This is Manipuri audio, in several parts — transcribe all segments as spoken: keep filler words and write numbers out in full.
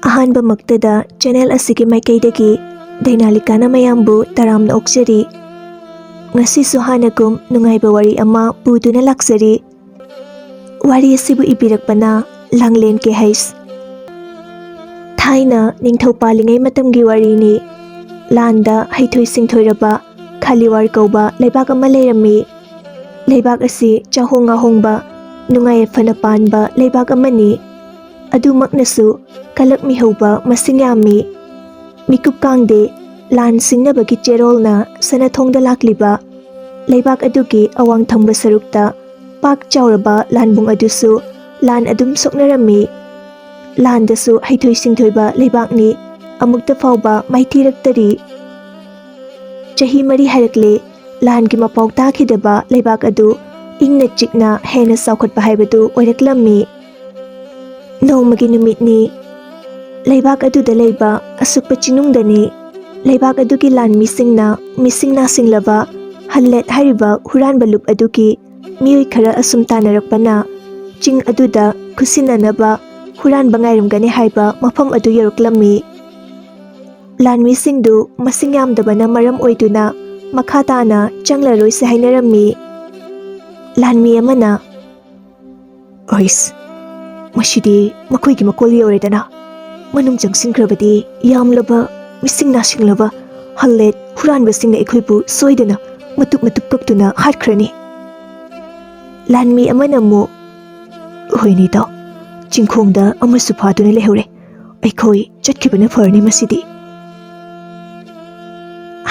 ꯑꯍꯥꯟꯕꯃꯛꯇꯗ ꯆꯦꯅꯦꯜ ꯑꯁꯤꯒꯤ ꯃꯥꯏꯀꯩꯗꯒꯤ ꯗꯥꯏꯅꯥꯂꯤꯀꯥꯅ ꯃꯌꯥꯝꯕꯨ ꯇꯔꯥꯝꯅ ꯑꯣꯛꯆꯔꯤ꯫ ꯉꯁꯤꯁꯨ ꯍꯥꯟꯅꯒꯨꯝ ꯅꯨꯡꯉꯥꯏꯕ ꯋꯥꯔꯤ ꯑꯃ ꯄꯨꯗꯨꯅ ꯂꯥꯛꯆꯔꯤ꯫ ꯋꯥꯔꯤ ꯑꯁꯤꯕꯨ ꯏꯕꯤꯔꯛꯄꯅ ꯂꯥꯡꯂꯦꯟ ꯀꯦ ꯍꯩꯁ꯫ ꯊꯥꯏꯅ ꯅꯤꯡꯊꯧ ꯄꯥꯜꯂꯤꯉꯩ ꯃꯇꯝꯒꯤ ꯋꯥꯔꯤꯅꯤ꯫ ꯂꯥꯟꯗ ꯍꯩꯊꯣꯏ ꯁꯤꯡꯊꯣꯏꯔꯕ ꯈꯥꯂꯤꯋꯥꯔ ꯀꯧꯕ ꯂꯩꯕꯥꯛ ꯑꯃ ꯂꯩꯔꯝꯃꯤ꯫ ꯂꯩꯕꯥꯛ ꯑꯁꯤ ꯆꯥꯍꯣꯡ ꯉꯥꯍꯣꯡꯕ, ꯅꯨꯡꯉꯥꯏ ꯌꯥꯏꯐꯅ ꯄꯥꯟꯕ ꯂꯩꯕꯥꯛ ꯑꯃꯅꯤ꯫ ꯑꯗꯨꯃꯛꯅꯁꯨ ꯀꯂꯛ ꯃꯤꯍꯧꯕ ꯃꯁꯤꯡ ꯌꯥꯝꯃꯤ꯫ ꯃꯤꯀꯨꯞ ꯀꯥꯡꯗꯦ ꯂꯥꯟ ꯁꯤꯡꯅꯕꯒꯤ ꯆꯦꯔꯣꯜꯅ ꯁꯅꯥꯊꯣꯡꯗ ꯂꯥꯛꯂꯤꯕ ꯂꯩꯕꯥꯛ ꯑꯗꯨꯒꯤ ꯑꯋꯥꯡ ꯊꯪꯕ ꯁꯔꯨꯛꯇ ꯄꯥꯛ ꯆꯥꯎꯔꯕ ꯂꯥꯟꯕꯨꯡ ꯑꯗꯨꯁꯨ ꯂꯥꯟ ꯑꯗꯨꯝ ꯁꯣꯛꯅꯔꯝꯃꯤ꯫ ꯂꯥꯟꯗꯁꯨ ꯍꯩꯊꯣꯏ ꯁꯤꯡꯊꯣꯏꯕ ꯂꯩꯕꯥꯛꯅꯤ꯫ ꯑꯃꯨꯛꯇ ꯐꯥꯎꯕ ꯃꯥꯏꯊꯤꯔꯛꯇꯔꯤ꯫ ꯆꯍꯤ ꯃꯔꯤ ꯍꯥꯏꯔꯛꯂꯦ, ꯂꯥꯟꯒꯤ ꯃꯄꯥꯎ ꯇꯥꯈꯤꯗꯕ ꯂꯩꯕꯥꯛ ꯑꯗꯨ ꯏꯪꯅ ꯆꯤꯛꯅ ꯍꯦꯟꯅ ꯆꯥꯎꯈꯠꯄ ꯍꯥꯏꯕꯗꯨ ꯑꯣꯏꯔꯛꯂꯝꯃꯤ꯫ ꯅꯣꯡꯃꯒꯤ ꯅꯨꯃꯤꯠꯅꯤ꯫ ꯂꯩꯕꯥꯛ ꯑꯗꯨꯗ ꯂꯩꯕ ꯑꯁꯨꯛꯄ ꯆꯤꯅꯨꯡꯗꯅꯤ꯫ ꯂꯩꯕꯥꯛ ꯑꯗꯨꯒꯤ ꯂꯥꯟꯃꯤꯁꯤꯡꯅ ꯃꯤꯁꯤꯡ ꯅꯥꯁꯤꯡꯂꯕ ꯍꯜꯂꯦꯠ ꯍꯥꯏꯔꯤꯕ ꯍꯨꯔꯥꯟꯕ ꯂꯨꯞ ꯑꯗꯨꯒꯤ ꯃꯤꯑꯣꯏ ꯈꯔ ꯑꯁꯨꯝ ꯇꯥꯟꯅꯔꯛꯄꯅ ꯆꯤꯡ ꯑꯗꯨꯗ ꯈꯨꯠꯁꯤꯟꯅꯅꯕ ꯍꯨꯔꯥꯟꯕ ꯉꯥꯏꯔꯝꯒꯅꯤ ꯍꯥꯏꯕ ꯃꯐꯝ ꯑꯗꯨ ꯌꯧꯔꯛꯂꯝꯃꯤ꯫ ꯂꯥꯟꯃꯤꯁꯤꯡꯗꯨ ꯃꯁꯤꯡ ꯌꯥꯝꯗꯕꯅ ꯃꯔꯝ ꯑꯣꯏꯗꯨꯅ ꯃꯈꯥ ꯇꯥꯅ ꯆꯪꯂꯔꯣꯏꯁꯤ ꯍꯥꯏꯅꯔꯝꯃꯤ꯫ ꯂꯥꯟꯃꯤ ꯑꯃꯅ, "ꯑꯩꯁ, ꯃꯁꯤꯗꯤ ꯃꯈꯣꯏꯒꯤ ꯃꯀꯣꯜ ꯌꯧꯔꯦꯗꯅ꯫ ꯃꯅꯨꯡ ꯆꯪꯁꯤꯟꯈ꯭ꯔꯕꯗꯤ ꯌꯥꯝꯂꯕ ꯃꯤꯁꯤꯡ ꯅꯥꯁꯤꯡꯂꯕ ꯍꯜꯂꯦꯠ ꯍꯨꯔꯥꯟꯕꯁꯤꯡꯅ ꯑꯩꯈꯣꯏꯕꯨ ꯁꯣꯏꯗꯅ ꯃꯇꯨꯞ ꯃꯇꯨꯞ ꯀꯛꯇꯨꯅ ꯍꯥꯠꯈ꯭ꯔꯅꯤ"꯫ ꯂꯥꯟꯃꯤ ꯑꯃꯅ ꯑꯃꯨꯛ, "ꯍꯣꯏꯅꯦ ꯏꯇꯥꯎ, ꯆꯤꯡꯈꯣꯡꯗ ꯑꯃꯁꯨ ꯐꯥꯗꯨꯅ ꯂꯩꯍꯧꯔꯦ꯫ ꯑꯩꯈꯣꯏ ꯆꯠꯈꯤꯕꯅ ꯐꯔꯅꯤ ꯃꯁꯤꯗꯤ"꯫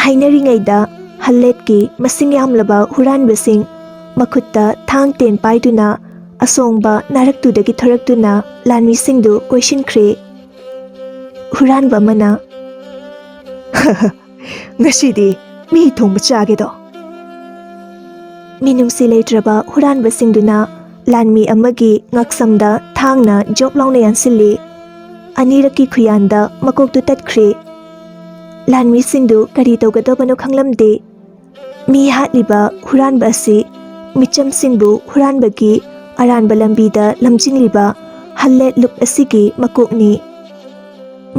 ꯍꯥꯏꯅꯔꯤꯉꯩꯗ ꯍꯜꯂꯦꯠꯀꯤ ꯃꯁꯤꯡ ꯌꯥꯝꯂꯕ ꯍꯨꯔꯥꯟꯕꯁꯤꯡ ꯃꯈꯨꯠꯇ ꯊꯥꯡ ꯇꯦꯟ ꯄꯥꯏꯗꯨꯅ ꯑꯁꯣꯡꯕ ꯅꯥꯔꯛꯇꯨꯗꯒꯤ ꯊꯣꯔꯛꯇꯨꯅ ꯂꯥꯟꯃꯤꯁꯤꯡꯗꯨ ꯀꯣꯏꯁꯤꯟꯈ꯭ꯔꯦ꯫ ꯍꯨꯔꯥꯟꯕ ꯑꯃꯅ, "ꯉꯁꯤꯗꯤ ꯃꯤ ꯊꯣꯡꯕ ꯆꯥꯒꯦꯗꯣ"꯫ ꯃꯤꯅꯨꯡꯁꯤ ꯂꯩꯇ꯭ꯔꯕ ꯍꯨꯔꯥꯟꯕꯁꯤꯡꯗꯨꯅ ꯂꯥꯟꯃꯤ ꯑꯃꯒꯤ ꯉꯛꯁꯝꯗ ꯊꯥꯡꯅ ꯖꯣꯞ ꯂꯥꯎꯅ ꯌꯥꯟꯁꯤꯜꯂꯤ꯫ ꯑꯅꯤꯔꯛꯀꯤ ꯈꯨꯌꯥꯟꯗ ꯃꯀꯣꯛꯇꯨ ꯇꯠꯈ꯭ꯔꯦ꯫ ꯂꯥꯟꯃꯤꯁꯤꯡꯗꯨ ꯀꯔꯤ ꯇꯧꯒꯗꯕꯅꯣ ꯈꯪꯂꯝꯗꯦ꯫ ꯃꯤ ꯍꯥꯠꯂꯤꯕ ꯍꯨꯔꯥꯟꯕ ꯑꯁꯤ ꯃꯤꯆꯝꯁꯤꯡꯕꯨ ꯍꯨꯔꯥꯟꯕꯒꯤ ꯑꯔꯥꯟꯕ ꯂꯝꯕꯤꯗ ꯂꯝꯖꯤꯡꯂꯤꯕ ꯍꯜꯂꯦꯠ ꯂꯨꯞ ꯑꯁꯤꯒꯤ ꯃꯀꯣꯛꯅꯤ꯫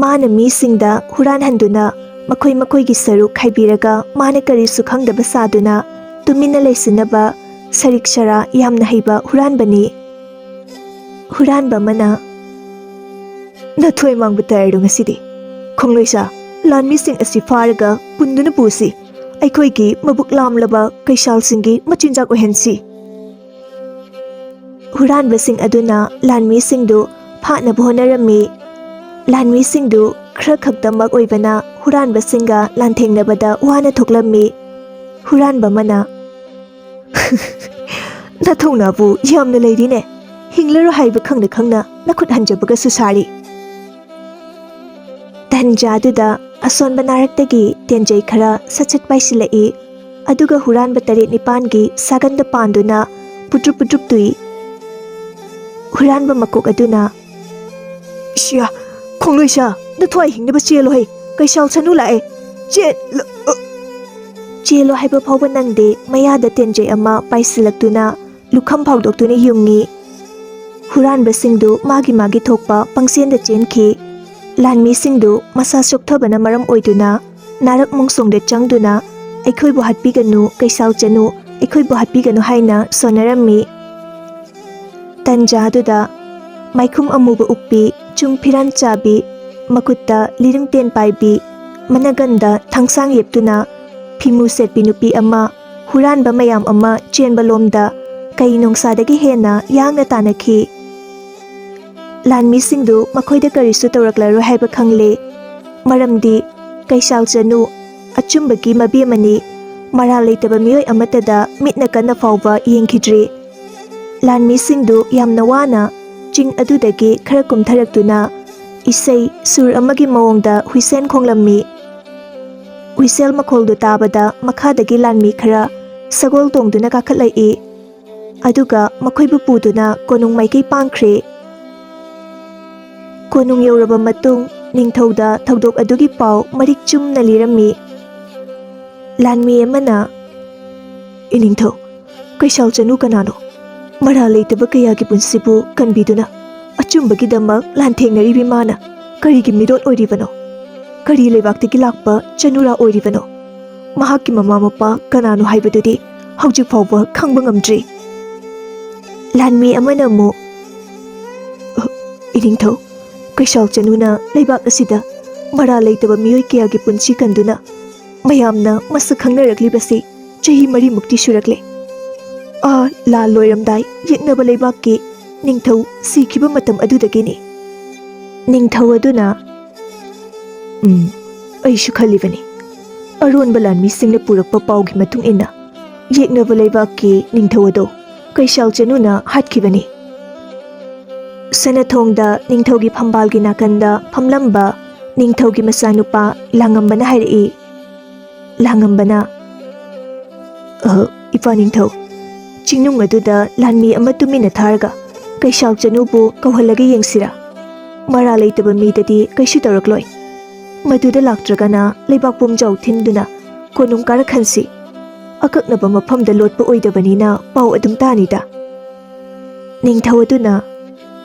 ꯃꯥꯅ ꯃꯤꯁꯤꯡꯗ ꯍꯨꯔꯥꯟꯍꯟꯗꯨꯅ ꯃꯈꯣꯏ ꯃꯈꯣꯏꯒꯤ ꯁꯔꯨꯛ ꯈꯥꯏꯕꯤꯔꯒ ꯃꯥꯅ ꯀꯔꯤꯁꯨ ꯈꯪꯗꯕ ꯁꯥꯗꯨꯅ ꯇꯨꯃꯤꯟꯅ ꯂꯩꯁꯤꯟꯅꯕ ꯁꯔꯤꯛ ꯁꯔꯥ ꯌꯥꯝꯅ ꯍꯩꯕ ꯍꯨꯔꯥꯟꯕꯅꯤ꯫ ꯍꯨꯔꯥꯟꯕ ꯑꯃꯅ, "ꯅꯊꯣꯏ ꯃꯥꯡꯕ ꯇꯥꯔꯗꯣ ꯉꯁꯤꯗꯤ꯫ ꯈꯣꯡꯂꯣꯏꯁꯥ, ꯂꯥꯟꯃꯤꯁꯤꯡ ꯑꯁꯤ ꯐꯥꯔꯒ ꯄꯨꯟꯗꯨꯅ ꯄꯨꯁꯤ꯫ ꯑꯩꯈꯣꯏꯒꯤ ꯃꯕꯨꯛ ꯂꯥꯝꯂꯕ ꯀꯩꯁꯥꯜꯁꯤꯡꯒꯤ ꯃꯆꯤꯟꯖꯥꯛ ꯑꯣꯏꯍꯟꯁꯤ꯫" ꯍꯨꯔꯥꯟꯕꯁꯤꯡ ꯑꯗꯨꯅ ꯂꯥꯟꯃꯤꯁꯤꯡꯗꯨ ꯐꯥꯅꯕ ꯍꯣꯠꯅꯔꯝꯃꯤ꯫ ꯂꯥꯟꯃꯤꯁꯤꯡꯗꯨ ꯈꯔ ꯈꯛꯇꯃꯛ ꯑꯣꯏꯕꯅ ꯍꯨꯔꯥꯟꯕꯁꯤꯡꯒ ꯂꯥꯟꯊꯦꯡꯅꯕꯗ ꯋꯥꯅ ꯊꯣꯛꯂꯝꯃꯤ꯫ ꯍꯨꯔꯥꯟꯕ ꯑꯃꯅ, "ꯅꯊꯧꯅꯥꯕꯨ ꯌꯥꯝꯅ ꯂꯩꯔꯤꯅꯦ꯫ ꯍꯤꯡꯂꯔꯣ ꯍꯥꯏꯕ ꯈꯪꯅ ꯈꯪꯅ ꯅꯈꯨꯠ ꯍꯟꯖꯕꯒꯁꯨ ꯁꯥꯔꯤ꯫" ꯇꯟꯖꯥꯗꯨꯗ ꯑꯁꯣꯟꯕ ꯅꯥꯔꯛꯇꯒꯤ ꯇꯦꯟꯖꯩ ꯈꯔ ꯁꯠ ꯁꯠ ꯄꯥꯏꯁꯤꯜꯂꯛꯏ꯫ ꯑꯗꯨꯒ ꯍꯨꯔꯥꯟꯕ ꯇꯔꯦꯠ ꯅꯤꯄꯥꯟꯒꯤ ꯁꯥꯒꯟꯗ ꯄꯥꯟꯗꯨꯅ ꯄꯨꯇ꯭ꯔꯨꯞ ꯄꯨꯇ꯭ꯔꯨꯞ ꯇꯨꯏ꯫ ꯍꯨꯔꯥꯟꯕ ꯃꯀꯣꯛ ꯑꯗꯨꯅ, "ꯏꯁꯤꯌꯥ, ꯈꯣꯡꯂꯣꯏꯁꯥ, ꯅꯊ꯭ꯋꯥꯏ ꯍꯤꯡꯅꯕ ꯆꯦꯜꯂꯣ ꯍꯩ, ꯀꯩꯁꯥꯜ ꯁꯅꯨ ꯂꯥꯛꯑꯦ, ꯆꯦꯜꯂꯣ!" ꯆꯦꯜꯂꯣ ꯍꯥꯏꯕ ꯐꯥꯎꯕ ꯅꯪꯗꯦ, ꯃꯌꯥꯗ ꯇꯦꯟꯖꯩ ꯑꯃ ꯄꯥꯏꯁꯤꯜꯂꯛꯇꯨꯅ ꯂꯨꯈꯝ ꯐꯥꯎꯗꯣꯛꯇꯨꯅ ꯌꯨꯡꯉꯤ꯫ ꯍꯨꯔꯥꯟꯕꯁꯤꯡꯗꯨ ꯃꯥꯒꯤ ꯃꯥꯒꯤ ꯊꯣꯛꯄ ꯄꯪꯆꯦꯟꯗ ꯆꯦꯟꯈꯤ꯫ ꯂꯥꯟꯃꯤꯁꯤꯡꯗꯨ ꯃꯁꯥ ꯆꯣꯛꯊꯕꯅ ꯃꯔꯝ ꯑꯣꯏꯗꯨꯅ ꯅꯥꯔꯛ ꯃꯣꯡꯁꯣꯡꯗ ꯆꯪꯗꯨꯅ "ꯑꯩꯈꯣꯏꯕꯨ ꯍꯥꯠꯄꯤꯒꯅꯨ, ꯀꯩꯁꯥꯜ ꯆꯅꯨ, ꯑꯩꯈꯣꯏꯕꯨ ꯍꯥꯠꯄꯤꯒꯅꯨ" ꯍꯥꯏꯅ ꯁꯣꯟꯅꯔꯝꯃꯤ꯫ ꯇꯟꯖꯥꯗꯨꯗ ꯃꯥꯏꯈꯨꯝ ꯑꯃꯨꯕ ꯎꯞꯄꯤ, ꯆꯨꯡ ꯐꯤꯔꯥꯟ ꯆꯥꯕꯤ, ꯃꯈꯨꯠꯇ ꯂꯤꯔꯨꯡ ꯇꯦꯟ ꯄꯥꯏꯕꯤ, ꯃꯅꯒꯟꯗ ꯊꯥꯡꯁꯥꯡ ꯌꯦꯞꯇꯨꯅ ꯐꯤꯃꯨ ꯁꯦꯠꯄꯤ ꯅꯨꯄꯤ ꯑꯃ ꯍꯨꯔꯥꯟꯕ ꯃꯌꯥꯝ ꯑꯃ ꯆꯦꯟꯕ ꯂꯣꯝꯗ ꯀꯩ ꯅꯣꯡꯁꯥꯗꯒꯤ ꯍꯦꯟꯅ ꯌꯥꯡꯅ ꯇꯥꯟꯅꯈꯤ꯫ ꯂꯥꯟꯃꯤꯁꯤꯡꯗꯨ ꯃꯈꯣꯏꯗ ꯀꯔꯤꯁꯨ ꯇꯧꯔꯛꯂꯔꯣꯏ ꯍꯥꯏꯕ ꯈꯪꯂꯦ, ꯃꯔꯝꯗꯤ ꯀꯩꯁꯥꯜ ꯆꯅꯨ ꯑꯆꯨꯝꯕꯒꯤ ꯃꯕꯦꯝꯃꯅꯤ꯫ ꯃꯔꯥꯜ ꯂꯩꯇꯕ ꯃꯤꯑꯣꯏ ꯑꯃꯠꯇꯗ ꯃꯤꯠꯅ ꯀꯟꯅ ꯐꯥꯎꯕ ꯌꯦꯡꯈꯤꯗ꯭ꯔꯤ꯫ ꯂꯥꯟꯃꯤꯁꯤꯡꯗꯨ ꯌꯥꯝꯅ ꯋꯥꯅ ꯆꯤꯡ ꯑꯗꯨꯗꯒꯤ ꯈꯔ ꯀꯨꯝꯊꯔꯛꯇꯨꯅ ꯏꯁꯩ ꯁꯨꯔ ꯑꯃꯒꯤ ꯃꯑꯣꯡꯗ ꯍꯨꯏꯁꯦꯟ ꯈꯣꯡꯂꯝꯃꯤ꯫ ꯍꯨꯏꯁꯦꯜ ꯃꯈꯣꯜꯗꯨ ꯇꯥꯕꯗ ꯃꯈꯥꯗꯒꯤ ꯂꯥꯟꯃꯤ ꯈꯔ ꯁꯒꯣꯜ ꯇꯣꯡꯗꯨꯅ ꯀꯥꯈꯠꯂꯛꯏ꯫ ꯑꯗꯨꯒ ꯃꯈꯣꯏꯕꯨ ꯄꯨꯗꯨꯅ ꯀꯣꯅꯨꯡ ꯃꯥꯏꯀꯩ ꯄꯥꯡꯈ꯭ꯔꯦ꯫ ꯀꯣꯅꯨꯡ ꯌꯧꯔꯕ ꯃꯇꯨꯡ ꯅꯤꯡꯊꯧꯗ ꯊꯧꯗꯣꯛ ꯑꯗꯨꯒꯤ ꯄꯥꯎ ꯃꯔꯤꯛ ꯆꯨꯝꯅ ꯂꯤꯔꯝꯃꯤ꯫ ꯂꯥꯟꯃꯤ ꯑꯃꯅ, "ꯏꯅꯤꯡꯊꯧ, ꯀꯩꯁꯥꯜ ꯆꯅꯨ ꯀꯅꯥꯅꯣ? ꯃꯔꯥꯜ ꯂꯩꯇꯕ ꯀꯌꯥꯒꯤ ꯄꯨꯟꯁꯤꯕꯨ ꯀꯟꯕꯤꯗꯨꯅ ꯑꯆꯨꯝꯕꯒꯤꯗꯃꯛ ꯂꯥꯟꯊꯦꯡꯅꯔꯤꯕꯤ ꯃꯥꯅ ꯀꯔꯤꯒꯤ ꯃꯤꯔꯣꯠ ꯑꯣꯏꯔꯤꯕꯅꯣ? ꯀꯔꯤ ꯂꯩꯕꯥꯛꯇꯒꯤ ꯂꯥꯛꯄ ꯆꯅꯨꯔꯥ ꯑꯣꯏꯔꯤꯕꯅꯣ? ꯃꯍꯥꯛꯀꯤ ꯃꯃꯥ ꯃꯄꯥ ꯀꯅꯥꯅꯣ ꯍꯥꯏꯕꯗꯨꯗꯤ ꯍꯧꯖꯤꯛ ꯐꯥꯎꯕ ꯈꯪꯕ ꯉꯝꯗ꯭ꯔꯤ꯫ ꯂꯥꯟꯃꯤ ꯑꯃꯅ ꯑꯃꯨꯛ, "ꯑ, ꯏꯅꯤꯡꯊꯧ, ꯀꯩꯁꯥꯜ ꯆꯅꯨꯅ ꯂꯩꯕꯥꯛ ꯑꯁꯤꯗ ꯃꯔꯥꯜ ꯂꯩꯇꯕ ꯃꯤꯑꯣꯏ ꯀꯌꯥꯒꯤ ꯄꯨꯟꯁꯤ ꯀꯟꯗꯨꯅ ꯃꯌꯥꯝꯅ ꯃꯁꯛ ꯈꯪꯅꯔꯛꯂꯤꯕꯁꯤ ꯆꯍꯤ ꯃꯔꯤꯃꯨꯛꯇꯤ ꯁꯨꯔꯛꯂꯦ꯫ ꯑꯥ, ꯂꯥꯟ ꯂꯣꯏꯔꯝꯗꯥꯏ ꯌꯦꯛꯅꯕ ꯂꯩꯕꯥꯛꯀꯤ ꯅꯤꯡꯊꯧ ꯁꯤꯈꯤꯕ ꯃꯇꯝ ꯑꯗꯨꯗꯒꯤꯅꯤ꯫" ꯅꯤꯡꯊꯧ ꯑꯗꯨꯅ, "ꯎꯝ, ꯑꯩꯁꯨ ꯈꯜꯂꯤꯕꯅꯤ꯫ ꯑꯔꯣꯟꯕ ꯂꯥꯟꯃꯤꯁꯤꯡꯅ ꯄꯨꯔꯛꯄ ꯄꯥꯎꯒꯤ ꯃꯇꯨꯡ ꯏꯟꯅ, ꯌꯦꯛꯅꯕ ꯂꯩꯕꯥꯛꯀꯤ ꯅꯤꯡꯊꯧ ꯑꯗꯣ ꯀꯩꯁꯥꯜ ꯆꯅꯨꯅ ꯍꯥꯠꯈꯤꯕꯅꯤ꯫" ꯁꯅꯥꯊꯣꯡꯗ ꯅꯤꯡꯊꯧꯒꯤ ꯐꯝꯕꯥꯜꯒꯤ ꯅꯥꯀꯟꯗ ꯐꯝꯂꯝꯕ ꯅꯤꯡꯊꯧꯒꯤ ꯃꯆꯥꯅꯨꯄꯥ ꯂꯥꯡꯉꯝꯕꯅ ꯍꯥꯏꯔꯛꯏ꯫ ꯂꯥꯡꯉꯝꯕꯅ, "ꯑ, ꯏꯄꯥ ꯅꯤꯡꯊꯧ, ꯆꯤꯡꯅꯨꯡ ꯑꯗꯨꯗ ꯂꯥꯟꯃꯤ ꯑꯃ ꯇꯨꯃꯤꯟꯅ ꯊꯥꯔꯒ ꯀꯩꯁꯥꯜ ꯆꯅꯨꯕꯨ ꯀꯧꯍꯜꯂꯒ ꯌꯦꯡꯁꯤꯔꯥ? ꯃꯔꯥꯜ ꯂꯩꯇꯕ ꯃꯤꯗꯗꯤ ꯀꯩꯁꯨ ꯇꯧꯔꯛꯂꯣꯏ꯫ ꯃꯗꯨꯗ ꯂꯥꯛꯇ꯭ꯔꯒꯅ ꯂꯩꯕꯥꯛ ꯄꯨꯝꯖꯥꯎ ꯊꯤꯟꯗꯨꯅ ꯀꯣꯅꯨꯡ ꯀꯥꯔꯛꯍꯟꯁꯤ꯫ ꯑꯀꯛꯅꯕ ꯃꯐꯝꯗ ꯂꯣꯠꯄ ꯑꯣꯏꯗꯕꯅꯤꯅ ꯄꯥꯎ ꯑꯗꯨꯝ ꯇꯥꯅꯤꯗ꯫" ꯅꯤꯡꯊꯧ ꯑꯗꯨꯅ,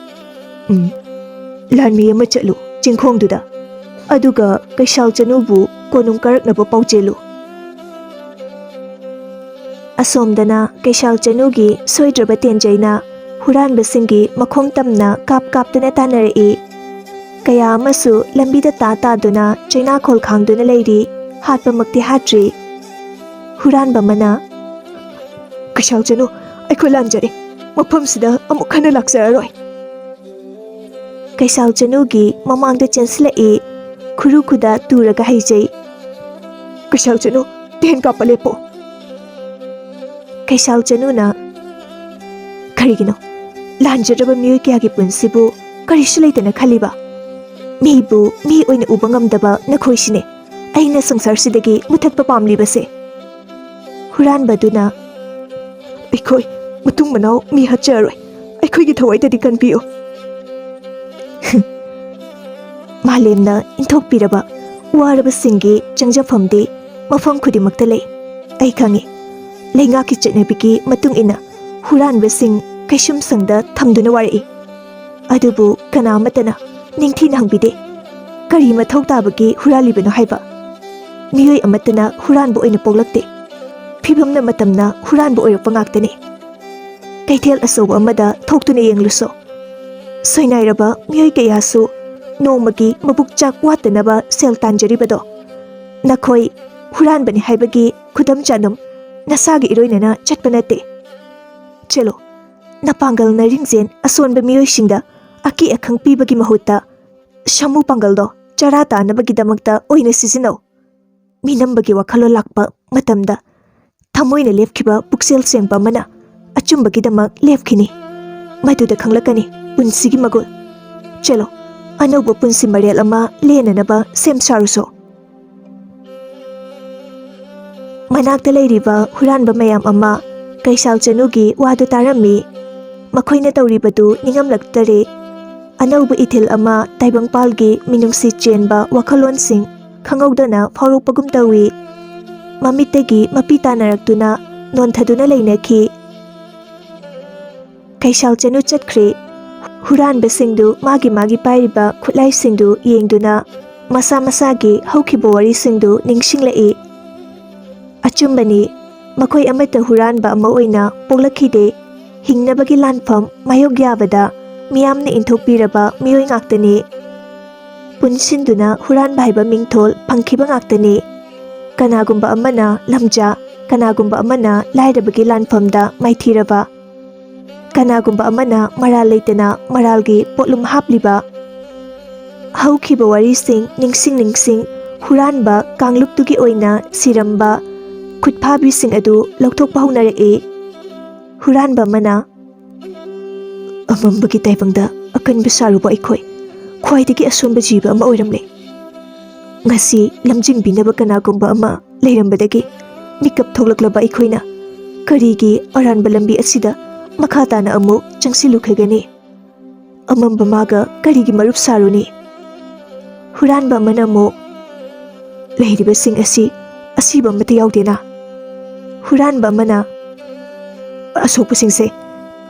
"ꯎꯝ, ꯂꯥꯟꯃꯤ ꯑꯃ ꯆꯠꯂꯨ ꯆꯤꯡꯈꯣꯡꯗꯨꯗ, ꯑꯗꯨꯒ ꯀꯩꯁꯥꯜ ꯆꯅꯨꯕꯨ ꯀꯣꯅꯨꯡ ꯀꯥꯔꯛꯅꯕ ꯄꯥꯎ ꯆꯦꯜꯂꯨ꯫" ꯑꯁꯣꯝꯗꯅ ꯀꯩꯁꯥꯜ ꯆꯅꯨꯒꯤ ꯁꯣꯏꯗ꯭ꯔꯕ ꯇꯦꯟꯖꯩꯅ ꯍꯨꯔꯥꯟꯕꯁꯤꯡꯒꯤ ꯃꯈꯣꯡ ꯇꯝꯅ ꯀꯥꯞ ꯀꯥꯞꯇꯨꯅ ꯇꯥꯟꯅꯔꯛꯏ꯫ ꯀꯌꯥ ꯑꯃꯁꯨ ꯂꯝꯕꯤꯗ ꯇꯥ ꯇꯥꯗꯨꯅ ꯆꯩꯅꯥꯈꯣꯜ ꯈꯥꯡꯗꯨꯅ ꯂꯩꯔꯤ꯫ ꯍꯥꯠꯄꯃꯛꯇꯤ ꯍꯥꯠꯇ꯭ꯔꯤ꯫ ꯍꯨꯔꯥꯟꯕ ꯑꯃꯅ, "ꯀꯩꯁꯥꯜ ꯆꯅꯨ, ꯑꯩꯈꯣꯏ ꯂꯥꯟꯖꯔꯦ꯫ ꯃꯐꯝꯁꯤꯗ ꯑꯃꯨꯛ ꯍꯟꯅ ꯂꯥꯛꯆꯔꯔꯣꯏ꯫" ꯀꯩꯁꯥꯜ ꯆꯅꯨꯒꯤ ꯃꯃꯥꯡꯗ ꯆꯦꯟꯁꯤꯜꯂꯛꯏ꯫ ꯈꯨꯔꯨ ꯈꯨꯗꯥ ꯇꯨꯔꯒ ꯍꯥꯏꯖꯩ, "ꯀꯩꯁꯥꯜ ꯆꯅꯨ, ꯇꯦꯟ ꯀꯥꯞꯄ ꯂꯦꯞꯄꯣ꯫" ꯀꯩꯁꯥꯜ ꯆꯅꯨꯅ, "ꯀꯔꯤꯒꯤꯅꯣ? ꯂꯥꯟꯖꯗ꯭ꯔꯕ ꯃꯤꯑꯣꯏ ꯀꯌꯥꯒꯤ ꯄꯨꯟꯁꯤꯕꯨ ꯀꯔꯤꯁꯨ ꯂꯩꯇꯅ ꯈꯜꯂꯤꯕ? ꯃꯤꯕꯨ ꯃꯤ ꯑꯣꯏꯅ ꯎꯕ ꯉꯝꯗꯕ ꯅꯈꯣꯏꯁꯤꯅꯦ ꯑꯩꯅ ꯁꯪꯁꯥꯔꯁꯤꯗꯒꯤ ꯃꯨꯊꯠꯄ ꯄꯥꯝꯂꯤꯕꯁꯦ꯫" ꯍꯨꯔꯥꯟꯕꯗꯨꯅ, "ꯑꯩꯈꯣꯏ ꯃꯇꯨꯡ ꯃꯅꯥꯎ ꯃꯤ ꯍꯥꯠꯆꯔꯔꯣꯏ꯫ ꯑꯩꯈꯣꯏꯒꯤ ꯊꯋꯥꯏꯗꯗꯤ ꯀꯟꯕꯤꯌꯨ꯫" ꯃꯥꯂꯦꯝꯅ ꯏꯟꯊꯣꯛꯄꯤꯔꯕ ꯋꯥꯔꯕꯁꯤꯡꯒꯤ ꯆꯪꯖꯐꯝꯗꯤ ꯃꯐꯝ ꯈꯨꯗꯤꯡꯃꯛꯇ ꯂꯩ꯫ ꯑꯩ ꯈꯪꯏ, ꯂꯩꯉꯥꯛꯀꯤ ꯆꯠꯅꯕꯤꯒꯤ ꯃꯇꯨꯡ ꯏꯟꯅ ꯍꯨꯔꯥꯟꯕꯁꯤꯡ ꯀꯩꯁꯨꯝꯁꯪꯗ ꯊꯝꯗꯨꯅ ꯋꯥꯔꯛꯏ꯫ ꯑꯗꯨꯕꯨ ꯀꯅꯥ ꯑꯃꯠꯇꯅ ꯅꯤꯡꯊꯤꯅ ꯍꯪꯕꯤꯗꯦ꯫ ꯀꯔꯤ ꯃꯊꯧ ꯇꯥꯕꯒꯤ ꯍꯨꯔꯥꯜꯂꯤꯕꯅꯣ ꯍꯥꯏꯕ? ꯃꯤꯑꯣꯏ ꯑꯃꯠꯇꯅ ꯍꯨꯔꯥꯟꯕ ꯑꯣꯏꯅ ꯄꯣꯛꯂꯛꯇꯦ꯫ ꯐꯤꯕꯝꯅ ꯃꯇꯝꯅ ꯍꯨꯔꯥꯟꯕ ꯑꯣꯏꯔꯛꯄ ꯉꯥꯛꯇꯅꯤ꯫ ꯀꯩꯊꯦꯜ ꯑꯆꯧꯕ ꯑꯃꯗ ꯊꯣꯛꯇꯨꯅ ꯌꯦꯡꯂꯨꯁꯣ꯫ ꯁꯣꯏꯅꯥꯏꯔꯕ ꯃꯤꯑꯣꯏ ꯀꯌꯥꯁꯨ ꯅꯣꯡꯃꯒꯤ ꯃꯕꯨꯛ ꯆꯥꯛ ꯋꯥꯠꯇꯅꯕ ꯁꯦꯜ ꯇꯥꯟꯖꯔꯤꯕꯗꯣ꯫ ꯅꯈꯣꯏ ꯍꯨꯔꯥꯟꯕꯅꯤ ꯍꯥꯏꯕꯒꯤ ꯈꯨꯗꯝ ꯆꯥꯡꯗꯝ ꯅꯁꯥꯒꯤ ꯏꯔꯣꯏꯅꯅ ꯆꯠꯄ ꯅꯠꯇꯦ꯫ ꯆꯠꯂꯣ, ꯅꯄꯥꯡꯒꯜꯅ ꯔꯤꯡꯖꯦꯜ ꯑꯁꯣꯟꯕ ꯃꯤꯑꯣꯏꯁꯤꯡꯗ ꯑꯀꯤ ꯑꯈꯪ ꯄꯤꯕꯒꯤ ꯃꯍꯨꯠꯇ ꯁꯥꯃꯨ ꯄꯥꯡꯒꯜꯗꯣ ꯆꯔꯥ ꯇꯥꯅꯕꯒꯤꯗꯃꯛꯇ ꯑꯣꯏꯅ ꯁꯤꯖꯤꯟꯅꯧ꯫ ꯃꯤꯅꯝꯕꯒꯤ ꯋꯥꯈꯜꯂꯣꯟ ꯂꯥꯛꯄ ꯃꯇꯝꯗ ꯊꯃꯣꯏꯅ ꯂꯦꯞꯈꯤꯕ ꯄꯨꯛꯆꯦꯜ ꯁꯦꯡꯕ ꯑꯃꯅ ꯑꯆꯨꯝꯕꯒꯤꯗꯃꯛ ꯂꯦꯞꯈꯤꯅꯤ꯫ ꯃꯗꯨꯗ ꯈꯪꯂꯛꯀꯅꯤ ꯄꯨꯟꯁꯤꯒꯤ ꯃꯒꯨꯟ꯫ ꯆꯠꯂꯣ, ꯑꯅꯧꯕ ꯄꯨꯟꯁꯤ ꯃꯔꯦꯜ ꯑꯃ ꯂꯦꯟꯅꯅꯕ ꯁꯦꯝ ꯁꯥꯔꯨꯁꯣ꯫ ꯃꯅꯥꯛꯇ ꯂꯩꯔꯤꯕ ꯍꯨꯔꯥꯟꯕ ꯃꯌꯥꯝ ꯑꯃ ꯀꯩꯁꯥꯜ ꯆꯅꯨꯒꯤ ꯋꯥꯗꯨ ꯇꯥꯔꯝꯃꯤ꯫ ꯃꯈꯣꯏꯅ ꯇꯧꯔꯤꯕꯗꯨ ꯅꯤꯡꯉꯝꯂꯛꯇꯔꯦ꯫ ꯑꯅꯧꯕ ꯏꯊꯤꯜ ꯑꯃ ꯇꯥꯏꯕꯪꯄꯥꯜꯒꯤ ꯃꯤꯅꯨꯡꯁꯤ ꯆꯦꯟꯕ ꯋꯥꯈꯜꯂꯣꯟꯁꯤꯡ ꯈꯪꯍꯧꯗꯅ ꯐꯥꯎꯔꯛꯄꯒꯨꯝ ꯇꯧꯏ꯫ ꯃꯃꯤꯠꯇꯒꯤ ꯃꯄꯤ ꯇꯥꯅꯔꯛꯇꯨꯅ ꯅꯣꯟꯊꯗꯨꯅ ꯂꯩꯅꯈꯤ꯫ ꯀꯩꯁꯥꯜ ꯆꯅꯨ ꯆꯠꯈ꯭ꯔꯦ꯫ ꯍꯨꯔꯥꯟꯕꯁꯤꯡꯗꯨ ꯃꯥꯒꯤ ꯃꯥꯒꯤ ꯄꯥꯏꯔꯤꯕ ꯈꯨꯠꯂꯥꯏꯁꯤꯡꯗꯨ ꯌꯦꯡꯗꯨꯅ ꯃꯁꯥ ꯃꯁꯥꯒꯤ ꯍꯧꯈꯤꯕ ꯋꯥꯔꯤꯁꯤꯡꯗꯨ ꯅꯤꯡꯁꯤꯡꯂꯛꯏ꯫ ꯑꯆꯨꯝꯕꯅꯤ, ꯃꯈꯣꯏ ꯑꯃꯠꯇ ꯍꯨꯔꯥꯟꯕ ꯑꯃ ꯑꯣꯏꯅ ꯄꯣꯛꯂꯛꯈꯤꯗꯦ꯫ ꯍꯤꯡꯅꯕꯒꯤ ꯂꯥꯟꯐꯝ ꯃꯥꯌꯣꯛ ꯌꯥꯕꯗ ꯃꯤꯌꯥꯝꯅ ꯏꯟꯊꯣꯛꯄꯤꯔꯕ ꯃꯤꯑꯣꯏ ꯉꯥꯛꯇꯅꯤ꯫ ꯄꯨꯟꯁꯤꯟꯗꯨꯅ ꯍꯨꯔꯥꯟꯕ ꯍꯥꯏꯕ ꯃꯤꯡꯊꯣꯜ ꯐꯪꯈꯤꯕ ꯉꯥꯛꯇꯅꯤ꯫ ꯀꯅꯥꯒꯨꯝꯕ ꯑꯃꯅ ꯂꯝꯖꯥ, ꯀꯅꯥꯒꯨꯝꯕ ꯑꯃꯅ ꯂꯥꯏꯔꯕꯒꯤ ꯂꯥꯟꯐꯝꯗ ꯃꯥꯏꯊꯤꯔꯕ, ꯀꯅꯥꯒꯨꯝꯕ ꯑꯃꯅ ꯃꯔꯥꯜ ꯂꯩꯇꯅ ꯃꯔꯥꯜꯒꯤ ꯄꯣꯠꯂꯨꯝ ꯍꯥꯞꯂꯤꯕ꯫ ꯍꯧꯈꯤꯕ ꯋꯥꯔꯤꯁꯤꯡ ꯅꯤꯡꯁꯤꯡ ꯅꯤꯡꯁꯤꯡ ꯍꯨꯔꯥꯟꯕ ꯀꯥꯡꯂꯨꯞꯇꯨꯒꯤ ꯑꯣꯏꯅ ꯁꯤꯔꯝꯕ ꯈꯨꯠꯐꯥꯕꯤꯁꯤꯡ ꯑꯗꯨ ꯂꯧꯊꯣꯛꯄ ꯍꯧꯅꯔꯛꯏ꯫ ꯍꯨꯔꯥꯟꯕ ꯑꯃꯅ, "ꯑꯃꯝꯕꯒꯤ ꯇꯥꯏꯕꯪꯗ ꯑꯀꯟꯕ ꯁꯥꯔꯨꯕ ꯑꯩꯈꯣꯏ ꯈ꯭ꯋꯥꯏꯗꯒꯤ ꯑꯁꯣꯟꯕ ꯖꯤꯕ ꯑꯃ ꯑꯣꯏꯔꯝꯂꯦ꯫ ꯉꯁꯤ ꯂꯝꯖꯤꯡꯕꯤꯅꯕ ꯀꯅꯥꯒꯨꯝꯕ ꯑꯃ ꯂꯩꯔꯝꯕꯗꯒꯤ ꯃꯤꯀꯞ ꯊꯣꯛꯂꯛꯂꯕ ꯑꯩꯈꯣꯏꯅ ꯀꯔꯤꯒꯤ ꯑꯔꯥꯟꯕ ꯂꯝꯕꯤ ꯑꯁꯤꯗ ꯃꯈꯥ ꯇꯥꯅ ꯑꯃꯨꯛ ꯆꯪꯁꯤꯜꯂꯨꯈꯤꯒꯅꯤ? ꯑꯃꯝꯕ ꯃꯥꯒ ꯀꯔꯤꯒꯤ ꯃꯔꯨꯞ ꯁꯥꯔꯨꯅꯤ?" ꯍꯨꯔꯥꯟꯕ ꯑꯃꯅ ꯑꯃꯨꯛ, "ꯂꯩꯔꯤꯕꯁꯤꯡ ꯑꯁꯤ ꯑꯁꯤꯕ ꯑꯃꯠꯇ ꯌꯥꯎꯗꯦꯅ?" ꯍꯨꯔꯥꯟꯕ ꯑꯃꯅ, "ꯑꯁꯣꯛꯄꯁꯤꯡꯁꯦ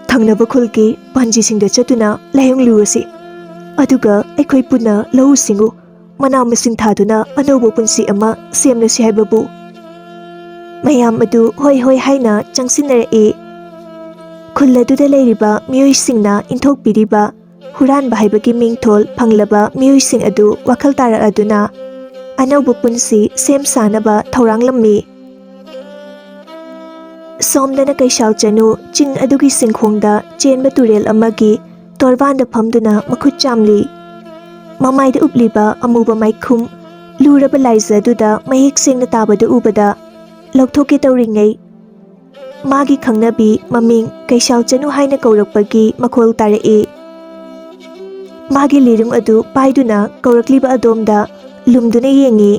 ꯊꯪꯅꯕ ꯈꯨꯜꯒꯤ ꯄꯥꯟꯖꯤꯁꯤꯡꯗ ꯆꯠꯇꯨꯅ ꯂꯥꯏꯌꯦꯡꯂꯨꯔꯁꯤ꯫ ꯑꯗꯨꯒ ꯑꯩꯈꯣꯏ ꯄꯨꯟꯅ ꯂꯧꯎ ꯁꯤꯡꯎ ꯃꯅꯥ ꯃꯁꯤꯡ ꯊꯥꯗꯨꯅ ꯑꯅꯧꯕ ꯄꯨꯟꯁꯤ ꯑꯃ ꯁꯦꯝꯂꯁꯤ ꯍꯥꯏꯕꯕꯨ꯫ ꯃꯌꯥꯝ ꯑꯗꯨ ꯍꯣꯏ ꯍꯣꯏ ꯍꯥꯏꯅ ꯆꯪꯁꯤꯟꯅꯔꯛꯏ꯫ ꯈꯨꯜ ꯑꯗꯨꯗ ꯂꯩꯔꯤꯕ ꯃꯤꯑꯣꯏꯁꯤꯡꯅ ꯏꯟꯊꯣꯛꯄꯤꯔꯤꯕ ꯍꯨꯔꯥꯟꯕ ꯍꯥꯏꯕꯒꯤ ꯃꯤꯡꯊꯣꯜ ꯐꯪꯂꯕ ꯃꯤꯑꯣꯏꯁꯤꯡ ꯑꯗꯨ ꯋꯥꯈꯜ ꯇꯥꯔꯛꯑꯗꯨꯅ ꯑꯅꯧꯕ ꯄꯨꯟꯁꯤ ꯁꯦꯝ ꯁꯥꯅꯕ ꯊꯧꯔꯥꯡꯂꯝꯃꯤ꯫ ꯁꯣꯝꯗꯅ ꯀꯩꯁꯥꯜ ꯆꯅꯨ ꯆꯤꯡ ꯑꯗꯨꯒꯤ ꯁꯤꯡꯈꯣꯡꯗ ꯆꯦꯟꯕ ꯇꯨꯔꯦꯜ ꯑꯃꯒꯤ ꯇꯣꯔꯕꯥꯟꯗ ꯐꯝꯗꯨꯅ ꯃꯈꯨꯠ ꯆꯥꯝꯂꯤ꯫ ꯃꯃꯥꯏꯗ ꯎꯞꯂꯤꯕ ꯑꯃꯨꯕ ꯃꯥꯏꯈꯨꯝ ꯂꯨꯔꯕ ꯂꯥꯏꯖ ꯑꯗꯨꯗ ꯃꯌꯦꯛ ꯁꯦꯡꯅ ꯇꯥꯕꯗꯨ ꯎꯕꯗ ꯂꯧꯊꯣꯛꯀꯦ ꯇꯧꯔꯤꯉꯩ, ꯃꯥꯒꯤ ꯈꯪꯅꯕꯤ ꯃꯃꯤꯡ ꯀꯩꯁꯥꯜ ꯆꯅꯨ ꯍꯥꯏꯅ ꯀꯧꯔꯛꯄꯒꯤ ꯃꯈꯣꯜ ꯇꯥꯔꯛꯏ꯫ ꯃꯥꯒꯤ ꯂꯤꯔꯨꯡ ꯑꯗꯨ ꯄꯥꯏꯗꯨꯅ ꯀꯧꯔꯛꯂꯤꯕ ꯑꯗꯣꯝꯗ ꯂꯨꯝꯗꯨꯅ ꯌꯦꯡꯉꯤ꯫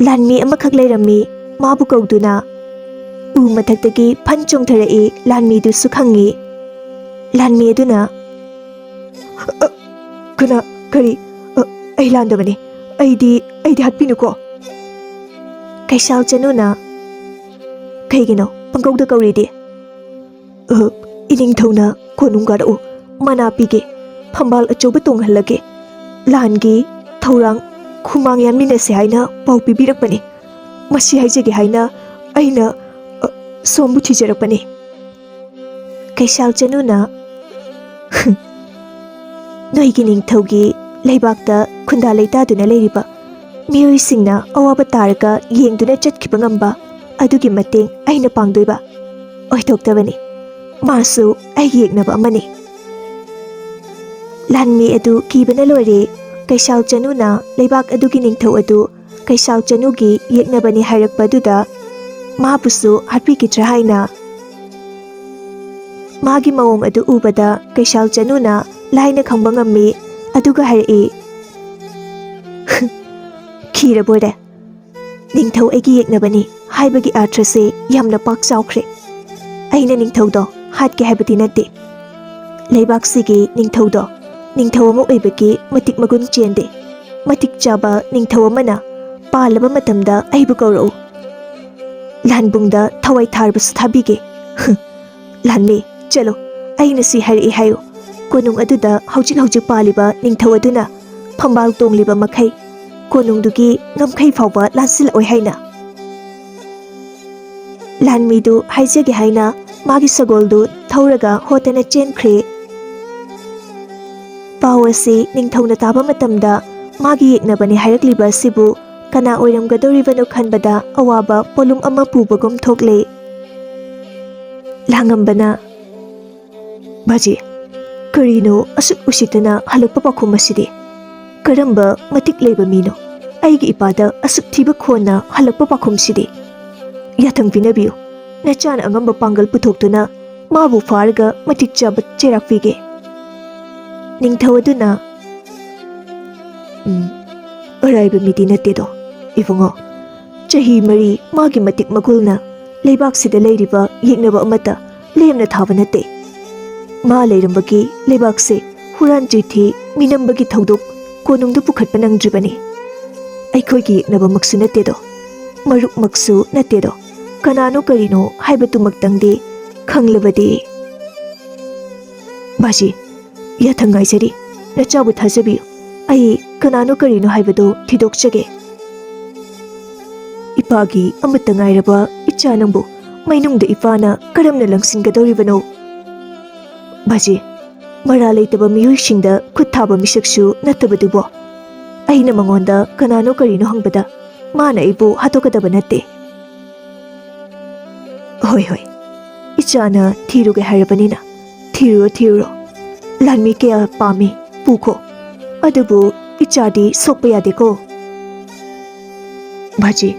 ꯂꯥꯟꯃꯤ ꯑꯃꯈꯛ ꯂꯩꯔꯝꯃꯤ, ꯃꯥꯕꯨ ꯀꯧꯗꯨꯅ꯫ ꯎ ꯃꯊꯛꯇꯒꯤ ꯐꯟ ꯆꯣꯡꯊꯔꯛꯏ, ꯂꯥꯟꯃꯤꯗꯨꯁꯨ ꯈꯪꯉꯤ꯫ ꯂꯥꯟꯃꯤ ꯑꯗꯨꯅ, "ꯑ, ꯀꯅꯥ, ꯀꯔꯤ? ꯑ, ꯑꯩ ꯂꯥꯟꯗꯕꯅꯤ꯫ ꯑꯩꯗꯤ, ꯑꯩꯗꯤ ꯍꯥꯠꯄꯤꯅꯨꯀꯣ꯫" ꯀꯩꯁꯥꯜ ꯆꯅꯨꯅ, "ꯀꯩꯒꯤꯅꯣ ꯄꯪꯀꯧꯗ ꯀꯧꯔꯤꯗꯤ?" "ꯑ, ꯏꯅꯤꯡꯊꯧꯅ ꯀꯣꯅꯨꯡ ꯀꯥꯔꯛꯎ, ꯃꯅꯥ ꯄꯤꯒꯦ, ꯐꯝꯕꯥꯜ ꯑꯆꯧꯕ ꯇꯣꯡꯍꯜꯂꯒꯦ, ꯂꯥꯟꯒꯤ ꯊꯧꯔꯥꯡ ꯈꯨꯃꯥꯡ ꯌꯥꯟꯃꯤꯟꯅꯁꯦ ꯍꯥꯏꯅ ꯄꯥꯎ ꯄꯤꯕꯤꯔꯛꯄꯅꯤ꯫ ꯃꯁꯤ ꯍꯥꯏꯖꯒꯦ ꯍꯥꯏꯅ ꯑꯩꯅ, ꯑ, ꯁꯣꯝꯕꯨ ꯊꯤꯖꯔꯛꯄꯅꯤ꯫" ꯀꯩꯁꯥꯜ ꯆꯅꯨꯅ, "ꯅꯣꯏꯒꯤ ꯅꯤꯡꯊꯧꯒꯤ ꯂꯩꯕꯥꯛꯇ ꯈꯨꯟꯗꯥ ꯂꯩꯇꯥꯗꯨꯅ ꯂꯩꯔꯤꯕ ꯃꯤꯑꯣꯏꯁꯤꯡꯅ ꯑꯋꯥꯕ ꯇꯥꯔꯒ ꯌꯦꯡꯗꯨꯅ ꯆꯠꯈꯤꯕ ꯉꯝꯕ ꯑꯗꯨꯒꯤ ꯃꯇꯦꯡ ꯑꯩꯅ ꯄꯥꯡꯗꯣꯏꯕ? ꯑꯣꯏꯊꯣꯛꯇꯕꯅꯤ꯫ ꯃꯥꯁꯨ ꯑꯩꯒꯤ ꯌꯦꯛꯅꯕ ꯑꯃꯅꯤ꯫" ꯂꯥꯟꯃꯤ ꯑꯗꯨ ꯀꯤꯕꯅ ꯂꯣꯏꯔꯦ꯫ ꯀꯩꯁꯥꯜ ꯆꯅꯨꯅ ꯂꯩꯕꯥꯛ ꯑꯗꯨꯒꯤ ꯅꯤꯡꯊꯧ ꯑꯗꯨ ꯀꯩꯁꯥꯜ ꯆꯅꯨꯒꯤ ꯌꯦꯛꯅꯕꯅꯤ ꯍꯥꯏꯔꯛꯄ ꯑꯗꯨꯗ ꯃꯥꯕꯨꯁꯨ ꯍꯥꯠꯄꯤꯈꯤꯗ꯭ꯔꯥ ꯍꯥꯏꯅ꯫ ꯃꯥꯒꯤ ꯃꯑꯣꯡ ꯑꯗꯨ ꯎꯕꯗ ꯀꯩꯁꯥꯜ ꯆꯅꯨꯅ ꯂꯥꯏꯅ ꯈꯪꯕ ꯉꯝꯃꯤ꯫ ꯑꯗꯨꯒ ꯍꯥꯏꯔꯛꯏ, "ꯈꯤꯔꯕꯣꯏꯔꯦ꯫ ꯅꯤꯡꯊꯧ ꯑꯩꯒꯤ ꯌꯦꯛꯅꯕꯅꯤ ꯍꯥꯏꯕꯒꯤ ꯑꯥꯔꯊꯁꯦ ꯌꯥꯝꯅ ꯄꯥꯛ ꯆꯥꯎꯈ꯭ꯔꯦ꯫ ꯑꯩꯅ ꯅꯤꯡꯊꯧꯗꯣ ꯍꯥꯠꯀꯦ ꯍꯥꯏꯕꯗꯤ ꯅꯠꯇꯦ꯫ ꯂꯩꯕꯥꯛꯁꯤꯒꯤ ꯅꯤꯡꯊꯧꯗꯣ ꯅꯤꯡꯊꯧ ꯑꯃ ꯑꯣꯏꯕꯒꯤ ꯃꯇꯤꯛ ꯃꯒꯨꯟ ꯆꯦꯟꯗꯦ꯫ ꯃꯇꯤꯛ ꯆꯥꯕ ꯅꯤꯡꯊꯧ ꯑꯃꯅ ꯄꯥꯜꯂꯕ ꯃꯇꯝꯗ ꯑꯩꯕꯨ ꯀꯧꯔꯛꯎ꯫ ꯂꯥꯟꯕꯨꯡꯗ ꯊꯋꯥꯏ ꯊꯥꯔꯕꯁꯨ ꯊꯥꯕꯤꯒꯦ꯫" ꯂꯥꯟꯃꯤ, ꯆꯠꯂꯣ, ꯑꯩꯅ ꯁꯤ ꯍꯥꯏꯔꯛꯏ ꯍꯥꯏꯌꯨ꯫ ꯀꯣꯅꯨꯡ ꯑꯗꯨꯗ ꯍꯧꯖꯤꯛ ꯍꯧꯖꯤꯛ ꯄꯥꯜꯂꯤꯕ ꯅꯤꯡꯊꯧ ꯑꯗꯨꯅ ꯐꯝꯕꯥꯜ ꯇꯣꯡꯂꯤꯕ ꯃꯈꯩ ꯀꯣꯅꯨꯡꯗꯨꯒꯤ ꯉꯝꯈꯩ ꯐꯥꯎꯕ ꯂꯥꯟꯁꯤꯜꯂꯛꯑꯣꯏ ꯍꯥꯏꯅ꯫ ꯂꯥꯟꯃꯤꯗꯨ ꯍꯥꯏꯖꯒꯦ ꯍꯥꯏꯅ ꯃꯥꯒꯤ ꯁꯒꯣꯜꯗꯨ ꯊꯧꯔꯒ ꯍꯣꯠꯇꯅ ꯆꯦꯟꯈ꯭ꯔꯦ꯫ ꯄꯥꯎ ꯑꯁꯤ ꯅꯤꯡꯊꯧꯅ ꯇꯥꯕ ꯃꯇꯝꯗ ꯃꯥꯒꯤ ꯌꯦꯛꯅꯕꯅꯤ ꯍꯥꯏꯔꯛꯂꯤꯕ ꯑꯁꯤꯕꯨ ꯀꯅꯥ ꯑꯣꯏꯔꯝꯒꯗꯧꯔꯤꯕꯅꯣ ꯈꯟꯕꯗ ꯑꯋꯥꯕ ꯄꯣꯠꯂꯨꯝ ꯑꯃ ꯄꯨꯕꯒꯨꯝ ꯊꯣꯛꯂꯦ꯫ ꯂꯥꯡꯉꯝꯕꯅ, "ꯕꯥꯖꯤ, ꯀꯔꯤꯅꯣ ꯑꯁꯨꯛ ꯎꯁꯤꯠꯇꯅ ꯍꯜꯂꯛꯄ ꯄꯥꯎꯈꯨꯝ ꯑꯁꯤꯗꯤ? ꯀꯔꯝꯕ ꯃꯇꯤꯛ ꯂꯩꯕ ꯃꯤꯅꯣ ꯑꯩꯒꯤ ꯏꯄꯥꯗ ꯑꯁꯨꯛ ꯊꯤꯕ ꯈꯣꯟꯅ ꯍꯜꯂꯛꯄ ꯄꯥꯎꯈꯨꯝꯁꯤꯗꯤ? ꯌꯥꯊꯪ ꯄꯤꯅꯕꯤꯌꯨ, ꯅꯆꯥꯅ ꯑꯉꯝꯕ ꯄꯥꯡꯒꯜ ꯄꯨꯊꯣꯛꯇꯨꯅ ꯃꯥꯕꯨ ꯐꯥꯔꯒ ꯃꯇꯤꯛ ꯆꯥꯕ ꯆꯩꯔꯥꯛ ꯄꯤꯒꯦ꯫" ꯅꯤꯡꯊꯧ ꯑꯗꯨꯅ, "ꯎꯝ, ꯑꯔꯥꯏꯕ ꯃꯤꯗꯤ ꯅꯠꯇꯦꯗꯣ, ꯏꯕꯨꯡꯉꯣ꯫ ꯆꯍꯤ ꯃꯔꯤ ꯃꯥꯒꯤ ꯃꯇꯤꯛ ꯃꯒꯨꯜꯅ ꯂꯩꯕꯥꯛꯁꯤꯗ ꯂꯩꯔꯤꯕ ꯌꯦꯛꯅꯕ ꯑꯃꯠꯇ ꯂꯦꯝꯅ ꯊꯥꯕ ꯅꯠꯇꯦ꯫ ꯃꯥ ꯂꯩꯔꯝꯕꯒꯤ ꯂꯩꯕꯥꯛꯁꯦ ꯍꯨꯔꯥꯟ ꯆꯤꯊꯤ ꯃꯤꯅꯝꯕꯒꯤ ꯊꯧꯗꯣꯛ ꯀꯣꯅꯨꯡꯗ ꯄꯨꯈꯠꯄ ꯅꯪꯗ꯭ꯔꯤꯕꯅꯤ꯫ ꯑꯩꯈꯣꯏꯒꯤ ꯌꯦꯛꯅꯕꯃꯛꯁꯨ ꯅꯠꯇꯦꯗꯣ, ꯃꯔꯨꯞꯃꯛꯁꯨ ꯅꯠꯇꯦꯗꯣ, ꯀꯅꯥꯅꯣ ꯀꯔꯤꯅꯣ ꯍꯥꯏꯕꯗꯨꯃꯛꯇꯪꯗꯤ ꯈꯪꯂꯕꯗꯤ꯫" "ꯕꯥꯖꯤ, ꯌꯥꯊꯪ ꯉꯥꯏꯖꯔꯤ, ꯅꯆꯥꯕꯨ ꯊꯥꯖꯕꯤꯌꯨ꯫ ꯑꯩ ꯀꯅꯥꯅꯣ ꯀꯔꯤꯅꯣ ꯍꯥꯏꯕꯗꯨ ꯊꯤꯗꯣꯛꯆꯒꯦ꯫" "ꯏꯄꯥꯒꯤ ꯑꯃꯠꯇ ꯉꯥꯏꯔꯕ ꯏꯆꯥ ꯅꯪꯕꯨ ꯃꯩꯅꯨꯡꯗ ꯏꯄꯥꯅ ꯀꯔꯝꯅ ꯂꯪꯁꯤꯟꯒꯗꯧꯔꯤꯕꯅꯣ? ꯕꯥꯖꯤ, ꯃꯔꯥ ꯂꯩꯇꯕ ꯃꯤꯑꯣꯏꯁꯤꯡꯗ ꯈꯨꯠ ꯊꯥꯕ ꯃꯤꯁꯛꯁꯨ ꯅꯠꯇꯕꯗꯨꯕꯣ꯫ ꯑꯩꯅ ꯃꯉꯣꯟꯗ ꯀꯅꯥꯅꯣ ꯀꯔꯤꯅꯣ ꯍꯪꯕꯗ ꯃꯥꯅ ꯑꯩꯕꯨ ꯍꯥꯠꯇꯣꯛꯀꯗꯕ ꯅꯠꯇꯦ꯫" "ꯍꯣꯏ, ꯍꯣꯏ, ꯏꯆꯥꯅ ꯊꯤꯔꯨꯒꯦ ꯍꯥꯏꯔꯕꯅꯤꯅ ꯊꯤꯔꯨꯔꯣ, ꯊꯤꯔꯨꯔꯣ꯫ ꯂꯥꯟꯃꯤ ꯀꯌꯥ ꯄꯥꯝꯃꯤ, ꯄꯨꯈꯣ꯫ ꯑꯗꯨꯕꯨ ꯏꯆꯥꯗꯤ ꯁꯣꯛꯄ ꯌꯥꯗꯦꯀꯣ꯫" "ꯕꯥꯖꯤ,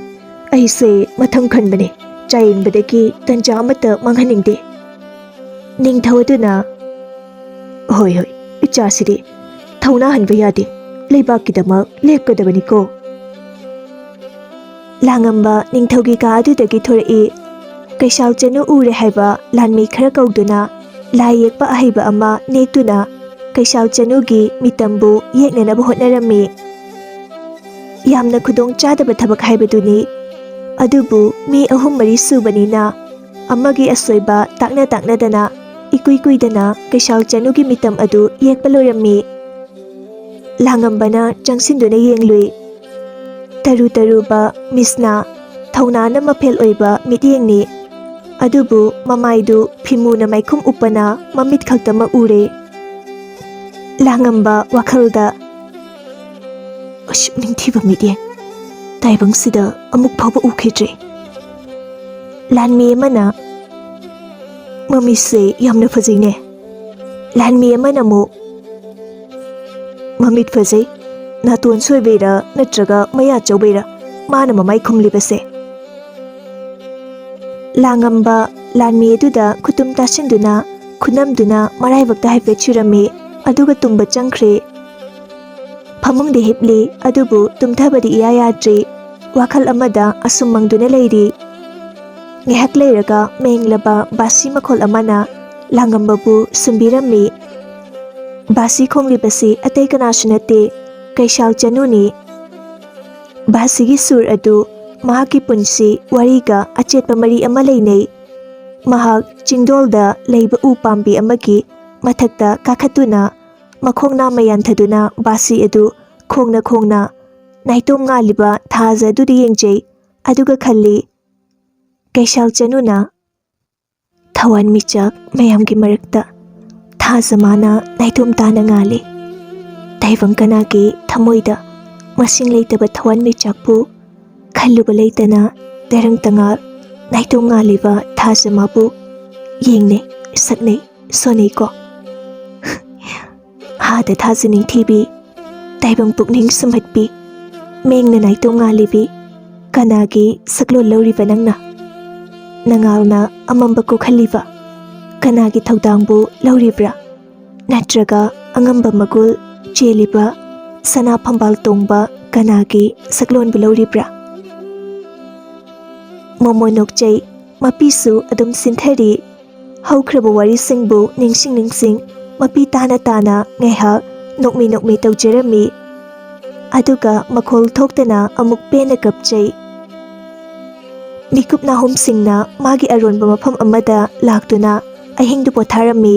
ꯑꯩꯁꯦ ꯃꯊꯪ ꯈꯟꯕꯅꯦ, ꯆꯥꯌꯦꯡꯕꯗꯒꯤ ꯇꯟꯖꯥ ꯑꯃꯠꯇ ꯃꯥꯡꯍꯟꯅꯤꯡꯗꯦ꯫" ꯅꯤꯡꯊꯧ ꯑꯗꯨꯅ, "ꯍꯣꯏ, ꯍꯣꯏ, ꯏꯆꯥꯁꯤꯗꯤ ꯊꯧꯅꯥ ꯍꯟꯕ ꯌꯥꯗꯦ, ꯂꯩꯕꯥꯛꯀꯤꯗꯃꯛ ꯂꯦꯞꯀꯗꯕꯅꯤꯀꯣ꯫" ꯂꯥꯡꯉꯝꯕ ꯅꯤꯡꯊꯧꯒꯤ ꯀꯥ ꯑꯗꯨꯗꯒꯤ ꯊꯣꯔꯛꯏ꯫ ꯀꯩꯁꯥꯜ ꯆꯅꯨ ꯎꯔꯦ ꯍꯥꯏꯕ ꯂꯥꯟꯃꯤ ꯈꯔ ꯀꯧꯗꯨꯅ ꯂꯥꯏ ꯌꯦꯛꯄ ꯑꯍꯩꯕ ꯑꯃ ꯅꯦꯛꯇꯨꯅ ꯀꯩꯁꯥꯜ ꯆꯅꯨꯒꯤ ꯃꯤꯇꯝꯕꯨ ꯌꯦꯛꯅꯅꯕ ꯍꯣꯠꯅꯔꯝꯃꯤ꯫ ꯌꯥꯝꯅ ꯈꯨꯗꯣꯡ ꯆꯥꯗꯕ ꯊꯕꯛ ꯍꯥꯏꯕꯗꯨꯅꯤ꯫ ꯑꯗꯨꯕꯨ ꯃꯤ ꯑꯍꯨꯝ ꯃꯔꯤ ꯁꯨꯕꯅꯤꯅ ꯑꯃꯒꯤ ꯑꯁꯣꯏꯕ ꯇꯥꯛꯅ ꯇꯥꯛꯅꯗꯅ ꯏꯀꯨꯏ ꯀꯨꯏꯗꯅ ꯀꯩꯁꯥꯜ ꯆꯅꯨꯒꯤ ꯃꯤꯇꯝ ꯑꯗꯨ ꯌꯦꯛꯄ ꯂꯣꯏꯔꯝꯃꯤ꯫ ꯂꯥꯡꯉꯝꯕꯅ ꯆꯪꯁꯤꯟꯗꯨꯅ ꯌꯦꯡꯂꯨꯏ꯫ ꯇꯔꯨ ꯇꯔꯨꯕ ꯃꯤꯁꯅꯥ, ꯊꯧꯅꯥꯅ ꯃꯐꯦꯜ ꯑꯣꯏꯕ ꯃꯤꯠꯌꯦꯡꯅꯤ꯫ ꯑꯗꯨꯕꯨ ꯃꯃꯥꯏꯗꯨ ꯐꯤꯃꯨꯅ ꯃꯥꯏꯈꯨꯝ ꯎꯞꯄꯅ ꯃꯃꯤꯠ ꯈꯛꯇꯃꯛ ꯎꯔꯦ꯫ ꯂꯥꯡꯉꯝꯕ ꯋꯥꯈꯜꯗ, "ꯑꯁꯨꯛ ꯅꯤꯡꯊꯤꯕ ꯃꯤꯠꯌꯦꯡ ꯇꯥꯏꯕꯪꯁꯤꯗ ꯑꯃꯨꯛ ꯐꯥꯎꯕ ꯎꯈꯤꯗ꯭ꯔꯤ"꯫ ꯂꯥꯟꯃꯤ ꯑꯃꯅ, "ꯃꯃꯤꯠꯁꯦ ꯌꯥꯝꯅ ꯐꯖꯩꯅꯦ"꯫ ꯂꯥꯟꯃꯤ ꯑꯃꯅ ꯑꯃꯨꯛ, "ꯃꯃꯤꯠ ꯐꯖꯩ, ꯅꯥꯇꯣꯟ ꯁꯣꯏꯕꯩꯔꯥ ꯅꯠꯇ꯭ꯔꯒ ꯃꯌꯥ ꯆꯧꯕꯩꯔꯥ ꯃꯥꯅ ꯃꯃꯥꯏ ꯈꯨꯝꯂꯤꯕꯁꯦ?" ꯂꯥꯡꯉꯝꯕ ꯂꯥꯟꯃꯤ ꯑꯗꯨꯗ ꯈꯨꯇꯨꯝ ꯇꯥꯁꯤꯟꯗꯨꯅ, ꯈꯨꯅꯝꯗꯨꯅ ꯃꯔꯥꯏꯕꯛꯇ ꯍꯥꯏꯐꯦꯠ ꯁꯨꯔꯝꯃꯤ, ꯑꯗꯨꯒ ꯇꯨꯝꯕ ꯆꯪꯈ꯭ꯔꯦ꯫ ꯐꯃꯨꯡꯗ ꯍꯤꯞꯂꯤ, ꯑꯗꯨꯕꯨ ꯇꯨꯝꯊꯕꯗꯤ ꯏꯌꯥ ꯌꯥꯗ꯭ꯔꯤ꯫ ꯋꯥꯈꯜ ꯑꯃꯗ ꯑꯁꯨꯝ ꯃꯪꯗꯨꯅ ꯂꯩꯔꯤ꯫ ꯉꯥꯏꯍꯥꯛ ꯂꯩꯔꯒ ꯃꯦꯡꯂꯕ ꯕꯥꯁꯤ ꯃꯈꯣꯜ ꯑꯃꯅ ꯂꯥꯡꯉꯝꯕꯕꯨ ꯁꯨꯝꯕꯤꯔꯝꯃꯤ꯫ ꯕꯥꯁꯤ ꯈꯣꯡꯂꯤꯕꯁꯤ ꯑꯇꯩ ꯀꯅꯥꯁꯨ ꯅꯠꯇꯦ, ꯀꯩꯁꯥꯜ ꯆꯅꯨꯅꯤ꯫ ꯕꯥꯁꯤꯒꯤ ꯁꯨꯔ ꯑꯗꯨ ꯃꯍꯥꯛꯀꯤ ꯄꯨꯟꯁꯤ ꯋꯥꯔꯤꯒ ꯑꯆꯦꯠꯄ ꯃꯔꯤ ꯑꯃ ꯂꯩꯅꯩ꯫ ꯃꯍꯥꯛ ꯆꯤꯡꯗꯣꯜꯗ ꯂꯩꯕ ꯎ ꯄꯥꯝꯕꯤ ꯑꯃꯒꯤ ꯃꯊꯛꯇ ꯀꯥꯈꯠꯇꯨꯅ, ꯃꯈꯣꯡ ꯅꯥꯝꯃ ꯌꯥꯟꯊꯗꯨꯅ ꯕꯥꯁꯤ ꯑꯗꯨ ꯈꯣꯡꯅ ꯈꯣꯡꯅ ꯅꯥꯏꯇꯣꯝ ꯉꯥꯜꯂꯤꯕ ꯊꯥꯖ ꯑꯗꯨꯗ ꯌꯦꯡꯖꯩ, ꯑꯗꯨꯒ ꯈꯜꯂꯤ, ꯀꯩꯁꯥꯜ ꯆꯅꯨꯅ꯫ ꯊꯋꯥꯟꯃꯤꯆꯥꯛ ꯃꯌꯥꯝꯒꯤ ꯃꯔꯛꯇ ꯊꯥꯖ ꯃꯥꯅ ꯅꯥꯏꯇꯣꯝ ꯇꯥꯅ ꯉꯥꯜꯂꯤ꯫ ꯇꯥꯏꯕꯪ ꯀꯅꯥꯒꯤ ꯊꯃꯣꯏꯗ ꯃꯁꯤꯡ ꯂꯩꯇꯕ ꯊꯋꯥꯟꯃꯤꯆꯥꯛꯄꯨ ꯈꯜꯂꯨꯕ ꯂꯩꯇꯅ ꯇꯔꯪ ꯇꯉꯥꯜ ꯅꯥꯏꯇꯣꯝ ꯉꯥꯜꯂꯤꯕ ꯊꯥꯖ ꯃꯥꯕꯨ ꯌꯦꯡꯅꯩ, ꯁꯛꯅꯩ, ꯁꯣꯟꯅꯩꯀꯣ꯫ ꯍꯥꯗ ꯊꯥꯖ ꯅꯤꯡꯊꯤꯕꯤ, ꯇꯥꯏꯕꯪ ꯄꯨꯛꯅꯤꯡ ꯁꯨꯝꯍꯠꯄꯤ, ꯃꯦꯡꯅ ꯅꯥꯏꯇꯣꯝ ꯉꯥꯜꯂꯤꯕꯤ, ꯀꯅꯥꯒꯤ ꯁꯛꯂꯣꯟ ꯂꯧꯔꯤꯕ ꯅꯪꯅ? ꯅꯉꯥꯜꯅ ꯑꯃꯝꯕ ꯀꯣꯛꯍꯜꯂꯤꯕ ꯀꯅꯥꯒꯤ ꯊꯧꯗꯥꯡꯕꯨ ꯂꯧꯔꯤꯕ꯭ꯔꯥ? ꯅꯠꯇ꯭ꯔꯒ ꯑꯉꯝꯕ ꯃꯒꯨꯜ ꯆꯦꯜꯂꯤꯕ ꯁꯅꯥ ꯐꯝꯕꯥꯜ ꯇꯣꯡꯕ ꯀꯅꯥꯒꯤ ꯁꯛꯂꯣꯟꯕꯨ ꯂꯧꯔꯤꯕ꯭ꯔꯥ? ꯃꯣꯃꯣ ꯅꯣꯛꯆꯩ, ꯃꯄꯤꯁꯨ ꯑꯗꯨꯝ ꯁꯤꯟꯊꯔꯤ꯫ ꯍꯧꯈ꯭ꯔꯕ ꯋꯥꯔꯤꯁꯤꯡꯕꯨ ꯅꯤꯡꯁꯤꯡ ꯅꯤꯡꯁꯤꯡ ꯃꯄꯤ ꯇꯥꯅ ꯇꯥꯅ ꯉꯥꯏꯍꯥꯛ ꯅꯣꯛꯃꯤ ꯅꯣꯛꯃꯤ ꯇꯧꯖꯔꯝꯃꯤ꯫ ꯑꯗꯨꯒ ꯃꯈꯣꯜ ꯊꯣꯛꯇꯅ ꯑꯃꯨꯛ ꯄꯦꯟꯅ ꯀꯞꯆꯩ꯫ ꯃꯤꯀꯨꯞ ꯅꯥꯍꯨꯝꯁꯤꯡꯅ ꯃꯥꯒꯤ ꯑꯔꯣꯟꯕ ꯃꯐꯝ ꯑꯃꯗ ꯂꯥꯛꯇꯨꯅ ꯑꯍꯤꯡꯗꯨ ꯄꯣꯊꯥꯔꯝꯃꯤ꯫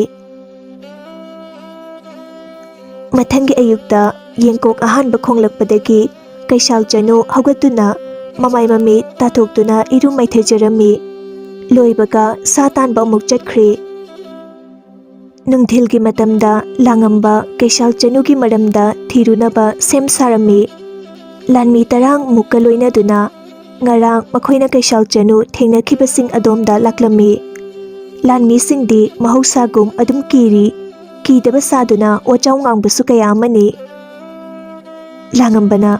ꯃꯊꯪꯒꯤ ꯑꯌꯨꯛꯇ ꯌꯦꯡꯀꯣꯛ ꯑꯍꯥꯟꯕ ꯈꯣꯡꯂꯛꯄꯗꯒꯤ ꯀꯩꯁꯥꯜ ꯆꯅꯨ ꯍꯧꯒꯠꯇꯨꯅ ꯃꯃꯥꯏ ꯃꯃꯤꯠ ꯇꯥꯊꯣꯛꯇꯨꯅ ꯏꯔꯨ ꯃꯥꯏꯊꯖꯔꯝꯃꯤ꯫ ꯂꯣꯏꯕꯒ ꯁꯥ ꯇꯥꯟꯕ ꯑꯃꯨꯛ ꯆꯠꯈ꯭ꯔꯦ꯫ ꯅꯨꯡꯊꯤꯜꯒꯤ ꯃꯇꯝꯗ ꯂꯥꯡꯉꯝꯕ ꯀꯩꯁꯥꯜ ꯆꯅꯨꯒꯤ ꯃꯔꯝꯗ ꯊꯤꯔꯨꯅꯕ ꯁꯦꯝ ꯁꯥꯔꯝꯃꯤ꯫ ꯂꯥꯟꯃꯤ ꯇꯔꯥꯃꯨꯛꯀ ꯂꯣꯏꯅꯗꯨꯅ ꯉꯔꯥꯡ ꯃꯈꯣꯏꯅ ꯀꯩꯁꯥꯜ ꯆꯅꯨ ꯊꯦꯡꯅꯈꯤꯕꯁꯤꯡ ꯑꯗꯣꯝꯗ ꯂꯥꯛꯂꯝꯃꯤ꯫ ꯂꯥꯟꯃꯤꯁꯤꯡꯗꯤ ꯃꯍꯧꯁꯥꯒꯨꯝ ꯑꯗꯨꯝ ꯀꯤꯔꯤ, ꯀꯤꯗꯕ ꯁꯥꯗꯨꯅ ꯋꯥꯖꯥꯎ ꯉꯥꯡꯕꯁꯨ ꯀꯌꯥ ꯑꯃꯅꯤ꯫ ꯂꯥꯡꯉꯝꯕꯅ,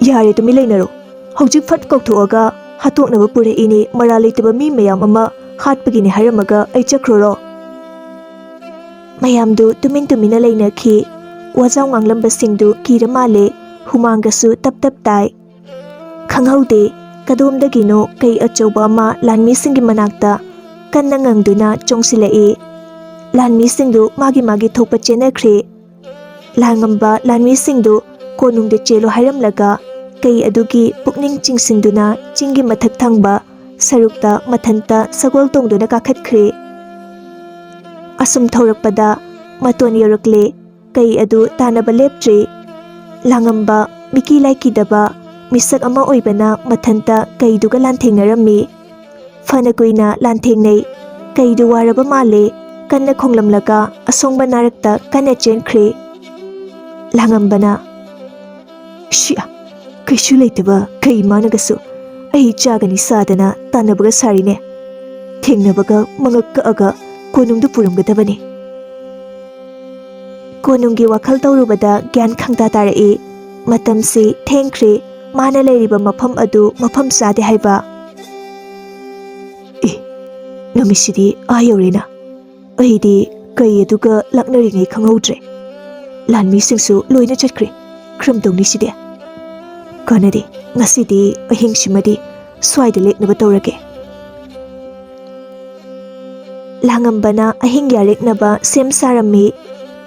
"ꯌꯥꯔꯦ, ꯇꯨꯃꯤꯟ ꯂꯩꯅꯔꯣ꯫ ꯍꯧꯖꯤꯛ ꯐꯠ ꯀꯧꯊꯣꯛꯑꯒ ꯍꯥꯠꯇꯣꯛꯅꯕ ꯄꯨꯔꯛꯏꯅꯦ, ꯃꯔꯥꯜ ꯂꯩꯇꯕ ꯃꯤ ꯃꯌꯥꯝ ꯑꯃ ꯍꯥꯠꯄꯒꯤꯅꯦ ꯍꯥꯏꯔꯝꯃꯒ ꯑꯩ ꯆꯠꯈ꯭ꯔꯣꯔꯣ?" ꯃꯌꯥꯝꯗꯨ ꯇꯨꯃꯤꯟ ꯇꯨꯃꯤꯟꯅ ꯂꯩꯅꯈꯤ꯫ ꯋꯥꯖꯥꯎ ꯉꯥꯡꯂꯝꯕꯁꯤꯡꯗꯨ ꯀꯤꯔ ꯃꯥꯜꯂꯦ, ꯍꯨꯃꯥꯡꯒꯁꯨ ꯇꯞ ꯇꯞ ꯇꯥꯏ꯫ ꯈꯪꯍꯧꯗꯦ, ꯀꯗꯣꯝꯗꯒꯤꯅꯣ ꯀꯩ ꯑꯆꯧꯕ ꯑꯃ ꯂꯥꯟꯃꯤꯁꯤꯡꯒꯤ ꯃꯅꯥꯛꯇ ꯀꯟꯅ ꯉꯪꯗꯨꯅ ꯆꯣꯡꯁꯤꯜꯂꯛꯏ꯫ ꯂꯥꯟꯃꯤꯁꯤꯡꯗꯨ ꯃꯥꯒꯤ ꯃꯥꯒꯤ ꯊꯣꯛꯄ ꯆꯦꯟꯅꯈ꯭ꯔꯦ꯫ ꯂꯥꯡꯉꯝꯕ ꯂꯥꯟꯃꯤꯁꯤꯡꯗꯨ ꯀꯣꯅꯨꯡꯗ ꯆꯦꯜꯂꯨ ꯍꯥꯏꯔꯝꯂꯒ ꯀꯩ ꯑꯗꯨꯒꯤ ꯄꯨꯛꯅꯤꯡ ꯆꯤꯡꯁꯤꯟꯗꯨꯅ ꯆꯤꯡꯒꯤ ꯃꯊꯛ ꯊꯪꯕ ꯁꯔꯨꯛꯇ ꯃꯊꯟꯇ ꯁꯒꯣꯜ ꯇꯣꯡꯗꯨꯅ ꯀꯥꯈꯠꯈ꯭ꯔꯦ꯫ ꯑꯁꯨꯝ ꯊꯧꯔꯛꯄꯗ ꯃꯇꯣꯟ ꯌꯧꯔꯛꯂꯦ꯫ ꯀꯩ ꯑꯗꯨ ꯇꯥꯟꯅꯕ ꯂꯦꯞꯇ꯭ꯔꯤ꯫ ꯂꯥꯡꯉꯝꯕ ꯃꯤꯀꯤ ꯂꯥꯏꯀꯤꯗꯕ ꯃꯤꯁꯛ ꯑꯃ ꯑꯣꯏꯕꯅ ꯃꯊꯟꯇ ꯀꯩꯗꯨꯒ ꯂꯥꯟꯊꯦꯡꯅꯔꯝꯃꯤ꯫ ꯐꯅ ꯀꯨꯏꯅ ꯂꯥꯟꯊꯦꯡꯅꯩ꯫ ꯀꯩꯗꯨ ꯋꯥꯔꯕ ꯃꯥꯜꯂꯦ꯫ ꯀꯟꯅ ꯈꯣꯡꯂꯝꯂꯒ ꯑꯁꯣꯡꯕ ꯅꯥꯔꯛꯇ ꯀꯟꯅ ꯆꯦꯟꯈ꯭ꯔꯦ꯫ ꯂꯥꯡꯉꯝꯕꯅ, "ꯁꯤꯌꯥ, ꯀꯩꯁꯨ ꯂꯩꯇꯕ ꯀꯩ ꯃꯥꯅꯒꯁꯨ ꯑꯩ ꯆꯥꯒꯅꯤ ꯁꯥꯗꯅ ꯇꯥꯟꯅꯕꯒ ꯁꯥꯔꯤꯅꯦ꯫ ꯊꯦꯡꯅꯕꯒ ꯃꯉꯛ ꯀꯛꯑꯒ ꯀꯣꯅꯨꯡꯗ ꯄꯨꯔꯝꯒꯗꯕꯅꯤ꯫" ꯀꯣꯅꯨꯡꯒꯤ ꯋꯥꯈꯜ ꯇꯧꯔꯨꯕꯗ ꯒ꯭ꯌꯥꯟ ꯈꯪꯇꯥ ꯇꯥꯔꯛꯏ꯫ ꯃꯇꯝꯁꯤ ꯊꯦꯡꯈ꯭ꯔꯦ꯫ ꯃꯥꯅ ꯂꯩꯔꯤꯕ ꯃꯐꯝ ꯑꯗꯨ ꯃꯐꯝ ꯆꯥꯗꯦ ꯍꯥꯏꯕ꯫ "ꯑꯦ, ꯅꯨꯃꯤꯠꯁꯤꯗꯤ ꯑꯥ ꯌꯧꯔꯦꯅ꯫ ꯑꯩꯗꯤ ꯀꯩ ꯑꯗꯨꯒ ꯂꯥꯛꯅꯔꯤꯉꯩ ꯈꯪꯍꯧꯗ꯭ꯔꯦ꯫ ꯂꯥꯟꯃꯤꯁꯤꯡꯁꯨ ꯂꯣꯏꯅ ꯆꯠꯈ꯭ꯔꯦ꯫ ꯀꯔꯝ ꯇꯧꯅꯤ ꯁꯤꯗꯤ? ꯀꯥꯟꯅꯗꯦ, ꯉꯁꯤꯗꯤ ꯑꯍꯤꯡꯁꯤꯃꯗꯤ ꯁ꯭ꯋꯥꯏꯗ ꯂꯦꯛꯅꯕ ꯇꯧꯔꯒꯦ꯫" ꯂꯥꯡꯉꯝꯕꯅ ꯑꯍꯤꯡ ꯌꯥꯔꯦꯛꯅꯕ ꯁꯦꯝ ꯁꯥꯔꯝꯃꯤ꯫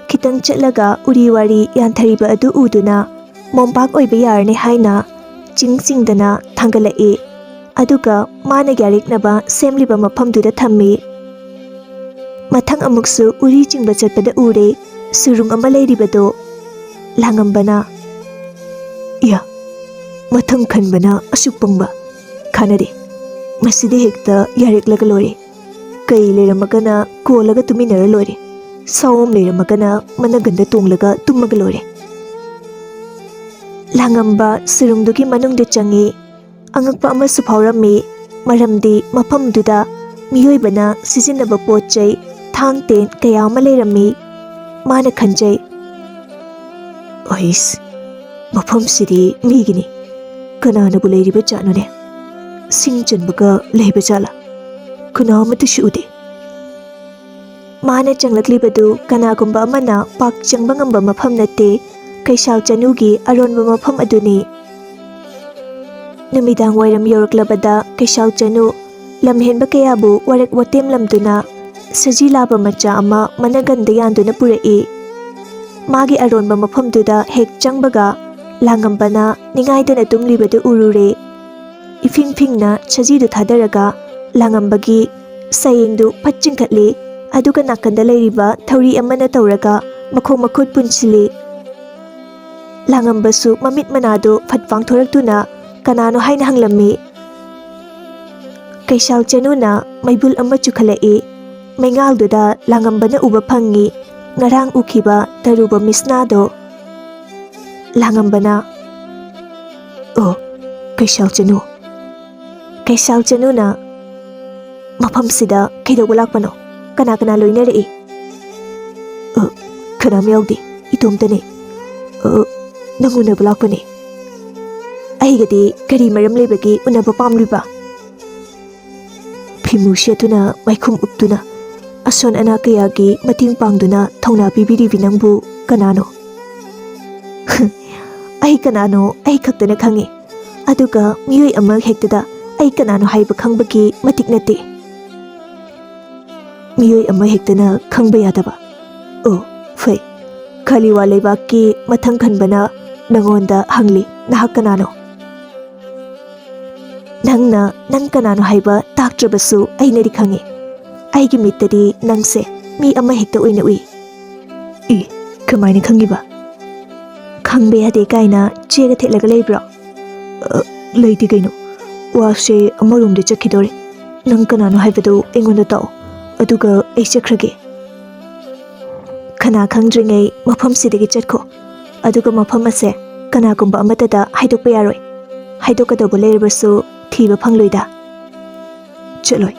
ꯈꯤꯇꯪ ꯆꯠꯂꯒ ꯎꯔꯤ ꯋꯥꯔꯤ ꯌꯥꯟꯊꯔꯤꯕ ꯑꯗꯨ ꯎꯗꯨꯅ ꯃꯣꯝꯄꯥꯛ ꯑꯣꯏꯕ ꯌꯥꯔꯅꯤ ꯍꯥꯏꯅ ꯆꯤꯡ ꯆꯤꯡꯗꯅ ꯊꯥꯡꯒꯠꯂꯛꯏ꯫ ꯑꯗꯨꯒ ꯃꯥꯅ ꯌꯥꯔꯦꯛꯅꯕ ꯁꯦꯝꯂꯤꯕ ꯃꯐꯝꯗꯨꯗ ꯊꯝꯃꯤ꯫ ꯃꯊꯪ ꯑꯃꯨꯛꯁꯨ ꯎꯔꯤ ꯆꯤꯡꯕ ꯆꯠꯄꯗ ꯎꯔꯦ꯫ ꯁꯨꯔꯨꯡ ꯑꯃ ꯂꯩꯔꯤꯕꯗꯣ꯫ ꯂꯥꯡꯉꯝꯕꯅ, "ꯏꯌꯥ, ꯃꯊꯪ ꯈꯟꯕꯅ ꯑꯁꯨꯛ ꯄꯪꯕ꯫ ꯀꯥꯟꯅꯗꯦ, ꯃꯁꯤꯗꯤ ꯍꯦꯛꯇ ꯌꯥꯔꯦꯛꯂꯒ ꯂꯣꯏꯔꯦ꯫ ꯀꯩ ꯂꯩꯔꯝꯃꯒꯅ ꯀꯣꯜꯂꯒ ꯇꯨꯃꯤꯟꯅꯔ ꯂꯣꯏꯔꯦ꯫ ꯁꯥꯑꯣꯝ ꯂꯩꯔꯝꯃꯒꯅ ꯃꯅꯒꯟꯗ ꯇꯣꯡꯂꯒ ꯇꯨꯝꯃꯒ ꯂꯣꯏꯔꯦ꯫" ꯂꯥꯡꯉꯝꯕ ꯁꯨꯔꯨꯡꯗꯨꯒꯤ ꯃꯅꯨꯡꯗ ꯆꯪꯉꯤ꯫ ꯑꯉꯛꯄ ꯑꯃꯁꯨ ꯐꯥꯎꯔꯝꯃꯤ, ꯃꯔꯝꯗꯤ ꯃꯐꯝꯗꯨꯗ ꯃꯤꯑꯣꯏꯕꯅ ꯁꯤꯖꯤꯟꯅꯕ ꯄꯣꯠ ꯆꯩ, ꯊꯥꯡ ꯇꯦꯟ ꯀꯌꯥ ꯑꯃ ꯂꯩꯔꯝꯃꯤ꯫ ꯃꯥꯅ ꯈꯟꯖꯩ, "ꯑꯩꯁ, ꯃꯐꯝꯁꯤꯗꯤ ꯃꯤꯒꯤꯅꯤ꯫ ꯀꯅꯥꯅꯕꯨ ꯂꯩꯔꯤꯕ ꯖꯥꯠꯅꯣꯅꯦ? ꯁꯤꯡ ꯆꯟꯕꯒ ꯂꯩꯕ ꯖꯥꯠꯂꯥ? ꯀꯅꯥ ꯑꯃꯠꯇꯁꯨ ꯎꯗꯦ꯫" ꯃꯥꯅ ꯆꯪꯂꯛꯂꯤꯕꯗꯨ ꯀꯅꯥꯒꯨꯝꯕ ꯑꯃꯅ ꯄꯥꯛ ꯆꯪꯕ ꯉꯝꯕ ꯃꯐꯝ ꯅꯠꯇꯦ, ꯀꯩꯁꯥꯜ ꯆꯅꯨꯒꯤ ꯑꯔꯣꯟꯕ ꯃꯐꯝ ꯑꯗꯨꯅꯤ꯫ ꯅꯨꯃꯤꯗꯥꯡ ꯋꯥꯏꯔꯝ ꯌꯧꯔꯛꯂꯕꯗ ꯀꯩꯁꯥꯜ ꯆꯅꯨ ꯂꯝꯍꯦꯟꯕ ꯀꯌꯥꯕꯨ ꯋꯥꯔꯛ ꯋꯥꯇꯦꯝꯂꯝꯗꯨꯅ ꯁꯖꯤ ꯂꯥꯕ ꯃꯆꯥ ꯑꯃ ꯃꯅꯒꯟꯗ ꯌꯥꯟꯗꯨꯅ ꯄꯨꯔꯛꯏ꯫ ꯃꯥꯒꯤ ꯑꯔꯣꯟꯕ ꯃꯐꯝꯗꯨꯗ ꯍꯦꯛ ꯆꯪꯕꯒ ꯂꯥꯡꯉꯝꯕꯅ ꯅꯤꯡꯉꯥꯏꯗꯅ ꯇꯨꯝꯂꯤꯕꯗꯨ ꯎꯔꯨꯔꯦ꯫ ꯏꯐꯤꯡ ꯐꯤꯡꯅ ꯁꯖꯤꯗꯨ ꯊꯥꯗꯔꯒ ꯂꯥꯡꯉꯝꯕꯒꯤ ꯁꯌꯦꯡꯗꯨ ꯐꯠ ꯆꯤꯡꯈꯠꯂꯤ꯫ ꯑꯗꯨꯒ ꯅꯥꯀꯟꯗ ꯂꯩꯔꯤꯕ ꯊꯧꯔꯤ ꯑꯃꯅ ꯇꯧꯔꯒ ꯃꯈꯣꯡ ꯃꯈꯨꯠ ꯄꯨꯟꯁꯤꯜꯂꯤ꯫ ꯂꯥꯡꯉꯝꯕꯁꯨ ꯃꯃꯤꯠ ꯃꯅꯥꯗꯨ ꯐꯠ ꯄꯥꯡꯊꯣꯔꯛꯇꯨꯅ ꯀꯅꯥꯅꯣ ꯍꯥꯏꯅ ꯍꯪꯂꯝꯃꯤ꯫ ꯀꯩꯁꯥꯜ ꯆꯅꯨꯅ ꯃꯩꯕꯨꯜ ꯑꯃ ꯆꯨꯈꯠꯂꯛꯏ꯫ ꯃꯩꯉꯥꯜꯗꯨꯗ ꯂꯥꯡꯉꯝꯕꯅ ꯎꯕ ꯐꯪꯉꯤ ꯉꯔꯥꯡ ꯎꯈꯤꯕ ꯇꯔꯨꯕ ꯃꯤꯁꯅꯥꯗꯣ꯫ ꯂꯥꯡꯉꯝꯕꯅ, "ꯑꯣ, ꯀꯩꯁꯥꯜ ꯆꯅꯨ꯫" ꯀꯩꯁꯥꯜ ꯆꯅꯨꯅ, "ꯃꯐꯝꯁꯤꯗ ꯀꯩꯗꯧꯕ ꯂꯥꯛꯄꯅꯣ? ꯀꯅꯥ ꯀꯅꯥ ꯂꯣꯏꯅꯔꯛꯏ?" "ꯑ, ꯀꯅꯥꯝ ꯌꯥꯎꯗꯦ, ꯏꯇꯣꯝꯇꯅꯦ꯫ ꯑ, ꯅꯪ ꯎꯅꯕ ꯂꯥꯛꯄꯅꯦ꯫" "ꯑꯩꯒꯗꯤ ꯀꯔꯤ ꯃꯔꯝ ꯂꯩꯕꯒꯤ ꯎꯅꯕ ꯄꯥꯝꯂꯤꯕ?" ꯐꯤꯃꯨ ꯁꯦꯠꯇꯨꯅ ꯃꯥꯏꯈꯨꯝ ꯎꯞꯇꯨꯅ ꯑꯁꯣꯟ ꯑꯅꯥ ꯀꯌꯥꯒꯤ ꯃꯇꯦꯡ ꯄꯥꯡꯗꯨꯅ ꯊꯧꯅꯥ ꯄꯤꯕꯤꯔꯤꯕꯤ ꯅꯪꯕꯨ ꯀꯅꯥꯅꯣ? ꯑꯩ ꯀꯅꯥꯅꯣ ꯑꯩ ꯈꯛꯇꯅ ꯈꯪꯉꯤ꯫ ꯑꯗꯨꯒ ꯃꯤꯑꯣꯏ ꯑꯃ ꯍꯦꯛꯇꯗ ꯑꯩ ꯀꯅꯥꯅꯣ ꯍꯥꯏꯕ ꯈꯪꯕꯒꯤ ꯃꯇꯤꯛ ꯅꯠꯇꯦ꯫ ꯃꯤꯑꯣꯏ ꯑꯃ ꯍꯦꯛꯇꯅ ꯈꯪꯕ ꯌꯥꯗꯕ꯫ ꯑꯣ, ꯐꯩ꯫ ꯈꯥꯂꯤꯋꯥ ꯂꯩꯕꯥꯛꯀꯤ ꯃꯊꯪ ꯈꯟꯕꯅ ꯅꯉꯣꯟꯗ ꯍꯪꯂꯤ, ꯅꯍꯥꯛ ꯀꯅꯥꯅꯣ? ꯅꯪꯅ ꯅꯪ ꯀꯅꯥꯅꯣ ꯍꯥꯏꯕ ꯇꯥꯛꯇ꯭ꯔꯕꯁꯨ ꯑꯩꯅꯗꯤ ꯈꯪꯉꯤ꯫ ꯑꯩꯒꯤ ꯃꯤꯠꯇꯗꯤ ꯅꯪꯁꯦ ꯃꯤ ꯑꯃ ꯍꯦꯛꯇ ꯑꯣꯏꯅ ꯎꯏ꯫ ꯏ, ꯀꯃꯥꯏꯅ ꯈꯪꯉꯤꯕ? ꯈꯪꯕ ꯌꯥꯗꯦ ꯀꯥꯏꯅ ꯆꯦꯒ ꯊꯦꯠꯂꯒ ꯂꯩꯕ꯭ꯔꯣ? ꯑ, ꯂꯩꯇꯦ ꯀꯩꯅꯣ꯫ ꯋꯥꯁꯦ ꯑꯃꯔꯣꯝꯗ ꯆꯠꯈꯤꯗꯣꯔꯦ꯫ ꯅꯪ ꯀꯅꯥꯅꯣ ꯍꯥꯏꯕꯗꯨ ꯑꯩꯉꯣꯟꯗ ꯇꯥꯛꯑꯣ, ꯑꯗꯨꯒ ꯑꯩ ꯆꯠꯈ꯭ꯔꯒꯦ꯫ ꯀꯅꯥ ꯈꯪꯗ꯭ꯔꯤꯉꯩ ꯃꯐꯝꯁꯤꯗꯒꯤ ꯆꯠꯈꯣ, ꯑꯗꯨꯒ ꯃꯐꯝ ꯑꯁꯦ ꯀꯅꯥꯒꯨꯝꯕ ꯑꯃꯠꯇꯗ ꯍꯥꯏꯗꯣꯛꯄ ꯌꯥꯔꯣꯏ꯫ ꯍꯥꯏꯗꯣꯛꯀꯗꯧꯕ ꯂꯩꯔꯕꯁꯨ ꯊꯤꯕ ꯐꯪꯂꯣꯏꯗ꯫ ꯆꯠꯂꯣꯏ꯫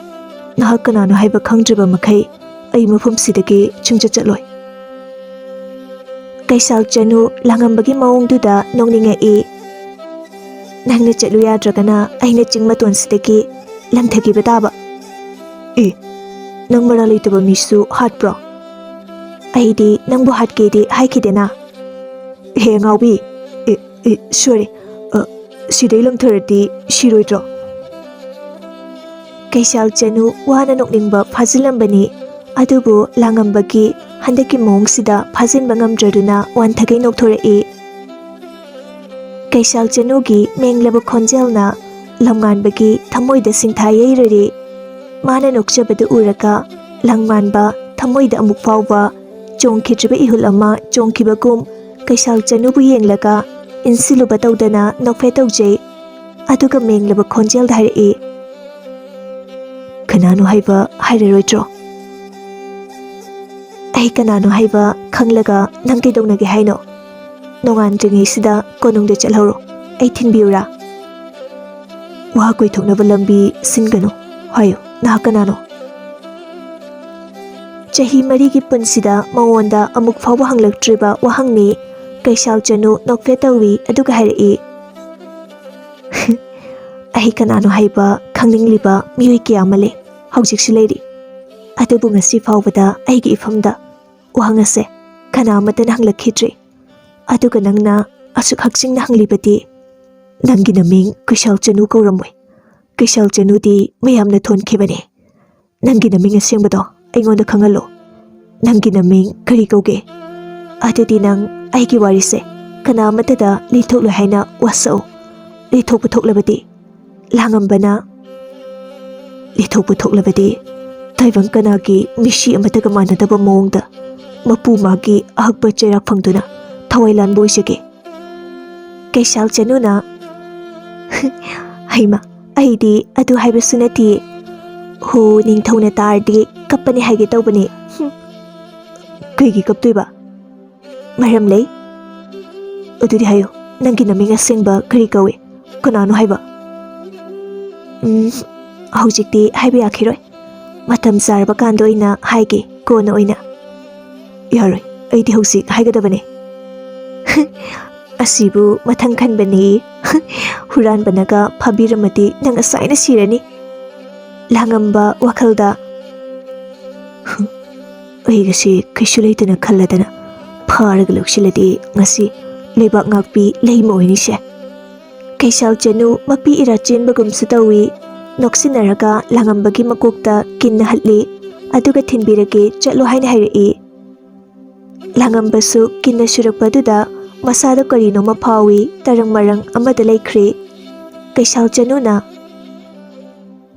ꯅꯍꯥꯛ ꯀꯅꯥꯅꯣ ꯍꯥꯏꯕ ꯈꯪꯗ꯭ꯔꯤꯕ ꯃꯈꯩ ꯑꯩ ꯃꯐꯝꯁꯤꯗꯒꯤ ꯁꯨꯡꯆꯠ ꯆꯠꯂꯣꯏ꯫ ꯀꯩꯁꯥꯜ ꯆꯅꯨ ꯂꯥꯡꯉꯝꯕꯒꯤ ꯃꯑꯣꯡꯗꯨꯗ ꯅꯣꯛꯅꯤꯡꯉꯛꯏ꯫ ꯅꯪꯅ ꯆꯠꯂꯨ ꯌꯥꯗ꯭ꯔꯒꯅ ꯑꯩꯅ ꯆꯤꯡ ꯃꯇꯣꯟꯁꯤꯗꯒꯤ ꯂꯪꯊꯈꯤꯕ ꯇꯥꯕ꯫ ꯑꯦ, ꯅꯪ ꯃꯔꯥ ꯂꯩꯇꯕ ꯃꯤꯁꯨ ꯍꯥꯠꯄ꯭ꯔꯣ? ꯑꯩꯗꯤ ꯅꯪꯕꯨ ꯍꯥꯠꯀꯦꯗꯤ ꯍꯥꯏꯈꯤꯗꯦꯅ꯫ ꯍꯦ ꯑꯉꯥꯎꯕꯤ, ꯑꯦ, ꯑꯦ, ꯁꯣꯔꯤ, ꯑ, ꯁꯤꯗꯩ ꯂꯪꯊꯔꯗꯤ ꯁꯤꯔꯣꯏꯗ꯭ꯔꯣ? ꯀꯩꯁꯥꯜ ꯆꯅꯨ ꯋꯥꯅ ꯅꯣꯛꯅꯤꯡꯕ ꯐꯥꯖꯤꯜꯂꯝꯕꯅꯤ, ꯑꯗꯨꯕꯨ ꯂꯥꯡꯉꯝꯕꯒꯤ ꯍꯟꯗꯛꯀꯤ ꯃꯑꯣꯡꯁꯤꯗ ꯐꯥꯖꯤꯟꯕ ꯉꯝꯗ꯭ꯔꯗꯨꯅ ꯋꯥꯟꯊꯒꯩ ꯅꯣꯛꯊꯣꯔꯛꯏ꯫ ꯀꯩꯁꯥꯜ ꯆꯅꯨꯒꯤ ꯃꯦꯡꯂꯕ ꯈꯣꯟꯖꯦꯜꯅ ꯂꯝꯉꯥꯟꯕꯒꯤ ꯊꯃꯣꯏꯗ ꯁꯤꯡꯊꯥ ꯌꯩꯔꯔꯤ꯫ ꯃꯥꯅ ꯅꯣꯛꯆꯕꯗꯨ ꯎꯔꯒ ꯂꯝꯉꯥꯟꯕ ꯊꯃꯣꯏꯗ ꯑꯃꯨꯛ ꯐꯥꯎꯕ ꯆꯣꯡꯈꯤꯗ꯭ꯔꯤꯕ ꯏꯍꯨꯜ ꯑꯃ ꯆꯣꯡꯈꯤꯕꯒꯨꯝ ꯀꯩꯁꯥꯜ ꯆꯅꯨꯕꯨ ꯌꯦꯡꯂꯒ ꯏꯟꯁꯤꯜꯂꯨꯕ ꯇꯧꯗꯅ ꯅꯣꯛꯐꯦꯠ ꯇꯧꯖꯩ꯫ ꯑꯗꯨꯒ ꯃꯦꯡꯂꯕ ꯈꯣꯟꯖꯦꯜꯗ ꯍꯥꯏꯔꯛꯏ, "ꯀꯅꯥꯅꯣ ꯍꯥꯏꯕ ꯍꯥꯏꯔꯔꯣꯏꯗ꯭ꯔꯣ?" "ꯑꯩ ꯀꯅꯥꯅꯣ ꯍꯥꯏꯕ ꯈꯪꯂꯒ ꯅꯪ ꯀꯩꯗꯧꯅꯒꯦ ꯍꯥꯏꯅꯣ? ꯅꯣꯡꯉꯥꯟꯗ꯭ꯔꯤꯉꯩꯁꯤꯗ ꯀꯣꯅꯨꯡꯗ ꯆꯠꯍꯧꯔꯣ, ꯑꯩ ꯊꯤꯟꯕꯤꯌꯨꯔꯥ?" "ꯋꯥ ꯀꯣꯏꯊꯣꯛꯅꯕ ꯂꯝꯕꯤ ꯁꯤꯟꯒꯅꯨ꯫ ꯍꯥꯏꯌꯨ, ꯅꯍꯥꯛ ꯀꯅꯥꯅꯣ?" ꯆꯍꯤ ꯃꯔꯤꯒꯤ ꯄꯨꯟꯁꯤꯗ ꯃꯉꯣꯟꯗ ꯑꯃꯨꯛ ꯐꯥꯎꯕ ꯍꯪꯂꯛꯇ꯭ꯔꯤꯕ ꯋꯥꯍꯪꯅꯤ꯫ ꯀꯩꯁꯥꯜ ꯆꯅꯨ ꯅꯣꯛꯐꯦꯠ ꯇꯧꯏ, ꯑꯗꯨꯒ ꯍꯥꯏꯔꯛꯏ, "ꯑꯩ ꯀꯅꯥꯅꯣ ꯍꯥꯏꯕ ꯈꯪꯅꯤꯡꯂꯤꯕ ꯃꯤꯑꯣꯏ ꯀꯌꯥ ꯑꯃ ꯂꯩ, ꯍꯧꯖꯤꯛꯁꯨ ꯂꯩꯔꯤ꯫ ꯑꯗꯨꯕꯨ ꯉꯁꯤ ꯐꯥꯎꯕꯗ ꯑꯩꯒꯤ ꯏꯐꯝꯗ ꯋꯥꯍꯪ ꯑꯁꯦ ꯀꯅꯥ ꯑꯃꯠꯇꯅ ꯍꯪꯂꯛꯈꯤꯗ꯭ꯔꯤ꯫ ꯑꯗꯨꯒ ꯅꯪꯅ ꯑꯁꯨꯛ ꯍꯛꯆꯤꯡꯅ ꯍꯪꯂꯤꯕꯗꯤ, ꯅꯪꯒꯤ ꯅꯃꯤꯡ ꯀꯩꯁꯥꯜ ꯆꯅꯨ ꯀꯧꯔꯝꯃꯣꯏ꯫ ꯀꯩꯁꯥꯜ ꯆꯅꯨꯗꯤ ꯃꯌꯥꯝꯅ ꯊꯣꯟꯈꯤꯕꯅꯤ꯫ ꯅꯪꯒꯤ ꯅꯃꯤꯡ ꯑꯁꯦꯡꯕꯗꯣ ꯑꯩꯉꯣꯟꯗ ꯈꯪꯍꯜꯂꯣ꯫ ꯅꯪꯒꯤ ꯅꯃꯤꯡ ꯀꯔꯤ ꯀꯧꯒꯦ? ꯑꯗꯨꯗꯤ ꯅꯪ ꯑꯩꯒꯤ ꯋꯥꯔꯤꯁꯦ ꯀꯅꯥ ꯑꯃꯠꯇꯗ ꯂꯤꯊꯣꯛꯂꯣꯏ ꯍꯥꯏꯅ ꯋꯥꯁꯛꯎ꯫ ꯂꯤꯊꯣꯛꯄ ꯊꯣꯛꯂꯕꯗꯤ?" ꯂꯥꯡꯉꯝꯕꯅ, "ꯂꯤꯊꯣꯛꯄ ꯊꯣꯛꯂꯕꯗꯤ ꯇꯥꯏꯕꯪ ꯀꯅꯥꯒꯤ ꯃꯤꯁꯤ ꯑꯃꯠꯇꯒ ꯃꯥꯟꯅꯗꯕ ꯃꯑꯣꯡꯗ ꯃꯄꯨ ꯃꯥꯒꯤ ꯑꯍꯛꯄ ꯆꯩꯔꯥꯛ ꯐꯪꯗꯨꯅ ꯊꯋꯥꯏ ꯂꯥꯟꯕ ꯑꯣꯏꯖꯒꯦ꯫ ꯀꯩꯁꯥꯜ ꯆꯅꯨꯅ, "ꯍꯩꯃ, ꯑꯩꯗꯤ ꯑꯗꯨ ꯍꯥꯏꯕꯁꯨ ꯅꯠꯇꯤꯌꯦ꯫ ꯍꯣ, ꯅꯤꯡꯊꯧꯅ ꯇꯥꯔꯗꯤ ꯀꯞꯄꯅꯤ ꯍꯥꯏꯒꯦ ꯇꯧꯕꯅꯦ꯫" "ꯍꯨꯝ, ꯀꯩꯒꯤ ꯀꯞꯇꯣꯏꯕ? ꯃꯔꯝ ꯂꯩ꯫" "ꯑꯗꯨꯗꯤ ꯍꯥꯏꯌꯨ, ꯅꯪꯒꯤ ꯅꯃꯤꯡ ꯑꯁꯦꯡꯕ ꯀꯔꯤ ꯀꯧꯏ? ꯀꯅꯥꯅꯣ ꯍꯥꯏꯕ?" "ꯎꯝ, ꯍꯧꯖꯤꯛꯇꯤ ꯍꯥꯏꯕ ꯌꯥꯈꯤꯔꯣꯏ꯫ ꯃꯇꯝ ꯆꯥꯔꯕ ꯀꯥꯟꯗ ꯑꯣꯏꯅ ꯍꯥꯏꯒꯦ, ꯀꯣꯟꯅ ꯑꯣꯏꯅ꯫" "ꯌꯥꯔꯣꯏ, ꯑꯩꯗꯤ ꯍꯧꯖꯤꯛ ꯍꯥꯏꯒꯗꯕꯅꯦ꯫" "ꯑꯁꯤꯕꯨ ꯃꯊꯪ ꯈꯟꯕꯅꯦ꯫" "ꯍꯨꯔꯥꯟꯕꯅꯒ ꯐꯥꯕꯤꯔꯝꯃꯗꯤ ꯅꯪ ꯑꯁꯥꯏꯅ ꯁꯤꯔꯅꯤ꯫" ꯂꯥꯡꯉꯝꯕ ꯋꯥꯈꯜꯗ, "ꯑꯩꯒꯁꯤ ꯀꯩꯁꯨ ꯂꯩꯇꯅ ꯈꯜꯂꯗꯅ ꯐꯥꯔꯒ ꯂꯧꯁꯤꯜꯂꯗꯤ ꯉꯁꯤ ꯂꯩꯕꯥꯛ ꯉꯥꯛꯄꯤ ꯂꯩꯃ ꯑꯣꯏꯅꯤꯁꯦ꯫" ꯀꯩꯁꯥꯜ ꯆꯅꯨ ꯃꯄꯤ ꯏꯔꯥ ꯆꯦꯟꯕꯒꯨꯝꯁꯨ ꯇꯧꯏ꯫ ꯅꯣꯛꯁꯤꯟꯅꯔꯒ ꯂꯥꯡꯉꯝꯕꯒꯤ ꯃꯀꯣꯛꯇ ꯀꯤꯟꯅ ꯍꯠꯂꯤ꯫ ꯑꯗꯨꯒ ꯊꯤꯟꯕꯤꯔꯒꯦ, ꯆꯠꯂꯣ ꯍꯥꯏꯅ ꯍꯥꯏꯔꯛꯏ꯫ ꯂꯥꯡꯉꯝꯕꯁꯨ ꯀꯤꯟꯅ ꯁꯨꯔꯛꯄꯗꯨꯗ ꯃꯁꯥꯗ ꯀꯔꯤꯅꯣꯃ ꯐꯥꯎꯏ, ꯇꯔꯪ ꯃꯔꯪ ꯑꯃꯗ ꯂꯩꯈ꯭ꯔꯦ꯫ ꯀꯩꯁꯥꯜ ꯆꯅꯨꯅ,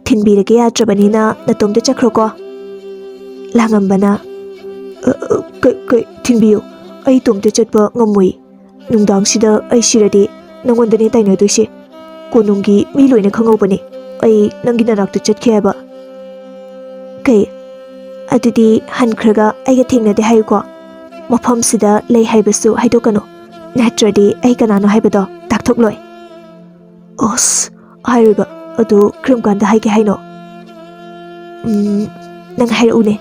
"ꯊꯤꯟꯕꯤꯔꯒꯦ ꯌꯥꯗ꯭ꯔꯕꯅꯤꯅ ꯅꯇꯣꯝꯇ ꯆꯠꯈ꯭ꯔꯣꯀꯣ꯫" ꯂꯥꯡꯉꯝꯕꯅ, "ꯑ, ꯑ, ꯀ-, ꯀ-, ꯊꯤꯟꯕꯤꯌꯨ, ꯑꯩ ꯏꯇꯣꯝꯇ ꯆꯠꯄ ꯉꯝꯃꯣꯏ꯫ ꯅꯨꯡꯗꯥꯡꯁꯤꯗ ꯑꯩ ꯁꯤꯔꯗꯤ ꯅꯪꯉꯣꯟꯗꯅꯦ ꯇꯥꯏꯅꯗꯣꯏꯁꯦ꯫ ꯀꯣꯅꯨꯡꯒꯤ ꯃꯤ ꯂꯣꯏꯅ ꯈꯪꯍꯧꯕꯅꯦ ꯑꯩ ꯅꯪꯒꯤ ꯅꯅꯥꯛꯇ ꯆꯠꯈꯤ ꯍꯥꯏꯕ꯫" "ꯀꯩ? ꯑꯗꯨꯗꯤ ꯍꯟꯈ꯭ꯔꯒ ꯑꯩꯒ ꯊꯦꯡꯅꯗꯦ ꯍꯥꯏꯌꯨꯀꯣ꯫ ꯃꯐꯝꯁꯤꯗ ꯂꯩ ꯍꯥꯏꯕꯁꯨ ꯍꯥꯏꯗꯣꯛꯀꯅꯨ, ꯅꯠꯇ꯭ꯔꯗꯤ ꯑꯩ ꯀꯅꯥꯅꯣ ꯍꯥꯏꯕꯗꯣ ꯇꯥꯛꯊꯣꯛꯂꯣꯏ꯫" "ꯑꯁ, ꯍꯥꯏꯔꯣꯏꯕ꯫ ꯑꯗꯨ ꯀꯔꯝ ꯀꯥꯟꯗ ꯍꯥꯏꯒꯦ ꯍꯥꯏꯅꯣ?" "ꯎꯝ, ꯅꯪ ꯍꯥꯏꯔꯛꯎꯅꯦ꯫"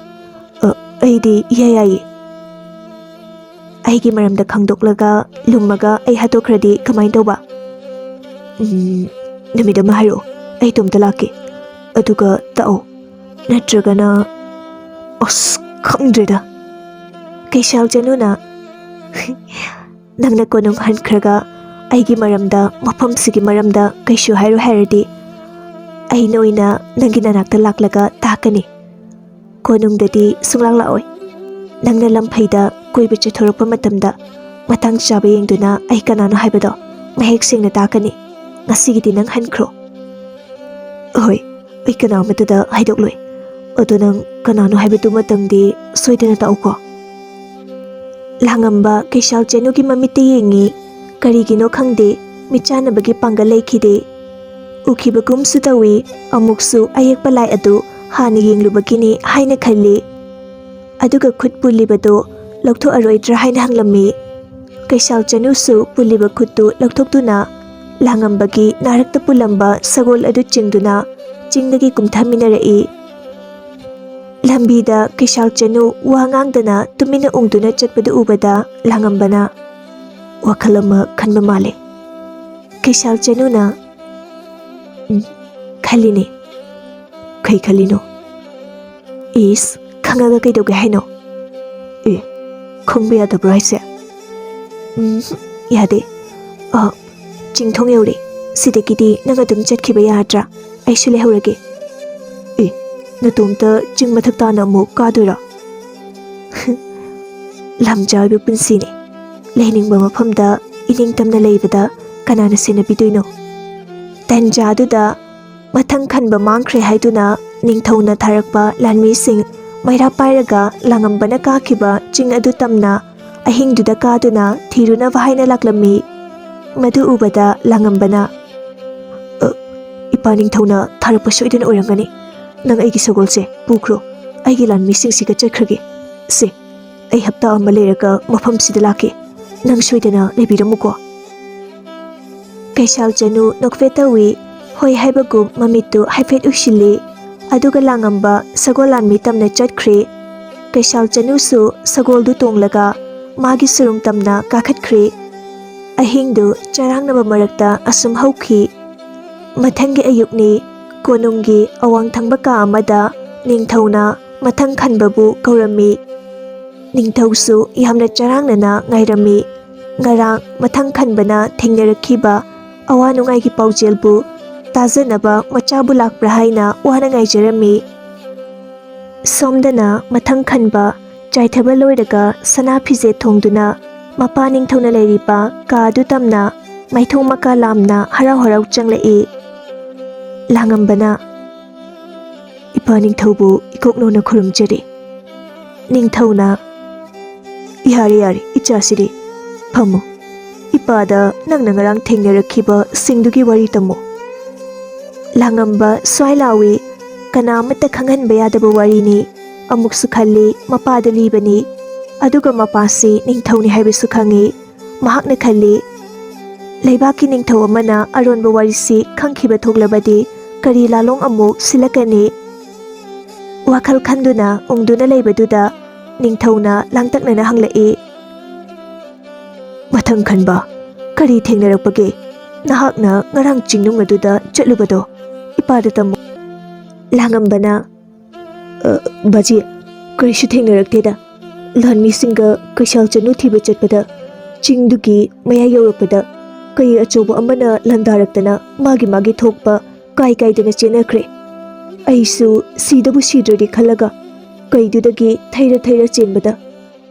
"ꯑ, ꯑꯩꯗꯤ ꯏꯌꯥ ꯌꯥꯏꯌꯦ꯫" "ꯑꯩꯒꯤ ꯃꯔꯝꯗ ꯈꯪꯗꯣꯛꯂꯒ ꯂꯨꯝꯃꯒ ꯑꯩ ꯍꯥꯠꯇꯣꯛꯈ꯭ꯔꯗꯤ ꯀꯃꯥꯏꯅ ꯇꯧꯕ?" "ꯎꯝ, ꯅꯨꯃꯤꯠ ꯑꯃ ꯍꯥꯏꯔꯛꯑꯣ, ꯑꯩ ꯏꯇꯣꯝꯇ ꯂꯥꯛꯀꯦ꯫ ꯑꯗꯨꯒ ꯇꯥꯛꯑꯣ꯫ ꯅꯠꯇ꯭ꯔꯒꯅ, ꯑꯁ, ꯈꯪꯗ꯭ꯔꯦꯗ꯫" ꯀꯩꯁꯥꯜ ꯆꯅꯨꯅ, "ꯅꯪꯅ ꯀꯣꯅꯨꯡ ꯍꯟꯈ꯭ꯔꯒ ꯑꯩꯒꯤ ꯃꯔꯝꯗ, ꯃꯐꯝꯁꯤꯒꯤ ꯃꯔꯝꯗ ꯀꯩꯁꯨ ꯍꯥꯏꯔꯣꯏ ꯍꯥꯏꯔꯗꯤ, ꯑꯩꯅ ꯑꯣꯏꯅ ꯅꯪꯒꯤ ꯅꯅꯥꯛꯇ ꯂꯥꯛꯂꯒ ꯇꯥꯛꯀꯅꯤ꯫ ꯀꯣꯅꯨꯡꯗꯗꯤ ꯁꯨꯡꯂꯥꯛ ꯂꯥꯛꯑꯣꯏ꯫ ꯅꯪꯅ ꯂꯝꯐꯩꯗ ꯀꯣꯏꯕ ꯆꯠꯊꯣꯔꯛꯄ ꯃꯇꯝꯗ ꯃꯇꯥꯡ ꯆꯥꯕ ꯌꯦꯡꯗꯨꯅ ꯑꯩ ꯀꯅꯥꯅꯣ ꯍꯥꯏꯕꯗꯣ ꯃꯌꯦꯛ ꯁꯦꯡꯅ ꯇꯥꯛꯀꯅꯤ꯫ ꯉꯁꯤꯒꯤꯗꯤ ꯅꯪ ꯍꯟꯈ꯭ꯔꯣ꯫" "ꯍꯣꯏ, ꯑꯩ ꯀꯅꯥ ꯑꯃꯠꯇꯗ ꯍꯥꯏꯗꯣꯛꯂꯣꯏ꯫ ꯑꯗꯣ ꯅꯪ ꯀꯅꯥꯅꯣ ꯍꯥꯏꯕꯗꯨꯃꯇꯪꯗꯤ ꯁꯣꯏꯗꯅ ꯇꯥꯛꯎꯀꯣ꯫" ꯂꯥꯡꯉꯝꯕ ꯀꯩꯁꯥꯜ ꯆꯅꯨꯒꯤ ꯃꯃꯤꯠꯇ ꯌꯦꯡꯉꯤ꯫ ꯀꯔꯤꯒꯤꯅꯣ ꯈꯪꯗꯦ, ꯃꯤꯠꯆꯥꯟꯅꯕꯒꯤ ꯄꯥꯡꯒꯜ ꯂꯩꯈꯤꯗꯦ꯫ ꯎꯈꯤꯕꯒꯨꯝꯁꯨ ꯇꯧꯏ, ꯑꯃꯨꯛꯁꯨ ꯑꯌꯦꯛꯄ ꯂꯥꯏ ꯑꯗꯨ ꯍꯥꯟꯅ ꯌꯦꯡꯂꯨꯕꯒꯤꯅꯤ ꯍꯥꯏꯅ ꯈꯜꯂꯤ꯫ ꯑꯗꯨꯒ ꯈꯨꯠ ꯄꯨꯜꯂꯤꯕꯗꯨ ꯂꯧꯊꯣꯛꯑꯔꯣꯏꯗ꯭ꯔꯥ ꯍꯥꯏꯅ ꯍꯪꯂꯝꯃꯤ꯫ ꯀꯩꯁꯥꯜ ꯆꯅꯨꯁꯨ ꯄꯨꯜꯂꯤꯕ ꯈꯨꯠꯇꯨ ꯂꯧꯊꯣꯛꯇꯨꯅ ꯂꯥꯡꯉꯝꯕꯒꯤ ꯅꯥꯔꯛꯇ ꯄꯨꯜꯂꯝꯕ ꯁꯒꯣꯜ ꯑꯗꯨ ꯆꯤꯡꯗꯨꯅ ꯆꯤꯡꯗꯒꯤ ꯀꯨꯝꯊꯃꯤꯟꯅꯔꯛꯏ꯫ ꯂꯝꯕꯤꯗ ꯀꯩꯁꯥꯜ ꯆꯅꯨ ꯋꯥ ꯉꯥꯡꯗꯅ ꯇꯨꯃꯤꯟꯅ ꯎꯪꯗꯨꯅ ꯆꯠꯄꯗꯨ ꯎꯕꯗ ꯂꯥꯡꯉꯝꯕꯅ ꯋꯥꯈꯜ ꯑꯃ ꯈꯟꯕ ꯃꯥꯜꯂꯦ꯫ ꯀꯩꯁꯥꯜ ꯆꯅꯨꯅ, "ꯎꯝ, ꯈꯜꯂꯤꯅꯦ꯫" "ꯀꯩ ꯈꯜꯂꯤꯅꯣ?" "ꯏꯁ, ꯈꯪꯉꯒ ꯀꯩꯗꯧꯒꯦ ꯍꯥꯏꯅꯣ?" "ꯑꯦ, ꯈꯪꯕ ꯌꯥꯗꯕ꯭ꯔꯣ ꯍꯥꯏꯁꯦ?" "ꯎꯝ, ꯌꯥꯗꯦ꯫ ꯑ, ꯆꯤꯡꯊꯣꯡ ꯌꯧꯔꯦ꯫ ꯁꯤꯗꯒꯤꯗꯤ ꯅꯪ ꯑꯗꯨꯝ ꯆꯠꯈꯤꯕ ꯌꯥꯗ꯭ꯔꯥ? ꯑꯩꯁꯨ ꯂꯩꯍꯧꯔꯒꯦ꯫" "ꯑꯦ, ꯅꯇꯣꯝꯇ ꯆꯤꯡ ꯃꯊꯛ ꯇꯥꯅ ꯑꯃꯨꯛ ꯀꯥꯗꯣꯏꯔꯣ?" "ꯂꯝꯖꯥ ꯑꯣꯏꯕ ꯄꯨꯟꯁꯤꯅꯤ꯫ ꯂꯩꯅꯤꯡꯕ ꯃꯐꯝꯗ ꯏꯅꯤꯡꯇꯝꯅ ꯂꯩꯕꯗ ꯀꯅꯥꯅ ꯁꯦꯟꯅꯕꯤꯗꯣꯏꯅꯣ?" ꯇꯟꯖꯥꯗꯨꯗ ꯃꯊꯪ ꯈꯟꯕ ꯃꯥꯡꯈ꯭ꯔꯦ ꯍꯥꯏꯗꯨꯅ ꯅꯤꯡꯊꯧꯅ ꯊꯥꯔꯛꯄ ꯂꯥꯟꯃꯤꯁꯤꯡ ꯃꯩꯔꯥ ꯄꯥꯏꯔꯒ ꯂꯥꯡꯉꯝꯕꯅ ꯀꯥꯈꯤꯕ ꯆꯤꯡ ꯑꯗꯨ ꯇꯝꯅ ꯑꯍꯤꯡꯗꯨꯗ ꯀꯥꯗꯨꯅ ꯊꯤꯔꯨꯅꯕ ꯍꯥꯏꯅ ꯂꯥꯛꯂꯝꯃꯤ꯫ ꯃꯗꯨ ꯎꯕꯗ ꯂꯥꯡꯉꯝꯕꯅ, "ꯑ, ꯏꯄꯥ ꯅꯤꯡꯊꯧꯅ ꯊꯥꯔꯛꯄ ꯁꯣꯏꯗꯅ ꯑꯣꯏꯔꯝꯒꯅꯤ꯫ ꯅꯪ ꯑꯩꯒꯤ ꯁꯒꯣꯜꯁꯦ ꯄꯨꯈ꯭ꯔꯣ꯫ ꯑꯩꯒꯤ ꯂꯥꯟꯃꯤꯁꯤꯡꯁꯤꯒ ꯆꯠꯈ꯭ꯔꯒꯦ꯫ ꯁꯦ, ꯑꯩ ꯍꯞꯇꯥ ꯑꯃ ꯂꯩꯔꯒ ꯃꯐꯝꯁꯤꯗ ꯂꯥꯛꯀꯦ꯫ ꯅꯪ ꯁꯣꯏꯗꯅ ꯂꯩꯕꯤꯔꯝꯃꯨꯀꯣ꯫" ꯀꯩꯁꯥꯜ ꯆꯅꯨ ꯅꯣꯛꯐꯦꯠ ꯇꯧꯏ꯫ ꯍꯣꯏ ꯍꯥꯏꯕꯒꯨꯝ ꯃꯃꯤꯠꯇꯨ ꯍꯥꯏꯐꯦꯠ ꯎꯏꯁꯤꯜꯂꯤ꯫ ꯑꯗꯨꯒ ꯂꯥꯡꯉꯝꯕ ꯁꯒꯣꯜ ꯂꯥꯟꯃꯤ ꯇꯝꯅ ꯆꯠꯈ꯭ꯔꯦ꯫ ꯀꯩꯁꯥꯜ ꯆꯅꯨꯁꯨ ꯁꯒꯣꯜꯗꯨ ꯇꯣꯡꯂꯒ ꯃꯥꯒꯤ ꯁꯨꯔꯨꯡ ꯇꯝꯅ ꯀꯥꯈꯠꯈ꯭ꯔꯦ꯫ ꯑꯍꯤꯡꯗꯨ ꯆꯔꯥꯡꯅꯕ ꯃꯔꯛꯇ ꯑꯁꯨꯝ ꯍꯧꯈꯤ꯫ ꯃꯊꯪꯒꯤ ꯑꯌꯨꯛꯅꯤ꯫ ꯀꯣꯅꯨꯡꯒꯤ ꯑꯋꯥꯡ ꯊꯪꯕ ꯀꯥ ꯑꯃꯗ ꯅꯤꯡꯊꯧꯅ ꯃꯊꯪ ꯈꯟꯕꯕꯨ ꯀꯧꯔꯝꯃꯤ꯫ ꯅꯤꯡꯊꯧꯁꯨ ꯌꯥꯝꯅ ꯆꯔꯥꯡꯅꯅ ꯉꯥꯏꯔꯝꯃꯤ꯫ ꯉꯔꯥꯡ ꯃꯊꯪ ꯈꯟꯕꯅ ꯊꯦꯡꯅꯔꯛꯈꯤꯕ ꯑꯋꯥ ꯅꯨꯡꯉꯥꯏꯒꯤ ꯄꯥꯎꯖꯦꯜꯕꯨ ꯇꯥꯖꯅꯕ ꯃꯆꯥꯕꯨ ꯂꯥꯛꯄ꯭ꯔꯥ ꯍꯥꯏꯅ ꯋꯥꯅ ꯉꯥꯏꯖꯔꯝꯃꯤ꯫ ꯁꯣꯝꯗꯅ ꯃꯊꯪ ꯈꯟꯕ ꯆꯥꯏꯊꯕ ꯂꯣꯏꯔꯒ ꯁꯅꯥ ꯐꯤꯖꯦꯠ ꯊꯣꯡꯗꯨꯅ ꯃꯄꯥ ꯅꯤꯡꯊꯧꯅ ꯂꯩꯔꯤꯕ ꯀꯥ ꯑꯗꯨ ꯇꯝꯅ ꯃꯥꯏꯊꯣꯡ ꯃꯀꯥ ꯂꯥꯝꯅ ꯍꯔꯥꯎ ꯍꯔꯥꯎ ꯆꯪꯂꯛꯏ꯫ ꯂꯥꯡꯉꯝꯕꯅ, "ꯏꯄꯥ ꯅꯤꯡꯊꯧꯕꯨ ꯏꯀꯣꯛꯅꯧꯅ ꯈꯨꯔꯨꯝꯖꯔꯤ꯫" ꯅꯤꯡꯊꯧꯅ, "ꯌꯥꯔꯦ, ꯌꯥꯔꯦ, ꯏꯆꯥꯁꯤꯗꯤ꯫ ꯐꯝꯃꯨ꯫ ꯏꯄꯥꯗ ꯅꯪꯅ ꯉꯔꯥꯡ ꯊꯦꯡꯅꯔꯛꯈꯤꯕ ꯁꯤꯡꯗꯨꯒꯤ ꯋꯥꯔꯤ ꯇꯝꯃꯨ꯫" ꯂꯥꯡꯉꯝꯕ ꯁ꯭ꯋꯥꯏ ꯂꯥꯎꯏ꯫ ꯀꯅꯥ ꯑꯃꯠꯇ ꯈꯪꯍꯟꯕ ꯌꯥꯗꯕ ꯋꯥꯔꯤꯅꯤ꯫ ꯑꯃꯨꯛꯁꯨ ꯈꯜꯂꯤ, ꯃꯄꯥꯗ ꯂꯤꯕꯅꯤ꯫ ꯑꯗꯨꯒ ꯃꯄꯥꯁꯤ ꯅꯤꯡꯊꯧꯅꯤ ꯍꯥꯏꯕꯁꯨ ꯈꯪꯉꯤ꯫ ꯃꯍꯥꯛꯅ ꯈꯜꯂꯤ, ꯂꯩꯕꯥꯛꯀꯤ ꯅꯤꯡꯊꯧ ꯑꯃꯅ ꯑꯔꯣꯟꯕ ꯋꯥꯔꯤꯁꯤ ꯈꯪꯈꯤꯕ ꯊꯣꯛꯂꯕꯗꯤ ꯀꯔꯤ ꯂꯥꯂꯣꯡ ꯑꯃꯨꯛ ꯁꯤꯜꯂꯛꯀꯅꯤ? ꯋꯥꯈꯜ ꯈꯟꯗꯨꯅ ꯎꯪꯗꯨꯅ ꯂꯩꯕꯗꯨꯗ ꯅꯤꯡꯊꯧꯅ ꯂꯥꯡꯇꯛꯅꯅ ꯍꯪꯂꯛꯏ, "ꯃꯊꯪ ꯈꯟꯕ, ꯀꯔꯤ ꯊꯦꯡꯅꯔꯛꯄꯒꯦ? ꯅꯍꯥꯛꯅ ꯉꯔꯥꯡ ꯆꯤꯡꯅꯨꯡ ꯑꯗꯨꯗ ꯆꯠꯂꯨꯕꯗꯣ ꯏꯄꯥꯗ ꯇꯝꯃꯨ꯫" ꯂꯥꯡꯉꯝꯕꯅ, "ꯑ, ꯕꯥꯖꯤ, ꯀꯔꯤꯁꯨ ꯊꯦꯡꯅꯔꯛꯇꯦꯗ꯫ ꯂꯥꯟꯃꯤꯁꯤꯡꯒ ꯀꯩꯁꯥꯜ ꯆꯅꯨ ꯊꯤꯕ ꯆꯠꯄꯗ ꯆꯤꯡꯗꯨꯒꯤ ꯃꯌꯥꯏ ꯌꯧꯔꯛꯄꯗ ꯀꯩ ꯑꯆꯧꯕ ꯑꯃꯅ ꯂꯥꯟꯗꯥꯔꯛꯇꯅ ꯃꯥꯒꯤ ꯃꯥꯒꯤ ꯊꯣꯛꯄ ꯀꯥꯏ ꯀꯥꯏꯗꯅ ꯆꯦꯟꯅꯈ꯭ꯔꯦ꯫ ꯑꯩꯁꯨ ꯁꯤꯗꯕꯨ ꯁꯤꯗ꯭ꯔꯗꯤ ꯈꯜꯂꯒ ꯀꯩꯗꯨꯗꯒꯤ ꯊꯩꯔ ꯊꯩꯔ ꯆꯦꯟꯕꯗ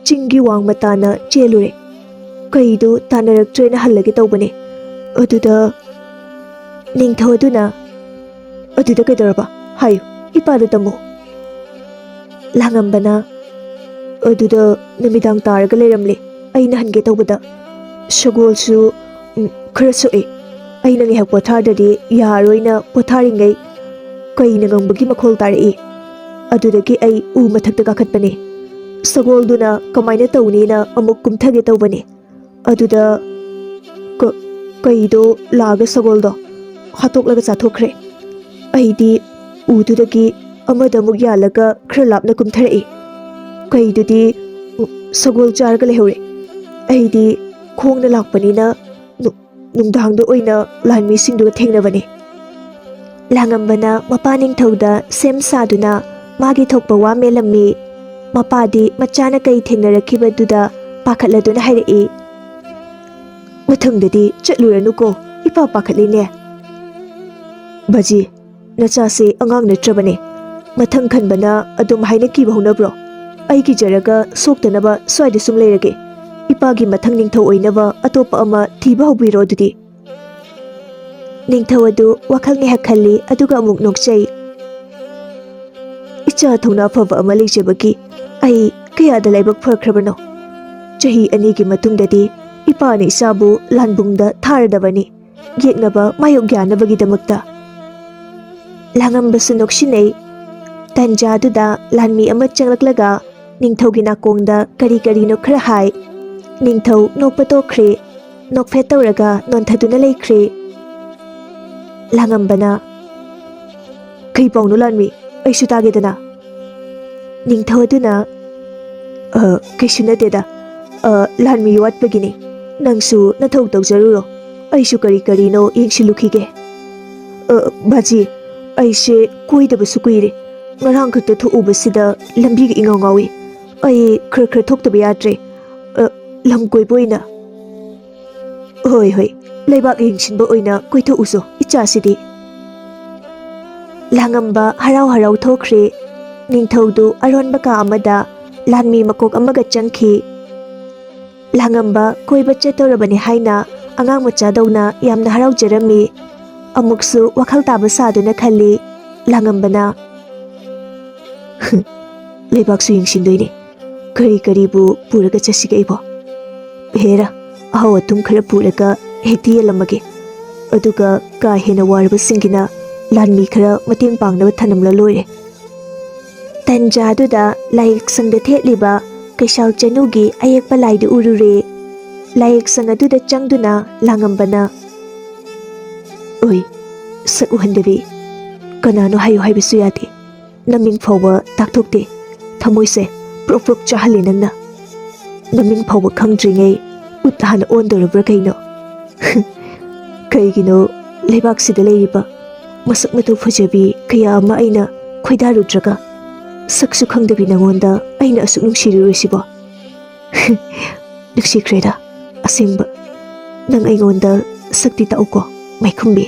ꯆꯤꯡꯒꯤ ꯋꯥꯡꯃ ꯇꯥꯅ ꯆꯦꯜꯂꯨꯔꯦ꯫ ꯀꯩꯗꯨ ꯇꯥꯟꯅꯔꯛꯇ꯭ꯔꯦꯅ ꯍꯜꯂꯒꯦ ꯇꯧꯕꯅꯦ꯫ ꯑꯗꯨꯗ ꯅꯤꯡꯊꯧ ꯑꯗꯨꯅ, ꯑꯗꯨꯗ ꯀꯩꯗꯧꯔꯕ? ꯍꯥꯏꯌꯨ, ꯏꯄꯥꯗ ꯇꯝꯃꯨ꯫" ꯂꯥꯡꯉꯝꯕꯅ, "ꯑꯗꯨꯗ ꯅꯨꯃꯤꯗꯥꯡ ꯇꯥꯔꯒ ꯂꯩꯔꯝꯂꯦ꯫ ꯑꯩꯅ ꯍꯟꯒꯦ ꯇꯧꯕꯗ ꯁꯒꯣꯜꯁꯨ, ꯎꯝ, ꯈꯔ ꯁꯣꯛꯑꯦ꯫ ꯑꯩꯅ ꯉꯥꯏꯍꯥꯛ ꯄꯣꯊꯥꯗ꯭ꯔꯗꯤ ꯌꯥꯔꯣꯏꯅ ꯄꯣꯊꯥꯔꯤꯉꯩ ꯀꯩꯅ ꯉꯪꯕꯒꯤ ꯃꯈꯣꯜ ꯇꯥꯔꯛꯏ꯫ ꯑꯗꯨꯗꯒꯤ ꯑꯩ ꯎ ꯃꯊꯛꯇ ꯀꯥꯈꯠꯄꯅꯦ꯫ ꯁꯒꯣꯜꯗꯨꯅ ꯀꯃꯥꯏꯅ ꯇꯧꯅꯤꯅ ꯑꯃꯨꯛ ꯀꯨꯝꯊꯒꯦ ꯇꯧꯕꯅꯦ꯫ ꯑꯗꯨꯗ ꯀ-, ꯀꯩꯗꯣ ꯂꯥꯛꯑꯒ ꯁꯒꯣꯜꯗꯣ ꯍꯥꯠꯇꯣꯛꯂꯒ ꯆꯥꯊꯣꯛꯈ꯭ꯔꯦ꯫ ꯑꯩꯗꯤ ꯎꯗꯨꯗꯒꯤ ꯑꯃꯗ ꯑꯃꯨꯛ ꯌꯥꯜꯂꯒ ꯈꯔ ꯂꯥꯞꯅ ꯀꯨꯝꯊꯔꯛꯏ꯫ ꯀꯩꯗꯨꯗꯤ, ꯎ, ꯁꯒꯣꯜ ꯆꯥꯔꯒ ꯂꯩꯍꯧꯔꯦ꯫ ꯑꯩꯗꯤ ꯈꯣꯡꯅ ꯂꯥꯛꯄꯅꯤꯅ ꯅꯨ-, ꯅꯨꯡꯗꯥꯡꯗ ꯑꯣꯏꯅ ꯂꯥꯟꯃꯤꯁꯤꯡꯗꯨꯒ ꯊꯦꯡꯅꯕꯅꯦ꯫" ꯂꯥꯡꯉꯝꯕꯅ ꯃꯄꯥ ꯅꯤꯡꯊꯧꯗ ꯁꯦꯝ ꯁꯥꯗꯨꯅ ꯃꯥꯒꯤ ꯊꯣꯛꯄ ꯋꯥ ꯃꯦꯜꯂꯝꯃꯤ꯫ ꯃꯄꯥꯗꯤ ꯃꯆꯥꯅ ꯀꯩ ꯊꯦꯡꯅꯔꯛꯈꯤꯕꯗꯨꯗ ꯄꯥꯈꯠꯂꯗꯨꯅ ꯍꯥꯏꯔꯛꯏ, "ꯃꯊꯪꯗꯗꯤ ꯆꯠꯂꯨꯔꯅꯨꯀꯣ, ꯏꯄꯥ ꯄꯥꯈꯠꯂꯤꯅꯦ꯫" "ꯕꯥꯖꯤ, ꯅꯆꯥꯁꯦ ꯑꯉꯥꯡ ꯅꯠꯇ꯭ꯔꯕꯅꯦ꯫ ꯃꯊꯪ ꯈꯟꯕꯅ ꯑꯗꯨꯝ ꯍꯥꯏꯅ ꯀꯤꯕ ꯍꯧꯅꯕ꯭ꯔꯣ? ꯑꯩ ꯀꯤꯖꯔꯒ ꯁꯣꯛꯇꯅꯕ ꯁ꯭ꯋꯥꯏꯗ ꯁꯨꯝ ꯂꯩꯔꯒꯦ꯫ ꯏꯄꯥꯒꯤ ꯃꯊꯪ ꯅꯤꯡꯊꯧ ꯑꯣꯏꯅꯕ ꯑꯇꯣꯞꯄ ꯑꯃ ꯊꯤꯕ ꯍꯧꯕꯤꯔꯣ ꯑꯗꯨꯗꯤ꯫" ꯅꯤꯡꯊꯧ ꯑꯗꯨ ꯋꯥꯈꯜ ꯉꯥꯏꯍꯥꯛ ꯈꯜꯂꯤ, ꯑꯗꯨꯒ ꯑꯃꯨꯛ ꯅꯣꯛꯆꯩ꯫ "ꯏꯆꯥ ꯊꯧꯅꯥ ꯐꯕ ꯑꯃ ꯂꯩꯖꯕꯒꯤ ꯑꯩ ꯀꯌꯥꯗ ꯂꯥꯏꯕꯛ ꯐꯈ꯭ꯔꯕꯅꯣ꯫ ꯆꯍꯤ ꯑꯅꯤꯒꯤ ꯃꯇꯨꯡꯗꯗꯤ ꯏꯄꯥꯅ ꯏꯆꯥꯕꯨ ꯂꯥꯟꯕꯨꯡꯗ ꯊꯥꯔꯗꯕꯅꯤ, ꯌꯦꯛꯅꯕ ꯃꯥꯌꯣꯛ ꯌꯥꯅꯕꯒꯤꯗꯃꯛꯇ꯫ ꯂꯥꯡꯉꯝꯕꯁꯨ ꯅꯣꯛꯁꯤꯟꯅꯩ꯫ ꯇꯟꯖꯥꯗꯨꯗ ꯂꯥꯟꯃꯤ ꯑꯃ ꯆꯪꯂꯛꯂꯒ ꯅꯤꯡꯊꯧꯒꯤ ꯅꯥꯀꯣꯡꯗ ꯀꯔꯤ ꯀꯔꯤꯅꯣ ꯈꯔ ꯍꯥꯏ꯫ ꯅꯤꯡꯊꯧ ꯅꯣꯛꯄ ꯇꯣꯛꯈ꯭ꯔꯦ꯫ ꯅꯣꯛꯐꯦꯠ ꯇꯧꯔꯒ ꯅꯣꯟꯊꯗꯨꯅ ꯂꯩꯈ꯭ꯔꯦ꯫ ꯂꯥꯡꯉꯝꯕꯅ, "ꯀꯩ ꯄꯥꯎꯅꯣ ꯂꯥꯟꯃꯤ? ꯑꯩꯁꯨ ꯇꯥꯒꯦꯗꯅ?" ꯅꯤꯡꯊꯧ ꯑꯗꯨꯅ, "ꯑ, ꯀꯩꯁꯨ ꯅꯠꯇꯦꯗ꯫ ꯑ, ꯂꯥꯟꯃꯤ ꯋꯥꯠꯄꯒꯤꯅꯤ꯫ ꯅꯪꯁꯨ ꯅꯊꯧ ꯇꯧꯖꯔꯨꯔꯣ꯫ ꯑꯩꯁꯨ ꯀꯔꯤ ꯀꯔꯤꯅꯣ ꯌꯦꯡꯁꯤꯜꯂꯨꯈꯤꯒꯦ꯫ ꯑ, ꯕꯥꯖꯤ, ꯑꯩꯁꯦ ꯀꯣꯏꯗꯕꯁꯨ ꯀꯨꯏꯔꯦ꯫ ꯉꯔꯥꯡ ꯈꯛꯇ ꯊꯣꯛꯎꯕꯁꯤꯗ ꯂꯝꯕꯤꯒ ꯏꯉꯥꯎ ꯉꯥꯎꯏ꯫ ꯑꯩ ꯈꯔ ꯈꯔ ꯊꯣꯛꯇꯕ ꯌꯥꯗ꯭ꯔꯦ꯫ ꯑ, ꯂꯝ ꯀꯣꯏꯕ ꯑꯣꯏꯅ" "ꯍꯣꯏ, ꯍꯣꯏ, ꯂꯩꯕꯥꯛ ꯌꯦꯡꯁꯤꯟꯕ ꯑꯣꯏꯅ ꯀꯣꯏꯊꯣꯛꯎꯁꯣ, ꯏꯆꯥꯁꯤꯗꯤ꯫" ꯂꯥꯡꯉꯝꯕ ꯍꯔꯥꯎ ꯍꯔꯥꯎ ꯊꯣꯛꯈ꯭ꯔꯦ꯫ ꯅꯤꯡꯊꯧꯗꯨ ꯑꯔꯣꯟꯕ ꯀꯥ ꯑꯃꯗ ꯂꯥꯟꯃꯤ ꯃꯀꯣꯛ ꯑꯃꯒ ꯆꯪꯈꯤ꯫ ꯂꯥꯡꯉꯝꯕ ꯀꯣꯏꯕ ꯆꯠꯇꯧꯔꯕꯅꯤ ꯍꯥꯏꯅ ꯑꯉꯥꯡ ꯃꯆꯥꯗꯧꯅ ꯌꯥꯝꯅ ꯍꯔꯥꯎꯖꯔꯝꯃꯤ꯫ ꯑꯃꯨꯛꯁꯨ ꯋꯥꯈꯜ ꯇꯥꯕ ꯁꯥꯗꯨꯅ ꯈꯜꯂꯤ꯫ ꯂꯥꯡꯉꯝꯕꯅ, "ꯂꯩꯕꯥꯛꯁꯨ ꯌꯦꯡꯁꯤꯟꯗꯣꯏꯅꯤ꯫ ꯀꯔꯤ ꯀꯔꯤꯕꯨ ꯄꯨꯔꯒ ꯆꯠꯁꯤꯒꯦ ꯑꯩꯕꯣ? ꯍꯦꯔꯥ, ꯑꯍꯥꯎ ꯑꯊꯨꯝ ꯈꯔ ꯄꯨꯔꯒ ꯍꯦꯛꯇ ꯌꯦꯜꯂꯝꯃꯒꯦ꯫ ꯑꯗꯨꯒ ꯀꯥ ꯍꯦꯟꯅ ꯋꯥꯔꯕꯁꯤꯡꯒꯤꯅ ꯂꯥꯟꯃꯤ ꯈꯔ ꯃꯇꯦꯡ ꯄꯥꯡꯅꯕ ꯊꯅꯝꯂ ꯂꯣꯏꯔꯦ꯫" ꯇꯟꯖꯥꯗꯨꯗ ꯂꯥꯏꯌꯦꯛꯁꯪꯗ ꯊꯦꯠꯂꯤꯕ ꯀꯩꯁꯥꯜ ꯆꯅꯨꯒꯤ ꯑꯌꯦꯛꯄ ꯂꯥꯏꯗꯨ ꯎꯔꯨꯔꯦ꯫ ꯂꯥꯏꯌꯦꯛꯁꯪ ꯑꯗꯨꯗ ꯆꯪꯗꯨꯅ ꯂꯥꯡꯉꯝꯕꯅ, "ꯑꯣꯏ, ꯁꯛ ꯎꯍꯟꯗꯕꯤ, ꯀꯅꯥꯅꯣ ꯍꯥꯏꯌꯨ ꯍꯥꯏꯕꯁꯨ ꯌꯥꯗꯦ꯫ ꯅꯃꯤꯡ ꯐꯥꯎꯕ ꯇꯥꯛꯊꯣꯛꯇꯦ꯫ ꯊꯃꯣꯏꯁꯦ ꯄ꯭ꯔꯣꯛ ꯄ꯭ꯔꯣꯛ ꯆꯥꯍꯜꯂꯦ ꯅꯪꯅ꯫ ꯅꯃꯤꯡ ꯐꯥꯎꯕ ꯈꯪꯗ꯭ꯔꯤꯉꯩ ꯎꯠ ꯍꯥꯟꯅ ꯑꯣꯟꯗꯧꯔꯕ꯭ꯔꯥ ꯀꯩꯅꯣ?" "ꯀꯩꯒꯤꯅꯣ ꯂꯩꯕꯥꯛꯁꯤꯗ ꯂꯩꯔꯤꯕ ꯃꯁꯛ ꯃꯇꯧ ꯐꯖꯕꯤ ꯀꯌꯥ ꯑꯃ ꯑꯩꯅ ꯈꯣꯏꯗꯥꯔꯨꯗ꯭ꯔꯒ, ꯁꯛꯁꯨ ꯈꯪꯗꯕꯤ ꯅꯉꯣꯟꯗ ꯑꯩꯅ ꯑꯁꯨꯛ ꯅꯨꯡꯁꯤꯔꯨꯔꯤꯁꯤꯕꯣ?" "ꯅꯨꯡꯁꯤꯈ꯭ꯔꯦꯗ, ꯑꯁꯦꯡꯕ꯫ ꯅꯪ ꯑꯩꯉꯣꯟꯗ ꯁꯛꯇꯤ ꯇꯥꯛꯎꯀꯣ, ꯃꯥꯏꯈꯨꯝꯕꯤ꯫"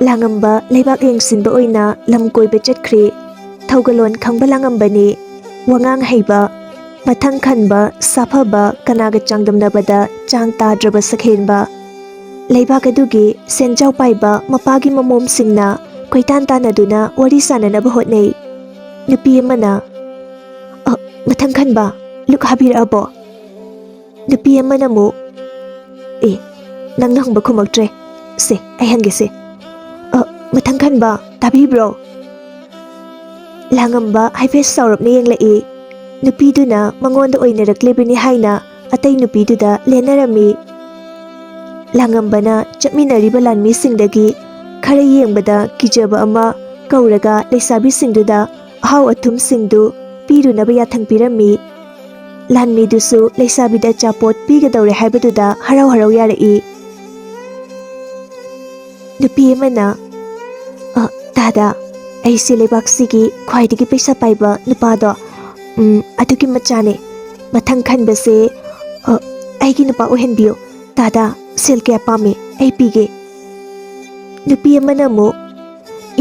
ꯂꯥꯡꯉꯝꯕ ꯂꯩꯕꯥꯛ ꯌꯦꯡꯁꯤꯟꯕ ꯑꯣꯏꯅ ꯂꯝ ꯀꯣꯏꯕ ꯆꯠꯈ꯭ꯔꯦ꯫ ꯊꯧꯒꯜꯂꯣꯟ ꯈꯪꯕ ꯂꯥꯡꯉꯝꯕꯅꯤ꯫ ꯋꯥꯉꯥꯡ ꯍꯩꯕ, ꯃꯊꯪ ꯈꯟꯕ, ꯁꯥꯐꯕ, ꯀꯅꯥꯒ ꯆꯥꯡꯗꯝꯅꯕꯗ ꯆꯥꯡ ꯇꯥꯗ꯭ꯔꯕ ꯁꯛꯍꯦꯟꯕ꯫ ꯂꯩꯕꯥꯛ ꯑꯗꯨꯒꯤ ꯁꯦꯟꯖꯥꯎ ꯄꯥꯏꯕ ꯃꯄꯥꯒꯤ ꯃꯃꯣꯝꯁꯤꯡꯅ ꯀꯣꯏꯇꯥꯟ ꯇꯥꯟꯅꯗꯨꯅ ꯋꯥꯔꯤ ꯁꯥꯟꯅꯅꯕ ꯍꯣꯠꯅꯩ꯫ ꯅꯨꯄꯤ ꯑꯃꯅ, "ꯑ, ꯃꯊꯪ ꯈꯟꯕ, ꯂꯨꯛ ꯍꯥꯕꯤꯔꯛꯑꯕꯣ? ꯅꯨꯄꯤ ꯑꯃꯅ ꯑꯃꯨꯛ, "ꯑꯦ, ꯅꯪꯅ ꯍꯪꯕ ꯈꯨꯝꯃꯛꯇ꯭ꯔꯦ꯫ ꯁꯦ, ꯑꯩ ꯍꯪꯒꯦꯁꯦ꯫ ꯑ, ꯃꯊꯪ ꯈꯟꯕ, ꯇꯥꯕꯤꯕ꯭ꯔꯣ?" ꯂꯥꯡꯉꯝꯕ ꯍꯥꯏꯐꯦꯠ ꯁꯥꯎꯔꯞꯅ ꯌꯦꯡꯂꯛꯏ꯫ ꯅꯨꯄꯤꯗꯨꯅ ꯃꯉꯣꯟꯗ ꯑꯣꯏꯅꯔꯛꯂꯤꯕꯅꯤ ꯍꯥꯏꯅ ꯑꯇꯩ ꯅꯨꯄꯤꯗꯨꯗ ꯂꯦꯟꯅꯔꯝꯃꯤ꯫ ꯂꯥꯡꯉꯝꯕꯅ ꯆꯠꯃꯤꯟꯅꯔꯤꯕ ꯂꯥꯟꯃꯤꯁꯤꯡꯗꯒꯤ ꯈꯔ ꯌꯦꯡꯕꯗ ꯀꯤꯖꯕ ꯑꯃ ꯀꯧꯔꯒ ꯂꯩꯁꯥꯕꯤꯁꯤꯡꯗꯨꯗ ꯑꯍꯥꯎ ꯑꯊꯨꯝꯁꯤꯡꯗꯨ ꯄꯤꯔꯨꯅꯕ ꯌꯥꯊꯪ ꯄꯤꯔꯝꯃꯤ꯫ ꯂꯥꯟꯃꯤꯗꯨꯁꯨ ꯂꯩꯁꯥꯕꯤꯗ ꯑꯆꯥꯄꯣꯠ ꯄꯤꯒꯗꯧꯔꯦ ꯍꯥꯏꯕꯗꯨꯗ ꯍꯔꯥꯎ ꯍꯔꯥꯎ ꯌꯥꯔꯛꯏ꯫ ꯅꯨꯄꯤ ꯑꯃꯅ, "ꯑ, ꯇꯥꯗ, ꯑꯩꯁꯦ ꯂꯩꯕꯥꯛꯁꯤꯒꯤ ꯈ꯭ꯋꯥꯏꯗꯒꯤ ꯄꯩꯁꯥ ꯄꯥꯏꯕ ꯅꯨꯄꯥꯗꯣ, ꯎꯝ, ꯑꯗꯨꯒꯤ ꯃꯆꯥꯅꯦ꯫ ꯃꯊꯪ ꯈꯟꯕꯁꯦ, ꯑ, ꯑꯩꯒꯤ ꯅꯨꯄꯥ ꯑꯣꯏꯍꯟꯕꯤꯌꯨ꯫ ꯇꯥꯗ, ꯁꯦꯜ ꯀꯌꯥ ꯄꯥꯝꯃꯤ? ꯑꯩ ꯄꯤꯒꯦ꯫" ꯅꯨꯄꯤ ꯑꯃꯅ ꯑꯃꯨꯛ,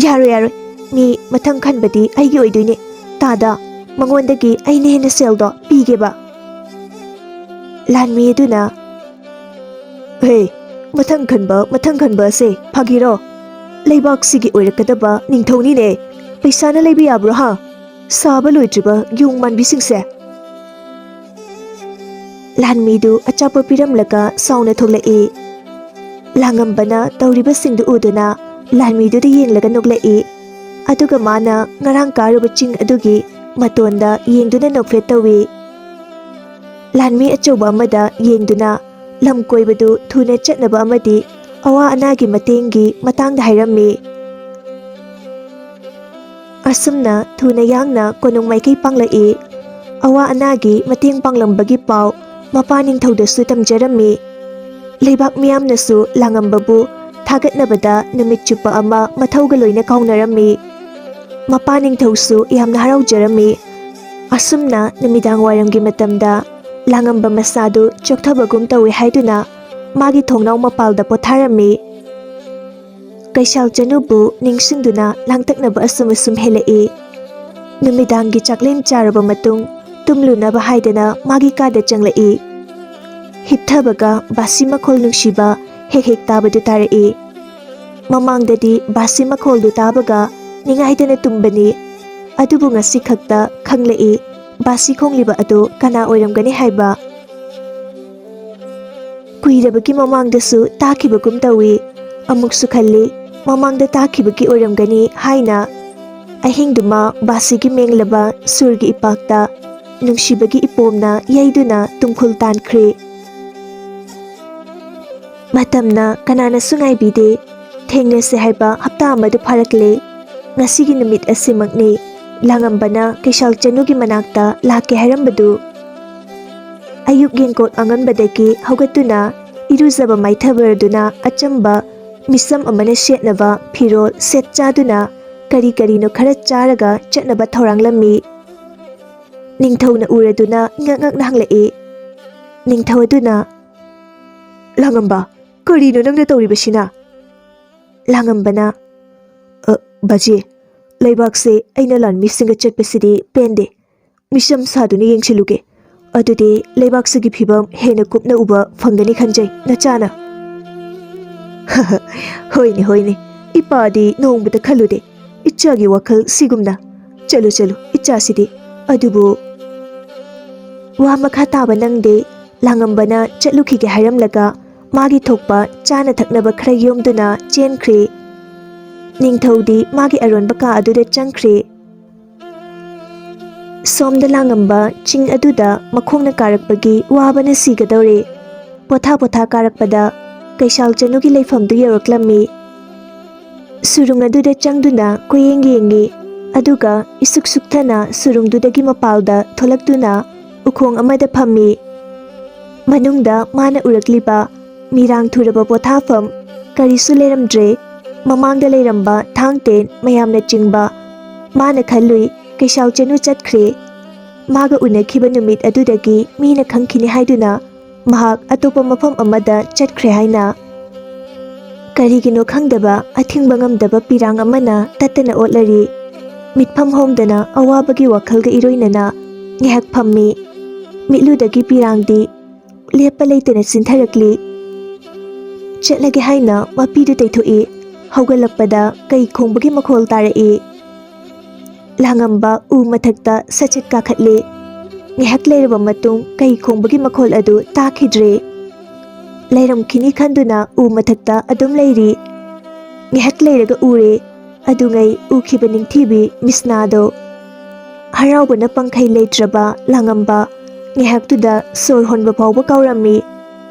"ꯌꯥꯔꯣꯏ, ꯌꯥꯔꯣꯏ꯫ ꯃꯤ ꯃꯊꯪ ꯈꯟꯕꯗꯤ ꯑꯩꯒꯤ ꯑꯣꯏꯗꯣꯏꯅꯦ꯫ ꯇꯥꯗ, ꯃꯉꯣꯟꯗꯒꯤ ꯑꯩꯅ ꯍꯦꯟꯅ ꯁꯦꯜꯗꯣ ꯄꯤꯒꯦꯕ꯫" ꯂꯥꯟꯃꯤ ꯑꯗꯨꯅ, "ꯍꯦ, ꯃꯊꯪ ꯈꯟꯕ, ꯃꯊꯪ ꯈꯟꯕ ꯑꯁꯦ ꯐꯥꯒꯤꯔꯣ? ꯂꯩꯕꯥꯛꯁꯤꯒꯤ ꯑꯣꯏꯔꯛꯀꯗꯕ ꯅꯤꯡꯊꯧꯅꯤꯅꯦ꯫ ꯄꯩꯁꯥꯅ ꯂꯩꯕ ꯌꯥꯕ꯭ꯔꯣ, ꯍꯥ? ꯁꯥꯕ ꯂꯣꯏꯗ꯭ꯔꯤꯕ ꯌꯣꯡ ꯃꯥꯟꯕꯤꯁꯤꯡꯁꯦ꯫" ꯂꯥꯟꯃꯤꯗꯨ ꯑꯆꯥꯄꯣꯠ ꯄꯤꯔꯝꯂꯒ ꯁꯥꯎꯅ ꯊꯣꯛꯂꯛꯏ꯫ ꯂꯥꯡꯉꯝꯕꯅ ꯇꯧꯔꯤꯕꯁꯤꯡꯗꯨ ꯎꯗꯨꯅ ꯂꯥꯟꯃꯤꯗꯨꯗ ꯌꯦꯡꯂꯒ ꯅꯣꯛꯂꯛꯏ꯫ ꯑꯗꯨꯒ ꯃꯥꯅ ꯉꯔꯥꯡ ꯀꯥꯔꯨꯕ ꯆꯤꯡ ꯑꯗꯨꯒꯤ ꯃꯇꯣꯟꯗ ꯌꯦꯡꯗꯨꯅ ꯅꯣꯛꯐꯦꯠ ꯇꯧꯏ꯫ ꯂꯥꯟꯃꯤ ꯑꯆꯧꯕ ꯑꯃꯗ ꯌꯦꯡꯗꯨꯅ ꯂꯝ ꯀꯣꯏꯕꯗꯨ ꯊꯨꯅ ꯆꯠꯅꯕ ꯑꯃꯗꯤ ꯑꯋꯥ ꯑꯅꯥꯒꯤ ꯃꯇꯦꯡꯒꯤ ꯃꯇꯥꯡꯗ ꯍꯥꯏꯔꯝꯃꯤ꯫ ꯑꯁꯨꯝꯅ ꯊꯨꯅ ꯌꯥꯡꯅ ꯀꯣꯅꯨꯡ ꯃꯥꯏꯀꯩ ꯄꯥꯡꯂꯛꯏ꯫ ꯑꯋꯥ ꯑꯅꯥꯒꯤ ꯃꯇꯦꯡ ꯄꯥꯡꯂꯝꯕꯒꯤ ꯄꯥꯎ ꯃꯄꯥ ꯅꯤꯡꯊꯧꯗꯁꯨ ꯇꯝꯖꯔꯝꯃꯤ꯫ ꯂꯩꯕꯥꯛ ꯃꯤꯌꯥꯝꯅꯁꯨ ꯂꯥꯡꯉꯝꯕꯕꯨ ꯊꯥꯒꯠꯅꯕꯗ ꯅꯨꯃꯤꯠ ꯆꯨꯞꯄ ꯑꯃ ꯃꯊꯧꯒ ꯂꯣꯏꯅ ꯀꯥꯎꯅꯔꯝꯃꯤ꯫ ꯃꯄꯥ ꯅꯤꯡꯊꯧꯁꯨ ꯌꯥꯝꯅ ꯍꯔꯥꯎꯖꯔꯝꯃꯤ꯫ ꯑꯁꯨꯝꯅ ꯅꯨꯃꯤꯗꯥꯡ ꯋꯥꯏꯔꯝꯒꯤ ꯃꯇꯝꯗ ꯂꯥꯡꯉꯝꯕ ꯃꯁꯥꯗꯨ ꯆꯣꯛꯊꯕꯒꯨꯝ ꯇꯧꯏ ꯍꯥꯏꯗꯨꯅ ꯃꯥꯒꯤ ꯊꯣꯡꯅꯥꯎ ꯃꯄꯥꯜꯗ ꯄꯣꯊꯥꯔꯝꯃꯤ꯫ ꯀꯩꯁꯥꯜ ꯆꯅꯨꯕꯨ ꯅꯤꯡꯁꯤꯡꯗꯨꯅ ꯂꯥꯡꯇꯛꯅꯕ ꯑꯁꯨꯝ ꯑꯁꯨꯝ ꯍꯦꯜꯂꯛꯏ꯫ ꯅꯨꯃꯤꯗꯥꯡꯒꯤ ꯆꯥꯛꯂꯦꯟ ꯆꯥꯔꯕ ꯃꯇꯨꯡ ꯇꯨꯝꯂꯨꯅꯕ ꯍꯥꯏꯗꯅ ꯃꯥꯒꯤ ꯀꯥꯗ ꯆꯪꯂꯛꯏ꯫ ꯍꯤꯞꯊꯕꯒ ꯕꯥꯁꯤ ꯃꯈꯣꯜ ꯅꯨꯡꯁꯤꯕ ꯍꯦꯛ ꯍꯦꯛ ꯇꯥꯕꯗꯨ ꯇꯥꯔꯛꯏ꯫ ꯃꯃꯥꯡꯗꯗꯤ ꯕꯥꯁꯤ ꯃꯈꯣꯜꯗꯨ ꯇꯥꯕꯒ ꯅꯤꯡꯉꯥꯏꯗꯅ ꯇꯨꯝꯕꯅꯤ꯫ ꯑꯗꯨꯕꯨ ꯉꯁꯤ ꯈꯛꯇ ꯈꯪꯂꯛꯏ, ꯕꯥꯁꯤ ꯈꯣꯡꯂꯤꯕ ꯑꯗꯨ ꯀꯅꯥ ꯑꯣꯏꯔꯝꯒꯅꯤ ꯍꯥꯏꯕ? ꯀꯨꯏꯔꯕꯒꯤ ꯃꯃꯥꯡꯗꯁꯨ ꯇꯥꯈꯤꯕꯒꯨꯝ ꯇꯧꯏ꯫ ꯑꯃꯨꯛꯁꯨ ꯈꯜꯂꯤ, ꯃꯃꯥꯡꯗ ꯇꯥꯈꯤꯕꯒꯤ ꯑꯣꯏꯔꯝꯒꯅꯤ ꯍꯥꯏꯅ꯫ ꯑꯍꯤꯡꯗꯨꯃ ꯕꯥꯁꯤꯒꯤ ꯃꯦꯡꯂꯕ ꯁꯨꯔꯒꯤ ꯏꯄꯥꯛꯇ ꯅꯨꯡꯁꯤꯕꯒꯤ ꯏꯄꯣꯝꯅ ꯌꯩꯗꯨꯅ ꯇꯨꯝꯈꯨꯜ ꯇꯥꯟꯈ꯭ꯔꯦ꯫ ꯃꯇꯝꯅ ꯀꯅꯥꯅꯁꯨ ꯉꯥꯏꯕꯤꯗꯦ꯫ ꯊꯦꯡꯅꯁꯦ ꯍꯥꯏꯕ ꯍꯞꯇꯥ ꯑꯃꯗꯨ ꯐꯥꯔꯛꯂꯦ꯫ ꯉꯁꯤꯒꯤ ꯅꯨꯃꯤꯠ ꯑꯁꯤꯃꯛꯅꯤ꯫ ꯂꯥꯡꯉꯝꯕꯅ ꯀꯩꯁꯥꯜ ꯆꯅꯨꯒꯤ ꯃꯅꯥꯛꯇ ꯂꯥꯛꯀꯦ ꯍꯥꯏꯔꯝꯕꯗꯨ꯫ ꯑꯌꯨꯛ ꯌꯦꯡꯀꯣꯠ ꯑꯉꯟꯕꯗꯒꯤ ꯍꯧꯒꯠꯇꯨꯅ ꯏꯔꯨꯖꯕ ꯃꯥꯏꯊꯕꯔꯗꯨꯅ ꯑꯆꯝꯕ ꯃꯤꯆꯝ ꯑꯃꯅ ꯁꯦꯠꯅꯕ ꯐꯤꯔꯣꯜ ꯁꯦꯠ ꯆꯥꯗꯨꯅ ꯀꯔꯤ ꯀꯔꯤꯅꯣ ꯈꯔ ꯆꯥꯔꯒ ꯆꯠꯅꯕ ꯊꯧꯔꯥꯡꯂꯝꯃꯤ꯫ ꯅꯤꯡꯊꯧꯅ ꯎꯔꯗꯨꯅ ꯉꯛ ꯉꯛꯅ ꯍꯪꯂꯛꯏ꯫ ꯅꯤꯡꯊꯧ ꯑꯗꯨꯅ, "ꯂꯥꯡꯉꯝꯕ, ꯀꯔꯤꯅꯣ ꯅꯪꯅ ꯇꯧꯔꯤꯕꯁꯤꯅ?" ꯂꯥꯡꯉꯝꯕꯅ, "ꯑ, ꯕꯥꯖꯤ, ꯂꯩꯕꯥꯛꯁꯦ ꯑꯩꯅ ꯂꯥꯟꯃꯤꯁꯤꯡꯒ ꯆꯠꯄꯁꯤꯗꯤ ꯄꯦꯟꯗꯦ꯫ ꯃꯤꯁꯝ ꯁꯥꯗꯨꯅ ꯌꯦꯡꯁꯤꯜꯂꯨꯒꯦ꯫ ꯑꯗꯨꯗꯤ ꯂꯩꯕꯥꯛꯁꯤꯒꯤ ꯐꯤꯕꯝ ꯍꯦꯟꯅ ꯀꯨꯞꯅ ꯎꯕ ꯐꯪꯒꯅꯤ ꯈꯟꯖꯩ, ꯅꯆꯥꯅ꯫" "ꯍꯣꯏꯅꯦ, ꯍꯣꯏꯅꯦ, ꯏꯄꯥꯗꯤ ꯅꯣꯡꯃꯇ ꯈꯜꯂꯨꯗꯦ ꯏꯆꯥꯒꯤ ꯋꯥꯈꯜ ꯁꯤꯒꯨꯝꯅ꯫ ꯆꯠꯂꯨ, ꯆꯠꯂꯨ, ꯏꯆꯥꯁꯤꯗꯤ꯫ ꯑꯗꯨꯕꯨ" ꯋꯥ ꯃꯈꯥ ꯇꯥꯕ ꯅꯪꯗꯦ꯫ ꯂꯥꯡꯉꯝꯕꯅ ꯆꯠꯂꯨꯈꯤꯒꯦ ꯍꯥꯏꯔꯝꯂꯒ ꯃꯥꯒꯤ ꯊꯣꯛꯄ ꯆꯥꯅ ꯊꯛꯅꯕ ꯈꯔ ꯌꯣꯝꯗꯨꯅ ꯆꯦꯟꯈ꯭ꯔꯦ꯫ ꯅꯤꯡꯊꯧꯗꯤ ꯃꯥꯒꯤ ꯑꯔꯣꯟꯕ ꯀꯥ ꯑꯗꯨꯗ ꯆꯪꯈ꯭ꯔꯦ꯫ ꯁꯣꯝꯗ ꯂꯥꯡꯉꯝꯕ ꯆꯤꯡ ꯑꯗꯨꯗ ꯃꯈꯣꯡꯅ ꯀꯥꯔꯛꯄꯒꯤ ꯋꯥꯕꯅ ꯁꯤꯒꯗꯧꯔꯦ꯫ ꯄꯣꯊꯥ ꯄꯣꯊꯥ ꯀꯥꯔꯛꯄꯗ ꯀꯩꯁꯥꯜ ꯆꯅꯨꯒꯤ ꯂꯩꯐꯝꯗꯨ ꯌꯧꯔꯛꯂꯝꯃꯤ꯫ ꯁꯨꯔꯨꯡ ꯑꯗꯨꯗ ꯆꯪꯗꯨꯅ ꯀꯣꯏꯌꯦꯡ ꯌꯦꯡꯉꯤ꯫ ꯑꯗꯨꯒ ꯏꯁꯨꯛ ꯁꯨꯛꯊꯅ ꯁꯨꯔꯨꯡꯗꯨꯗꯒꯤ ꯃꯄꯥꯜꯗ ꯊꯣꯛꯂꯛꯇꯨꯅ ꯎꯈꯣꯡ ꯑꯃꯗ ꯐꯝꯃꯤ꯫ ꯃꯅꯨꯡꯗ ꯃꯥꯅ ꯎꯔꯛꯂꯤꯕ ꯃꯤꯔꯥꯡ ꯊꯨꯔꯕ ꯄꯣꯊꯥꯐꯝ ꯀꯔꯤꯁꯨ ꯂꯩꯔꯝꯗ꯭ꯔꯦ꯫ ꯃꯃꯥꯡꯗ ꯂꯩꯔꯝꯕ ꯊꯥꯡ ꯇꯦꯟ ꯃꯌꯥꯝꯅ ꯆꯤꯡꯕ꯫ ꯃꯥꯅ ꯈꯜꯂꯨꯏ, ꯀꯩꯁꯥꯜ ꯆꯅꯨ ꯆꯠꯈ꯭ꯔꯦ꯫ ꯃꯥꯒ ꯎꯅꯈꯤꯕ ꯅꯨꯃꯤꯠ ꯑꯗꯨꯗꯒꯤ ꯃꯤꯅ ꯈꯪꯈꯤꯅꯤ ꯍꯥꯏꯗꯨꯅ ꯃꯍꯥꯛ ꯑꯇꯣꯞꯄ ꯃꯐꯝ ꯑꯃꯗ ꯆꯠꯈ꯭ꯔꯦ ꯍꯥꯏꯅ꯫ ꯀꯔꯤꯒꯤꯅꯣ ꯈꯪꯗꯕ, ꯑꯊꯤꯡꯕ ꯉꯝꯗꯕ ꯄꯤꯔꯥꯡ ꯑꯃꯅ ꯇꯠꯇꯅ ꯑꯣꯠꯂꯔꯤ꯫ ꯃꯤꯠꯐꯝ ꯍꯣꯡꯗꯅ ꯑꯋꯥꯕꯒꯤ ꯋꯥꯈꯜꯒ ꯏꯔꯣꯏꯅꯅ ꯉꯥꯏꯍꯥꯛ ꯐꯝꯃꯤ꯫ ꯃꯤꯠꯂꯨꯗꯒꯤ ꯄꯤꯔꯥꯡꯗꯤ ꯂꯦꯞꯄ ꯂꯩꯇꯅ ꯆꯤꯟꯊꯔꯛꯂꯤ꯫ ꯆꯠꯂꯒꯦ ꯍꯥꯏꯅ ꯃꯄꯤꯗꯨ ꯇꯩꯊꯣꯛꯏ꯫ ꯍꯧꯒꯠꯂꯛꯄꯗ ꯀꯩ ꯈꯣꯡꯕꯒꯤ ꯃꯈꯣꯜ ꯇꯥꯔꯛꯏ꯫ ꯂꯥꯡꯉꯝꯕ ꯎ ꯃꯊꯛꯇ ꯁꯠ ꯁꯠ ꯀꯥꯈꯠꯂꯤ꯫ ꯉꯥꯏꯍꯥꯛ ꯂꯩꯔꯕ ꯃꯇꯨꯡ ꯀꯩ ꯈꯣꯡꯕꯒꯤ ꯃꯈꯣꯜ ꯑꯗꯨ ꯇꯥꯈꯤꯗ꯭ꯔꯦ꯫ ꯂꯩꯔꯝꯈꯤꯅꯤ ꯈꯟꯗꯨꯅ ꯎ ꯃꯊꯛꯇ ꯑꯗꯨꯝ ꯂꯩꯔꯤ꯫ ꯉꯥꯏꯍꯥꯛ ꯂꯩꯔꯒ ꯎꯔꯦ꯫ ꯑꯗꯨꯉꯩ ꯎꯈꯤꯕ ꯅꯤꯡꯊꯤꯕꯤ ꯃꯤꯁꯅꯥꯗꯣ꯫ ꯍꯔꯥꯎꯕꯅ ꯄꯪꯈꯩ ꯂꯩꯇ꯭ꯔꯕ ꯂꯥꯡꯉꯝꯕ ꯉꯥꯏꯍꯥꯛꯇꯨꯗ ꯁꯣꯔ ꯍꯣꯟꯕ ꯐꯥꯎꯕ ꯀꯥꯎꯔꯝꯃꯤ꯫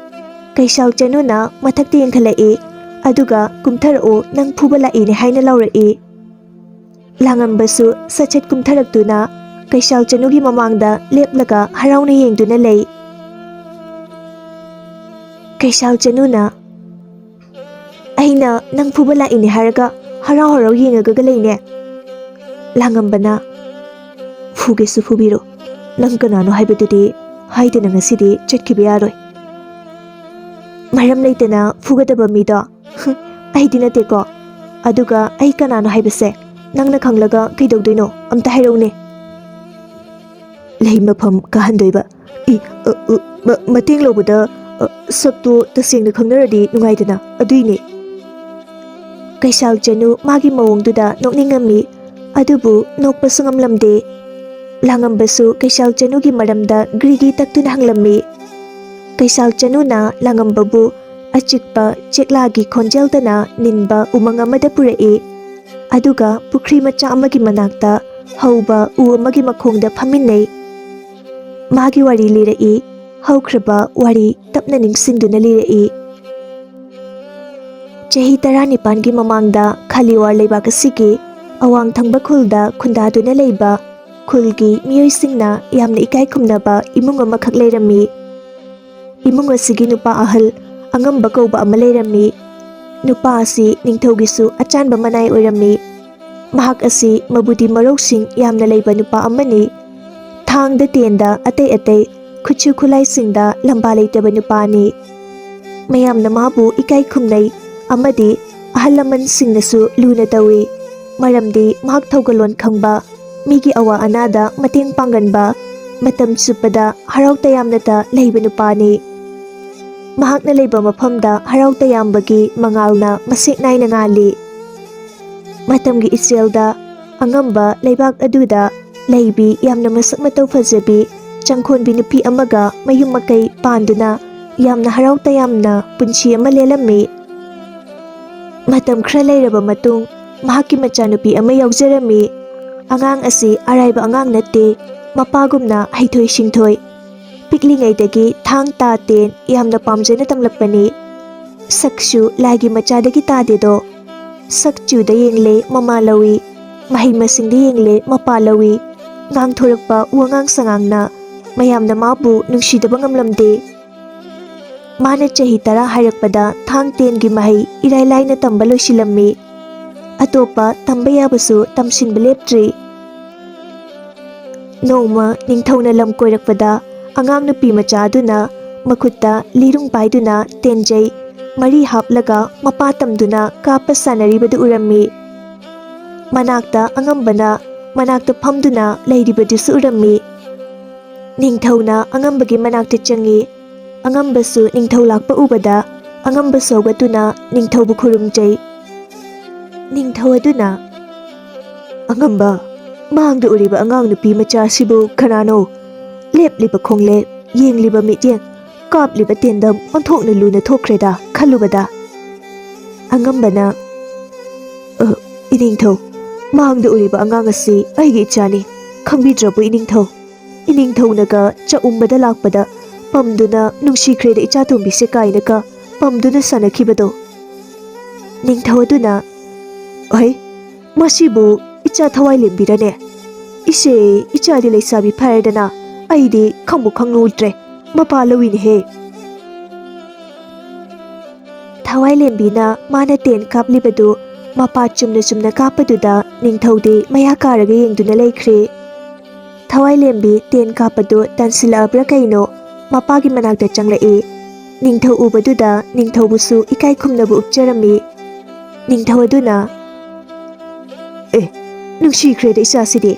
ꯀꯩꯁꯥꯜ ꯆꯅꯨꯅ ꯃꯊꯛꯇ ꯌꯦꯡꯈꯠꯂꯛꯏ꯫ ꯑꯗꯨꯒ "ꯀꯨꯝꯊꯔꯛꯎ, ꯅꯪ ꯐꯨꯕ ꯂꯥꯛꯏꯅꯦ" ꯍꯥꯏꯅ ꯂꯥꯎꯔꯛꯏ꯫ ꯂꯥꯡꯉꯝꯕꯁꯨ ꯁꯠ ꯁꯠ ꯀꯨꯝꯊꯔꯛꯇꯨꯅ ꯀꯩꯁꯥꯜ ꯆꯅꯨꯒꯤ ꯃꯃꯥꯡꯗ ꯂꯦꯞꯂꯒ ꯍꯔꯥꯎꯅ ꯌꯦꯡꯗꯨꯅ ꯂꯩ꯫ ꯀꯩꯁꯥꯜ ꯆꯅꯨꯅ, "ꯑꯩꯅ ꯅꯪ ꯐꯨꯕ ꯂꯥꯛꯏꯅꯦ ꯍꯥꯏꯔꯒ ꯍꯔꯥꯎ ꯍꯔꯥꯎ ꯌꯦꯡꯉꯒ ꯂꯩꯅꯦ?" ꯂꯥꯡꯉꯝꯕꯅ, "ꯐꯨꯒꯦꯁꯨ ꯐꯨꯕꯤꯔꯣ, ꯅꯪ ꯀꯅꯥꯅꯣ ꯍꯥꯏꯕꯗꯨꯗꯤ ꯍꯥꯏꯗꯅ ꯉꯁꯤꯗꯤ ꯆꯠꯈꯤꯕ ꯌꯥꯔꯣꯏ꯫ ꯃꯔꯝ ꯂꯩꯇꯅ ꯐꯨꯒꯗꯕ ꯃꯤꯗꯣ, ꯍꯨꯝ, ꯑꯩꯗꯤ ꯅꯠꯇꯦꯀꯣ꯫ ꯑꯗꯨꯒ ꯑꯩ ꯀꯅꯥꯅꯣ ꯍꯥꯏꯕꯁꯦ ꯅꯪꯅ ꯈꯪꯂꯒ ꯀꯩꯗꯧꯗꯣꯏꯅꯣ? ꯑꯝꯇ ꯍꯥꯏꯔꯛꯎꯅꯦ꯫" "ꯂꯩ ꯃꯐꯝ ꯀꯥꯍꯟꯗꯣꯏꯕ꯫ ꯏ, ꯑ, ꯑ, ꯃ-, ꯃꯇꯦꯡ ꯂꯧꯕꯗ, ꯑ, ꯁꯛꯇꯣ ꯇꯁꯦꯡꯅ ꯈꯪꯅꯔꯗꯤ ꯅꯨꯡꯉꯥꯏꯗꯅ, ꯑꯗꯨꯏꯅꯦ꯫" ꯀꯩꯁꯥꯜ ꯆꯅꯨ ꯃꯥꯒꯤ ꯃꯑꯣꯡꯗꯨꯗ ꯅꯣꯛꯅꯤꯡꯉꯝꯃꯤ꯫ ꯑꯗꯨꯕꯨ ꯅꯣꯛꯄꯁꯨ ꯉꯝꯂꯝꯗꯦ꯫ ꯂꯥꯡꯉꯝꯕꯁꯨ ꯀꯩꯁꯥꯜ ꯆꯅꯨꯒꯤ ꯃꯔꯝꯗ ꯒ꯭ꯔꯤꯒꯤ ꯇꯛꯇꯨꯅ ꯍꯪꯂꯝꯃꯤ꯫ ꯀꯩꯁꯥꯜ ꯆꯅꯨꯅ ꯂꯥꯡꯉꯝꯕꯕꯨ ꯑꯆꯤꯛꯄ ꯆꯦꯛꯂꯥꯒꯤ ꯈꯣꯟꯖꯦꯜꯇꯅ ꯅꯤꯟꯕ ꯎꯃꯪ ꯑꯃꯗ ꯄꯨꯔꯛꯏ꯫ ꯑꯗꯨꯒ ꯄꯨꯈ꯭ꯔꯤ ꯃꯆꯥ ꯑꯃꯒꯤ ꯃꯅꯥꯛꯇ ꯍꯧꯕ ꯎ ꯑꯃꯒꯤ ꯃꯈꯣꯡꯗ ꯐꯝꯃꯤꯟꯅꯩ꯫ ꯃꯥꯒꯤ ꯋꯥꯔꯤ ꯂꯤꯔꯛꯏ꯫ ꯍꯧꯈ꯭ꯔꯕ ꯋꯥꯔꯤ ꯇꯞꯅ ꯅꯤꯡꯁꯤꯡꯗꯨꯅ ꯂꯤꯔꯛꯏ꯫ ꯆꯍꯤ ꯇꯔꯥꯅꯤꯄꯥꯟꯒꯤ ꯃꯃꯥꯡꯗ ꯈꯥꯂꯤꯋꯥꯔ ꯂꯩꯕꯥꯛ ꯑꯁꯤꯒꯤ ꯑꯋꯥꯡ ꯊꯪꯕ ꯈꯨꯜꯗ ꯈꯨꯟꯗꯥꯗꯨꯅ ꯂꯩꯕ ꯈꯨꯜꯒꯤ ꯃꯤꯑꯣꯏꯁꯤꯡꯅ ꯌꯥꯝꯅ ꯏꯀꯥꯏ ꯈꯨꯝꯅꯕ ꯏꯃꯨꯡ ꯑꯃꯈꯛ ꯂꯩꯔꯝꯃꯤ꯫ ꯏꯃꯨꯡ ꯑꯁꯤꯒꯤ ꯅꯨꯄꯥ ꯑꯍꯜ ꯑꯉꯝꯕ ꯀꯧꯕ ꯑꯃ ꯂꯩꯔꯝꯃꯤ꯫ ꯅꯨꯄꯥ ꯑꯁꯤ ꯅꯤꯡꯊꯧꯒꯤꯁꯨ ꯑꯆꯥꯟꯕ ꯃꯅꯥꯏ ꯑꯣꯏꯔꯝꯃꯤ꯫ ꯃꯍꯥꯛ ꯑꯁꯤ ꯃꯕꯨꯗꯤ ꯃꯔꯧꯁꯤꯡ ꯌꯥꯝꯅ ꯂꯩꯕ ꯅꯨꯄꯥ ꯑꯃꯅꯤ꯫ ꯊꯥꯡꯗ ꯇꯦꯟꯗ ꯑꯇꯩ ꯑꯇꯩ ꯈꯨꯠꯁꯨ ꯈꯨꯠꯂꯥꯏꯁꯤꯡꯗ ꯂꯝꯕꯥ ꯂꯩꯇꯕ ꯅꯨꯄꯥꯅꯤ꯫ ꯃꯌꯥꯝꯅ ꯃꯥꯕꯨ ꯏꯀꯥꯏ ꯈꯨꯝꯅꯩ ꯑꯃꯗꯤ ꯑꯍꯜ ꯂꯃꯟꯁꯤꯡꯅꯁꯨ ꯂꯨꯅ ꯇꯧꯏ꯫ ꯃꯔꯝꯗꯤ ꯃꯍꯥꯛ ꯊꯧꯒꯜꯂꯣꯟ ꯈꯪꯕ, ꯃꯤꯒꯤ ꯑꯋꯥ ꯑꯅꯥꯗ ꯃꯇꯦꯡ ꯄꯥꯡꯒꯟꯕ, ꯃꯇꯝ ꯆꯨꯞꯄꯗ ꯍꯔꯥꯎ ꯇꯌꯥꯝꯅꯇ ꯂꯩꯕ ꯅꯨꯄꯥꯅꯤ꯫ ꯃꯍꯥꯛꯅ ꯂꯩꯕ ꯃꯐꯝꯗ ꯍꯔꯥꯎ ꯇꯌꯥꯝꯕꯒꯤ ꯃꯉꯥꯜꯅ ꯃꯁꯦꯛ ꯅꯥꯏꯅ ꯉꯥꯜꯂꯤ꯫ ꯃꯇꯝꯒꯤ ꯏꯆꯦꯜꯗ ꯑꯉꯝꯕ ꯂꯩꯕꯥꯛ ꯑꯗꯨꯗ ꯂꯩꯕꯤ ꯌꯥꯝꯅ ꯃꯁꯛ ꯃꯇꯧ ꯐꯖꯕꯤ ꯆꯪꯈꯣꯟꯕꯤ ꯅꯨꯄꯤ ꯑꯃꯒ ꯃꯌꯨꯝ ꯃꯀꯩ ꯄꯥꯟꯗꯨꯅ ꯌꯥꯝꯅ ꯍꯔꯥꯎ ꯇꯌꯥꯝꯅ ꯄꯨꯟꯁꯤ ꯑꯃ ꯂꯦꯜꯂꯝꯃꯤ꯫ ꯃꯇꯝ ꯈꯔ ꯂꯩꯔꯕ ꯃꯇꯨꯡ, ꯃꯍꯥꯛꯀꯤ ꯃꯆꯥꯅꯨꯄꯤ ꯑꯃ ꯌꯥꯎꯖꯔꯝꯃꯤ꯫ ꯑꯉꯥꯡ ꯑꯁꯤ ꯑꯔꯥꯏꯕ ꯑꯉꯥꯡ ꯅꯠꯇꯦ, ꯃꯄꯥꯒꯨꯝꯅ ꯍꯩꯊꯣꯏ ꯁꯤꯡꯊꯣꯏ꯫ ꯄꯤꯛꯂꯤꯉꯩꯗꯒꯤ ꯊꯥꯡ ꯇꯥ ꯇꯦꯟ ꯌꯥꯝꯅ ꯄꯥꯝꯖꯅ ꯇꯝꯂꯛꯄꯅꯤ꯫ ꯁꯛꯁꯨ ꯂꯥꯏꯒꯤ ꯃꯆꯥꯗꯒꯤ ꯇꯥꯗꯦꯗꯣ꯫ ꯁꯛ ꯆꯨꯗ ꯌꯦꯡꯂꯦ ꯃꯃꯥ ꯂꯧꯏ, ꯃꯍꯩ ꯃꯁꯤꯡꯗ ꯌꯦꯡꯂꯦ ꯃꯄꯥ ꯂꯧꯏ꯫ ꯉꯥꯡꯊꯣꯔꯛꯄ ꯋꯥꯉꯥꯡ ꯁꯉꯥꯡꯅ ꯃꯌꯥꯝꯅ ꯃꯥꯕꯨ ꯅꯨꯡꯁꯤꯗꯕ ꯉꯝꯂꯝꯗꯦ꯫ ꯃꯥꯅ ꯆꯍꯤ ꯇꯔꯥ ꯍꯥꯏꯔꯛꯄꯗ ꯊꯥꯡ ꯇꯦꯟꯒꯤ ꯃꯍꯩ ꯏꯔꯥꯏ ꯂꯥꯏꯅ ꯇꯝꯕ ꯂꯣꯏꯁꯤꯜꯂꯝꯃꯤ꯫ ꯑꯇꯣꯞꯄ ꯇꯝꯕ ꯌꯥꯕꯁꯨ ꯇꯝꯁꯤꯟꯕ ꯂꯦꯞꯇ꯭ꯔꯤ꯫ ꯅꯣꯡꯃ ꯅꯤꯡꯊꯧꯅ ꯂꯝ ꯀꯣꯏꯔꯛꯄꯗ ꯑꯉꯥꯡ ꯅꯨꯄꯤ ꯃꯆꯥ ꯑꯗꯨꯅ ꯃꯈꯨꯠꯇ ꯂꯤꯔꯨꯡ ꯄꯥꯏꯗꯨꯅ ꯇꯦꯟꯖꯩ ꯃꯔꯤ ꯍꯥꯞꯂꯒ ꯃꯄꯥ ꯇꯝꯗꯨꯅ ꯀꯥꯞꯄ ꯁꯥꯟꯅꯔꯤꯕꯗꯨ ꯎꯔꯝꯃꯤ꯫ ꯃꯅꯥꯛꯇ ꯑꯉꯝꯕꯅ ꯃꯅꯥꯛꯇ ꯐꯝꯗꯨꯅ ꯂꯩꯔꯤꯕꯗꯨꯁꯨ ꯎꯔꯝꯃꯤ꯫ ꯅꯤꯡꯊꯧꯅ ꯑꯉꯝꯕꯒꯤ ꯃꯅꯥꯛꯇ ꯆꯪꯏ꯫ ꯑꯉꯝꯕꯁꯨ ꯅꯤꯡꯊꯧ ꯂꯥꯛꯄ ꯎꯕꯗ ꯑꯉꯝꯕꯁꯨ ꯍꯧꯒꯠꯇꯨꯅ ꯅꯤꯡꯊꯧꯕꯨ ꯈꯨꯔꯨꯝꯖꯩ꯫ ꯅꯤꯡꯊꯧ ꯑꯗꯨꯅ, "ꯑꯉꯝꯕ, ꯃꯥꯡꯗ ꯎꯔꯤꯕ ꯑꯉꯥꯡ ꯅꯨꯄꯤ ꯃꯆꯥ ꯑꯁꯤꯕꯨ ꯀꯅꯥꯅꯣ? ꯂꯦꯞꯂꯤꯕ ꯈꯣꯡꯂꯦꯞ, ꯌꯦꯡꯂꯤꯕ ꯃꯤꯠꯌꯦꯡ, ꯀꯥꯞꯂꯤꯕ ꯇꯦꯟꯗꯝ ꯑꯣꯟꯊꯣꯛꯅ ꯂꯨꯅ ꯊꯣꯛꯈ꯭ꯔꯦꯗ ꯈꯜꯂꯨꯕꯗ꯫" ꯑꯉꯝꯕꯅ, "ꯑ, ꯏꯅꯤꯡꯊꯧ, ꯃꯥꯡꯗ ꯎꯔꯤꯕ ꯑꯉꯥꯡ ꯑꯁꯤ ꯑꯩꯒꯤ ꯏꯆꯥꯅꯤ, ꯈꯪꯕꯤꯗ꯭ꯔꯕꯣ ꯏꯅꯤꯡꯊꯧ? ꯏꯅꯤꯡꯊꯧꯅꯒ ꯆꯥꯛꯎꯝꯕꯗ ꯂꯥꯛꯄꯗ ꯄꯝꯗꯨꯅ ꯅꯨꯡꯁꯤꯈ꯭ꯔꯦꯗ ꯏꯆꯥ ꯇꯣꯝꯕꯤꯁꯦ" ꯀꯥꯏꯅꯒ ꯄꯝꯗꯨꯅ ꯁꯥꯟꯅꯈꯤꯕꯗꯣ꯫" ꯅꯤꯡꯊꯧ ꯑꯗꯨꯅ, "ꯍꯩ, ꯃꯁꯤꯕꯨ ꯏꯆꯥ ꯊꯋꯥꯏ ꯂꯦꯝꯕꯤꯔꯅꯦ? ꯏꯁꯦ, ꯏꯆꯥꯗꯤ ꯂꯩꯁꯥꯕꯤ ꯐꯔꯗꯅ, ꯑꯩꯗꯤ ꯈꯪꯕꯨ ꯈꯪꯂꯨꯗ꯭ꯔꯦ, ꯃꯄꯥ ꯂꯧꯏꯅꯦꯍꯦ꯫" ꯊꯋꯥꯏꯂꯦꯝꯕꯤꯅ ꯃꯥꯅ ꯇꯦꯟ ꯀꯥꯞꯂꯤꯕꯗꯨ ꯃꯄꯥ ꯆꯨꯝꯅ ꯆꯨꯝꯅ ꯀꯥꯞꯄꯗꯨꯗ ꯅꯤꯡꯊꯧꯗꯤ ꯃꯌꯥ ꯀꯥꯔꯒ ꯌꯦꯡꯗꯨꯅ ꯂꯩꯈ꯭ꯔꯦ꯫ ꯊꯋꯥꯏꯂꯦꯝꯕꯤ ꯇꯦꯟ ꯀꯥꯞꯄꯗꯨ ꯇꯟꯁꯤꯜꯂꯛꯑꯕ꯭ꯔꯥ ꯀꯩꯅꯣ ꯃꯄꯥꯒꯤ ꯃꯅꯥꯛꯇ ꯆꯪꯂꯛꯏ꯫ ꯅꯤꯡꯊꯧ ꯎꯕꯗꯨꯗ ꯅꯤꯡꯊꯧꯕꯨꯁꯨ ꯏꯀꯥꯏ ꯈꯨꯝꯅꯕ ꯎꯠꯆꯔꯝꯃꯤ꯫ ꯅꯤꯡꯊꯧ ꯑꯗꯨꯅ, "ꯑꯦ, ꯅꯨꯡꯁꯤꯈ꯭ꯔꯦꯗ ꯏꯆꯥꯁꯤꯗꯤ꯫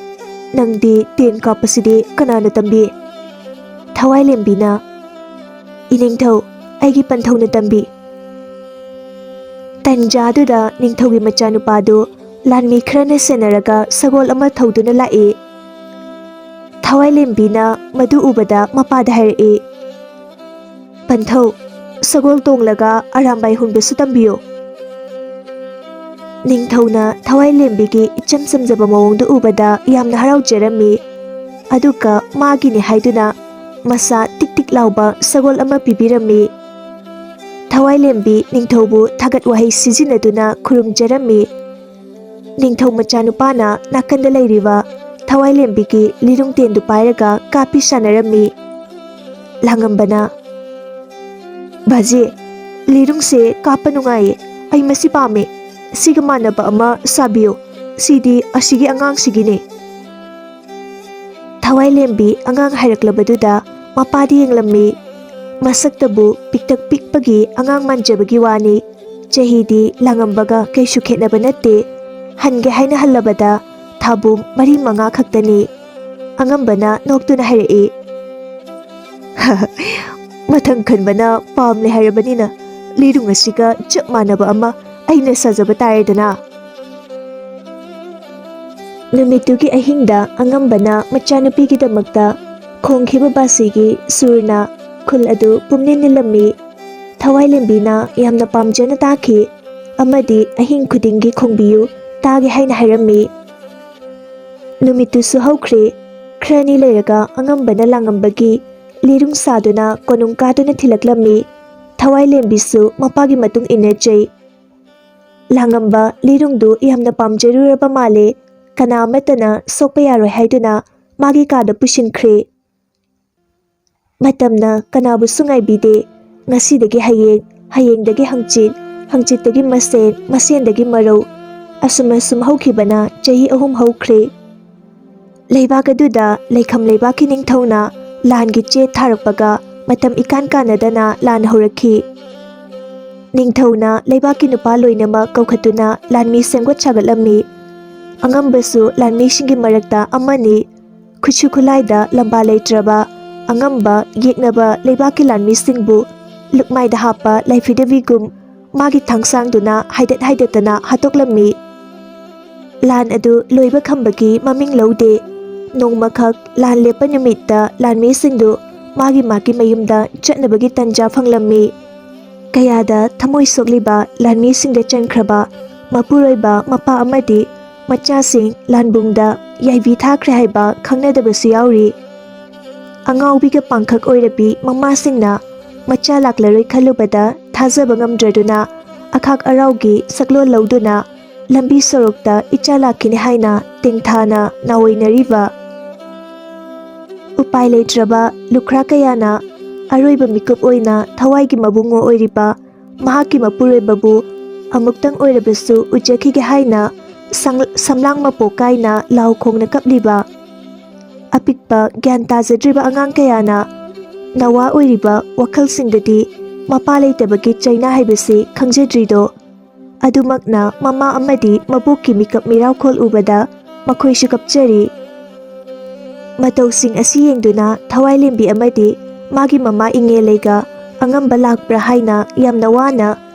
ꯅꯪꯗꯤ ꯇꯦꯟ ꯀꯥꯞꯄꯁꯤꯗꯤ ꯀꯅꯥꯅ ꯇꯝꯕꯤ?" ꯊꯋꯥꯏꯂꯦꯝꯕꯤꯅ, "ꯏꯅꯤꯡꯊꯧ, ꯑꯩꯒꯤ ꯄꯟꯊꯧꯅ ꯇꯝꯕꯤ꯫" ꯇꯟꯖꯥꯗꯨꯗ ꯅꯤꯡꯊꯧꯒꯤ ꯃꯆꯥꯅꯨꯄꯥꯗꯨ ꯂꯥꯟꯃꯤ ꯈꯔꯅ ꯁꯦꯟꯅꯔꯒ ꯁꯒꯣꯜ ꯑꯃ ꯊꯧꯗꯨꯅ ꯂꯥꯛꯏ꯫ ꯊꯋꯥꯏꯂꯦꯝꯕꯤꯅ ꯃꯗꯨ ꯎꯕꯗ ꯃꯄꯥꯗ ꯍꯥꯏꯔꯛꯏ, "ꯄꯟꯊꯧ, ꯁꯒꯣꯜ ꯇꯣꯡꯂꯒ ꯑꯔꯥꯝꯕꯥꯏ ꯍꯨꯟꯕꯁꯨ ꯇꯝꯕꯤꯌꯨ꯫" ꯅꯤꯡꯊꯧꯅ ꯊꯋꯥꯏꯂꯦꯝꯕꯤꯒꯤ ꯏꯆꯝ ꯆꯝꯖꯕ ꯃꯑꯣꯡꯗꯨ ꯎꯕꯗ ꯌꯥꯝꯅ ꯍꯔꯥꯎꯖꯔꯝꯃꯤ꯫ ꯑꯗꯨꯒ ꯃꯥꯒꯤꯅꯤ ꯍꯥꯏꯗꯨꯅ ꯃꯁꯥ ꯇꯤꯛ ꯇꯤꯛ ꯂꯥꯎꯕ ꯁꯒꯣꯜ ꯑꯃ ꯄꯤꯕꯤꯔꯝꯃꯤ꯫ ꯊꯋꯥꯏꯂꯦꯝꯕꯤ ꯅꯤꯡꯊꯧꯕꯨ ꯊꯥꯒꯠ ꯋꯥꯍꯩ ꯁꯤꯖꯤꯟꯅꯗꯨꯅ ꯈꯨꯔꯨꯝꯖꯔꯝꯃꯤ꯫ ꯅꯤꯡꯊꯧ ꯃꯆꯥꯅꯨꯄꯥꯅ ꯅꯥꯀꯟꯗ ꯂꯩꯔꯤꯕ ꯊꯋꯥꯏꯂꯦꯝꯕꯤꯒꯤ ꯂꯤꯔꯨꯡ ꯇꯦꯟꯗꯨ ꯄꯥꯏꯔꯒ ꯀꯥꯞꯄꯤ ꯁꯥꯟꯅꯔꯝꯃꯤ꯫ ꯂꯥꯡꯉꯝꯕꯅ, "ꯕꯥꯖꯤ, ꯂꯤꯔꯨꯡꯁꯦ ꯀꯥꯞꯄ ꯅꯨꯡꯉꯥꯏꯌꯦ, ꯑꯩ ꯃꯁꯤ ꯄꯥꯝꯃꯦ꯫ ꯁꯤꯒ ꯃꯥꯟꯅꯕ ꯑꯃ ꯁꯥꯕꯤꯌꯨ, ꯁꯤꯗꯤ ꯑꯁꯤꯒꯤ ꯑꯉꯥꯡꯁꯤꯒꯤꯅꯦ꯫" ꯊꯋꯥꯏꯂꯦꯝꯕꯤ ꯑꯉꯥꯡ ꯍꯥꯏꯔꯛꯂꯕꯗꯨꯗ ꯃꯄꯥꯗꯤ ꯌꯦꯡꯂꯝꯃꯤ꯫ ꯃꯁꯛꯇꯕꯨ ꯄꯤꯛꯇꯛ ꯄꯤꯛꯄꯒꯤ ꯑꯉꯥꯡ ꯃꯥꯟꯖꯕꯒꯤ ꯋꯥꯅꯤ꯫ ꯆꯍꯤꯗꯤ ꯂꯥꯡꯉꯝꯕꯒ ꯀꯩꯁꯨ ꯈꯦꯠꯅꯕ ꯅꯠꯇꯦ꯫ ꯍꯟꯒꯦ ꯍꯥꯏꯅ ꯍꯜꯂꯕꯗ ꯊꯥꯕꯨꯝ ꯃꯔꯤ ꯃꯉꯥ ꯈꯛꯇꯅꯤ꯫ ꯑꯉꯝꯕꯅ ꯅꯣꯛꯇꯨꯅ ꯍꯥꯏꯔꯛꯏ, "ꯃꯊꯪ ꯈꯟꯕꯅ ꯄꯥꯝꯂꯦ ꯍꯥꯏꯔꯕꯅꯤꯅ, ꯂꯤꯔꯨꯡ ꯑꯁꯤꯒ ꯆꯞ ꯃꯥꯟꯅꯕ ꯑꯃ ꯑꯩꯅ ꯁꯥꯖꯕ ꯇꯥꯔꯦꯗꯅ꯫" ꯅꯨꯃꯤꯠꯇꯨꯒꯤ ꯑꯍꯤꯡꯗ ꯑꯉꯝꯕꯅ ꯃꯆꯥꯅꯨꯄꯤꯒꯤꯗꯃꯛꯇ ꯈꯣꯡꯈꯤꯕ ꯕꯥꯁꯤꯒꯤ ꯁꯨꯔꯅ ꯈꯨꯜ ꯑꯗꯨ ꯄꯨꯝꯅꯤꯜ ꯅꯤꯜꯂꯝꯃꯤ꯫ ꯊꯋꯥꯏꯂꯦꯝꯕꯤꯅ ꯌꯥꯝꯅ ꯄꯥꯝꯖꯅ ꯇꯥꯈꯤ ꯑꯃꯗꯤ ꯑꯍꯤꯡ ꯈꯨꯗꯤꯡꯒꯤ ꯈꯣꯡꯕꯤꯌꯨ, ꯇꯥꯒꯦ ꯍꯥꯏꯅ ꯍꯥꯏꯔꯝꯃꯤ꯫ ꯅꯨꯃꯤꯠꯇꯨꯁꯨ ꯍꯧꯈ꯭ꯔꯦ꯫ ꯈꯔꯅꯤ ꯂꯩꯔꯒ ꯑꯉꯝꯕꯅ ꯂꯥꯡꯉꯝꯕꯒꯤ ꯂꯤꯔꯨꯡ ꯁꯥꯗꯨꯅ ꯀꯣꯅꯨꯡ ꯀꯥꯗꯨꯅ ꯊꯤꯜꯂꯛꯂꯝꯃꯤ꯫ ꯊꯋꯥꯏꯂꯦꯝꯕꯤꯁꯨ ꯃꯄꯥꯒꯤ ꯃꯇꯨꯡ ꯏꯟꯅ ꯆꯩ꯫ ꯂꯥꯡꯉꯝꯕ ꯂꯤꯔꯨꯡꯗꯨ ꯌꯥꯝꯅ ꯄꯥꯝꯖꯔꯨꯔꯕ ꯃꯥꯜꯂꯦ꯫ ꯀꯅꯥ ꯑꯃꯠꯇꯅ ꯁꯣꯛꯄ ꯌꯥꯔꯣꯏ ꯍꯥꯏꯗꯨꯅ ꯃꯥꯒꯤ ꯀꯥꯗ ꯄꯨꯁꯤꯟꯈ꯭ꯔꯦ꯫ ꯃꯇꯝꯅ ꯀꯅꯥꯕꯨꯁꯨ ꯉꯥꯏꯕꯤꯗꯦ꯫ ꯉꯁꯤꯗꯒꯤ ꯍꯌꯦꯡ, ꯍꯌꯦꯡꯗꯒꯤ ꯍꯪꯆꯤꯠ, ꯍꯪꯆꯤꯠꯇꯒꯤ ꯃꯁꯦꯟ, ꯃꯁꯦꯟꯗꯒꯤ ꯃꯔꯧ, ꯑꯁꯨꯝ ꯑꯁꯨꯝ ꯍꯧꯈꯤꯕꯅ ꯆꯍꯤ ꯑꯍꯨꯝ ꯍꯧꯈ꯭ꯔꯦ꯫ ꯂꯩꯕꯥꯛ ꯑꯗꯨꯗ ꯂꯩꯈꯝ ꯂꯩꯕꯥꯛꯀꯤ ꯅꯤꯡꯊꯧꯅ ꯂꯥꯟꯒꯤ ꯆꯦ ꯊꯥꯔꯛꯄꯒ ꯃꯇꯝ ꯏꯀꯥꯟ ꯀꯥꯟꯅꯗꯅ ꯂꯥꯟ ꯍꯧꯔꯛꯈꯤ꯫ ꯅꯤꯡꯊꯧꯅ ꯂꯩꯕꯥꯛꯀꯤ ꯅꯨꯄꯥ ꯂꯣꯏꯅꯃꯛ ꯀꯧꯈꯠꯇꯨꯅ ꯂꯥꯟꯃꯤ ꯁꯦꯝꯒꯠ ꯁꯥꯒꯠꯂꯝꯃꯤ꯫ ꯑꯉꯝꯕꯁꯨ ꯂꯥꯟꯃꯤꯁꯤꯡꯒꯤ ꯃꯔꯛꯇ ꯑꯃꯅꯤ꯫ ꯈꯨꯠꯁꯨ ꯈꯨꯠꯂꯥꯏꯗ ꯂꯝꯕꯥ ꯂꯩꯇ꯭ꯔꯕ ꯑꯉꯝꯕ ꯌꯦꯛꯅꯕ ꯂꯩꯕꯥꯛꯀꯤ ꯂꯥꯟꯃꯤꯁꯤꯡꯕꯨ ꯂꯨꯛꯃꯥꯏꯗ ꯍꯥꯞꯄ ꯂꯥꯏꯐꯤꯗꯕꯤꯒꯨꯝ ꯃꯥꯒꯤ ꯊꯥꯡꯁꯥꯡꯗꯨꯅ ꯍꯥꯏꯗꯠ ꯍꯥꯏꯗꯠꯇꯅ ꯍꯥꯠꯇꯣꯛꯂꯝꯃꯤ꯫ ꯂꯥꯟ ꯑꯗꯨ ꯂꯣꯏꯕ ꯈꯝꯕꯒꯤ ꯃꯃꯤꯡ ꯂꯧꯗꯦ꯫ ꯅꯣꯡꯃꯈꯛ ꯂꯥꯟ ꯂꯦꯞꯄ ꯅꯨꯃꯤꯠꯇ ꯂꯥꯟꯃꯤꯁꯤꯡꯗꯨ ꯃꯥꯒꯤ ꯃꯥꯒꯤ ꯃꯌꯨꯝꯗ ꯆꯠꯅꯕꯒꯤ ꯇꯟꯖꯥ ꯐꯪꯂꯝꯃꯤ꯫ ꯀꯌꯥꯗ ꯊꯃꯣꯏ ꯁꯣꯛꯂꯤꯕ ꯂꯥꯟꯃꯤꯁꯤꯡꯗ ꯆꯟꯈ꯭ꯔꯕ ꯃꯄꯨꯔꯣꯏꯕ ꯃꯄꯥ ꯑꯃꯗꯤ ꯃꯆꯥꯁꯤꯡ ꯂꯥꯟꯕꯨꯡꯗ ꯌꯥꯏꯕꯤ ꯊꯥꯈ꯭ꯔꯦ ꯍꯥꯏꯕ ꯈꯪꯅꯗꯕꯁꯨ ꯌꯥꯎꯔꯤ꯫ ꯑꯉꯥꯎꯕꯤꯒ ꯄꯥꯡꯈꯛ ꯑꯣꯏꯔꯕꯤ ꯃꯃꯥꯁꯤꯡꯅ ꯃꯆꯥ ꯂꯥꯛꯂꯔꯣꯏ ꯈꯜꯂꯨꯕꯗ ꯊꯥꯖꯕ ꯉꯝꯗ꯭ꯔꯗꯨꯅ ꯑꯈꯥꯛ ꯑꯔꯥꯎꯒꯤ ꯁꯛꯂꯣꯟ ꯂꯧꯗꯨꯅ ꯂꯝꯕꯤ ꯁꯣꯔꯣꯛꯇ ꯏꯆꯥ ꯂꯥꯛꯈꯤꯅꯤ ꯍꯥꯏꯅ ꯇꯦꯡꯊꯥꯅ ꯅꯥꯑꯣꯏꯅꯔꯤꯕ꯫ ꯎꯄꯥꯏ ꯂꯩꯇ꯭ꯔꯕ ꯂꯨꯈ꯭ꯔꯥ ꯀꯌꯥꯅ ꯑꯔꯣꯏꯕ ꯃꯤꯀꯨꯞ ꯑꯣꯏꯅ ꯊꯋꯥꯏꯒꯤ ꯃꯕꯨꯡꯉꯣ ꯑꯣꯏꯔꯤꯕ ꯃꯍꯥꯛꯀꯤ ꯃꯄꯨꯔꯣꯏꯕꯕꯨ ꯑꯃꯨꯛꯇꯪ ꯑꯣꯏꯔꯕꯁꯨ ꯎꯖꯈꯤꯒꯦ ꯍꯥꯏꯅ ꯁꯪ-, ꯁꯝꯂꯥꯡ ꯃꯄꯣꯛ ꯀꯥꯏꯅ ꯂꯥꯎ ꯈꯣꯡꯅ ꯀꯞꯂꯤꯕ ꯑꯄꯤꯛꯄ ꯒ꯭ꯌꯥꯟ ꯇꯥꯖꯗ꯭ꯔꯤꯕ ꯑꯉꯥꯡ ꯀꯌꯥꯅ ꯅꯋꯥ ꯑꯣꯏꯔꯤꯕ ꯋꯥꯈꯜꯁꯤꯡꯗꯗꯤ ꯃꯄꯥ ꯂꯩꯇꯕꯒꯤ ꯆꯩꯅꯥ ꯍꯥꯏꯕꯁꯤ ꯈꯪꯖꯗ꯭ꯔꯤꯗꯣ꯫ ꯑꯗꯨꯃꯛꯅ ꯃꯃꯥ ꯑꯃꯗꯤ ꯃꯕꯣꯛꯀꯤ ꯃꯤꯀꯞ ꯃꯤꯔꯥꯎꯈꯣꯜ ꯎꯕꯗ ꯃꯈꯣꯏꯁꯨ ꯀꯞꯆꯔꯤ꯫ ꯃꯇꯧꯁꯤꯡ ꯑꯁꯤ ꯌꯦꯡꯗꯨꯅ ꯊꯋꯥꯏꯂꯦꯝꯕꯤ ꯑꯃꯗꯤ ꯃꯥꯒꯤ ꯃꯃꯥ ꯏꯉꯦꯂꯩꯒ ꯑꯉꯝꯕ ꯂꯥꯛꯄ꯭ꯔꯥ ꯍꯥꯏꯅ ꯌꯥꯝꯅ ꯋꯥꯅ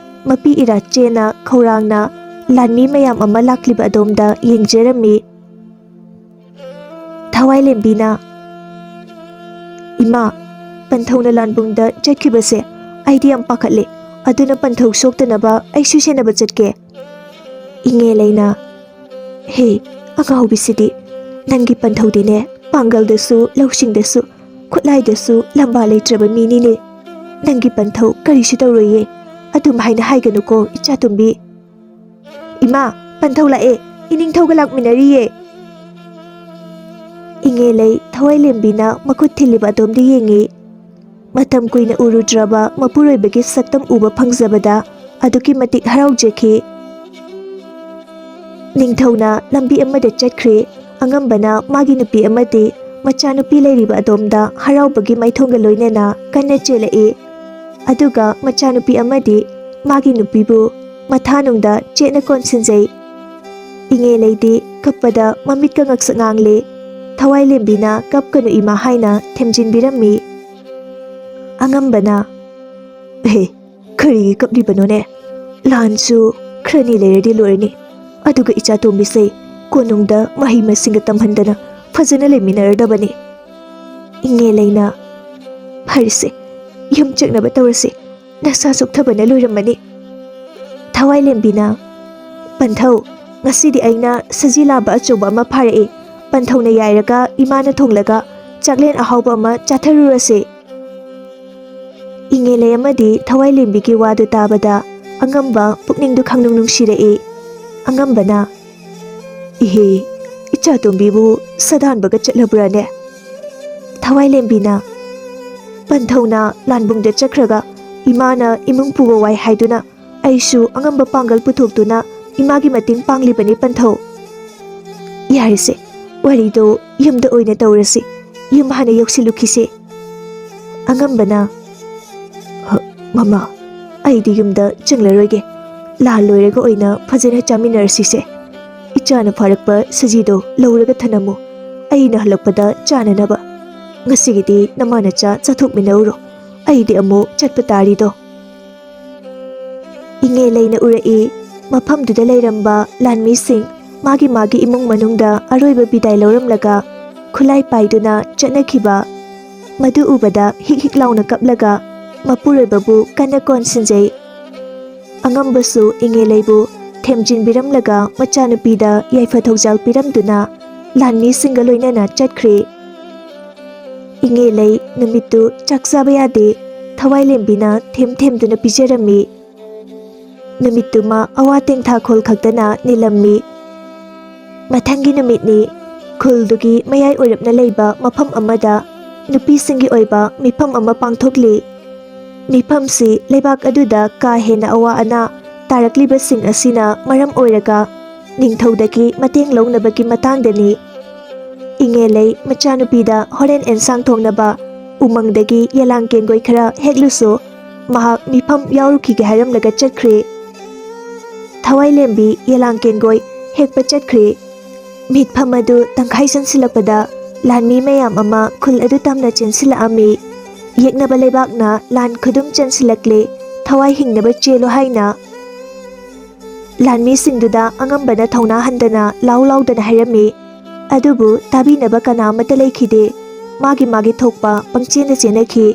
ꯃꯄꯤ ꯏꯔꯥ ꯆꯦꯅ ꯈꯧꯔꯥꯡꯅ ꯂꯥꯟꯃꯤ ꯃꯌꯥꯝ ꯑꯃ ꯂꯥꯛꯂꯤꯕ ꯑꯗꯣꯝꯗ ꯌꯦꯡꯖꯔꯝꯃꯤ꯫ ꯊꯋꯥꯏꯂꯦꯝꯕꯤꯅ, "ꯏꯃꯥ, ꯄꯟꯊꯧꯅ ꯂꯥꯟꯕꯨꯡꯗ ꯆꯠꯈꯤꯕꯁꯦ ꯑꯩꯗꯤ ꯌꯥꯝ ꯄꯥꯈꯠꯂꯦ꯫ ꯑꯗꯨꯅ ꯄꯟꯊꯧ ꯁꯣꯛꯇꯅꯕ ꯑꯩꯁꯨ ꯁꯦꯟꯅꯕ ꯆꯠꯀꯦ꯫" ꯏꯉꯦꯂꯩꯅ, "ꯍꯦ, ꯑꯉꯥꯎꯕꯤꯁꯤꯗꯤ, ꯅꯪꯒꯤ ꯄꯟꯊꯧꯗꯤꯅꯦ, ꯄꯥꯡꯒꯜꯗꯁꯨ, ꯂꯧꯁꯤꯡꯗꯁꯨ, ꯈꯨꯠꯂꯥꯏꯗꯁꯨ ꯂꯝꯕꯥ ꯂꯩꯇ꯭ꯔꯕ ꯃꯤꯅꯤꯅꯦ꯫ ꯅꯪꯒꯤ ꯄꯟꯊꯧ ꯀꯔꯤꯁꯨ ꯇꯧꯔꯣꯏꯌꯦ꯫ ꯑꯗꯨꯝ ꯍꯥꯏꯅ ꯍꯥꯏꯒꯅꯨꯀꯣ, ꯏꯆꯥꯇꯣꯝꯕꯤ꯫" "ꯏꯃꯥ, ꯄꯟꯊꯧ ꯂꯥꯛꯑꯦ꯫ ꯏꯅꯤꯡꯊꯧꯒ ꯂꯥꯛꯃꯤꯟꯅꯔꯤꯌꯦ꯫" ꯏꯉꯦꯂꯩ ꯊꯋꯥꯏꯂꯦꯝꯕꯤꯅ ꯃꯈꯨꯠ ꯊꯤꯜꯂꯤꯕ ꯑꯗꯣꯝꯗ ꯌꯦꯡꯉꯤ꯫ ꯃꯇꯝ ꯀꯨꯏꯅ ꯎꯔꯨꯗ꯭ꯔꯕ ꯃꯄꯨꯔꯣꯏꯕꯒꯤ ꯁꯛꯇꯝ ꯎꯕ ꯐꯪꯖꯕꯗ ꯑꯗꯨꯛꯀꯤ ꯃꯇꯤꯛ ꯍꯔꯥꯎꯖꯈꯤ꯫ ꯅꯤꯡꯊꯧꯅ ꯂꯝꯕꯤ ꯑꯃꯗ ꯆꯠꯈ꯭ꯔꯦ꯫ ꯑꯉꯝꯕꯅ ꯃꯥꯒꯤ ꯅꯨꯄꯤ ꯑꯃꯗꯤ ꯃꯆꯥꯅꯨꯄꯤ ꯂꯩꯔꯤꯕ ꯑꯗꯣꯝꯗ ꯍꯔꯥꯎꯕꯒꯤ ꯃꯥꯏꯊꯣꯡꯒ ꯂꯣꯏꯅꯅ ꯀꯟꯅ ꯆꯦꯜꯂꯛꯏ꯫ ꯑꯗꯨꯒ ꯃꯆꯥꯅꯨꯄꯤ ꯑꯃꯗꯤ ꯃꯥꯒꯤ ꯅꯨꯄꯤꯕꯨ ꯃꯊꯥꯅꯨꯡꯗ ꯆꯦꯠꯅ ꯀꯣꯟꯁꯤꯟꯖꯩ꯫ ꯏꯉꯦꯂꯩꯗꯤ ꯀꯞꯄꯗ ꯃꯃꯤꯠꯀ ꯉꯛꯁꯛ ꯉꯥꯡꯂꯦ꯫ ꯊꯋꯥꯏꯂꯦꯝꯕꯤꯅ "ꯀꯞꯀꯅꯨ ꯏꯃꯥ" ꯍꯥꯏꯅ ꯊꯦꯝꯖꯤꯟꯕꯤꯔꯝꯃꯤ꯫ ꯑꯉꯝꯕꯅ, "ꯑꯍꯦ, ꯀꯔꯤꯒꯤ ꯀꯞꯂꯤꯕꯅꯣꯅꯦ? ꯂꯥꯟꯁꯨ ꯈꯔꯅꯤ ꯂꯩꯔꯗꯤ ꯂꯣꯏꯔꯅꯤ꯫ ꯑꯗꯨꯒ ꯏꯆꯥꯇꯣꯝꯕꯤꯁꯦ ꯀꯣꯅꯨꯡꯗ ꯃꯍꯩ ꯃꯁꯤꯡꯒ ꯇꯝꯍꯟꯗꯅ ꯐꯖꯅ ꯂꯩꯃꯤꯟꯅꯔꯗꯕꯅꯤ꯫ ꯏꯉꯦꯂꯩꯅ, "ꯐꯔꯁꯦ, ꯌꯨꯝ ꯆꯠꯅꯕ ꯇꯧꯔꯁꯤ, ꯅꯁꯥ ꯆꯣꯛꯊꯕꯅ ꯂꯣꯏꯔꯝꯃꯅꯤ꯫" ꯊꯋꯥꯏꯂꯦꯝꯕꯤꯅ, "ꯄꯟꯊꯧ, ꯉꯁꯤꯗꯤ ꯑꯩꯅ ꯁꯖꯤ ꯂꯥꯕ ꯑꯆꯧꯕ ꯑꯃ ꯐꯥꯔꯛꯏ꯫ ꯄꯟꯊꯧꯅ ꯌꯥꯏꯔꯒ ꯏꯃꯥꯅ ꯊꯣꯡꯂꯒ ꯆꯥꯛꯂꯦꯟ ꯑꯍꯥꯎꯕ ꯑꯃ ꯆꯥꯊꯔꯨꯔꯁꯦ꯫" ꯏꯉꯦꯂꯩ ꯑꯃꯗꯤ ꯊꯋꯥꯏꯂꯦꯝꯕꯤꯒꯤ ꯋꯥꯗꯨ ꯇꯥꯕꯗ ꯑꯉꯝꯕ ꯄꯨꯛꯅꯤꯡꯗꯨ ꯈꯪꯅꯨꯡ ꯅꯨꯡꯁꯤꯔꯛꯏ꯫ ꯑꯉꯝꯕꯅ, "ꯏꯍꯦ, ꯏꯆꯥꯇꯣꯝꯕꯤꯕꯨ ꯁꯥꯗꯥꯟꯕꯒ ꯆꯠꯂꯕ꯭ꯔꯥꯅꯦ?" ꯊꯋꯥꯏꯂꯦꯝꯕꯤꯅ, "ꯄꯟꯊꯧꯅ ꯂꯥꯟꯕꯨꯡꯗ ꯆꯠꯈ꯭ꯔꯒ ꯏꯃꯥꯅ ꯏꯃꯨꯡ ꯄꯨꯕ ꯋꯥꯏ ꯍꯥꯏꯗꯨꯅ ꯑꯩꯁꯨ ꯑꯉꯝꯕ ꯄꯥꯡꯒꯜ ꯄꯨꯊꯣꯛꯇꯨꯅ ꯏꯃꯥꯒꯤ ꯃꯇꯦꯡ ꯄꯥꯡꯂꯤꯕꯅꯤ ꯄꯟꯊꯧ꯫" "ꯌꯥꯔꯦꯁꯦ, ꯋꯥꯔꯤꯗꯣ ꯌꯨꯝꯗ ꯑꯣꯏꯅ ꯇꯧꯔꯁꯤ, ꯌꯨꯝ ꯍꯥꯟꯅ ꯌꯧꯁꯤꯜꯂꯨꯈꯤꯁꯦ꯫" ꯑꯉꯝꯕꯅ, "ꯍ, ꯃꯃꯥ, ꯑꯩꯗꯤ ꯌꯨꯝꯗ ꯆꯪꯂꯔꯣꯏꯒꯦ꯫ ꯂꯥꯟ ꯂꯣꯏꯔꯒ ꯑꯣꯏꯅ ꯐꯖꯅ ꯆꯥꯃꯤꯟꯅꯔꯁꯤꯁꯦ꯫ ꯏꯆꯥꯅ ꯐꯥꯔꯛꯄ ꯁꯖꯤꯗꯣ ꯂꯧꯔꯒ ꯊꯅꯝꯃꯨ꯫ ꯑꯩꯅ ꯍꯜꯂꯛꯄꯗ ꯆꯥꯅꯅꯕ꯫ ꯉꯁꯤꯒꯤꯗꯤ ꯅꯃꯥ ꯅꯆꯥ ꯆꯥꯊꯣꯛꯃꯤꯟꯅꯧꯔꯣ꯫ ꯑꯩꯗꯤ ꯑꯃꯨꯛ ꯆꯠꯄ ꯇꯥꯔꯤꯗꯣ꯫" ꯏꯉꯦꯂꯩꯅ ꯎꯔꯛꯏ꯫ ꯃꯐꯝꯗꯨꯗ ꯂꯩꯔꯝꯕ ꯂꯥꯟꯃꯤꯁꯤꯡ ꯃꯥꯒꯤ ꯃꯥꯒꯤ ꯏꯃꯨꯡ ꯃꯅꯨꯡꯗ ꯑꯔꯣꯏꯕ ꯕꯤꯗꯥꯏ ꯂꯧꯔꯝꯂꯒ ꯈꯨꯠꯂꯥꯏ ꯄꯥꯏꯗꯨꯅ ꯆꯠꯅꯈꯤꯕ꯫ ꯃꯗꯨ ꯎꯕꯗ ꯍꯤꯛ ꯍꯤꯛ ꯂꯥꯎꯅ ꯀꯞꯂꯒ ꯃꯄꯨꯔꯣꯏꯕꯕꯨ ꯀꯟꯅ ꯀꯣꯟꯁꯤꯟꯖꯩ꯫ ꯑꯉꯝꯕꯁꯨ ꯏꯉꯦꯂꯩꯕꯨ ꯊꯦꯝꯖꯤꯟꯕꯤꯔꯝꯂꯒ ꯃꯆꯥꯅꯨꯄꯤꯗ ꯌꯥꯏꯐ ꯊꯧꯖꯥꯜ ꯄꯤꯔꯝꯗꯨꯅ ꯂꯥꯟꯃꯤꯁꯤꯡꯒ ꯂꯣꯏꯅꯅ ꯆꯠꯈ꯭ꯔꯦ꯫ ꯏꯉꯦꯂꯩ ꯅꯨꯃꯤꯠꯇꯨ ꯆꯥꯛ ꯆꯥꯕ ꯌꯥꯗꯦ꯫ ꯊꯋꯥꯏꯂꯦꯝꯕꯤꯅ ꯊꯦꯝ ꯊꯦꯝꯗꯨꯅ ꯄꯤꯖꯔꯝꯃꯤ꯫ ꯅꯨꯃꯤꯠꯇꯨꯃ ꯑꯋꯥ ꯇꯦꯡꯊꯥꯈꯣꯜ ꯈꯛꯇꯅ ꯅꯤꯜꯂꯝꯃꯤ꯫ ꯃꯊꯪꯒꯤ ꯅꯨꯃꯤꯠꯅꯤ꯫ ꯈꯨꯜꯗꯨꯒꯤ ꯃꯌꯥꯏ ꯑꯣꯏꯔꯞꯅ ꯂꯩꯕ ꯃꯐꯝ ꯑꯃꯗ ꯅꯨꯄꯤꯁꯤꯡꯒꯤ ꯑꯣꯏꯕ ꯃꯤꯐꯝ ꯑꯃ ꯄꯥꯡꯊꯣꯛꯂꯤ꯫ ꯃꯤꯐꯝꯁꯤ ꯂꯩꯕꯥꯛ ꯑꯗꯨꯗ ꯀꯥ ꯍꯦꯟꯅ ꯑꯋꯥ ꯑꯅꯥ ꯇꯥꯔꯛꯂꯤꯕꯁꯤꯡ ꯑꯁꯤꯅ ꯃꯔꯝ ꯑꯣꯏꯔꯒ ꯅꯤꯡꯊꯧꯗꯒꯤ ꯃꯇꯦꯡ ꯂꯧꯅꯕꯒꯤ ꯃꯇꯥꯡꯗꯅꯤ꯫ ꯏꯉꯦꯂꯩ ꯃꯆꯥꯅꯨꯄꯤꯗ ꯍꯣꯔꯦꯟ ꯑꯦꯟꯁꯥꯡ ꯊꯣꯡꯅꯕ ꯎꯃꯪꯗꯒꯤ ꯌꯦꯂꯥꯡ ꯀꯦꯡꯒꯣꯏ ꯈꯔ ꯍꯦꯛꯂꯨꯁꯨ, ꯃꯍꯥꯛ ꯃꯤꯐꯝ ꯌꯥꯎꯔꯨꯈꯤꯒꯦ ꯍꯥꯏꯔꯝꯂꯒ ꯆꯠꯈ꯭ꯔꯦ꯫ ꯊꯋꯥꯏꯂꯦꯝꯕꯤ ꯌꯦꯂꯥꯡ ꯀꯦꯡꯒꯣꯏ ꯍꯦꯛꯄ ꯆꯠꯈ꯭ꯔꯦ꯫ ꯃꯤꯠꯐꯝ ꯑꯗꯨ ꯇꯪꯈꯥꯏ ꯆꯟꯁꯤꯜꯂꯛꯄꯗ ꯂꯥꯟꯃꯤ ꯃꯌꯥꯝ ꯑꯃ ꯈꯨꯜ ꯑꯗꯨ ꯇꯝꯅ ꯆꯦꯟꯁꯤꯜꯂꯛꯑꯝꯃꯤ꯫ ꯌꯦꯛꯅꯕ ꯂꯩꯕꯥꯛꯅ ꯂꯥꯟ ꯈꯨꯗꯨꯝ ꯆꯟꯁꯤꯜꯂꯛꯂꯦ, ꯊꯋꯥꯏ ꯍꯤꯡꯅꯕ ꯆꯦꯜꯂꯨ ꯍꯥꯏꯅ꯫ ꯂꯥꯟꯃꯤꯁꯤꯡꯗꯨꯗ ꯑꯉꯝꯕꯅ ꯊꯧꯅꯥ ꯍꯟꯗꯅ ꯂꯥꯎ ꯂꯥꯎꯗꯅ ꯍꯥꯏꯔꯝꯃꯤ꯫ ꯑꯗꯨꯕꯨ ꯇꯥꯕꯤꯅꯕ ꯀꯅꯥ ꯑꯃꯠꯇ ꯂꯩꯈꯤꯗꯦ꯫ ꯃꯥꯒꯤ ꯃꯥꯒꯤ ꯊꯣꯛꯄ ꯄꯪꯆꯦꯟꯗ ꯆꯦꯟꯅꯈꯤ꯫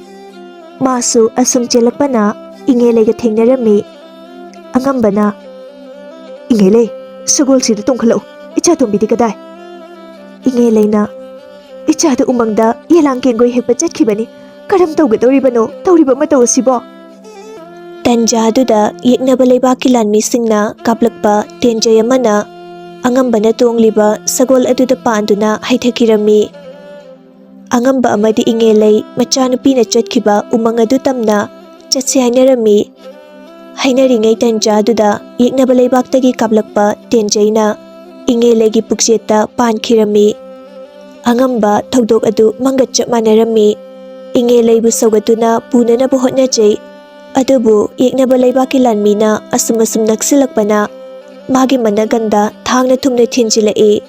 ꯃꯥꯁꯨ ꯑꯁꯨꯝ ꯆꯦꯜꯂꯛꯄꯅ ꯏꯉꯦꯂꯩꯒ ꯊꯦꯡꯅꯔꯝꯃꯤ꯫ ꯑꯉꯝꯕꯅ, "ꯏꯉꯦꯂꯩ, ꯁꯒꯣꯜꯁꯤꯗ ꯇꯣꯡꯈꯠꯂꯛꯎ꯫ ꯏꯆꯥ ꯇꯣꯝꯕꯤꯗꯤ ꯀꯗꯥꯏ?" ꯏꯉꯦꯂꯩꯅ, "ꯏꯆꯥꯗꯨ ꯎꯃꯪꯗ ꯌꯦꯂꯥꯡ ꯀꯦꯡꯒꯣꯏ ꯍꯦꯛꯄ ꯆꯠꯈꯤꯕꯅꯤ꯫ ꯀꯔꯝ ꯇꯧꯒꯗꯧꯔꯤꯕꯅꯣ ꯇꯧꯔꯤꯕ ꯃꯇꯧ ꯑꯁꯤꯕꯣ?" ꯇꯟꯖꯥꯗꯨꯗ ꯌꯦꯛꯅꯕ ꯂꯩꯕꯥꯛꯀꯤ ꯂꯥꯟꯃꯤꯁꯤꯡꯅ ꯀꯥꯞꯂꯛꯄ ꯇꯦꯟꯖꯩ ꯑꯃꯅ ꯑꯉꯝꯕꯅ ꯇꯣꯡꯂꯤꯕ ꯁꯒꯣꯜ ꯑꯗꯨꯗ ꯄꯥꯟꯗꯨꯅ ꯍꯩꯊꯈꯤꯔꯝꯃꯤ꯫ ꯑꯉꯝꯕ ꯑꯃꯗꯤ ꯏꯉꯦꯂꯩ ꯃꯆꯥꯅꯨꯄꯤꯅ ꯆꯠꯈꯤꯕ ꯎꯃꯪ ꯑꯗꯨ ꯇꯝꯅ ꯆꯠꯁꯤ ꯍꯥꯏꯅꯔꯝꯃꯤ꯫ ꯍꯥꯏꯅꯔꯤꯉꯩ ꯇꯟꯖꯥꯗꯨꯗ ꯌꯦꯛꯅꯕ ꯂꯩꯕꯥꯛꯇꯒꯤ ꯀꯥꯞꯂꯛꯄ ꯇꯦꯟꯖꯩꯅ ꯏꯉꯦꯂꯩꯒꯤ ꯄꯨꯛꯆꯦꯠꯇ ꯄꯥꯟꯈꯤꯔꯝꯃꯤ꯫ ꯑꯉꯝꯕ ꯊꯧꯗꯣꯛ ꯑꯗꯨ ꯃꯪꯒ ꯆꯞ ꯃꯥꯟꯅꯔꯝꯃꯤ꯫ ꯏꯉꯦꯂꯩꯕꯨ ꯁꯧꯒꯠꯇꯨꯅ ꯄꯨꯅꯅꯕ ꯍꯣꯠꯅꯖꯩ꯫ ꯑꯗꯨꯕꯨ ꯌꯦꯛꯅꯕ ꯂꯩꯕꯥꯛꯀꯤ ꯂꯥꯟꯃꯤꯅ ꯑꯁꯨꯝ ꯑꯁꯨꯝ ꯅꯛꯁꯤꯜꯂꯛꯄꯅ ꯃꯥꯒꯤ ꯃꯅꯒꯟꯗ ꯊꯥꯡꯅ ꯊꯨꯝꯅ ꯊꯤꯟꯖꯤꯜꯂꯛꯏ꯫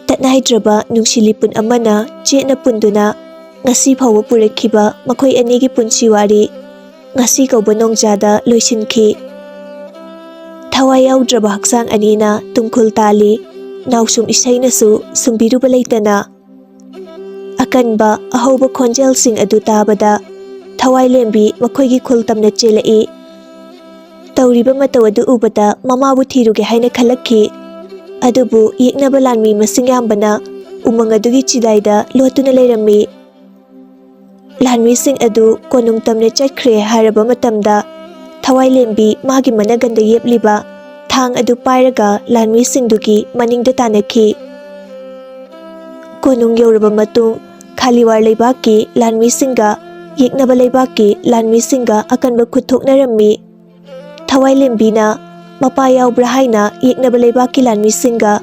ꯇꯠꯅꯥꯏꯗ꯭ꯔꯕ ꯅꯨꯡꯁꯤ ꯂꯤꯄꯨꯟ ꯑꯃꯅ ꯆꯦꯠꯅ ꯄꯨꯟꯗꯨꯅ ꯉꯁꯤ ꯐꯥꯎꯕ ꯄꯨꯔꯛꯈꯤꯕ ꯃꯈꯣꯏ ꯑꯅꯤꯒꯤ ꯄꯨꯟꯁꯤ ꯋꯥꯔꯤ ꯉꯁꯤ ꯀꯧꯕ ꯅꯣꯡꯖꯥꯗ ꯂꯣꯏꯁꯤꯟꯈꯤ꯫ ꯊꯋꯥꯏ ꯌꯥꯎꯗ꯭ꯔꯕ ꯍꯛꯆꯥꯡ ꯑꯅꯤꯅ ꯇꯨꯡꯈꯨꯜ ꯇꯥꯜꯂꯤ꯫ ꯅꯥꯎꯁꯨꯝ ꯏꯁꯩꯅꯁꯨ ꯁꯨꯝꯕꯤꯔꯨꯕ ꯂꯩꯇꯅ꯫ ꯑꯀꯟꯕ ꯑꯍꯧꯕ ꯈꯣꯟꯖꯦꯜꯁꯤꯡ ꯑꯗꯨ ꯇꯥꯕꯗ ꯊꯋꯥꯏ ꯂꯦꯝꯕꯤ ꯃꯈꯣꯏꯒꯤ ꯈꯨꯜ ꯇꯝꯅ ꯆꯦꯜꯂꯛꯏ꯫ ꯇꯧꯔꯤꯕ ꯃꯇꯧ ꯑꯗꯨ ꯎꯕꯗ ꯃꯃꯥꯕꯨ ꯊꯤꯔꯨꯒꯦ ꯍꯥꯏꯅ ꯈꯜꯂꯛꯈꯤ꯫ ꯑꯗꯨꯕꯨ ꯌꯦꯛꯅꯕ ꯂꯥꯟꯃꯤ ꯃꯁꯤꯡ ꯌꯥꯝꯕꯅ ꯎꯃꯪ ꯑꯗꯨꯒꯤ ꯆꯤꯗꯥꯏꯗ ꯂꯣꯠꯇꯨꯅ ꯂꯩꯔꯝꯃꯤ꯫ ꯂꯥꯟꯃꯤꯁꯤꯡ ꯑꯗꯨ ꯀꯣꯅꯨꯡ ꯇꯝꯅ ꯆꯠꯈ꯭ꯔꯦ ꯍꯥꯏꯔꯕ ꯃꯇꯝꯗ ꯊꯋꯥꯏ ꯂꯦꯝꯕꯤ ꯃꯥꯒꯤ ꯃꯅꯒꯟꯗ ꯌꯦꯞꯂꯤꯕ ꯊꯥꯡ ꯑꯗꯨ ꯄꯥꯏꯔꯒ ꯂꯥꯟꯃꯤꯁꯤꯡꯗꯨꯒꯤ ꯃꯅꯤꯡꯗ ꯇꯥꯟꯅꯈꯤ꯫ ꯀꯣꯅꯨꯡ ꯌꯧꯔꯕ ꯃꯇꯨꯡ ꯈꯥꯂꯤꯋꯥꯔ ꯂꯩꯕꯥꯛꯀꯤ ꯂꯥꯟꯃꯤꯁꯤꯡꯒ ꯌꯦꯛꯅꯕ ꯂꯩꯕꯥꯛꯀꯤ ꯂꯥꯟꯃꯤꯁꯤꯡꯒ ꯑꯀꯟꯕ ꯈꯨꯠ ꯊꯣꯛꯅꯔꯝꯃꯤ꯫ ꯊꯋꯥꯏ ꯂꯦꯝꯕꯤꯅ ꯃꯄꯥ ꯌꯥꯎꯕ꯭ꯔꯥ ꯍꯥꯏꯅ ꯌꯦꯛꯅꯕ ꯂꯩꯕꯥꯛꯀꯤ ꯂꯥꯟꯃꯤꯁꯤꯡꯒ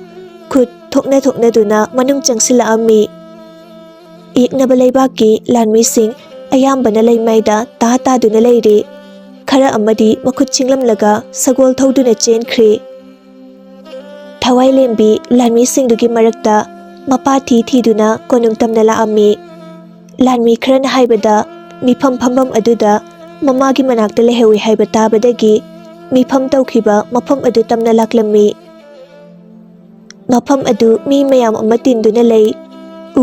ꯈꯨꯠ ꯊꯣꯛꯅ ꯊꯣꯛꯅꯗꯨꯅ ꯃꯅꯨꯡ ꯆꯪꯁꯤꯜꯂꯛꯑꯝꯃꯤ꯫ ꯌꯦꯛꯅꯕ ꯂꯩꯕꯥꯛꯀꯤ ꯂꯥꯟꯃꯤꯁꯤꯡ ꯑꯌꯥꯝꯕꯅ ꯂꯩꯃꯥꯏꯗ ꯇꯥ ꯇꯥꯗꯨꯅ ꯂꯩꯔꯤ꯫ ꯈꯔ ꯑꯃꯗꯤ ꯃꯈꯨꯠ ꯁꯤꯡꯂꯝꯂꯒ ꯁꯒꯣꯜ ꯊꯧꯗꯨꯅ ꯆꯦꯟꯈ꯭ꯔꯤ꯫ ꯊꯋꯥꯏ ꯂꯦꯝꯕꯤ ꯂꯥꯟꯃꯤꯁꯤꯡꯗꯨꯒꯤ ꯃꯔꯛꯇ ꯃꯄꯥ ꯊꯤ ꯊꯤꯗꯨꯅ ꯀꯣꯅꯨꯡ ꯇꯝꯅ ꯂꯥꯛꯑꯝꯃꯤ꯫ ꯂꯥꯟꯃꯤ ꯈꯔꯅ ꯍꯥꯏꯕꯗ ꯃꯤꯐꯝ ꯐꯝꯐꯝ ꯑꯗꯨꯗ ꯃꯃꯥꯒꯤ ꯃꯅꯥꯛꯇ ꯂꯩꯍꯧꯏ ꯍꯥꯏꯕ ꯇꯥꯕꯗꯒꯤ ꯃꯤꯐꯝ ꯇꯧꯈꯤꯕ ꯃꯐꯝ ꯑꯗꯨ ꯇꯝꯅ ꯂꯥꯛꯂꯝꯃꯤ꯫ ꯃꯐꯝ ꯑꯗꯨ ꯃꯤ ꯃꯌꯥꯝ ꯑꯃ ꯇꯤꯟꯗꯨꯅ ꯂꯩ꯫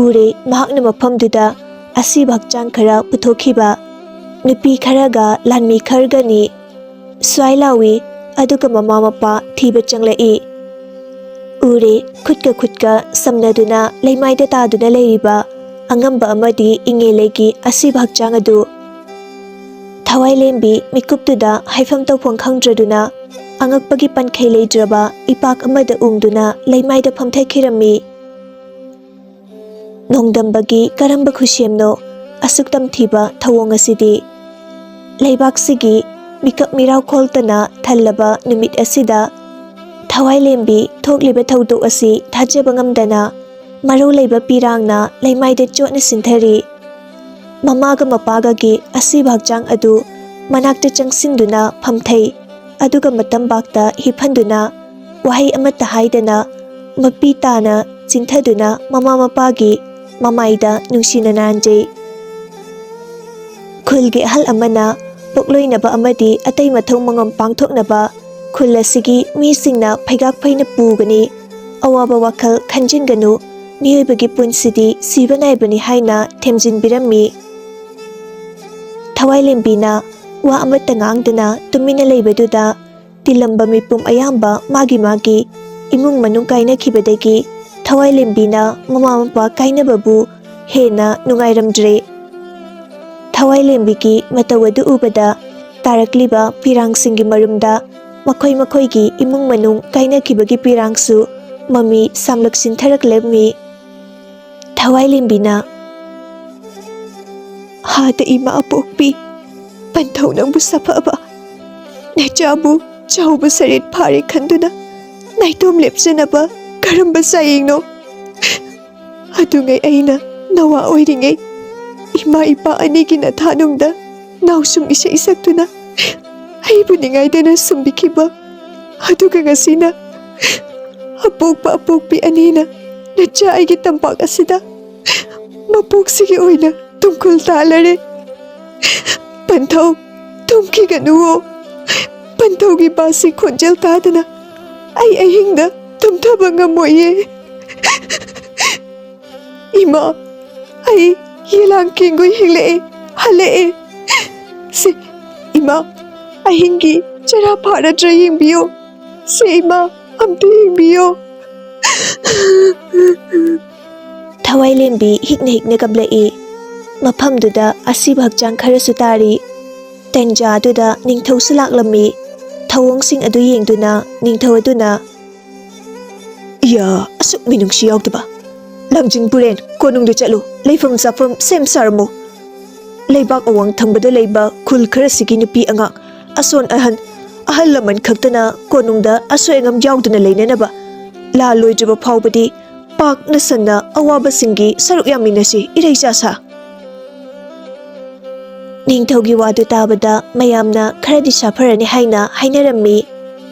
ꯎꯔꯦ, ꯃꯍꯥꯛꯅ ꯃꯐꯝꯗꯨꯗ ꯑꯁꯤꯕ ꯍꯛꯆꯥꯡ ꯈꯔ ꯄꯨꯊꯣꯛꯈꯤꯕ꯫ ꯅꯨꯄꯤ ꯈꯔꯒ ꯂꯥꯟꯃꯤ ꯈꯔꯒꯅꯤ꯫ ꯁ꯭ꯋꯥꯏ ꯂꯥꯎꯏ, ꯑꯗꯨꯒ ꯃꯃꯥ ꯃꯄꯥ ꯊꯤꯕ ꯆꯪꯂꯛꯏ꯫ ꯎꯔꯦ, ꯈꯨꯠꯀ ꯈꯨꯠꯀ ꯁꯝꯅꯗꯨꯅ ꯂꯩꯃꯥꯏꯗ ꯇꯥꯗꯨꯅ ꯂꯩꯔꯤꯕ ꯑꯉꯝꯕ ꯑꯃꯗꯤ ꯏꯉꯦꯂꯩꯒꯤ ꯑꯁꯤꯕ ꯍꯛꯆꯥꯡ ꯑꯗꯨ꯫ ꯊꯋꯥꯏꯂꯦꯝꯕꯤ ꯃꯤꯀꯨꯞꯇꯨꯗ ꯍꯥꯏꯐꯝ ꯇꯧꯐꯝ ꯈꯪꯗ꯭ꯔꯗꯨꯅ ꯑꯉꯛꯄꯒꯤ ꯄꯟꯈꯩ ꯂꯩꯇ꯭ꯔꯕ ꯏꯄꯥꯛ ꯑꯃꯗ ꯎꯪꯗꯨꯅ ꯂꯩꯃꯥꯏꯗ ꯐꯝꯊꯈꯤꯔꯝꯃꯤ꯫ ꯅꯣꯡꯗꯝꯕꯒꯤ ꯀꯔꯝꯕ ꯈꯨꯠꯁꯦꯝꯅꯣ ꯑꯁꯨꯛ ꯇꯝꯊꯤꯕ ꯊꯧꯑꯣꯡ ꯑꯁꯤꯗꯤ? ꯂꯩꯕꯥꯛꯁꯤꯒꯤ ꯃꯤꯀꯞ ꯃꯤꯔꯥꯎ ꯈꯣꯜꯇꯅ ꯊꯜꯂꯕ ꯅꯨꯃꯤꯠ ꯑꯁꯤꯗ ꯊꯋꯥꯏꯂꯦꯝꯕꯤ ꯊꯣꯛꯂꯤꯕ ꯊꯧꯗꯣꯛ ꯑꯁꯤ ꯊꯥꯖꯕ ꯉꯝꯗꯅ ꯃꯔꯧ ꯂꯩꯕ ꯄꯤꯔꯥꯡꯅ ꯂꯩꯃꯥꯏꯗ ꯆꯣꯠꯅ ꯁꯤꯟꯊꯔꯤ꯫ ꯃꯃꯥꯒ ꯃꯄꯥꯒꯒꯤ ꯑꯁꯤꯕ ꯍꯛꯆꯥꯡ ꯑꯗꯨ ꯃꯅꯥꯛꯇ ꯆꯪꯁꯤꯟꯗꯨꯅ ꯐꯝꯊꯩ꯫ ꯑꯗꯨꯒ ꯃꯇꯝꯕꯥꯛꯇ ꯍꯤꯞꯍꯟꯗꯨꯅ ꯋꯥꯍꯩ ꯑꯃꯠꯇ ꯍꯥꯏꯗꯅ ꯃꯄꯤ ꯇꯥꯅ ꯆꯤꯟꯊꯗꯨꯅ ꯃꯃꯥ ꯃꯄꯥꯒꯤ ꯃꯃꯥꯏꯗ ꯅꯨꯡꯁꯤꯅ ꯅꯥꯟꯖꯩ꯫ ꯈꯨꯜꯒꯤ ꯑꯍꯜ ꯑꯃꯅ ꯄꯣꯛꯂꯣꯏꯅꯕ ꯑꯃꯗꯤ ꯑꯇꯩ ꯃꯊꯧ ꯃꯉꯝ ꯄꯥꯡꯊꯣꯛꯅꯕ ꯈꯨꯜ ꯑꯁꯤꯒꯤ ꯃꯤꯁꯤꯡꯅ ꯐꯩꯒꯥꯛ ꯐꯩꯅ ꯄꯨꯒꯅꯤ꯫ ꯑꯋꯥꯕ ꯋꯥꯈꯜ ꯈꯟꯖꯤꯟꯒꯅꯨ, ꯃꯤꯑꯣꯏꯕꯒꯤ ꯄꯨꯟꯁꯤꯗꯤ ꯁꯤꯕ ꯅꯥꯏꯕꯅꯤ ꯍꯥꯏꯅ ꯊꯦꯝꯖꯤꯟꯕꯤꯔꯝꯃꯤ꯫ ꯊꯋꯥꯏꯂꯦꯝꯕꯤꯅ ꯋꯥ ꯑꯃꯠꯇ ꯉꯥꯡꯗꯅ ꯇꯨꯃꯤꯟꯅ ꯂꯩꯕꯗꯨꯗ ꯇꯤꯜꯂꯝꯕ ꯃꯤꯄꯨꯝ ꯑꯌꯥꯝꯕ ꯃꯥꯒꯤ ꯃꯥꯒꯤ ꯏꯃꯨꯡ ꯃꯅꯨꯡ ꯀꯥꯏꯅꯈꯤꯕꯗꯒꯤ ꯊꯋꯥꯏꯂꯦꯝꯕꯤꯅ ꯃꯃꯥ ꯃꯄꯥ ꯀꯥꯏꯅꯕꯕꯨ ꯍꯦꯟꯅ ꯅꯨꯡꯉꯥꯏꯔꯝꯗ꯭ꯔꯦ꯫ ꯊꯋꯥꯏꯂꯦꯝꯕꯤꯒꯤ ꯃꯇꯧ ꯑꯗꯨ ꯎꯕꯗ ꯇꯥꯔꯛꯂꯤꯕ ꯄꯤꯔꯥꯡꯁꯤꯡꯒꯤ ꯃꯔꯨꯝꯗ ꯃꯈꯣꯏ ꯃꯈꯣꯏꯒꯤ ꯏꯃꯨꯡ ꯃꯅꯨꯡ ꯀꯥꯏꯅꯈꯤꯕꯒꯤ ꯄꯤꯔꯥꯡꯁꯨ ꯃꯃꯤ ꯁꯥꯝꯂꯛ ꯁꯤꯟꯊꯔꯛꯂꯝꯃꯤ꯫ ꯊꯋꯥꯏꯂꯦꯝꯕꯤꯅ, "ꯍꯥꯗ ꯏꯃꯥ ꯑꯄꯣꯛꯄꯤ, ꯄꯟꯊꯧ ꯅꯪꯕꯨ ꯁꯥꯐꯕ, ꯅꯆꯥꯕꯨ ꯆꯥꯎꯕ ꯁꯔꯦꯠ ꯐꯥꯔꯦ ꯈꯟꯗꯨꯅ ꯅꯥꯏꯇꯣꯝ ꯂꯦꯞꯆꯅꯕ ꯀꯔꯝꯕ ꯆꯥꯌꯦꯡꯅꯣ? ꯑꯗꯨꯉꯩ ꯑꯩꯅ ꯅꯋꯥ ꯑꯣꯏꯔꯤꯉꯩ ꯏꯃꯥ ꯏꯄꯥ ꯑꯅꯤꯒꯤ ꯅꯊꯥꯅꯨꯡꯗ ꯅꯥꯎꯁꯨꯝ ꯏꯁꯩ ꯁꯛꯇꯨꯅ ꯑꯩꯕꯨ ꯅꯤꯡꯉꯥꯏꯗꯅ ꯁꯨꯝꯕꯤꯈꯤꯕ꯫ ꯑꯗꯨꯒ ꯉꯁꯤꯅ ꯑꯄꯣꯛꯄ ꯑꯄꯣꯛꯄꯤ ꯑꯅꯤꯅ ꯅꯆꯥ ꯑꯩꯒꯤ ꯇꯝꯄꯥꯛ ꯑꯁꯤꯗ ꯃꯄꯣꯛꯁꯤꯒꯤ ꯑꯣꯏꯅ ꯇꯨꯡꯈꯨꯜ ꯇꯥꯜꯂꯔꯦ꯫ ꯄꯟꯊꯧ, ꯇꯨꯝꯈꯤꯒꯅꯨꯋꯣ꯫ ꯄꯟꯊꯧꯒꯤ ꯕꯥꯁꯤ ꯈꯣꯟꯖꯦꯜ ꯇꯥꯗꯅ ꯑꯩ ꯑꯍꯤꯡꯗ ꯇꯨꯝꯊꯕ ꯉꯝꯃꯣꯏꯌꯦ꯫ ꯏꯃꯥ, ꯑꯩ ꯌꯦꯂꯥꯡ ꯀꯦꯡꯒꯨ ꯍꯦꯛꯂꯛꯑꯦ, ꯍꯜꯂꯛꯑꯦ꯫ ꯁꯦ, ꯏꯃꯥ, ꯑꯍꯤꯡꯒꯤ ꯆꯔꯥ ꯐꯥꯔꯗ꯭ꯔꯥ ꯌꯦꯡꯕꯤꯌꯨ꯫ ꯁꯦ, ꯏꯃꯥ, ꯑꯝꯇ ꯌꯦꯡꯕꯤꯌꯨ꯫ ꯊꯋꯥꯏꯂꯦꯝꯕꯤ ꯍꯤꯛꯅ ꯍꯤꯛꯅ ꯀꯞꯂꯛꯏ꯫ ꯃꯐꯝꯗꯨꯗ ꯑꯁꯤꯕ ꯍꯛꯆꯥꯡ ꯈꯔꯁꯨ ꯇꯥꯔꯤ꯫ ꯇꯟꯖꯥ ꯑꯗꯨꯗ ꯅꯤꯡꯊꯧꯁꯨ ꯂꯥꯛꯂꯝꯃꯤ꯫ ꯊꯧꯑꯣꯡꯁꯤꯡ ꯑꯗꯨ ꯌꯦꯡꯗꯨꯅ ꯅꯤꯡꯊꯧ ꯑꯗꯨꯅ, "ꯏꯌꯥ, ꯑꯁꯨꯛ ꯃꯤꯅꯨꯡꯁꯤ ꯌꯥꯎꯗꯕ! ꯂꯝꯖꯤꯡ ꯄꯨꯔꯦꯟ, ꯀꯣꯅꯨꯡꯗ ꯆꯠꯂꯨ, ꯂꯩꯐꯝ ꯆꯥꯐꯝ ꯁꯦꯝ ꯁꯥꯔꯝꯃꯨ꯫ ꯂꯩꯕꯥꯛ ꯑꯋꯥꯡ ꯊꯪꯕꯗ ꯂꯩꯕ ꯈꯨꯜ ꯈꯔꯁꯤꯒꯤ ꯅꯨꯄꯤ ꯑꯉꯥꯡ, ꯑꯁꯣꯟ ꯑꯍꯟ, ꯑꯍꯜ ꯂꯃꯟ ꯈꯛꯇꯅ ꯀꯣꯅꯨꯡꯗ ꯑꯁꯣꯏ ꯑꯉꯥꯝ ꯌꯥꯎꯗꯅ ꯂꯩꯅꯅꯕ, ꯂꯥꯜ ꯂꯣꯏꯗ꯭ꯔꯤꯕ ꯐꯥꯎꯕꯗꯤ ꯄꯥꯛꯅ ꯁꯟꯅ ꯑꯋꯥꯕꯁꯤꯡꯒꯤ ꯁꯔꯨꯛ ꯌꯥꯃꯤꯟꯅꯁꯤ, ꯏꯔꯩꯆꯥ ꯁꯥ꯫" ꯅꯤꯡꯊꯧꯒꯤ ꯋꯥꯗꯨ ꯇꯥꯕꯗ ꯃꯌꯥꯝꯅ ꯈꯔꯗꯤ ꯁꯥꯐꯔꯅꯤ ꯍꯥꯏꯅ ꯍꯥꯏꯅꯔꯝꯃꯤ꯫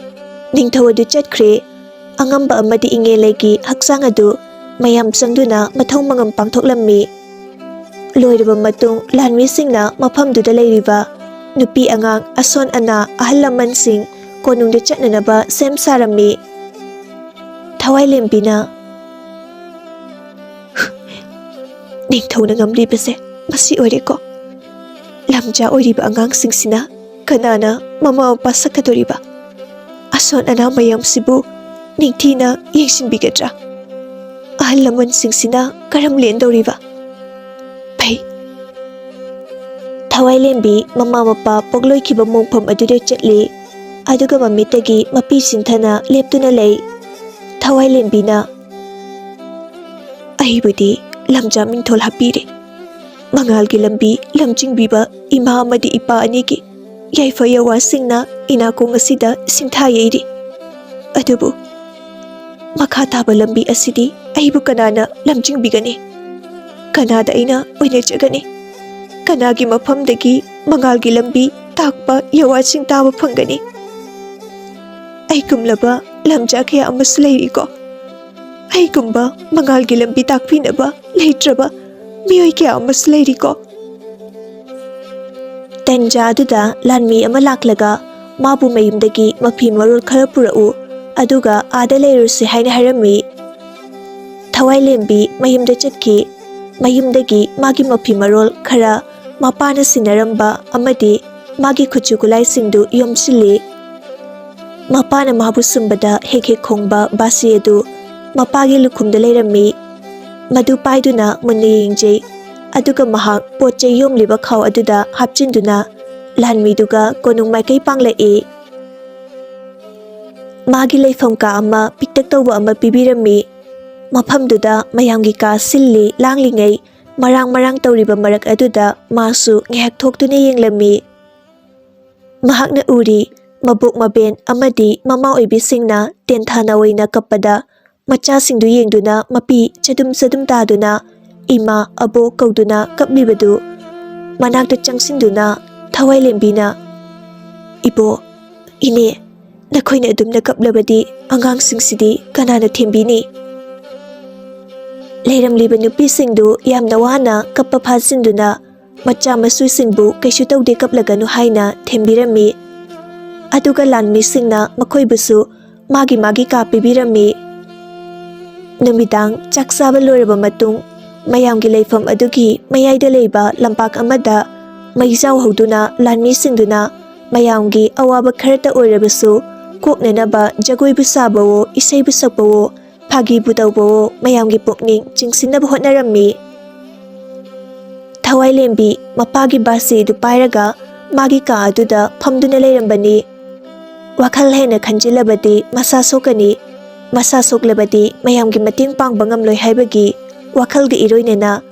ꯅꯤꯡꯊꯧ ꯑꯗꯨ ꯆꯠꯈ꯭ꯔꯦ꯫ ꯑꯉꯝꯕ ꯑꯃꯗꯤ ꯏꯉꯦꯜ ꯂꯩꯒꯤ ꯍꯛꯆꯥꯡ ꯑꯗꯨ ꯃꯌꯥꯝ ꯆꯪꯗꯨꯅ ꯃꯊꯧ ꯃꯉꯝ ꯄꯥꯡꯊꯣꯛꯂꯝꯃꯤ꯫ ꯂꯣꯏꯔꯕ ꯃꯇꯨꯡ, ꯂꯥꯟꯃꯤꯁꯤꯡꯅ ꯃꯐꯝꯗꯨꯗ ꯂꯩꯔꯤꯕ ꯅꯨꯄꯤ ꯑꯉꯥꯡ, ꯑꯁꯣꯟ ꯑꯅꯥ, ꯑꯍꯜ ꯂꯃꯟꯁꯤꯡ ꯀꯣꯅꯨꯡꯗ ꯆꯠꯅꯅꯕ ꯁꯦꯝ ꯁꯥꯔꯝꯃꯤ꯫ ꯊꯋꯥꯏꯂꯦꯝꯕꯤꯅ, "ꯅꯤꯡꯊꯧꯅ ꯉꯝꯂꯤꯕꯁꯦ ꯃꯁꯤ ꯑꯣꯏꯔꯦꯀꯣ꯫ ꯂꯝꯖꯥ ꯑꯣꯏꯔꯤꯕ ꯑꯉꯥꯡꯁꯤꯡꯁꯤꯅ ꯀꯅꯥꯅ ꯃꯃꯥ ꯃꯄꯥ ꯁꯛꯀꯗꯧꯔꯤꯕ? ꯑꯁꯣꯟ ꯑꯅꯥ ꯃꯌꯥꯝꯁꯤꯕꯨ ꯅꯤꯡꯊꯤꯅ ꯌꯦꯡꯁꯤꯟꯕꯤꯒꯗ꯭ꯔꯥ? ꯑꯍꯜ ꯂꯃꯟꯁꯤꯡꯁꯤꯅ ꯀꯔꯝ ꯂꯦꯟꯗꯧꯔꯤꯕ? ꯐꯩ꯫" ꯊꯋꯥꯏꯂꯦꯝꯕꯤ ꯃꯃꯥ ꯃꯄꯥ ꯄꯣꯛꯂꯣꯏꯈꯤꯕ ꯃꯣꯡꯐꯝ ꯑꯗꯨꯗ ꯆꯠꯂꯤ꯫ ꯑꯗꯨꯒ ꯃꯃꯤꯠꯇꯒꯤ ꯃꯄꯤ ꯁꯤꯟꯊꯅ ꯂꯦꯞꯇꯨꯅ ꯂꯩ꯫ ꯊꯋꯥꯏꯂꯦꯝꯕꯤꯅ, "ꯑꯩꯕꯨꯗꯤ ꯂꯝꯖꯥ ꯃꯤꯡꯊꯣꯜ ꯍꯥꯞꯄꯤꯔꯦ꯫ ꯃꯉꯥꯜꯒꯤ ꯂꯝꯕꯤ ꯂꯝꯖꯤꯡꯕꯤꯕ ꯏꯃꯥ ꯑꯃꯗꯤ ꯏꯄꯥ ꯑꯅꯤꯒꯤ ꯌꯥꯏꯐ ꯌꯥꯋꯥꯁꯤꯡꯅ ꯏꯅꯥꯀꯣꯡ ꯑꯁꯤꯗ ꯁꯤꯡꯊꯥ ꯌꯩꯔꯤ꯫ ꯑꯗꯨꯕꯨ ꯃꯈꯥ ꯇꯥꯕ ꯂꯝꯕꯤ ꯑꯁꯤꯗꯤ ꯑꯩꯕꯨ ꯀꯅꯥꯅ ꯂꯝꯖꯤꯡꯕꯤꯒꯅꯤ? ꯀꯅꯥꯗ ꯑꯩꯅ ꯑꯣꯏꯅꯖꯒꯅꯤ? ꯀꯅꯥꯒꯤ ꯃꯐꯝꯗꯒꯤ ꯃꯉꯥꯜꯒꯤ ꯂꯝꯕꯤ ꯇꯥꯛꯄ ꯌꯥꯋꯥꯁꯤꯡ ꯇꯥꯕ ꯐꯪꯒꯅꯤ? ꯑꯩꯒꯨꯝꯂꯕ ꯂꯝꯖꯥ ꯀꯌꯥ ꯑꯃꯁꯨ ꯂꯩꯔꯤꯀꯣ꯫ ꯑꯩꯒꯨꯝꯕ ꯃꯉꯥꯜꯒꯤ ꯂꯝꯕꯤ ꯇꯥꯛꯄꯤꯅꯕ ꯂꯩꯇ꯭ꯔꯕ ꯃꯤꯑꯣꯏ ꯀꯌꯥ ꯑꯃꯁꯨ ꯂꯩꯔꯤꯀꯣ꯫" ꯇꯟꯖꯥ ꯑꯗꯨꯗ ꯂꯥꯟꯃꯤ ꯑꯃ ꯂꯥꯛꯂꯒ ꯃꯥꯕꯨ ꯃꯌꯨꯝꯗꯒꯤ ꯃꯐꯤ ꯃꯔꯣꯜ ꯈꯔ ꯄꯨꯔꯛꯎ, ꯑꯗꯨꯒ ꯑꯥꯗ ꯂꯩꯔꯨꯁꯤ ꯍꯥꯏꯅ ꯍꯥꯏꯔꯝꯃꯤ꯫ ꯊꯋꯥꯏꯂꯦꯝꯕꯤ ꯃꯌꯨꯝꯗ ꯆꯠꯈꯤ꯫ ꯃꯌꯨꯝꯗꯒꯤ ꯃꯥꯒꯤ ꯃꯐꯤ ꯃꯔꯣꯜ ꯈꯔ, ꯃꯄꯥꯅ ꯁꯤꯟꯅꯔꯝꯕ ꯑꯃꯗꯤ ꯃꯥꯒꯤ ꯈꯨꯠꯁꯨ ꯈꯨꯠꯂꯥꯏꯁꯤꯡꯗꯨ ꯌꯣꯝꯁꯤꯜꯂꯤ꯫ ꯃꯄꯥꯅ ꯃꯥꯕꯨ ꯁꯨꯝꯕꯗ ꯍꯦꯛ ꯍꯦꯛ ꯈꯣꯡꯕ ꯕꯥꯁꯤ ꯑꯗꯨ ꯃꯄꯥꯒꯤ ꯂꯨꯈꯨꯝꯗ ꯂꯩꯔꯝꯃꯤ꯫ ꯃꯗꯨ ꯄꯥꯏꯗꯨꯅ ꯃꯨꯟꯅ ꯌꯦꯡꯖꯩ꯫ ꯑꯗꯨꯒ ꯃꯍꯥꯛ ꯄꯣꯠ ꯆꯩ ꯌꯣꯝꯂꯤꯕ ꯈꯥꯎ ꯑꯗꯨꯗ ꯍꯥꯞꯆꯤꯟꯗꯨꯅ ꯂꯥꯟꯃꯤꯗꯨꯒ ꯀꯣꯅꯨꯡ ꯃꯥꯏꯀꯩ ꯄꯥꯡꯂꯛꯏ꯫ ꯃꯥꯒꯤ ꯂꯩꯐꯝ ꯀꯥ ꯑꯃ ꯄꯤꯛꯇꯛ ꯇꯧꯕ ꯑꯃ ꯄꯤꯕꯤꯔꯝꯃꯤ꯫ ꯃꯐꯝꯗꯨꯗ ꯃꯌꯥꯝꯒꯤ ꯀꯥ ꯁꯤꯜꯂꯤ ꯂꯥꯡꯂꯤꯉꯩ, ꯃꯔꯥꯡ ꯃꯔꯥꯡ ꯇꯧꯔꯤꯕ ꯃꯔꯛ ꯑꯗꯨꯗ ꯃꯥꯁꯨ ꯉꯥꯏꯍꯥꯛ ꯊꯣꯛꯇꯨꯅ ꯌꯦꯡꯂꯝꯃꯤ꯫ ꯃꯍꯥꯛꯅ ꯎꯔꯤ, ꯃꯕꯣꯛ ꯃꯕꯦꯟ ꯑꯃꯗꯤ ꯃꯃꯥ ꯑꯣꯏꯕꯤꯁꯤꯡꯅ ꯇꯦꯟꯊꯥꯅ ꯑꯣꯏꯅ ꯀꯞꯄꯗ, ꯃꯆꯥꯁꯤꯡꯗꯨ ꯌꯦꯡꯗꯨꯅ ꯃꯄꯤ ꯆꯗꯨꯝ ꯆꯗꯨꯝ ꯇꯥꯗꯨꯅ ꯏꯃꯥ ꯑꯕꯣꯛ ꯀꯧꯗꯨꯅ ꯀꯞꯂꯤꯕꯗꯨ ꯃꯅꯥꯛꯇ ꯆꯪꯁꯤꯟꯗꯨꯅ ꯊꯋꯥꯏꯂꯦꯝꯕꯤꯅ, "ꯏꯕꯣ, ꯏꯅꯦ, ꯅꯈꯣꯏꯅ ꯑꯗꯨꯝꯅ ꯀꯞꯂꯕꯗꯤ ꯑꯉꯥꯡꯁꯤꯡꯁꯤꯗꯤ ꯀꯅꯥꯅ ꯊꯦꯝꯕꯤꯅꯤ?" ꯂꯩꯔꯝꯂꯤꯕ ꯅꯨꯄꯤꯁꯤꯡꯗꯨ ꯌꯥꯝꯅ ꯋꯥꯅ ꯀꯞꯄ ꯐꯥꯖꯤꯟꯗꯨꯅ ꯃꯆꯥ ꯃꯁꯨꯁꯤꯡꯕꯨ ꯀꯩꯁꯨ ꯇꯧꯗꯦ, ꯀꯞꯂꯒꯅꯨ ꯍꯥꯏꯅ ꯊꯦꯝꯕꯤꯔꯝꯃꯤ꯫ ꯑꯗꯨꯒ ꯂꯥꯟꯃꯤꯁꯤꯡꯅ ꯃꯈꯣꯏꯕꯨꯁꯨ ꯃꯥꯒꯤ ꯃꯥꯒꯤ ꯀꯥ ꯄꯤꯕꯤꯔꯝꯃꯤ꯫ ꯅꯨꯃꯤꯗꯥꯡ ꯆꯥꯛ ꯆꯥꯕ ꯂꯣꯏꯔꯕ ꯃꯇꯨꯡ, ꯃꯌꯥꯝꯒꯤ ꯂꯩꯐꯝ ꯑꯗꯨꯒꯤ ꯃꯌꯥꯏꯗ ꯂꯩꯕ ꯂꯝꯄꯥꯛ ꯑꯃꯗ ꯃꯩꯖꯥꯎ ꯍꯧꯗꯨꯅ ꯂꯥꯟꯃꯤꯁꯤꯡꯗꯨꯅ ꯃꯌꯥꯝꯒꯤ ꯑꯋꯥꯕ ꯈꯔꯇ ꯑꯣꯏꯔꯕꯁꯨ ꯀꯣꯛꯅꯅꯕ ꯖꯒꯣꯏꯕꯨ ꯁꯥꯕꯋꯣ, ꯏꯁꯩꯕꯨ ꯁꯛꯄꯋꯣ, ꯐꯥꯒꯤꯕꯨ ꯇꯧꯕꯋꯣ, ꯃꯌꯥꯝꯒꯤ ꯄꯨꯛꯅꯤꯡ ꯆꯤꯡꯁꯤꯟꯅꯕ ꯍꯣꯠꯅꯔꯝꯃꯤ꯫ ꯊꯋꯥꯏꯂꯦꯝꯕꯤ ꯃꯄꯥꯒꯤ ꯕꯥꯁꯤꯗꯨ ꯄꯥꯏꯔꯒ ꯃꯥꯒꯤ ꯀꯥ ꯑꯗꯨꯗ ꯐꯝꯗꯨꯅ ꯂꯩꯔꯝꯕꯅꯤ꯫ ꯋꯥꯈꯜ ꯍꯦꯟꯅ ꯈꯟꯖꯤꯜꯂꯕꯗꯤ ꯃꯁꯥ ꯁꯣꯛꯀꯅꯤ, ꯃꯁꯥ ꯁꯣꯛꯂꯕꯗꯤ ꯃꯌꯥꯝꯒꯤ ꯃꯇꯦꯡ ꯄꯥꯡꯕ ꯉꯝꯂꯣꯏ ꯍꯥꯏꯕꯒꯤ ꯋꯥꯈꯜꯒ ꯏꯔꯣꯏꯅꯅ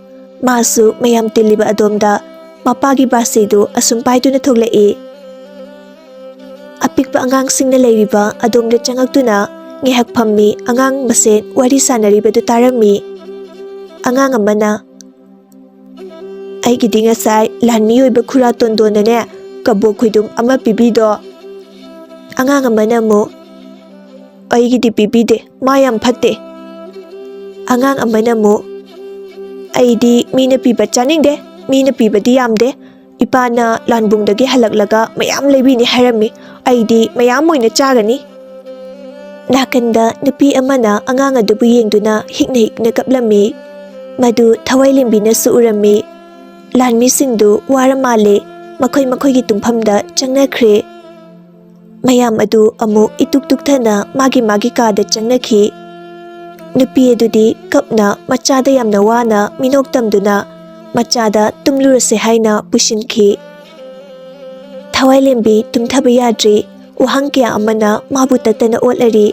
ꯃꯥꯁꯨ ꯃꯌꯥꯝ ꯇꯤꯜꯂꯤꯕ ꯑꯗꯣꯝꯗ ꯃꯄꯥꯒꯤ ꯕꯥꯁꯤꯗꯨ ꯑꯁꯨꯝ ꯄꯥꯏꯗꯨꯅ ꯊꯣꯛꯂꯛꯏ꯫ ꯑꯄꯤꯛꯄ ꯑꯉꯥꯡꯁꯤꯡꯅ ꯂꯩꯔꯤꯕ ꯑꯗꯣꯝꯗ ꯆꯪꯉꯛꯇꯨꯅ ꯉꯥꯏꯍꯥꯛ ꯐꯝꯃꯤ꯫ ꯑꯉꯥꯡ ꯃꯁꯦꯟ ꯋꯥꯔꯤ ꯁꯥꯟꯅꯔꯤꯕꯗꯨ ꯇꯥꯔꯝꯃꯤ꯫ ꯑꯉꯥꯡ ꯑꯃꯅ, "ꯑꯩꯒꯤꯗꯤ ꯉꯁꯥꯏ ꯂꯥꯟꯃꯤ ꯑꯣꯏꯕ ꯈꯨꯔꯥ ꯇꯣꯟꯗꯣꯟꯅꯅꯦ ꯀꯕꯣꯛ ꯈꯣꯏꯗꯨꯝ ꯑꯃ ꯄꯤꯕꯤꯗꯣ꯫" ꯑꯉꯥꯡ ꯑꯃꯅ ꯑꯃꯨꯛ, "ꯑꯩꯒꯤꯗꯤ ꯄꯤꯕꯤꯗꯦ, ꯃꯥ ꯌꯥꯝ ꯐꯠꯇꯦ꯫" ꯑꯉꯥꯡ ꯑꯃꯅ ꯑꯃꯨꯛ, "ꯑꯩꯗꯤ ꯃꯤꯅ ꯄꯤꯕ ꯆꯥꯅꯤꯡꯗꯦ, ꯃꯤꯅ ꯄꯤꯕꯗꯤ ꯌꯥꯝꯗꯦ꯫ ꯏꯄꯥꯅ ꯂꯥꯟꯕꯨꯡꯗꯒꯤ ꯍꯜꯂꯛꯂꯒ ꯃꯌꯥꯝ ꯂꯩꯕꯤꯅꯤ ꯍꯥꯏꯔꯝꯃꯤ꯫ ꯑꯩꯗꯤ ꯃꯌꯥꯝ ꯑꯣꯏꯅ ꯆꯥꯒꯅꯤ꯫" ꯅꯥꯀꯟꯗ ꯅꯨꯄꯤ ꯑꯃꯅ ꯑꯉꯥꯡ ꯑꯗꯨꯕꯨ ꯌꯦꯡꯗꯨꯅ ꯍꯤꯛꯅ ꯍꯤꯛꯅ ꯀꯞꯂꯝꯃꯤ꯫ ꯃꯗꯨ ꯊꯋꯥꯏꯂꯦꯝꯕꯤꯅꯁꯨ ꯎꯔꯝꯃꯤ꯫ ꯂꯥꯟꯃꯤꯁꯤꯡꯗꯨ ꯋꯥꯔ ꯃꯥꯜꯂꯦ, ꯃꯈꯣꯏ ꯃꯈꯣꯏꯒꯤ ꯇꯨꯝꯐꯝꯗ ꯆꯪꯅꯈ꯭ꯔꯦ꯫ ꯃꯌꯥꯝ ꯑꯗꯨ ꯑꯃꯨꯛ ꯏꯇꯨꯛ ꯇꯨꯛꯊꯅ ꯃꯥꯒꯤ ꯃꯥꯒꯤ ꯀꯥꯗ ꯆꯪꯅꯈꯤ꯫ ꯅꯨꯄꯤ ꯑꯗꯨꯗꯤ ꯀꯞꯅ ꯃꯆꯥꯗ ꯌꯥꯝꯅ ꯋꯥꯅ ꯃꯤꯅꯣꯛ ꯇꯝꯗꯨꯅ ꯃꯆꯥꯗ ꯇꯨꯝꯂꯨꯔꯁꯦ ꯍꯥꯏꯅ ꯄꯨꯁꯤꯟꯈꯤ꯫ ꯊꯋꯥꯏꯂꯦꯝꯕꯤ ꯇꯨꯝꯊꯕ ꯌꯥꯗ꯭ꯔꯤ꯫ ꯋꯥꯍꯪ ꯀꯌꯥ ꯑꯃꯅ ꯃꯥꯕꯨ ꯇꯠꯇꯅ ꯑꯣꯠꯂꯔꯤ꯫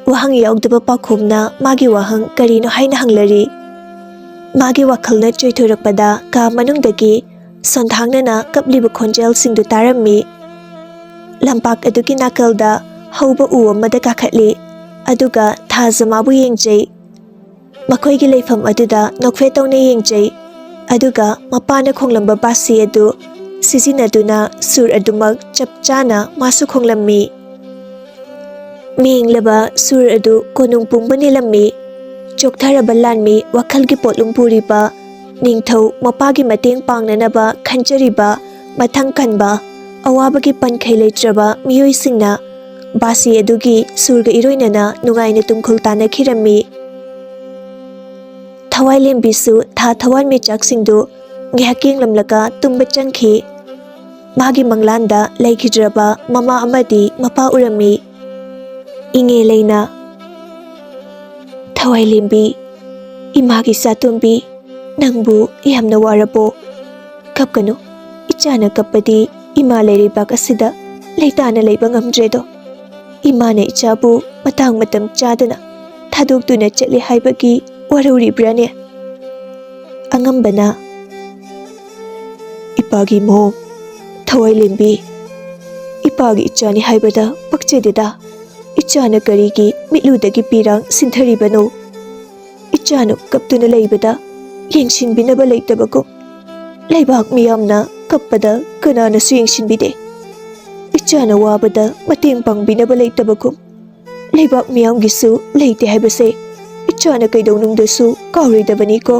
ꯋꯥꯍꯪ ꯌꯥꯎꯗꯕ ꯄꯥꯎꯈꯣꯝꯅ ꯃꯥꯒꯤ ꯋꯥꯍꯪ ꯀꯔꯤꯅꯣ ꯍꯥꯏꯅ ꯍꯪꯂꯔꯤ꯫ ꯃꯥꯒꯤ ꯋꯥꯈꯜꯅ ꯆꯣꯏꯊꯣꯔꯛꯄꯗ ꯀꯥ ꯃꯅꯨꯡꯗꯒꯤ ꯁꯣꯟꯊꯥꯡꯅꯅ ꯀꯞꯂꯤꯕ ꯈꯣꯟꯖꯦꯜꯁꯤꯡꯗꯨ ꯇꯥꯔꯝꯃꯤ꯫ ꯂꯝꯄꯥꯛ ꯑꯗꯨꯒꯤ ꯅꯥꯀꯜꯗ ꯍꯧꯕ ꯎ ꯑꯃꯗ ꯀꯥꯈꯠꯂꯤ, ꯑꯗꯨꯒ ꯊꯥꯖ ꯃꯥꯕꯨ ꯌꯦꯡꯖꯩ꯫ ꯃꯈꯣꯏꯒꯤ ꯂꯩꯐꯝ ꯑꯗꯨꯗ ꯅꯣꯛꯐꯦꯠ ꯇꯧꯅ ꯌꯦꯡꯖꯩ, ꯑꯗꯨꯒ ꯃꯄꯥꯅ ꯈꯣꯡꯂꯝꯕ ꯕꯥꯁꯤ ꯑꯗꯨ ꯁꯤꯖꯤꯟꯅꯗꯨꯅ ꯁꯨꯔ ꯑꯗꯨꯃꯛ ꯆꯞ ꯆꯥꯅ ꯃꯥꯁꯨ ꯈꯣꯡꯂꯝꯃꯤ꯫ ꯃꯦꯡꯂꯕ ꯁꯨꯔ ꯑꯗꯨ ꯀꯣꯅꯨꯡ ꯄꯨꯝꯕ ꯅꯤꯜꯂꯝꯃꯤ꯫ ꯆꯣꯛꯊꯔꯕ ꯂꯥꯟꯃꯤ ꯋꯥꯈꯜꯒꯤ ꯄꯣꯠꯂꯨꯝ ꯄꯨꯔꯤꯕ, ꯅꯤꯡꯊꯧ ꯃꯄꯥꯒꯤ ꯃꯇꯦꯡ ꯄꯥꯡꯅꯅꯕ ꯈꯟꯖꯔꯤꯕ, ꯃꯊꯪ ꯀꯟꯕ, ꯑꯋꯥꯕꯒꯤ ꯄꯟꯈꯩ ꯂꯩꯇ꯭ꯔꯕ ꯃꯤꯑꯣꯏꯁꯤꯡꯅ ꯕꯥꯁꯤ ꯑꯗꯨꯒꯤ ꯁꯨꯔꯒ ꯏꯔꯣꯏꯅꯅ ꯅꯨꯡꯉꯥꯏꯅ ꯇꯨꯝꯈꯨꯜ ꯇꯥꯟꯅꯈꯤꯔꯝꯃꯤ꯫ ꯊꯋꯥꯏꯂꯦꯝꯕꯤꯁꯨ ꯊꯥ ꯊꯋꯥꯟꯃꯤꯆꯥꯛꯁꯤꯡꯗꯨ ꯉꯥꯏꯍꯥꯛ ꯌꯦꯡꯂꯝꯂꯒ ꯇꯨꯝꯕ ꯆꯪꯈꯤ꯫ ꯃꯥꯒꯤ ꯃꯪꯂꯥꯟꯗ ꯂꯩꯈꯤꯗ꯭ꯔꯕ ꯃꯃꯥ ꯑꯃꯗꯤ ꯃꯄꯥ ꯎꯔꯝꯃꯤ꯫ ꯏꯉꯦ ꯂꯩꯅ, "ꯊꯋꯥꯏꯂꯦꯝꯕꯤ, ꯏꯃꯥꯒꯤ ꯏꯆꯥꯇꯣꯝꯕꯤ, ꯅꯪꯕꯨ ꯌꯥꯝꯅ ꯋꯥꯔꯕꯣ? ꯀꯞꯀꯅꯨ, ꯏꯆꯥꯅ ꯀꯞꯄꯗꯤ ꯏꯃꯥ ꯂꯩꯔꯩꯕꯥꯛ ꯑꯁꯤꯗ ꯂꯩꯇꯥꯅ ꯂꯩꯕ ꯉꯝꯗ꯭ꯔꯦꯗꯣ꯫ ꯏꯃꯥꯅ ꯏꯆꯥꯕꯨ ꯃꯇꯥꯡ ꯃꯇꯝ ꯆꯥꯗꯅ ꯊꯥꯗꯣꯛꯇꯨꯅ ꯆꯠꯂꯦ ꯍꯥꯏꯕꯒꯤ ꯋꯥꯔꯧꯔꯤꯕ꯭ꯔꯥꯅꯦ?" ꯑꯉꯝꯕꯅ, "ꯏꯄꯥꯒꯤ ꯃꯑꯣꯡ, ꯊꯋꯥꯏꯂꯦꯝꯕꯤ, ꯏꯄꯥꯒꯤ ꯏꯆꯥꯅꯤ ꯍꯥꯏꯕꯗ ꯄꯛꯆꯗꯦꯗ꯫ ꯏꯆꯥꯅ ꯀꯔꯤꯒꯤ ꯃꯤꯠꯂꯨꯗꯒꯤ ꯄꯤꯔꯥꯡ ꯁꯤꯟꯊꯔꯤꯕꯅꯣ? ꯏꯆꯥꯅ ꯀꯞꯇꯨꯅ ꯂꯩꯕꯗ ꯌꯦꯡꯁꯤꯟꯕꯤꯅꯕ ꯂꯩꯇꯕꯒꯨꯝ, ꯂꯩꯕꯥꯛ ꯃꯤꯌꯥꯝꯅ ꯀꯞꯄꯗ ꯀꯅꯥꯅꯁꯨ ꯌꯦꯡꯁꯤꯟꯕꯤꯗꯦ꯫ ꯏꯆꯥꯅ ꯋꯥꯕꯗ ꯃꯇꯦꯡ ꯄꯥꯡꯕꯤꯅꯕ ꯂꯩꯇꯕꯒꯨꯝ, ꯂꯩꯕꯥꯛ ꯃꯤꯌꯥꯝꯒꯤꯁꯨ ꯂꯩꯇꯦ ꯍꯥꯏꯕꯁꯦ ꯏꯆꯥꯅ ꯀꯩꯗꯧꯅꯨꯡꯗꯁꯨ ꯀꯥꯎꯔꯣꯏꯗꯕꯅꯤꯀꯣ꯫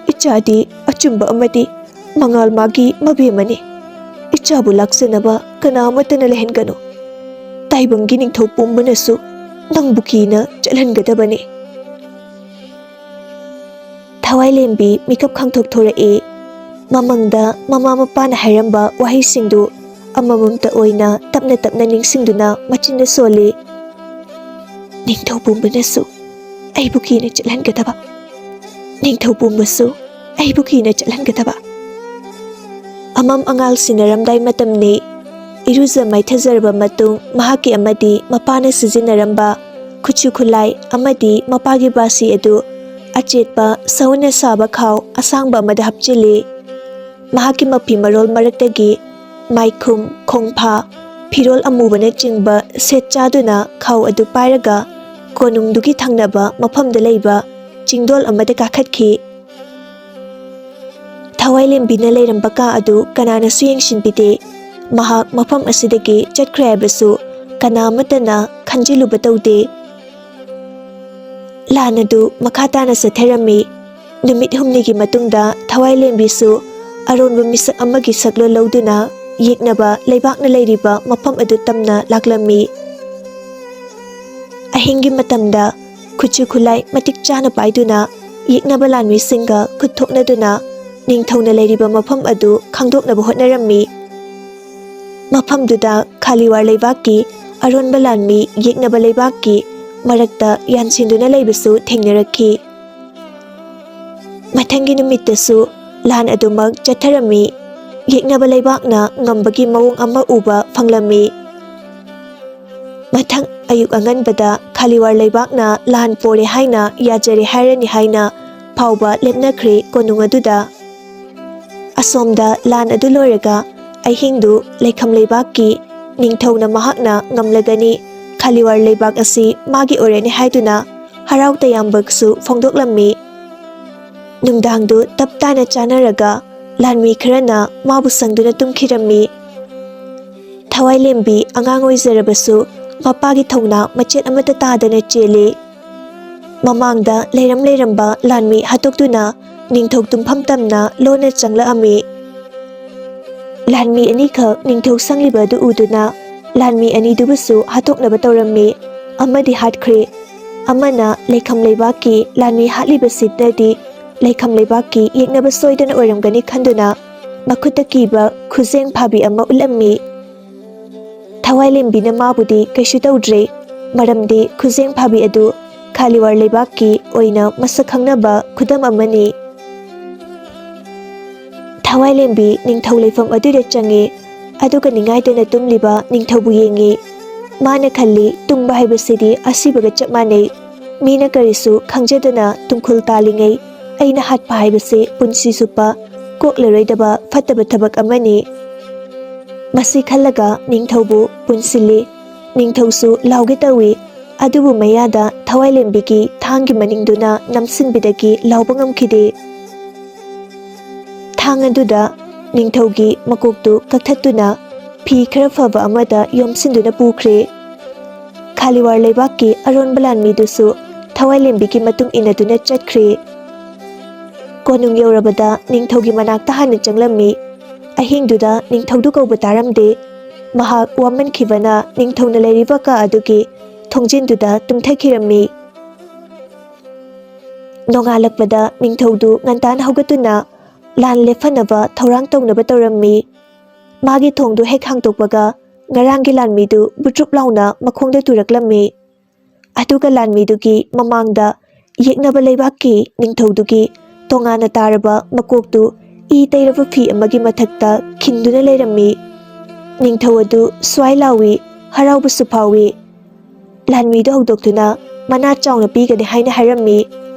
ꯏꯆꯥꯗꯤ ꯑꯆꯨꯝꯕ ꯑꯃꯗꯤ ꯃꯉꯥꯜ ꯃꯥꯒꯤ ꯃꯕꯦꯝꯃꯅꯤ꯫ ꯏꯆꯥꯕꯨ ꯂꯥꯛꯆꯅꯕ ꯀꯅꯥ ꯑꯃꯠꯇꯅ ꯂꯩꯍꯟꯒꯅꯨ꯫ ꯇꯥꯏꯕꯪꯒꯤ ꯅꯤꯡꯊꯧ ꯄꯨꯝꯕꯅꯁꯨ ꯅꯪꯕꯨ ꯀꯤꯅ ꯆꯠꯍꯟꯒꯗꯕꯅꯤ꯫ ꯊꯋꯥꯏꯂꯦꯝꯕꯤ ꯃꯤꯀꯞ ꯈꯪꯊꯣꯛ ꯊꯣꯔꯛꯏ꯫ ꯃꯃꯪꯗ ꯃꯃꯥ ꯃꯄꯥꯅ ꯍꯥꯏꯔꯝꯕ ꯋꯥꯍꯩꯁꯤꯡꯗꯨ ꯑꯃꯃꯝꯇ ꯑꯣꯏꯅ ꯇꯞꯅ ꯇꯞꯅ ꯅꯤꯡꯁꯤꯡꯗꯨꯅ ꯃꯆꯤꯟꯗ ꯁꯣꯜꯂꯤ꯫ ꯅꯤꯡꯊꯧ ꯄꯨꯝꯕꯅꯁꯨ ꯑꯩꯕꯨ ꯀꯤꯅ ꯆꯠꯍꯟꯒꯗꯕ, ꯅꯤꯡꯊꯧ ꯄꯨꯝꯕꯁꯨ ꯑꯩꯕꯨ ꯀꯤꯅ ꯆꯠꯍꯟꯒꯗꯕ꯫ ꯑꯃꯝ ꯑꯉꯥꯜ ꯁꯤꯟꯅꯔꯝꯗꯥꯏ ꯃꯇꯝꯅꯤ꯫ ꯏꯔꯨꯖ ꯃꯥꯏꯊꯖꯔꯕ ꯃꯇꯨꯡ ꯃꯍꯥꯛꯀꯤ ꯑꯃꯗꯤ ꯃꯄꯥꯅ ꯁꯤꯖꯤꯟꯅꯔꯝꯕ ꯈꯨꯠꯁꯨ ꯈꯨꯠꯂꯥꯏ ꯑꯃꯗꯤ ꯃꯄꯥꯒꯤ ꯕꯥꯁꯤ ꯑꯗꯨ ꯑꯆꯦꯠꯄ ꯁꯎꯅ ꯁꯥꯕ ꯈꯥꯎ ꯑꯁꯥꯡꯕ ꯑꯃꯗ ꯍꯥꯞꯆꯤꯜꯂꯤ꯫ ꯃꯍꯥꯛꯀꯤ ꯃꯐꯤ ꯃꯔꯣꯜ ꯃꯔꯛꯇꯒꯤ ꯃꯥꯏꯈꯨꯝ, ꯈꯣꯡꯐꯥ, ꯐꯤꯔꯣꯜ ꯑꯃꯨꯕꯅꯆꯤꯡꯕ ꯁꯦꯠ ꯆꯥꯗꯨꯅ ꯈꯥꯎ ꯑꯗꯨ ꯄꯥꯏꯔꯒ ꯀꯣꯅꯨꯡꯗꯨꯒꯤ ꯊꯪꯅꯕ ꯃꯐꯝꯗ ꯂꯩꯕ ꯆꯤꯡꯗꯣꯜ ꯑꯃꯗ ꯀꯥꯈꯠꯈꯤ꯫ ꯊꯋꯥꯏꯂꯦꯝꯕꯤꯅ ꯂꯩꯔꯝꯕ ꯀꯥ ꯑꯗꯨ ꯀꯅꯥꯅꯁꯨ ꯌꯦꯡꯁꯤꯟꯕꯤꯗꯦ꯫ ꯃꯍꯥꯛ ꯃꯐꯝ ꯑꯁꯤꯗꯒꯤ ꯆꯠꯈ꯭ꯔꯦ ꯍꯥꯏꯕꯁꯨ ꯀꯅꯥ ꯑꯃꯠꯇꯅ ꯈꯟꯖꯤꯜꯂꯨꯕ ꯇꯧꯗꯦ꯫ ꯂꯥꯟ ꯑꯗꯨ ꯃꯈꯥ ꯇꯥꯅ ꯆꯠꯊꯔꯝꯃꯤ꯫ ꯅꯨꯃꯤꯠ ꯍꯨꯝꯅꯤꯒꯤ ꯃꯇꯨꯡꯗ ꯊꯋꯥꯏꯂꯦꯝꯕꯤꯁꯨ ꯑꯔꯣꯟꯕ ꯃꯤꯁꯛ ꯑꯃꯒꯤ ꯁꯛꯂꯣꯟ ꯂꯧꯗꯨꯅ ꯌꯦꯛꯅꯕ ꯂꯩꯕꯥꯛꯅ ꯂꯩꯔꯤꯕ ꯃꯐꯝ ꯑꯗꯨ ꯇꯝꯅ ꯂꯥꯛꯂꯝꯃꯤ꯫ ꯑꯍꯤꯡꯒꯤ ꯃꯇꯝꯗ ꯈꯨꯠꯁꯨ ꯈꯨꯠꯂꯥꯏ ꯃꯇꯤꯛ ꯆꯥꯅ ꯄꯥꯏꯗꯨꯅ ꯌꯦꯛꯅꯕ ꯂꯥꯟꯃꯤꯁꯤꯡꯒ ꯈꯨꯠ ꯊꯣꯛꯅꯗꯨꯅ ꯅꯤꯡꯊꯧꯅ ꯂꯩꯔꯤꯕ ꯃꯐꯝ ꯑꯗꯨ ꯈꯪꯗꯣꯛꯅꯕ ꯍꯣꯠꯅꯔꯝꯃꯤ꯫ ꯃꯐꯝꯗꯨꯗ ꯈꯥꯂꯤꯋꯥꯔ ꯂꯩꯕꯥꯛꯀꯤ ꯑꯔꯣꯟꯕ ꯂꯥꯟꯃꯤ ꯌꯦꯛꯅꯕ ꯂꯩꯕꯥꯛꯀꯤ ꯃꯔꯛꯇ ꯌꯥꯟꯁꯤꯟꯗꯨꯅ ꯂꯩꯕꯁꯨ ꯊꯦꯡꯅꯔꯛꯈꯤ꯫ ꯃꯊꯪꯒꯤ ꯅꯨꯃꯤꯠꯇꯁꯨ ꯂꯥꯟ ꯑꯗꯨꯃꯛ ꯆꯠꯊꯔꯝꯃꯤ꯫ ꯌꯦꯛꯅꯕ ꯂꯩꯕꯥꯛꯅ ꯉꯝꯕꯒꯤ ꯃꯑꯣꯡ ꯑꯃ ꯎꯕ ꯐꯪꯂꯝꯃꯤ꯫ ꯃꯊꯪ ꯑꯌꯨꯛ ꯑꯉꯟꯕꯗ ꯈꯥꯂꯤꯋꯥꯔ ꯂꯩꯕꯥꯛꯅ ꯂꯥꯟ ꯄꯣꯔꯦ ꯍꯥꯏꯅ ꯌꯥꯖꯔꯦ ꯍꯥꯏꯔꯅꯤ ꯍꯥꯏꯅ ꯐꯥꯎꯕ ꯂꯦꯞꯅꯈ꯭ꯔꯦ ꯀꯣꯅꯨꯡ ꯑꯗꯨꯗ꯫ ꯑꯁꯣꯝꯗ ꯂꯥꯟ ꯑꯗꯨ ꯂꯣꯏꯔꯒ ꯑꯍꯤꯡꯗꯨ ꯂꯩꯈꯝ ꯂꯩꯕꯥꯛꯀꯤ ꯅꯤꯡꯊꯧꯅ ꯃꯍꯥꯛꯅ ꯉꯝꯂꯒꯅꯤ, ꯈꯥꯂꯤꯋꯥꯔ ꯂꯩꯕꯥꯛ ꯑꯁꯤ ꯃꯥꯒꯤ ꯑꯣꯏꯔꯅꯤ ꯍꯥꯏꯗꯨꯅ ꯍꯔꯥꯎ ꯇꯌꯥꯝꯕꯁꯨ ꯐꯣꯡꯗꯣꯛꯂꯝꯃꯤ꯫ ꯅꯨꯡꯗꯥꯡꯗꯨ ꯇꯞ ꯇꯥꯅ ꯆꯥꯅꯔꯒ ꯂꯥꯟꯃꯤ ꯈꯔꯅ ꯃꯥꯕꯨ ꯁꯪꯗꯨꯅ ꯇꯨꯝꯈꯤꯔꯝꯃꯤ꯫ ꯊꯋꯥꯏꯂꯦꯝꯕꯤ ꯑꯉꯥꯡ ꯑꯣꯏꯖꯔꯕꯁꯨ ꯃꯄꯥꯒꯤ ꯊꯧꯅꯥ ꯃꯆꯦꯠ ꯑꯃꯠꯇ ꯇꯥꯗꯅ ꯆꯦꯜꯂꯤ꯫ ꯃꯃꯥꯡꯗ ꯂꯩꯔꯝ ꯂꯩꯔꯝꯕ ꯂꯥꯟꯃꯤ ꯍꯥꯠꯇꯣꯛꯇꯨꯅ ꯅꯤꯡꯊꯧ ꯇꯨꯝꯐꯝ ꯇꯝꯅ ꯂꯣꯟꯅ ꯆꯪꯂꯛꯑꯝꯃꯤ꯫ ꯂꯥꯟꯃꯤ ꯑꯅꯤꯈꯛ ꯅꯤꯡꯊꯧ ꯁꯪꯂꯤꯕ ꯑꯗꯨ ꯎꯗꯨꯅ ꯂꯥꯟꯃꯤ ꯑꯅꯤꯗꯨꯕꯨꯁꯨ ꯍꯥꯠꯇꯣꯛꯅꯕ ꯇꯧꯔꯝꯃꯤ꯫ ꯑꯃꯗꯤ ꯍꯥꯠꯈ꯭ꯔꯦ꯫ ꯑꯃꯅ ꯂꯩꯈꯝ ꯂꯩꯕꯥꯛꯀꯤ ꯂꯥꯟꯃꯤ ꯍꯥꯠꯂꯤꯕꯁꯤꯅꯗꯤ ꯂꯩꯈꯝ ꯂꯩꯕꯥꯛꯀꯤ ꯌꯦꯛꯅꯕ ꯁꯣꯏꯗꯅ ꯑꯣꯏꯔꯝꯒꯅꯤ ꯈꯟꯗꯨꯅ ꯃꯈꯨꯠꯇ ꯀꯤꯕ ꯈꯨꯖꯦꯡ ꯐꯥꯕꯤ ꯑꯃ ꯎꯠꯂꯝꯃꯤ꯫ ꯊꯋꯥꯏꯂꯦꯝꯕꯤꯅ ꯃꯥꯕꯨꯗꯤ ꯀꯩꯁꯨ ꯇꯧꯗ꯭ꯔꯦ, ꯃꯔꯝꯗꯤ ꯈꯨꯖꯦꯡ ꯐꯥꯕꯤ ꯑꯗꯨ ꯈꯥꯂꯤꯋꯥꯔ ꯂꯩꯕꯥꯛꯀꯤ ꯑꯣꯏꯅ ꯃꯁꯛ ꯈꯪꯅꯕ ꯈꯨꯗꯝ ꯑꯃꯅꯤ꯫ ꯊꯋꯥꯏꯂꯦꯝꯕꯤ ꯅꯤꯡꯊꯧ ꯂꯩꯐꯝ ꯑꯗꯨꯗ ꯆꯪꯉꯤ, ꯑꯗꯨꯒ ꯅꯤꯡꯉꯥꯏꯗꯅ ꯇꯨꯝꯂꯤꯕ ꯅꯤꯡꯊꯧꯕꯨ ꯌꯦꯡꯉꯤ꯫ ꯃꯥꯅ ꯈꯜꯂꯤ, ꯇꯨꯝꯕ ꯍꯥꯏꯕꯁꯤꯗꯤ ꯑꯁꯤꯕꯒ ꯆꯞ ꯃꯥꯟꯅꯩ꯫ ꯃꯤꯅ ꯀꯔꯤꯁꯨ ꯈꯪꯖꯗꯅ ꯇꯨꯡꯈꯨꯜ ꯇꯥꯜꯂꯤꯉꯩ ꯑꯩꯅ ꯍꯥꯠꯄ ꯍꯥꯏꯕꯁꯤ ꯄꯨꯟꯁꯤ ꯆꯨꯞꯄ ꯀꯣꯛꯂꯔꯣꯏꯗꯕ ꯐꯠꯇꯕ ꯊꯕꯛ ꯑꯃꯅꯤ꯫ ꯃꯁꯤ ꯈꯜꯂꯒ ꯅꯤꯡꯊꯧꯕꯨ ꯄꯨꯟꯁꯤꯜꯂꯤ꯫ ꯅꯤꯡꯊꯧꯁꯨ ꯂꯥꯎꯒꯦ ꯇꯧꯏ, ꯑꯗꯨꯕꯨ ꯃꯌꯥꯗ ꯊꯋꯥꯏꯂꯦꯝꯕꯤꯒꯤ ꯊꯥꯡꯒꯤ ꯃꯅꯤꯡꯗꯨꯅ ꯅꯝꯁꯤꯟꯕꯗꯒꯤ ꯂꯥꯎꯕ ꯉꯝꯈꯤꯗꯦ꯫ ꯊꯥꯡ ꯑꯗꯨꯗ ꯅꯤꯡꯊꯧꯒꯤ ꯃꯀꯣꯛꯇꯨ ꯀꯛꯊꯠꯇꯨꯅ ꯐꯤ ꯈꯔ ꯐꯕ ꯑꯃꯗ ꯌꯣꯝꯁꯤꯟꯗꯨꯅ ꯄꯨꯈ꯭ꯔꯦ꯫ ꯈꯥꯂꯤꯋꯥꯔ ꯂꯩꯕꯥꯛꯀꯤ ꯑꯔꯣꯟꯕ ꯂꯥꯟꯃꯤꯗꯨꯁꯨ ꯊꯋꯥꯏꯂꯦꯝꯕꯤꯒꯤ ꯃꯇꯨꯡ ꯏꯟꯅꯗꯨꯅ ꯆꯠꯈ꯭ꯔꯦ꯫ ꯀꯣꯅꯨꯡ ꯌꯧꯔꯕꯗ ꯅꯤꯡꯊꯧꯒꯤ ꯃꯅꯥꯛꯇ ꯍꯥꯟꯅ ꯆꯪꯂꯝꯃꯤ꯫ ꯑꯍꯤꯡꯗꯨꯗ ꯅꯤꯡꯊꯧꯗꯨ ꯀꯧꯕ ꯇꯥꯔꯝꯗꯦ꯫ ꯃꯍꯥꯛ ꯋꯥꯃꯟꯈꯤꯕꯅ ꯅꯤꯡꯊꯧꯅ ꯂꯩꯔꯤꯕ ꯀꯥ ꯑꯗꯨꯒꯤ ꯊꯣꯡꯖꯤꯟꯗꯨꯗ ꯇꯨꯝꯊꯈꯤꯔꯝꯃꯤ꯫ ꯅꯣꯡꯉꯥꯜꯂꯛꯄꯗ ꯅꯤꯡꯊꯧꯗꯨ ꯉꯟꯇꯥꯅ ꯍꯧꯒꯠꯇꯨꯅ ꯂꯥꯟ ꯂꯦꯞꯍꯟꯅꯕ ꯊꯧꯔꯥꯡ ꯇꯧꯅꯕ ꯇꯧꯔꯝꯃꯤ꯫ ꯃꯥꯒꯤ ꯊꯣꯡꯗꯨ ꯍꯦꯛ ꯍꯥꯡꯗꯣꯛꯄꯒ ꯉꯔꯥꯡꯒꯤ ꯂꯥꯟꯃꯤꯗꯨ ꯕꯨꯇ꯭ꯔꯨꯞ ꯂꯥꯎꯅ ꯃꯈꯣꯡꯗ ꯇꯨꯔꯛꯂꯝꯃꯤ꯫ ꯑꯗꯨꯒ ꯂꯥꯟꯃꯤꯗꯨꯒꯤ ꯃꯃꯥꯡꯗ ꯌꯦꯛꯅꯕ ꯂꯩꯕꯥꯛꯀꯤ ꯅꯤꯡꯊꯧꯗꯨꯒꯤ ꯇꯣꯉꯥꯟꯅ ꯇꯥꯔꯕ ꯃꯀꯣꯛꯇꯨ ꯏ ꯇꯩꯔꯕ ꯐꯤ ꯑꯃꯒꯤ ꯃꯊꯛꯇ ꯈꯤꯟꯗꯨꯅ ꯂꯩꯔꯝꯃꯤ꯫ ꯅꯤꯡꯊꯧ ꯑꯗꯨ ꯁ꯭ꯋꯥꯏ ꯂꯥꯎꯏ, ꯍꯔꯥꯎꯕꯁꯨ ꯐꯥꯎꯏ꯫ ꯂꯥꯟꯃꯤꯗꯨ ꯍꯧꯗꯣꯛꯇꯨꯅ ꯃꯅꯥ ꯆꯥꯎꯅ ꯄꯤꯒꯅꯤ ꯍꯥꯏꯅ ꯍꯥꯏꯔꯝꯃꯤ꯫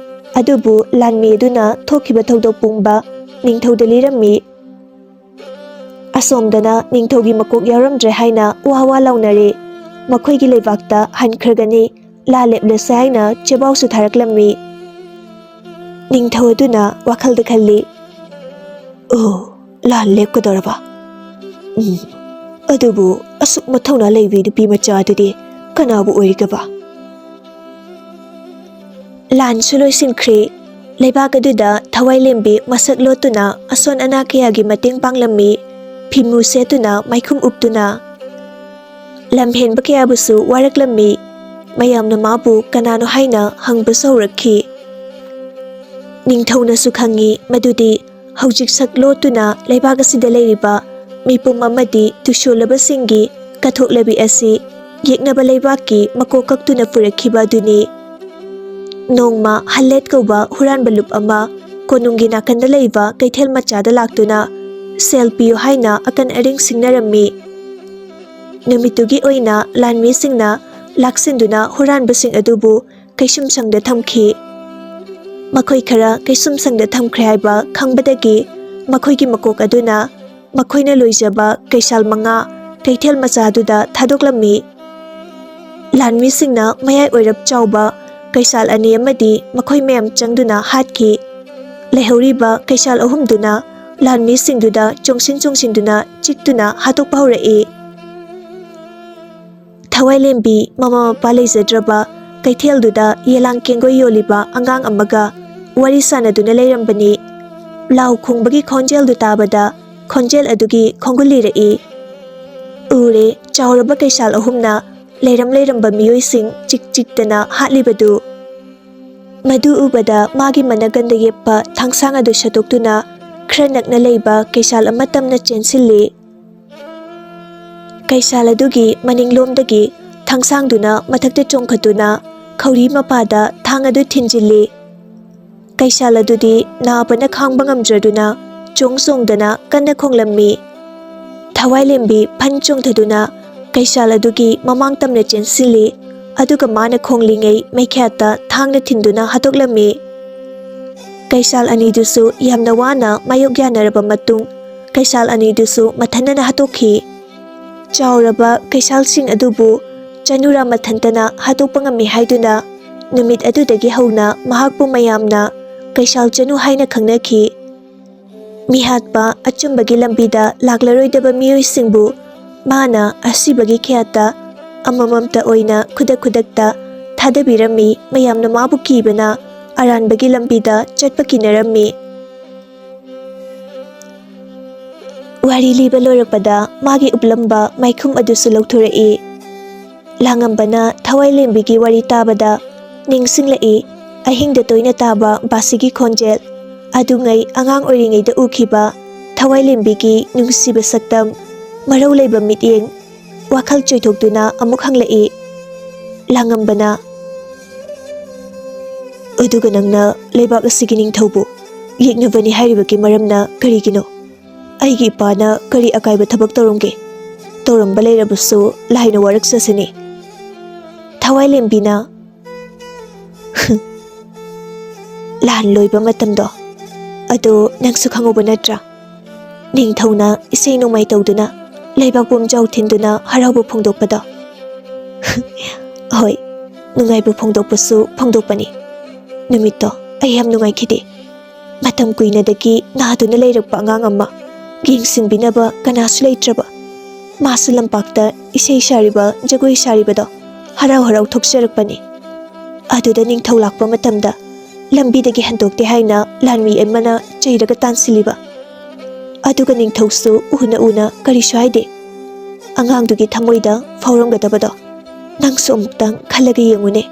ꯑꯗꯨꯕꯨ ꯂꯥꯟꯃꯤ ꯑꯗꯨꯅ ꯊꯣꯛꯈꯤꯕ ꯊꯧꯗꯣꯛ ꯄꯨꯝꯕ ꯅꯤꯡꯊꯧꯗ ꯂꯤꯔꯝꯃꯤ꯫ ꯑꯁꯣꯝꯗꯅ ꯅꯤꯡꯊꯧꯒꯤ ꯃꯀꯣꯛ ꯌꯥꯎꯔꯝꯗ꯭ꯔꯦ ꯍꯥꯏꯅ ꯋꯥ ꯋꯥ ꯂꯥꯎꯅꯔꯦ꯫ ꯃꯈꯣꯏꯒꯤ ꯂꯩꯕꯥꯛꯇ ꯍꯟꯈ꯭ꯔꯒꯅꯤ, ꯂꯥ ꯂꯦꯞꯂꯁꯦ ꯍꯥꯏꯅ ꯆꯦꯕꯥꯎꯁꯨ ꯊꯥꯔꯛꯂꯝꯃꯤ꯫ ꯅꯤꯡꯊꯧ ꯑꯗꯨꯅ ꯋꯥꯈꯜꯗ ꯈꯜꯂꯤ, "ꯑꯣ, ꯂꯥꯟ ꯂꯦꯞꯀꯗꯧꯔꯕ? ꯎꯝ, ꯑꯗꯨꯕꯨ ꯑꯁꯨꯛ ꯃꯊꯧꯅꯥ ꯂꯩꯕꯤ ꯅꯨꯄꯤ ꯃꯆꯥ ꯑꯗꯨꯗꯤ ꯀꯅꯥꯕꯨ ꯑꯣꯏꯔꯤꯒꯕ?" ꯂꯥꯟꯁꯨ ꯂꯣꯏꯁꯤꯟꯈ꯭ꯔꯦ꯫ ꯂꯩꯕꯥꯛ ꯑꯗꯨꯗ ꯊꯋꯥꯏꯂꯦꯝꯕꯤ ꯃꯁꯛ ꯂꯣꯠꯇꯨꯅ ꯑꯁꯣꯟ ꯑꯅꯥ ꯀꯌꯥꯒꯤ ꯃꯇꯦꯡ ꯄꯥꯡꯂꯝꯃꯤ꯫ ꯐꯤꯃꯨ ꯁꯦꯠꯇꯨꯅ ꯃꯥꯏꯈꯨꯝ ꯎꯞꯇꯨꯅ꯫ ꯂꯝꯍꯦꯟꯕ ꯀꯌꯥꯕꯨꯁꯨ ꯋꯥꯔꯛꯂꯝꯃꯤ꯫ ꯃꯌꯥꯝꯅ ꯃꯥꯕꯨ ꯀꯅꯥꯅꯣ ꯍꯥꯏꯅ ꯍꯪꯕꯁꯨ ꯍꯧꯔꯛꯈꯤ꯫ ꯅꯤꯡꯊꯧꯅꯁꯨ ꯈꯪꯏ ꯃꯗꯨꯗꯤ ꯍꯧꯖꯤꯛ ꯁꯛ ꯂꯣꯠꯇꯨꯅ ꯂꯩꯕꯥꯛ ꯑꯁꯤꯗ ꯂꯩꯔꯤꯕ ꯃꯤꯄꯨꯝ ꯑꯃꯗꯤ ꯇꯨꯁꯣꯜꯂꯕꯁꯤꯡꯒꯤ ꯀꯠꯊꯣꯛꯂꯕꯤ ꯑꯁꯤ ꯌꯦꯛꯅꯕ ꯂꯩꯕꯥꯛꯀꯤ ꯃꯀꯣꯛ ꯀꯛꯇꯨꯅ ꯄꯨꯔꯛꯈꯤꯕ ꯑꯗꯨꯅꯤ꯫ ꯅꯣꯡꯃ ꯍꯜꯂꯦꯠ ꯀꯧꯕ ꯍꯨꯔꯥꯟꯕ ꯂꯨꯞ ꯑꯃ ꯀꯣꯅꯨꯡꯒꯤ ꯅꯥꯀꯟꯗ ꯂꯩꯕ ꯀꯩꯊꯦꯜ ꯃꯆꯥꯗ ꯂꯥꯛꯇꯨꯅ ꯁꯦꯜ ꯄꯤꯌꯨ ꯍꯥꯏꯅ ꯑꯀꯟ ꯑꯔꯤꯡ ꯁꯤꯡꯅꯔꯝꯃꯤ꯫ ꯅꯨꯃꯤꯠꯇꯨꯒꯤ ꯑꯣꯏꯅ ꯂꯥꯟꯃꯤꯁꯤꯡꯅ ꯂꯥꯛꯁꯤꯟꯗꯨꯅ ꯍꯨꯔꯥꯟꯕꯁꯤꯡ ꯑꯗꯨꯕꯨ ꯀꯩꯁꯨꯝꯁꯪꯗ ꯊꯝꯈꯤ꯫ ꯃꯈꯣꯏ ꯈꯔ ꯀꯩꯁꯨꯝꯁꯪꯗ ꯊꯝꯈ꯭ꯔꯦ ꯍꯥꯏꯕ ꯈꯪꯕꯗꯒꯤ ꯃꯈꯣꯏꯒꯤ ꯃꯀꯣꯛ ꯑꯗꯨꯅ ꯃꯈꯣꯏꯅ ꯂꯣꯏꯖꯕ ꯀꯩꯁꯥꯜ ꯃꯉꯥ ꯀꯩꯊꯦꯜ ꯃꯆꯥꯗꯨꯗ ꯊꯥꯗꯣꯛꯂꯝꯃꯤ꯫ ꯂꯥꯟꯃꯤꯁꯤꯡꯅ ꯃꯌꯥꯏ ꯑꯣꯏꯔꯞ ꯆꯥꯎꯕ ꯀꯩꯁꯥꯜ ꯑꯅꯤ ꯑꯃꯗꯤ ꯃꯈꯣꯏ ꯃꯌꯥꯝ ꯆꯪꯗꯨꯅ ꯍꯥꯠꯈꯤ꯫ ꯂꯩꯍꯧꯔꯤꯕ ꯀꯩꯁꯥꯜ ꯑꯍꯨꯝꯗꯨꯅ ꯂꯥꯟꯃꯤꯁꯤꯡꯗꯨꯗ ꯆꯣꯡꯁꯤꯟ ꯆꯣꯡꯁꯤꯟꯗꯨꯅ ꯆꯤꯛꯇꯨꯅ ꯍꯥꯠꯇꯣꯛꯄ ꯍꯧꯔꯛꯏ꯫ ꯊꯋꯥꯏꯂꯦꯝꯕꯤ ꯃꯃꯥ ꯃꯄꯥ ꯂꯩꯖꯗ꯭ꯔꯕ ꯀꯩꯊꯦꯜꯗꯨꯗ ꯌꯦꯂꯥꯡ ꯀꯦꯡꯒꯣꯏ ꯌꯣꯜꯂꯤꯕ ꯑꯉꯥꯡ ꯑꯃꯒ ꯋꯥꯔꯤ ꯁꯥꯟꯅꯗꯨꯅ ꯂꯩꯔꯝꯕꯅꯤ꯫ ꯂꯥꯎ ꯈꯣꯡꯕꯒꯤ ꯈꯣꯟꯖꯦꯜꯗꯨ ꯇꯥꯕꯗ ꯈꯣꯟꯖꯦꯜ ꯑꯗꯨꯒꯤ ꯈꯣꯡꯒꯨꯜ ꯂꯤꯔꯛꯏ꯫ ꯎꯔꯦ, ꯆꯥꯎꯔꯕ ꯀꯩꯁꯥꯜ ꯑꯍꯨꯝꯅ ꯂꯩꯔꯝ ꯂꯩꯔꯝꯕ ꯃꯤꯑꯣꯏꯁꯤꯡ ꯆꯤꯛ ꯆꯤꯛꯇꯅ ꯍꯥꯠꯂꯤꯕꯗꯨ꯫ ꯃꯗꯨ ꯎꯕꯗ ꯃꯥꯒꯤ ꯃꯅꯥꯒꯟꯗ ꯌꯦꯞꯄ ꯊꯥꯡꯁꯥꯡ ꯑꯗꯨ ꯁꯠꯇꯣꯛꯇꯨꯅ ꯈꯔ ꯅꯛꯅ ꯂꯩꯕ ꯀꯩꯁꯥꯜ ꯑꯃ ꯇꯝꯅ ꯆꯦꯟꯁꯤꯜꯂꯤ꯫ ꯀꯩꯁꯥꯜ ꯑꯗꯨꯒꯤ ꯃꯅꯤꯡꯂꯣꯝꯗꯒꯤ ꯊꯥꯡꯁꯥꯡꯗꯨꯅ ꯃꯊꯛꯇ ꯆꯣꯡꯈꯠꯇꯨꯅ ꯈꯧꯔꯤ ꯃꯄꯥꯗ ꯊꯥꯡ ꯑꯗꯨ ꯊꯤꯟꯖꯤꯜꯂꯤ꯫ ꯀꯩꯁꯥꯜ ꯑꯗꯨꯗꯤ ꯅꯥꯕꯅ ꯈꯥꯡꯕ ꯉꯝꯗ꯭ꯔꯗꯨꯅ ꯆꯣꯡ ꯆꯣꯡꯗꯅ ꯀꯟꯅ ꯈꯣꯡꯂꯝꯃꯤ꯫ ꯊꯋꯥꯏꯂꯦꯝꯕꯤ ꯐꯟ ꯆꯣꯡꯊꯗꯨꯅ ꯀꯩꯁꯥꯜ ꯑꯗꯨꯒꯤ ꯃꯃꯥꯡ ꯇꯝꯅ ꯆꯦꯟꯁꯤꯜꯂꯤ, ꯑꯗꯨꯒ ꯃꯥꯅ ꯈꯣꯡꯂꯤꯉꯩ ꯃꯩꯈꯦꯠꯇ ꯊꯥꯡꯅ ꯊꯤꯟꯗꯨꯅ ꯍꯥꯠꯇꯣꯛꯂꯝꯃꯤ꯫ ꯀꯩꯁꯥꯜ ꯑꯅꯤꯗꯨꯁꯨ ꯌꯥꯝꯅ ꯋꯥꯅ ꯃꯥꯌꯣꯛ ꯌꯥꯅꯔꯕ ꯃꯇꯨꯡ ꯀꯩꯁꯥꯜ ꯑꯅꯤꯗꯨꯁꯨ ꯃꯊꯟꯅꯅ ꯍꯥꯠꯇꯣꯛꯈꯤ꯫ ꯆꯥꯎꯔꯕ ꯀꯩꯁꯥꯜꯁꯤꯡ ꯑꯗꯨꯕꯨ ꯆꯅꯨꯔꯥ ꯃꯊꯟꯇꯅ ꯍꯥꯠꯇꯣꯛꯄ ꯉꯝꯃꯤ ꯍꯥꯏꯗꯨꯅ ꯅꯨꯃꯤꯠ ꯑꯗꯨꯗꯒꯤ ꯍꯧꯅ ꯃꯍꯥꯛꯄꯨ ꯃꯌꯥꯝꯅ ꯀꯩꯁꯥꯜ ꯆꯅꯨ ꯍꯥꯏꯅ ꯈꯪꯅꯈꯤ꯫ ꯃꯤꯍꯥꯠꯄ ꯑꯆꯨꯝꯕꯒꯤ ꯂꯝꯕꯤꯗ ꯂꯥꯛꯂꯔꯣꯏꯗꯕ ꯃꯤꯑꯣꯏꯁꯤꯡꯕꯨ ꯃꯥꯅ ꯑꯁꯤꯕꯒꯤ ꯈꯌꯥꯠꯇ ꯑꯃꯃꯝꯇ ꯑꯣꯏꯅ ꯈꯨꯗꯛ ꯈꯨꯗꯛꯇ ꯊꯥꯗꯕꯤꯔꯝꯃꯤ꯫ ꯃꯌꯥꯝꯅ ꯃꯥꯕꯨ ꯀꯤꯕꯅ ꯑꯔꯥꯟꯕꯒꯤ ꯂꯝꯕꯤꯗ ꯆꯠꯄ ꯀꯤꯅꯔꯝꯃꯤ꯫ ꯋꯥꯔꯤ ꯂꯤꯕ ꯂꯣꯏꯔꯛꯄꯗ ꯃꯥꯒꯤ ꯎꯞꯂꯝꯕ ꯃꯥꯏꯈꯨꯝ ꯑꯗꯨꯁꯨ ꯂꯧꯊꯣꯔꯛꯏ꯫ ꯂꯥꯡꯉꯝꯕꯅ ꯊꯋꯥꯏꯂꯦꯝꯕꯤꯒꯤ ꯋꯥꯔꯤ ꯇꯥꯕꯗ ꯅꯤꯡꯁꯤꯡꯂꯛꯏ꯫ ꯑꯍꯤꯡꯗ ꯇꯣꯏꯅ ꯇꯥꯕ ꯕꯥꯁꯤꯒꯤ ꯈꯣꯟꯖꯦꯜ, ꯑꯗꯨꯉꯩ ꯑꯉꯥꯡ ꯑꯣꯏꯔꯤꯉꯩꯗ ꯎꯈꯤꯕ ꯊꯋꯥꯏꯂꯦꯝꯕꯤꯒꯤ ꯅꯨꯡꯁꯤꯕ ꯁꯛꯇꯝ, ꯃꯔꯧ ꯂꯩꯕ ꯃꯤꯠꯌꯦꯡ, ꯋꯥꯈꯜ ꯆꯣꯏꯊꯣꯛꯇꯨꯅ ꯑꯃꯨꯛ ꯍꯪꯂꯛꯏ꯫ ꯂꯥꯡꯉꯝꯕꯅ, "ꯑꯗꯨꯒ ꯅꯪꯅ ꯂꯩꯕꯥꯛ ꯑꯁꯤꯒꯤ ꯅꯤꯡꯊꯧꯕꯨ ꯌꯦꯛꯅꯕꯅꯤ ꯍꯥꯏꯔꯤꯕꯒꯤ ꯃꯔꯝꯅ ꯀꯔꯤꯒꯤꯅꯣ? ꯑꯩꯒꯤ ꯏꯄꯥꯅ ꯀꯔꯤ ꯑꯀꯥꯏꯕ ꯊꯕꯛ ꯇꯧꯔꯝꯒꯦ? ꯇꯧꯔꯝꯕ ꯂꯩꯔꯕꯁꯨ ꯂꯥꯏꯅ ꯋꯥꯔꯛꯆꯁꯅꯤ꯫" ꯊꯋꯥꯏꯂꯦꯝꯕꯤꯅ, "ꯂꯥꯟ ꯂꯣꯏꯕ ꯃꯇꯝꯗꯣ ꯑꯗꯨ ꯅꯪꯁꯨ ꯈꯪꯍꯧꯕ ꯅꯠꯇ꯭ꯔꯥ? ꯅꯤꯡꯊꯧꯅ ꯏꯁꯩ ꯅꯣꯡꯃꯥꯏ ꯇꯧꯗꯨꯅ ꯂꯩꯕꯥꯛ ꯄꯨꯝꯖꯥꯎ ꯊꯤꯟꯗꯨꯅ ꯍꯔꯥꯎꯕ ꯐꯣꯡꯗꯣꯛꯄꯗꯣ꯫" "ꯍꯣꯏ, ꯅꯨꯡꯉꯥꯏꯕ ꯐꯣꯡꯗꯣꯛꯄꯁꯨ ꯐꯣꯡꯗꯣꯛꯄꯅꯤ꯫ ꯅꯨꯃꯤꯠꯇꯣ ꯑꯩ ꯌꯥꯝ ꯅꯨꯡꯉꯥꯏꯈꯤꯗꯦ꯫ ꯃꯇꯝ ꯀꯨꯏꯅꯗꯒꯤ ꯅꯥꯗꯨꯅ ꯂꯩꯔꯛꯄ ꯑꯉꯥꯡ ꯑꯃ ꯌꯦꯡꯁꯤꯟꯕꯤꯅꯕ ꯀꯅꯥꯁꯨ ꯂꯩꯇ꯭ꯔꯕ꯫ ꯃꯥꯁꯨ ꯂꯝꯄꯥꯛꯇ ꯏꯁꯩ ꯁꯥꯔꯤꯕ, ꯖꯒꯣꯏ ꯁꯥꯔꯤꯕꯗꯣ ꯍꯔꯥꯎ ꯍꯔꯥꯎ ꯊꯣꯛꯆꯔꯛꯄꯅꯤ꯫ ꯑꯗꯨꯗ ꯅꯤꯡꯊꯧ ꯂꯥꯛꯄ ꯃꯇꯝꯗ ꯂꯝꯕꯤꯗꯒꯤ ꯍꯟꯗꯣꯛꯇꯦ ꯍꯥꯏꯅ ꯂꯥꯟꯃꯤ ꯑꯃꯅ ꯆꯩꯔꯒ ꯇꯥꯟꯁꯤꯜꯂꯤꯕ꯫ ꯑꯗꯨꯒ ꯅꯤꯡꯊꯧꯁꯨ ꯎꯅ ꯎꯅ ꯀꯔꯤꯁꯨ ꯍꯥꯏꯗꯦ꯫ ꯑꯉꯥꯡꯗꯨꯒꯤ ꯊꯃꯣꯏꯗ ꯐꯥꯎꯔꯝꯒꯗꯕꯗꯣ ꯅꯪꯁꯨ ꯑꯃꯨꯛꯇꯪ ꯈꯜꯂꯒ ꯌꯦꯡꯉꯨꯅꯦ꯫"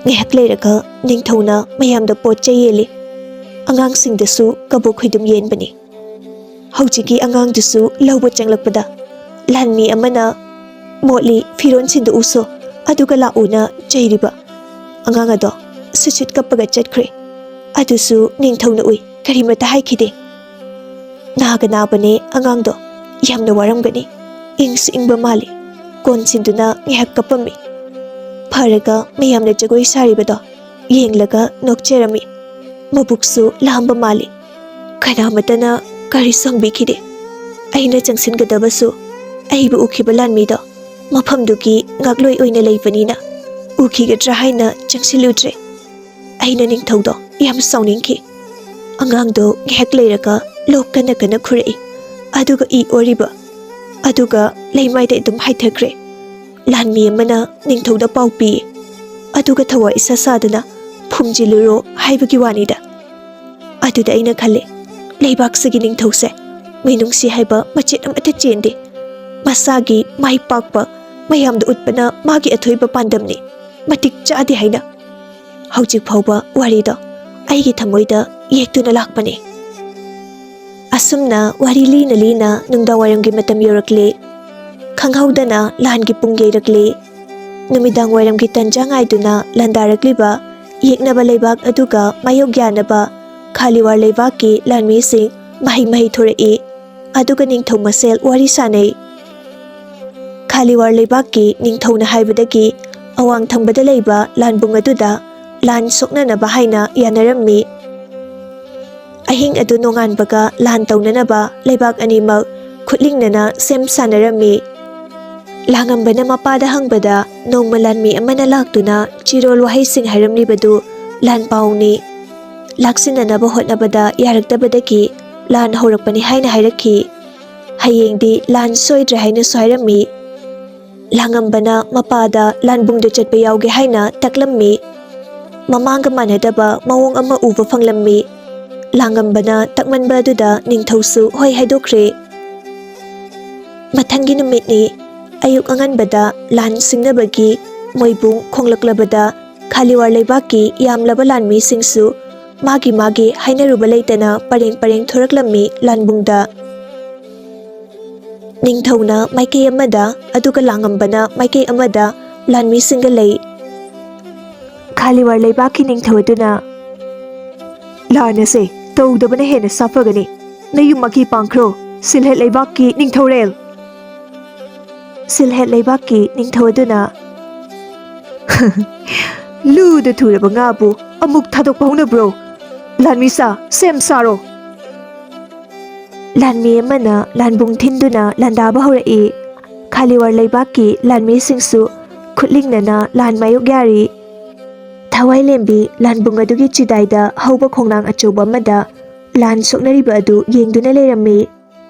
ꯉꯥꯏꯍꯥꯛ ꯂꯩꯔꯒ ꯅꯤꯡꯊꯧꯅ ꯃꯌꯥꯝꯗ ꯄꯣꯠ ꯆꯩ ꯌꯦꯜꯂꯤ꯫ ꯑꯉꯥꯡꯁꯤꯡꯗꯁꯨ ꯀꯕꯣꯛ ꯈꯣꯏꯗꯨꯝ ꯌꯦꯟꯕꯅꯤ꯫ ꯍꯧꯖꯤꯛꯀꯤ ꯑꯉꯥꯡꯗꯨꯁꯨ ꯂꯧꯕ ꯆꯪꯂꯛꯄꯗ ꯂꯥꯟꯃꯤ ꯑꯃꯅ, "ꯃꯣꯠꯂꯤ, ꯐꯤꯔꯣꯟ ꯁꯤꯟꯗꯣꯛꯎꯁꯣ, ꯑꯗꯨꯒ ꯂꯥꯛꯎꯅ" ꯆꯩꯔꯤꯕ꯫ ꯑꯉꯥꯡ ꯑꯗꯣ ꯁꯨꯠ ꯁꯨꯠ ꯀꯞꯄꯒ ꯆꯠꯈ꯭ꯔꯦ꯫ ꯑꯗꯨꯁꯨ ꯅꯤꯡꯊꯧꯅ ꯎꯏ, ꯀꯔꯤꯃꯠꯇ ꯍꯥꯏꯈꯤꯗꯦ꯫ ꯅꯥꯒ ꯅꯥꯕꯅꯦ ꯑꯉꯥꯡꯗꯣ, ꯌꯥꯝꯅ ꯋꯥꯔꯝꯒꯅꯤ꯫ ꯏꯪꯁꯨ ꯏꯪꯕ ꯃꯥꯜꯂꯤ꯫ ꯀꯣꯟꯁꯤꯟꯗꯨꯅ ꯉꯥꯏꯍꯥꯛ ꯀꯞꯄꯝꯃꯤ꯫ ꯐꯔꯒ ꯃꯌꯥꯝꯅ ꯖꯒꯣꯏ ꯁꯥꯔꯤꯕꯗꯣ ꯌꯦꯡꯂꯒ ꯅꯣꯛꯆꯔꯝꯃꯤ꯫ ꯃꯕꯨꯛꯁꯨ ꯂꯥꯝꯕ ꯃꯥꯜꯂꯤ꯫ ꯀꯅꯥꯃꯠꯇꯅ ꯀꯔꯤꯁꯨ ꯍꯪꯕꯤꯈꯤꯗꯦ꯫ ꯑꯩꯅ ꯆꯪꯁꯤꯟꯒꯗꯕꯁꯨ ꯑꯩꯕꯨ ꯎꯈꯤꯕ ꯂꯥꯟꯃꯤꯗꯣ ꯃꯐꯝꯗꯨꯒꯤ ꯉꯥꯛꯂꯣꯏ ꯑꯣꯏꯅ ꯂꯩꯕꯅꯤꯅ ꯎꯈꯤꯒꯗ꯭ꯔꯥ ꯍꯥꯏꯅ ꯆꯪꯁꯤꯜꯂꯨꯗ꯭ꯔꯦ꯫ ꯑꯩꯅ ꯅꯤꯡꯊꯧꯗꯣ ꯌꯥꯝ ꯁꯥꯎꯅꯤꯡꯈꯤ꯫ ꯑꯉꯥꯡꯗꯣ ꯉꯥꯏꯍꯥꯛ ꯂꯩꯔꯒ ꯂꯣꯛ ꯀꯟꯅ ꯀꯟꯅ ꯈꯨꯔꯛꯏ, ꯑꯗꯨꯒ ꯏ ꯑꯣꯔꯤꯕ, ꯑꯗꯨꯒ ꯂꯩꯃꯥꯏꯗ ꯑꯗꯨꯝ ꯍꯥꯏꯊꯈ꯭ꯔꯦ꯫ ꯂꯥꯟꯃꯤ ꯑꯃꯅ ꯅꯤꯡꯊꯧꯗ ꯄꯥꯎ ꯄꯤꯌꯦ, ꯑꯗꯨꯒ ꯊꯋꯥꯏ ꯏꯁꯥ ꯁꯥꯗꯅ "ꯐꯨꯝꯖꯤꯜꯂꯨꯔꯣ" ꯍꯥꯏꯕꯒꯤ ꯋꯥꯅꯤꯗ꯫ ꯑꯗꯨꯗ ꯑꯩꯅ ꯈꯜꯂꯦ, ꯂꯩꯕꯥꯛꯁꯤꯒꯤ ꯅꯤꯡꯊꯧꯁꯦ ꯃꯤꯅꯨꯡꯁꯤ ꯍꯥꯏꯕ ꯃꯆꯦꯠ ꯑꯃꯠꯇ ꯆꯦꯟꯗꯦ꯫ ꯃꯁꯥꯒꯤ ꯃꯥꯏ ꯄꯥꯛꯄ ꯃꯌꯥꯝꯗ ꯎꯠꯄꯅ ꯃꯥꯒꯤ ꯑꯊꯣꯏꯕ ꯄꯥꯟꯗꯝꯅꯤ꯫ ꯃꯇꯤꯛ ꯆꯥꯗꯦ ꯍꯥꯏꯅ ꯍꯧꯖꯤꯛ ꯐꯥꯎꯕ ꯋꯥꯔꯤꯗꯣ ꯑꯩꯒꯤ ꯊꯃꯣꯏꯗ ꯌꯦꯛꯇꯨꯅ ꯂꯥꯛꯄꯅꯤ꯫ ꯑꯁꯨꯝꯅ ꯋꯥꯔꯤ ꯂꯤꯅ ꯂꯤꯅ ꯅꯨꯡꯗꯥꯡꯋꯥꯏꯔꯝꯒꯤ ꯃꯇꯝ ꯌꯧꯔꯛꯂꯦ꯫ ꯈꯪꯍꯧꯗꯅ ꯂꯥꯟꯒꯤ ꯄꯨꯡ ꯌꯩꯔꯛꯂꯦ꯫ ꯅꯨꯃꯤꯗꯥꯡ ꯋꯥꯏꯔꯝꯒꯤ ꯇꯟꯖꯥ ꯉꯥꯏꯗꯨꯅ ꯂꯥꯟꯗꯥꯔꯛꯂꯤꯕ ꯌꯦꯛꯅꯕ ꯂꯩꯕꯥꯛ ꯑꯗꯨꯒ ꯃꯥꯌꯣꯛ ꯌꯥꯅꯕ ꯈꯥꯂꯤꯋꯥꯔ ꯂꯩꯕꯥꯛꯀꯤ ꯂꯥꯟꯃꯤꯁꯤꯡ ꯃꯍꯩ ꯃꯍꯩ ꯊꯣꯔꯛꯏ꯫ ꯑꯗꯨꯒ ꯅꯤꯡꯊꯧ ꯃꯁꯦꯜ ꯋꯥꯔꯤ ꯁꯥꯅꯩ꯫ ꯈꯥꯂꯤꯋꯥꯔ ꯂꯩꯕꯥꯛꯀꯤ ꯅꯤꯡꯊꯧꯅ ꯍꯥꯏꯕꯗꯒꯤ ꯑꯋꯥꯡ ꯊꯪꯕꯗ ꯂꯩꯕ ꯂꯥꯟꯕꯨꯡ ꯑꯗꯨꯗ ꯂꯥꯟ ꯁꯣꯛꯅꯅꯕ ꯍꯥꯏꯅ ꯌꯥꯅꯔꯝꯃꯤ꯫ ꯑꯍꯤꯡ ꯑꯗꯨ ꯅꯣꯡꯉꯥꯟꯕꯒ ꯂꯥꯟ ꯇꯧꯅꯅꯕ ꯂꯩꯕꯥꯛ ꯑꯅꯤꯃꯛ ꯈꯨꯠꯂꯤꯡꯅꯅ ꯁꯦꯝ ꯁꯥꯅꯔꯝꯃꯤ꯫ ꯂꯥꯡꯉꯝꯕꯅ ꯃꯄꯥꯗ ꯍꯪꯕꯗ ꯅꯣꯡꯃ ꯂꯥꯟꯃꯤ ꯑꯃꯅ ꯂꯥꯛꯇꯨꯅ ꯆꯤꯔꯣꯜ ꯋꯥꯍꯩꯁꯤꯡ ꯍꯥꯏꯔꯝꯂꯤꯕꯗꯨ ꯂꯥꯟ ꯄꯥꯎꯅꯤ꯫ ꯂꯥꯛꯁꯤꯟꯅꯅꯕ ꯍꯣꯠꯅꯕꯗ ꯌꯥꯔꯛꯇꯕꯗꯒꯤ ꯂꯥꯟ ꯍꯧꯔꯛꯄꯅꯤ ꯍꯥꯏꯅ ꯍꯥꯏꯔꯛꯈꯤ꯫ ꯍꯌꯦꯡꯗꯤ ꯂꯥꯟ ꯁꯣꯏꯗ꯭ꯔꯦ ꯍꯥꯏꯅꯁꯨ ꯍꯥꯏꯔꯝꯃꯤ꯫ ꯂꯥꯡꯉꯝꯕꯅ ꯃꯄꯥꯗ ꯂꯥꯟꯕꯨꯡꯗ ꯆꯠꯄ ꯌꯥꯎꯒꯦ ꯍꯥꯏꯅ ꯇꯛꯂꯝꯃꯤ꯫ ꯃꯃꯥꯡꯒ ꯃꯥꯟꯅꯗꯕ ꯃꯑꯣꯡ ꯑꯃ ꯎꯕ ꯐꯪꯂꯝꯃꯤ꯫ ꯂꯥꯡꯉꯝꯕꯅ ꯇꯛꯃꯟꯕ ꯑꯗꯨꯗ ꯅꯤꯡꯊꯧꯁꯨ ꯍꯣꯏ ꯍꯥꯏꯗꯣꯛꯈ꯭ꯔꯦ꯫ ꯃꯊꯪꯒꯤ ꯅꯨꯃꯤꯠꯅꯤ꯫ ꯑꯌꯨꯛ ꯑꯉꯟꯕꯗ ꯂꯥꯟ ꯁꯤꯡꯅꯕꯒꯤ ꯃꯣꯏꯕꯨꯡ ꯈꯣꯡꯂꯛꯂꯕꯗ ꯈꯥꯂꯤꯋꯥꯔ ꯂꯩꯕꯥꯛꯀꯤ ꯌꯥꯝꯂꯕ ꯂꯥꯟꯃꯤꯁꯤꯡꯁꯨ ꯃꯥꯒꯤ ꯃꯥꯒꯤ ꯍꯥꯏꯅꯔꯨꯕ ꯂꯩꯇꯅ ꯄꯔꯦꯡ ꯄꯔꯦꯡ ꯊꯣꯔꯛꯂꯝꯃꯤ ꯂꯥꯟꯕꯨꯡꯗ꯫ ꯅꯤꯡꯊꯧꯅ ꯃꯥꯏꯀꯩ ꯑꯃꯗ ꯑꯗꯨꯒ ꯂꯥꯡꯉꯝꯕꯅ ꯃꯥꯏꯀꯩ ꯑꯃꯗ ꯂꯥꯟꯃꯤꯁꯤꯡꯒ ꯂꯩ꯫ ꯈꯥꯂꯤꯋꯥꯔ ꯂꯩꯕꯥꯛꯀꯤ ꯅꯤꯡꯊꯧ ꯑꯗꯨꯅ, "ꯂꯥꯟ ꯑꯁꯦ ꯇꯧꯗꯕꯅ ꯍꯦꯟꯅ ꯁꯥꯐꯒꯅꯤ꯫ ꯅꯌꯨꯝ ꯃꯀꯤ ꯄꯥꯡꯈ꯭ꯔꯣ, ꯁꯤꯜꯍꯦꯠ ꯂꯩꯕꯥꯛꯀꯤ ꯅꯤꯡꯊꯧꯔꯦꯜ!" ꯁꯤꯜꯍꯦꯠ ꯂꯩꯕꯥꯛꯀꯤ ꯅꯤꯡꯊꯧ ꯑꯗꯨꯅ, "ꯂꯨꯗ ꯊꯨꯔꯕ ꯉꯥꯕꯨ ꯑꯃꯨꯛ ꯊꯥꯗꯣꯛꯄ ꯍꯧꯅꯕ꯭ꯔꯣ? ꯂꯥꯟꯃꯤꯁꯥ, ꯁꯦꯝ ꯁꯥꯔꯣ!" ꯂꯥꯟꯃꯤ ꯑꯃꯅ ꯂꯥꯟꯕꯨꯡ ꯊꯤꯟꯗꯨꯅ ꯂꯥꯟꯗꯥꯕ ꯍꯧꯔꯛꯏ꯫ ꯈꯥꯂꯤꯋꯥꯔ ꯂꯩꯕꯥꯛꯀꯤ ꯂꯥꯟꯃꯤꯁꯤꯡꯁꯨ ꯈꯨꯠꯂꯤꯡꯅꯅ ꯂꯥꯟ ꯃꯥꯌꯣꯛ ꯌꯥꯔꯤ꯫ ꯊꯋꯥꯏ ꯂꯦꯝꯕꯤ ꯂꯥꯟꯕꯨꯡ ꯑꯗꯨꯒꯤ ꯆꯤꯗꯥꯏꯗ ꯍꯧꯕ ꯈꯣꯡꯅꯥꯡ ꯑꯆꯧꯕ ꯑꯃꯗ ꯂꯥꯟ ꯁꯣꯛꯅꯔꯤꯕ ꯑꯗꯨ ꯌꯦꯡꯗꯨꯅ ꯂꯩꯔꯝꯃꯤ꯫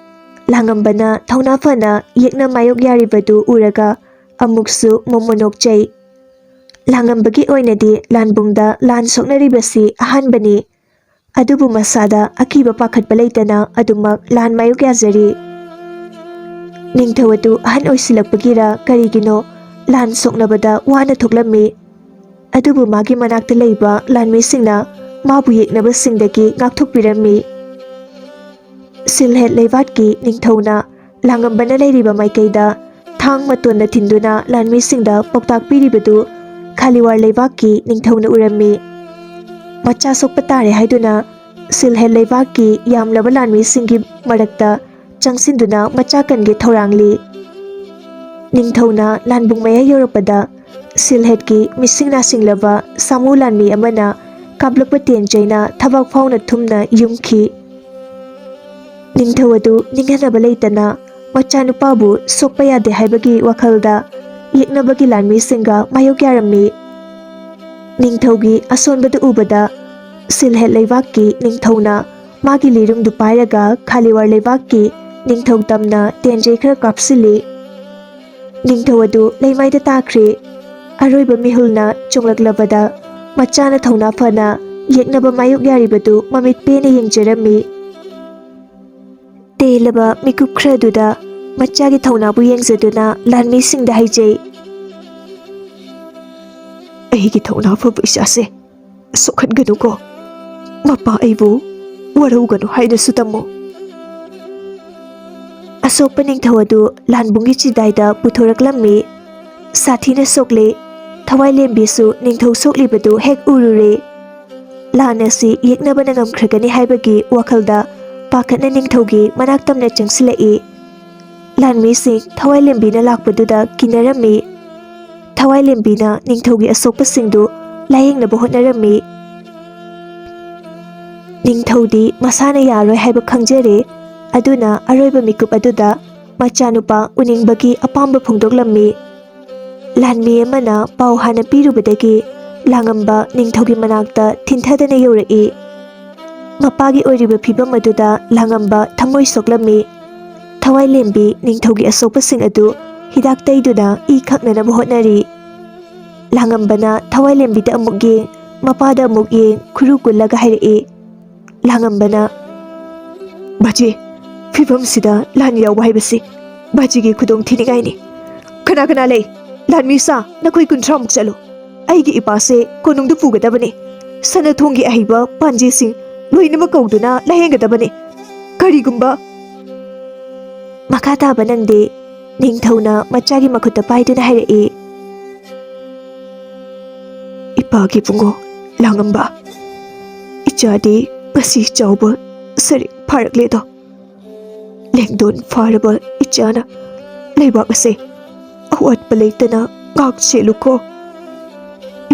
ꯂꯥꯡꯉꯝꯕꯅ ꯊꯧꯅꯥ ꯐꯅ ꯌꯦꯛꯅ ꯃꯥꯌꯣꯛ ꯌꯥꯔꯤꯕꯗꯨ ꯎꯔꯒ ꯑꯃꯨꯛꯁꯨ ꯃꯣꯃꯣ ꯅꯣꯛꯆꯩ꯫ ꯂꯥꯡꯉꯝꯕꯒꯤ ꯑꯣꯏꯅꯗꯤ ꯂꯥꯟꯕꯨꯡꯗ ꯂꯥꯟ ꯁꯣꯛꯅꯔꯤꯕꯁꯤ ꯑꯍꯥꯟꯕꯅꯤ꯫ ꯑꯗꯨꯕꯨ ꯃꯁꯥꯗ ꯑꯀꯤꯕ ꯄꯥꯈꯠꯄ ꯂꯩꯇꯅ ꯑꯗꯨꯃꯛ ꯂꯥꯟ ꯃꯥꯌꯣꯛ ꯌꯥꯖꯔꯤ꯫ ꯅꯤꯡꯊꯧ ꯑꯗꯨ ꯑꯍꯟ ꯑꯣꯏꯁꯤꯜꯂꯛꯄꯒꯤꯔ ꯀꯔꯤꯒꯤꯅꯣ, ꯂꯥꯟ ꯁꯣꯛꯅꯕꯗ ꯋꯥꯅ ꯊꯣꯛꯂꯝꯃꯤ꯫ ꯑꯗꯨꯕꯨ ꯃꯥꯒꯤ ꯃꯅꯥꯛꯇ ꯂꯩꯕ ꯂꯥꯟꯃꯤꯁꯤꯡꯅ ꯃꯥꯕꯨ ꯌꯦꯛꯅꯕꯁꯤꯡꯗꯒꯤ ꯉꯥꯛꯊꯣꯛꯄꯤꯔꯝꯃꯤ꯫ ꯁꯤꯜꯍꯦꯠ ꯂꯩꯕꯥꯛꯀꯤ ꯅꯤꯡꯊꯧꯅ ꯂꯥꯡꯉꯝꯕꯅ ꯂꯩꯔꯤꯕ ꯃꯥꯏꯀꯩꯗ ꯊꯥꯡ ꯃꯇꯣꯟꯅ ꯊꯤꯟꯗꯨꯅ ꯂꯥꯟꯃꯤꯁꯤꯡꯗ ꯄꯥꯎꯇꯥꯛ ꯄꯤꯔꯤꯕꯗꯨ ꯈꯥꯂꯤꯋꯥꯔ ꯂꯩꯕꯥꯛꯀꯤ ꯅꯤꯡꯊꯧꯅ ꯎꯔꯝꯃꯤ꯫ ꯃꯆꯥ ꯁꯣꯛꯄ ꯇꯥꯔꯦ ꯍꯥꯏꯗꯨꯅ ꯁꯤꯜꯍꯦꯠ ꯂꯩꯕꯥꯛꯀꯤ ꯌꯥꯝꯂꯕ ꯂꯥꯟꯃꯤꯁꯤꯡꯒꯤ ꯃꯔꯛꯇ ꯆꯪꯁꯤꯟꯗꯨꯅ ꯃꯆꯥ ꯀꯟꯒꯦ ꯊꯧꯔꯥꯡꯂꯤ꯫ ꯅꯤꯡꯊꯧꯅ ꯂꯥꯟꯕꯨꯡ ꯃꯌꯥ ꯌꯧꯔꯛꯄꯗ ꯁꯤꯜꯍꯦꯠꯀꯤ ꯃꯤꯁꯤꯡ ꯅꯥꯁꯤꯡꯂꯕ ꯁꯥꯃꯨ ꯂꯥꯟꯃꯤ ꯑꯃꯅ ꯀꯥꯞꯂꯛꯄ ꯇꯦꯟꯖꯩꯅ ꯊꯕꯥꯛ ꯐꯥꯎꯅ ꯊꯨꯝꯅ ꯌꯨꯝꯈꯤ꯫ ꯅꯤꯡꯊꯧ ꯑꯗꯨ ꯅꯤꯡꯍꯟꯅꯕ ꯂꯩꯇꯅ ꯃꯆꯥꯅꯨꯄꯥꯕꯨ ꯁꯣꯛꯄ ꯌꯥꯗꯦ ꯍꯥꯏꯕꯒꯤ ꯋꯥꯈꯜꯗ ꯌꯦꯛꯅꯕꯒꯤ ꯂꯥꯟꯃꯤꯁꯤꯡꯒ ꯃꯥꯌꯣꯛ ꯌꯥꯔꯝꯃꯤ꯫ ꯅꯤꯡꯊꯧꯒꯤ ꯑꯁꯣꯟꯕꯗꯨ ꯎꯕꯗ ꯁꯤꯜꯍꯦꯠ ꯂꯩꯕꯥꯛꯀꯤ ꯅꯤꯡꯊꯧꯅ ꯃꯥꯒꯤ ꯂꯤꯔꯨꯝꯗꯨ ꯄꯥꯏꯔꯒ ꯈꯥꯂꯤꯋꯥꯔ ꯂꯩꯕꯥꯛꯀꯤ ꯅꯤꯡꯊꯧ ꯇꯝꯅ ꯇꯦꯟꯖꯩ ꯈꯔ ꯀꯥꯞꯁꯤꯜꯂꯤ꯫ ꯅꯤꯡꯊꯧ ꯑꯗꯨ ꯂꯩꯃꯥꯏꯗ ꯇꯥꯈ꯭ꯔꯦ꯫ ꯑꯔꯣꯏꯕ ꯃꯤꯍꯨꯜꯅ ꯆꯣꯡꯂꯛꯂꯕꯗ ꯃꯆꯥꯅ ꯊꯧꯅꯥ ꯐꯅ ꯌꯦꯛꯅꯕ ꯃꯥꯌꯣꯛ ꯌꯥꯔꯤꯕꯗꯨ ꯃꯃꯤꯠ ꯄꯦꯅ ꯌꯦꯡꯖꯔꯝꯃꯤ꯫ ꯇꯦꯜꯂꯕ ꯃꯤꯀꯨꯞ ꯈꯔꯗꯨꯗ ꯃꯆꯥꯒꯤ ꯊꯧꯅꯥꯕꯨ ꯌꯦꯡꯖꯗꯨꯅ ꯂꯥꯟꯃꯤꯁꯤꯡꯗ ꯍꯥꯏꯖꯩ, "ꯑꯩꯒꯤ ꯊꯧꯅꯥ ꯐꯕ ꯏꯆꯥꯁꯦ ꯁꯣꯛꯍꯟꯒꯅꯨꯀꯣ꯫ ꯃꯄꯥ ꯑꯩꯕꯨ ꯋꯥꯔꯧꯒꯅꯨ ꯍꯥꯏꯅꯁꯨ ꯇꯝꯃꯨ꯫" ꯑꯁꯣꯛꯄ ꯅꯤꯡꯊꯧ ꯑꯗꯨ ꯂꯥꯟꯕꯨꯡꯒꯤ ꯆꯤꯗꯥꯏꯗ ꯄꯨꯊꯣꯔꯛꯂꯝꯃꯤ꯫ ꯁꯥꯊꯤꯅ ꯁꯣꯛꯂꯦ꯫ ꯊꯋꯥꯏꯂꯦꯝꯕꯤꯁꯨ ꯅꯤꯡꯊꯧ ꯁꯣꯛꯂꯤꯕꯗꯨ ꯍꯦꯛ ꯎꯔꯨꯔꯦ꯫ ꯂꯥꯟ ꯑꯁꯤ ꯌꯦꯛꯅꯕꯅ ꯉꯝꯈ꯭ꯔꯒꯅꯤ ꯍꯥꯏꯕꯒꯤ ꯋꯥꯈꯜꯗ ꯄꯥꯈꯠꯅ ꯅꯤꯡꯊꯧꯒꯤ ꯃꯅꯥꯛ ꯇꯝꯅ ꯆꯪꯁꯤꯜꯂꯛꯏ꯫ ꯂꯥꯟꯃꯤꯁꯤꯡ ꯊꯋꯥꯏꯂꯦꯝꯕꯤꯅ ꯂꯥꯛꯄꯗꯨꯗ ꯀꯤꯅꯔꯝꯃꯤ꯫ ꯊꯋꯥꯏꯂꯦꯝꯕꯤꯅ ꯅꯤꯡꯊꯧꯒꯤ ꯑꯁꯣꯛꯄꯁꯤꯡꯗꯨ ꯂꯥꯌꯦꯡꯅꯕ ꯍꯣꯠꯅꯔꯝꯃꯤ꯫ ꯅꯤꯡꯊꯧꯗꯤ ꯃꯁꯥꯅ ꯌꯥꯔꯣꯏ ꯍꯥꯏꯕ ꯈꯪꯖꯔꯦ꯫ ꯑꯗꯨꯅ ꯑꯔꯣꯏꯕ ꯃꯤꯀꯨꯞ ꯑꯗꯨꯗ ꯃꯆꯥꯅꯨꯄꯥ ꯎꯅꯤꯡꯕꯒꯤ ꯑꯄꯥꯝꯕ ꯐꯣꯡꯗꯣꯛꯂꯝꯃꯤ꯫ ꯂꯥꯟꯃꯤ ꯑꯃꯅ ꯄꯥꯎ ꯍꯥꯟꯅ ꯄꯤꯔꯨꯕꯗꯒꯤ ꯂꯥꯡꯉꯝꯕ ꯅꯤꯡꯊꯧꯒꯤ ꯃꯅꯥꯛꯇ ꯊꯤꯟꯊꯗꯅ ꯌꯧꯔꯛꯏ꯫ ꯃꯄꯥꯒꯤ ꯑꯣꯏꯔꯤꯕ ꯐꯤꯚꯝ ꯑꯗꯨꯗ ꯂꯥꯡꯉꯝꯕ ꯊꯃꯣꯏ ꯁꯣꯛꯂꯝꯃꯤ꯫ ꯊꯋꯥꯏꯂꯦꯝꯕꯤ ꯅꯤꯡꯊꯧꯒꯤ ꯑꯁꯣꯛꯄꯁꯤꯡ ꯑꯗꯨ ꯍꯤꯗꯥꯛ ꯇꯩꯗꯨꯅ ꯏ ꯈꯛꯅꯅꯕ ꯍꯣꯠꯅꯔꯤ꯫ ꯂꯥꯡꯉꯝꯕꯅ ꯊꯋꯥꯏꯂꯦꯝꯕꯤꯗ ꯑꯃꯨꯛ ꯌꯦꯡ, ꯃꯄꯥꯗ ꯑꯃꯨꯛ ꯌꯦꯡ, ꯈꯨꯔꯨ ꯀꯨꯜꯂꯒ ꯍꯥꯏꯔꯛꯏ, ꯂꯥꯡꯉꯝꯕꯅ, "ꯕꯥꯖꯤ, ꯐꯤꯕꯝꯁꯤꯗ ꯂꯥꯟ ꯌꯥꯎꯕ ꯍꯥꯏꯕꯁꯤ ꯕꯥꯖꯤꯒꯤ ꯈꯨꯗꯣꯡ ꯊꯤꯅꯤꯡꯉꯥꯏꯅꯤ꯫ ꯀꯅꯥ ꯀꯅꯥ ꯂꯩ? ꯂꯥꯟꯃꯤ ꯁꯥ, ꯅꯈꯣꯏ ꯀꯨꯟꯊ꯭ꯔꯥꯃꯨꯛ ꯆꯠꯂꯨ꯫ ꯑꯩꯒꯤ ꯏꯄꯥꯁꯦ ꯀꯣꯅꯨꯡꯗ ꯄꯨꯒꯗꯕꯅꯤ꯫ ꯁꯅꯥ ꯊꯣꯡꯒꯤ ꯑꯍꯩꯕ ꯄꯥꯟꯖꯤꯁꯤꯡ ꯂꯣꯏꯅꯃꯛ ꯀꯧꯗꯨꯅ ꯂꯥꯌꯦꯡꯒꯗꯕꯅꯤ꯫ ꯀꯔꯤꯒꯨꯝꯕ" ꯃꯈꯥ ꯇꯥꯕ ꯅꯪꯗꯦ꯫ ꯅꯤꯡꯊꯧꯅ ꯃꯆꯥꯒꯤ ꯃꯈꯨꯠꯇ ꯄꯥꯏꯗꯨꯅ ꯍꯥꯏꯔꯛꯏ, "ꯏꯄꯥꯒꯤ ꯏꯕꯨꯡꯉꯣ ꯂꯥꯡꯉꯝꯕ, ꯏꯆꯥꯗꯤ ꯉꯁꯤ ꯆꯥꯎꯕ ꯁꯔꯤꯛ ꯐꯥꯔꯛꯂꯦꯗꯣ꯫ ꯂꯦꯡꯗꯣꯟ ꯐꯥꯔꯕ ꯏꯆꯥꯅ ꯂꯩꯕꯥꯛ ꯑꯁꯦ ꯑꯋꯥꯠꯄ ꯂꯩꯇꯅ ꯉꯥꯛ ꯁꯦꯜꯂꯨꯀꯣ꯫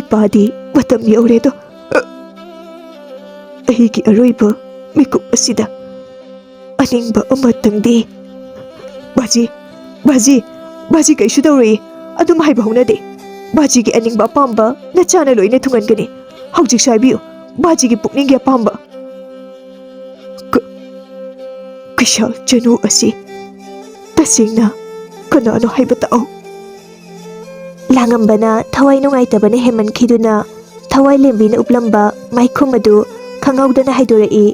ꯏꯄꯥꯗꯤ ꯃꯇꯝ ꯌꯧꯔꯦꯗꯣ꯫ ꯑꯩꯒꯤ ꯑꯔꯣꯏꯕ ꯃꯤꯀꯨꯞ ꯑꯁꯤꯗ ꯑꯅꯤꯡꯕ ꯑꯃꯇꯪꯗꯤ"꯫ "ꯕꯥꯖꯤ, ꯕꯥꯖꯤ, ꯕꯥꯖꯤ ꯀꯩꯁꯨ ꯇꯧꯔꯣꯏꯌꯦ꯫ ꯑꯗꯨꯝ ꯍꯥꯏꯕ ꯍꯧꯅꯗꯦ꯫ ꯕꯥꯖꯤꯒꯤ ꯑꯅꯤꯡꯕ ꯑꯄꯥꯝꯕ ꯅꯆꯥꯅ ꯂꯣꯏꯅ ꯊꯨꯡꯍꯟꯒꯅꯤ꯫ ꯍꯧꯖꯤꯛꯁꯨ ꯍꯥꯏꯕꯤꯌꯨ, ꯕꯥꯖꯤꯒꯤ ꯄꯨꯛꯅꯤꯡꯒꯤ ꯑꯄꯥꯝꯕ"꯫ ꯀ-, ꯀꯩꯁꯥꯜ ꯆꯅꯨ ꯑꯁꯤ ꯇꯁꯦꯡꯅ ꯀꯅꯥꯅꯣ ꯍꯥꯏꯕ ꯇꯥꯛꯎ꯫ ꯂꯥꯡꯉꯝꯕꯅ ꯊꯋꯥꯏ ꯅꯨꯡꯉꯥꯏꯇꯕꯅ ꯍꯦꯟꯃꯟꯈꯤꯗꯨꯅ ꯊꯋꯥꯏ ꯂꯦꯝꯕꯤꯅ ꯎꯞꯂꯝꯕ ꯃꯥꯏꯈꯨꯝ ꯑꯗꯨ ꯈꯪꯍꯧꯗꯅ ꯍꯥꯏꯗꯣꯔꯛꯏ꯫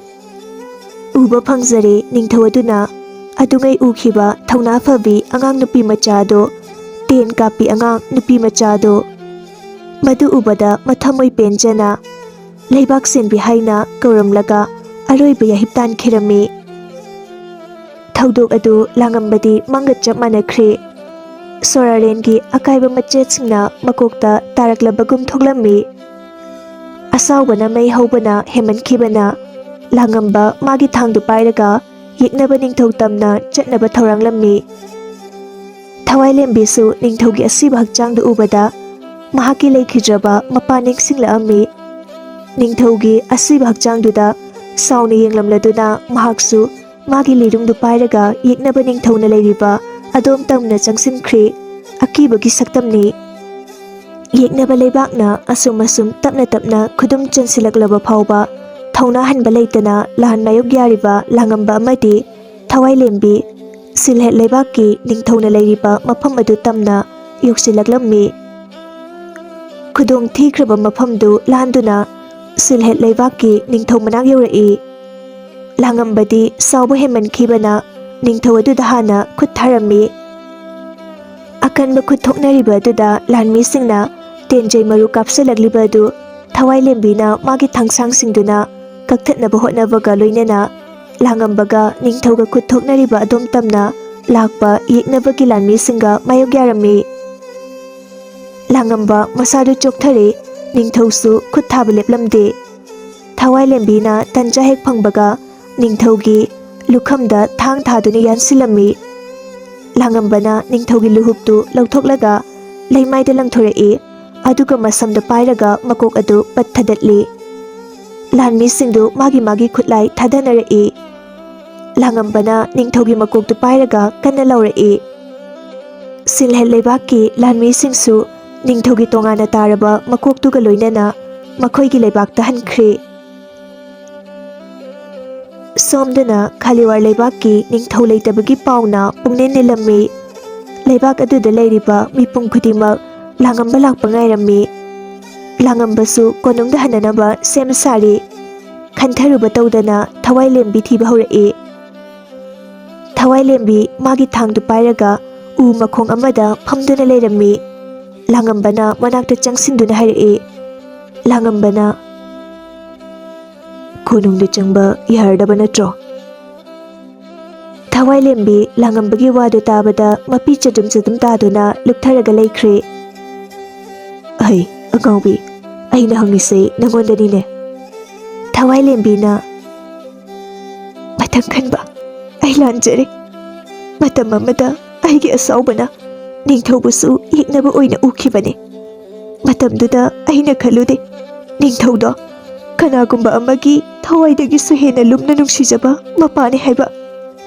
ꯎꯕ ꯐꯪꯖꯔꯦ ꯅꯤꯡꯊꯧ ꯑꯗꯨꯅ ꯑꯗꯨꯉꯩ ꯎꯈꯤꯕ ꯊꯧꯅꯥ ꯐꯕꯤ ꯑꯉꯥꯡ ꯅꯨꯄꯤ ꯃꯆꯥ ꯑꯗꯣ, ꯇꯦꯟ ꯀꯥꯞꯄꯤ ꯑꯉꯥꯡ ꯅꯨꯄꯤ ꯃꯆꯥ ꯑꯗꯣ꯫ ꯃꯗꯨ ꯎꯕꯗ ꯃꯊꯃꯣꯏ ꯄꯦꯟꯖꯅ ꯂꯩꯕꯥꯛ ꯁꯦꯟꯕꯤ ꯍꯥꯏꯅ ꯀꯧꯔꯝꯂꯒ ꯑꯔꯣꯏꯕ ꯌꯥꯍꯤꯞ ꯇꯥꯟꯈꯤꯔꯝꯃꯤ꯫ ꯊꯧꯗꯣꯛ ꯑꯗꯨ ꯂꯥꯡꯉꯝꯕꯗꯤ ꯃꯪꯒ ꯆꯞ ꯃꯥꯟꯅꯈ꯭ꯔꯦ꯫ ꯁꯣꯔꯥꯔꯦꯟꯒꯤ ꯑꯀꯥꯏꯕ ꯃꯆꯦꯠꯁꯤꯡꯅ ꯃꯀꯣꯛꯇ ꯇꯥꯔꯛꯂꯕꯒꯨꯝ ꯊꯣꯛꯂꯝꯃꯤ꯫ ꯑꯁꯥꯎꯕꯅ ꯃꯩ ꯍꯧꯕꯅ ꯍꯦꯟꯃꯟꯈꯤꯕꯅ ꯂꯥꯡꯉꯝꯕ ꯃꯥꯒꯤ ꯊꯥꯡꯗꯨ ꯄꯥꯏꯔꯒ ꯌꯦꯛꯅꯕ ꯅꯤꯡꯊꯧ ꯇꯝꯅ ꯆꯠꯅꯕ ꯊꯧꯔꯥꯡꯂꯝꯃꯤ꯫ ꯊꯋꯥꯏꯂꯦꯝꯕꯤꯁꯨ ꯅꯤꯡꯊꯧꯒꯤ ꯑꯁꯤꯕ ꯍꯛꯆꯥꯡꯗꯨ ꯎꯕꯗ ꯃꯍꯥꯛꯀꯤ ꯂꯩꯈꯤꯗ꯭ꯔꯕ ꯃꯄꯥ ꯅꯤꯡꯁꯤꯡꯂꯛꯑꯝꯃꯤ꯫ ꯅꯤꯡꯊꯧꯒꯤ ꯑꯁꯤꯕ ꯍꯛꯆꯥꯡꯗꯨꯗ ꯁꯥꯎꯅ ꯌꯦꯡꯂꯝꯂꯗꯨꯅ ꯃꯍꯥꯛꯁꯨ ꯃꯥꯒꯤ ꯂꯤꯔꯨꯝꯗꯨ ꯄꯥꯏꯔꯒ ꯌꯦꯛꯅꯕ ꯅꯤꯡꯊꯧꯅ ꯂꯩꯔꯤꯕ ꯑꯗꯣꯝ ꯇꯝꯅ ꯆꯪꯁꯤꯟꯈ꯭ꯔꯦ꯫ ꯑꯀꯤꯕꯒꯤ ꯁꯛꯇꯝꯅꯤ꯫ ꯌꯦꯛꯅꯕ ꯂꯩꯕꯥꯛꯅ ꯑꯁꯨꯝ ꯑꯁꯨꯝ ꯇꯞꯅ ꯇꯞꯅ ꯈꯨꯗꯨꯝ ꯆꯟꯁꯤꯜꯂꯛꯂꯕ ꯐꯥꯎꯕ ꯊꯧꯅꯥ ꯍꯟꯕ ꯂꯩꯇꯅ ꯂꯥꯟ ꯃꯥꯌꯣꯛ ꯌꯥꯔꯤꯕ ꯂꯥꯡꯉꯝꯕ ꯑꯃꯗꯤ ꯊꯋꯥꯏꯂꯦꯝꯕꯤ ꯁꯤꯜꯍꯦꯠ ꯂꯩꯕꯥꯛꯀꯤ ꯅꯤꯡꯊꯧꯅ ꯂꯩꯔꯤꯕ ꯃꯐꯝ ꯑꯗꯨ ꯇꯝꯅ ꯌꯧꯁꯤꯜꯂꯛꯂꯝꯃꯤ꯫ ꯈꯨꯗꯣꯡ ꯊꯤꯈ꯭ꯔꯕ ꯃꯐꯝꯗꯨ ꯂꯥꯟꯗꯨꯅ ꯁꯤꯜꯍꯦꯠ ꯂꯩꯕꯥꯛꯀꯤ ꯅꯤꯡꯊꯧ ꯃꯅꯥꯛ ꯌꯧꯔꯛꯏ꯫ ꯂꯥꯡꯉꯝꯕꯗꯤ ꯁꯥꯎꯕ ꯍꯦꯟꯃꯟꯈꯤꯕꯅ ꯅꯤꯡꯊꯧ ꯑꯗꯨꯗ ꯍꯥꯟꯅ ꯈꯨꯠ ꯊꯥꯔꯝꯃꯤ꯫ ꯑꯀꯟꯕ ꯈꯨꯠ ꯊꯣꯛꯅꯔꯤꯕ ꯑꯗꯨꯗ ꯂꯥꯟꯃꯤꯁꯤꯡꯅ ꯇꯦꯟꯖꯩ ꯃꯔꯨ ꯀꯥꯞꯁꯤꯜꯂꯛꯂꯤꯕ ꯑꯗꯨ ꯊꯋꯥꯏꯂꯦꯝꯕꯤꯅ ꯃꯥꯒꯤ ꯊꯥꯡꯁꯥꯡꯁꯤꯡꯗꯨꯅ ꯀꯛꯊꯠꯅꯕ ꯍꯣꯠꯅꯕꯒ ꯂꯣꯏꯅꯅ ꯂꯥꯡꯉꯝꯕꯒ ꯅꯤꯡꯊꯧꯒ ꯈꯨꯠ ꯊꯣꯛꯅꯔꯤꯕ ꯑꯗꯣꯝ ꯇꯝꯅ ꯂꯥꯛꯄ ꯌꯦꯛꯅꯕꯒꯤ ꯂꯥꯟꯃꯤꯁꯤꯡꯒ ꯃꯥꯌꯣꯛ ꯌꯥꯔꯝꯃꯤ꯫ ꯂꯥꯡꯉꯝꯕ ꯃꯁꯥꯗꯨ ꯆꯣꯛꯊꯔꯦ, ꯅꯤꯡꯊꯧꯁꯨ ꯈꯨꯠ ꯊꯥꯕ ꯂꯦꯞꯂꯝꯗꯦ꯫ ꯊꯋꯥꯏꯂꯦꯝꯕꯤꯅ ꯇꯟꯖꯥ ꯍꯦꯛ ꯐꯪꯕꯒ ꯅꯤꯡꯊꯧꯒꯤ ꯂꯨꯈꯝꯗ ꯊꯥꯡ ꯊꯥꯗꯨꯅ ꯌꯥꯟꯁꯤꯜꯂꯝꯃꯤ꯫ ꯂꯥꯡꯉꯝꯕꯅ ꯅꯤꯡꯊꯧꯒꯤ ꯂꯨꯍꯨꯞꯇꯨ ꯂꯧꯊꯣꯛꯂꯒ ꯂꯩꯃꯥꯏꯗ ꯂꯪꯊꯣꯔꯛꯏ, ꯑꯗꯨꯒ ꯃꯁꯝꯗ ꯄꯥꯏꯔꯒ ꯃꯀꯣꯛ ꯑꯗꯨ ꯄꯠ ꯊꯗꯠꯂꯤ꯫ ꯂꯥꯟꯃꯤꯁꯤꯡꯗꯨ ꯃꯥꯒꯤ ꯃꯥꯒꯤ ꯈꯨꯠꯂꯥꯏ ꯊꯥꯗꯅꯔꯛꯏ꯫ ꯂꯥꯡꯉꯝꯕꯅ ꯅꯤꯡꯊꯧꯒꯤ ꯃꯀꯣꯛꯇꯨ ꯄꯥꯏꯔꯒ ꯀꯟꯅ ꯂꯥꯎꯔꯛꯏ꯫ ꯁꯤꯜꯍꯦꯠ ꯂꯩꯕꯥꯛꯀꯤ ꯂꯥꯟꯃꯤꯁꯤꯡꯁꯨ ꯅꯤꯡꯊꯧꯒꯤ ꯇꯣꯉꯥꯟꯅ ꯇꯥꯔꯕ ꯃꯀꯣꯛꯇꯨꯒ ꯂꯣꯏꯅꯅ ꯃꯈꯣꯏꯒꯤ ꯂꯩꯕꯥꯛꯇ ꯍꯟꯈ꯭ꯔꯦ꯫ ꯁꯣꯝꯗꯅ ꯈꯥꯂꯤꯋꯥꯔ ꯂꯩꯕꯥꯛꯀꯤ ꯅꯤꯡꯊꯧ ꯂꯩꯇꯕꯒꯤ ꯄꯥꯎꯅ ꯄꯨꯡꯅꯤꯜ ꯅꯤꯜꯂꯝꯃꯤ꯫ ꯂꯩꯕꯥꯛ ꯑꯗꯨꯗ ꯂꯩꯔꯤꯕ ꯃꯤꯄꯨꯝ ꯈꯨꯗꯤꯡꯃꯛ ꯂꯥꯡꯉꯝꯕ ꯂꯥꯛꯄ ꯉꯥꯏꯔꯝꯃꯤ꯫ ꯂꯥꯡꯉꯝꯕꯁꯨ ꯀꯣꯅꯨꯡꯗ ꯍꯟꯅꯅꯕ ꯁꯦꯝ ꯁꯥꯔꯤ꯫ ꯈꯟꯊꯔꯨꯕ ꯇꯧꯗꯅ ꯊꯋꯥꯏꯂꯦꯝꯕꯤ ꯊꯤꯕ ꯍꯧꯔꯛꯏ꯫ ꯊꯋꯥꯏꯂꯦꯝꯕꯤ ꯃꯥꯒꯤ ꯊꯥꯡꯗꯨ ꯄꯥꯏꯔꯒ ꯎ ꯃꯈꯣꯡ ꯑꯃꯗ ꯐꯝꯗꯨꯅ ꯂꯩꯔꯝꯃꯤ꯫ ꯂꯥꯡꯉꯝꯕꯅ ꯃꯅꯥꯛꯇ ꯆꯪꯁꯤꯟꯗꯨꯅ ꯍꯥꯏꯔꯛꯏ꯫ ꯂꯥꯡꯉꯝꯕꯅ, "ꯀꯣꯅꯨꯡꯗ ꯆꯪꯕ ꯌꯥꯔꯗꯕ ꯅꯠꯇ꯭ꯔꯣ?" ꯊꯋꯥꯏꯂꯦꯝꯕꯤ ꯂꯥꯡꯉꯝꯕꯒꯤ ꯋꯥꯗꯨ ꯇꯥꯕꯗ ꯃꯄꯤ ꯆꯗꯨꯝ ꯆꯗꯨꯝ ꯇꯥꯗꯨꯅ ꯂꯨꯞꯊꯔꯒ ꯂꯩꯈ꯭ꯔꯦ꯫ "ꯑꯩ, ꯑꯉꯥꯎꯕꯤ, ꯑꯩꯅ ꯍꯪꯉꯤꯁꯦ ꯅꯉꯣꯟꯗꯅꯤꯅꯦ꯫" ꯊꯋꯥꯏꯂꯦꯝꯕꯤꯅ, "ꯃꯊꯪ ꯈꯟꯕ ꯑꯩ ꯂꯥꯟꯖꯔꯦ꯫ ꯃꯇꯝ ꯑꯃꯗ ꯑꯩꯒꯤ ꯑꯁꯥꯎꯕꯅ ꯅꯤꯡꯊꯧꯕꯨꯁꯨ ꯌꯦꯛꯅꯕ ꯑꯣꯏꯅ ꯎꯈꯤꯕꯅꯤ꯫ ꯃꯇꯝꯗꯨꯗ ꯑꯩꯅ ꯈꯜꯂꯨꯗꯦ, ꯅꯤꯡꯊꯧꯗꯣ ꯀꯅꯥꯒꯨꯝꯕ ꯑꯃꯒꯤ ꯊꯋꯥꯏꯗꯒꯤꯁꯨ ꯍꯦꯟꯅ ꯂꯨꯝꯅ ꯅꯨꯡꯁꯤꯖꯕ ꯃꯄꯥꯅꯤ ꯍꯥꯏꯕ꯫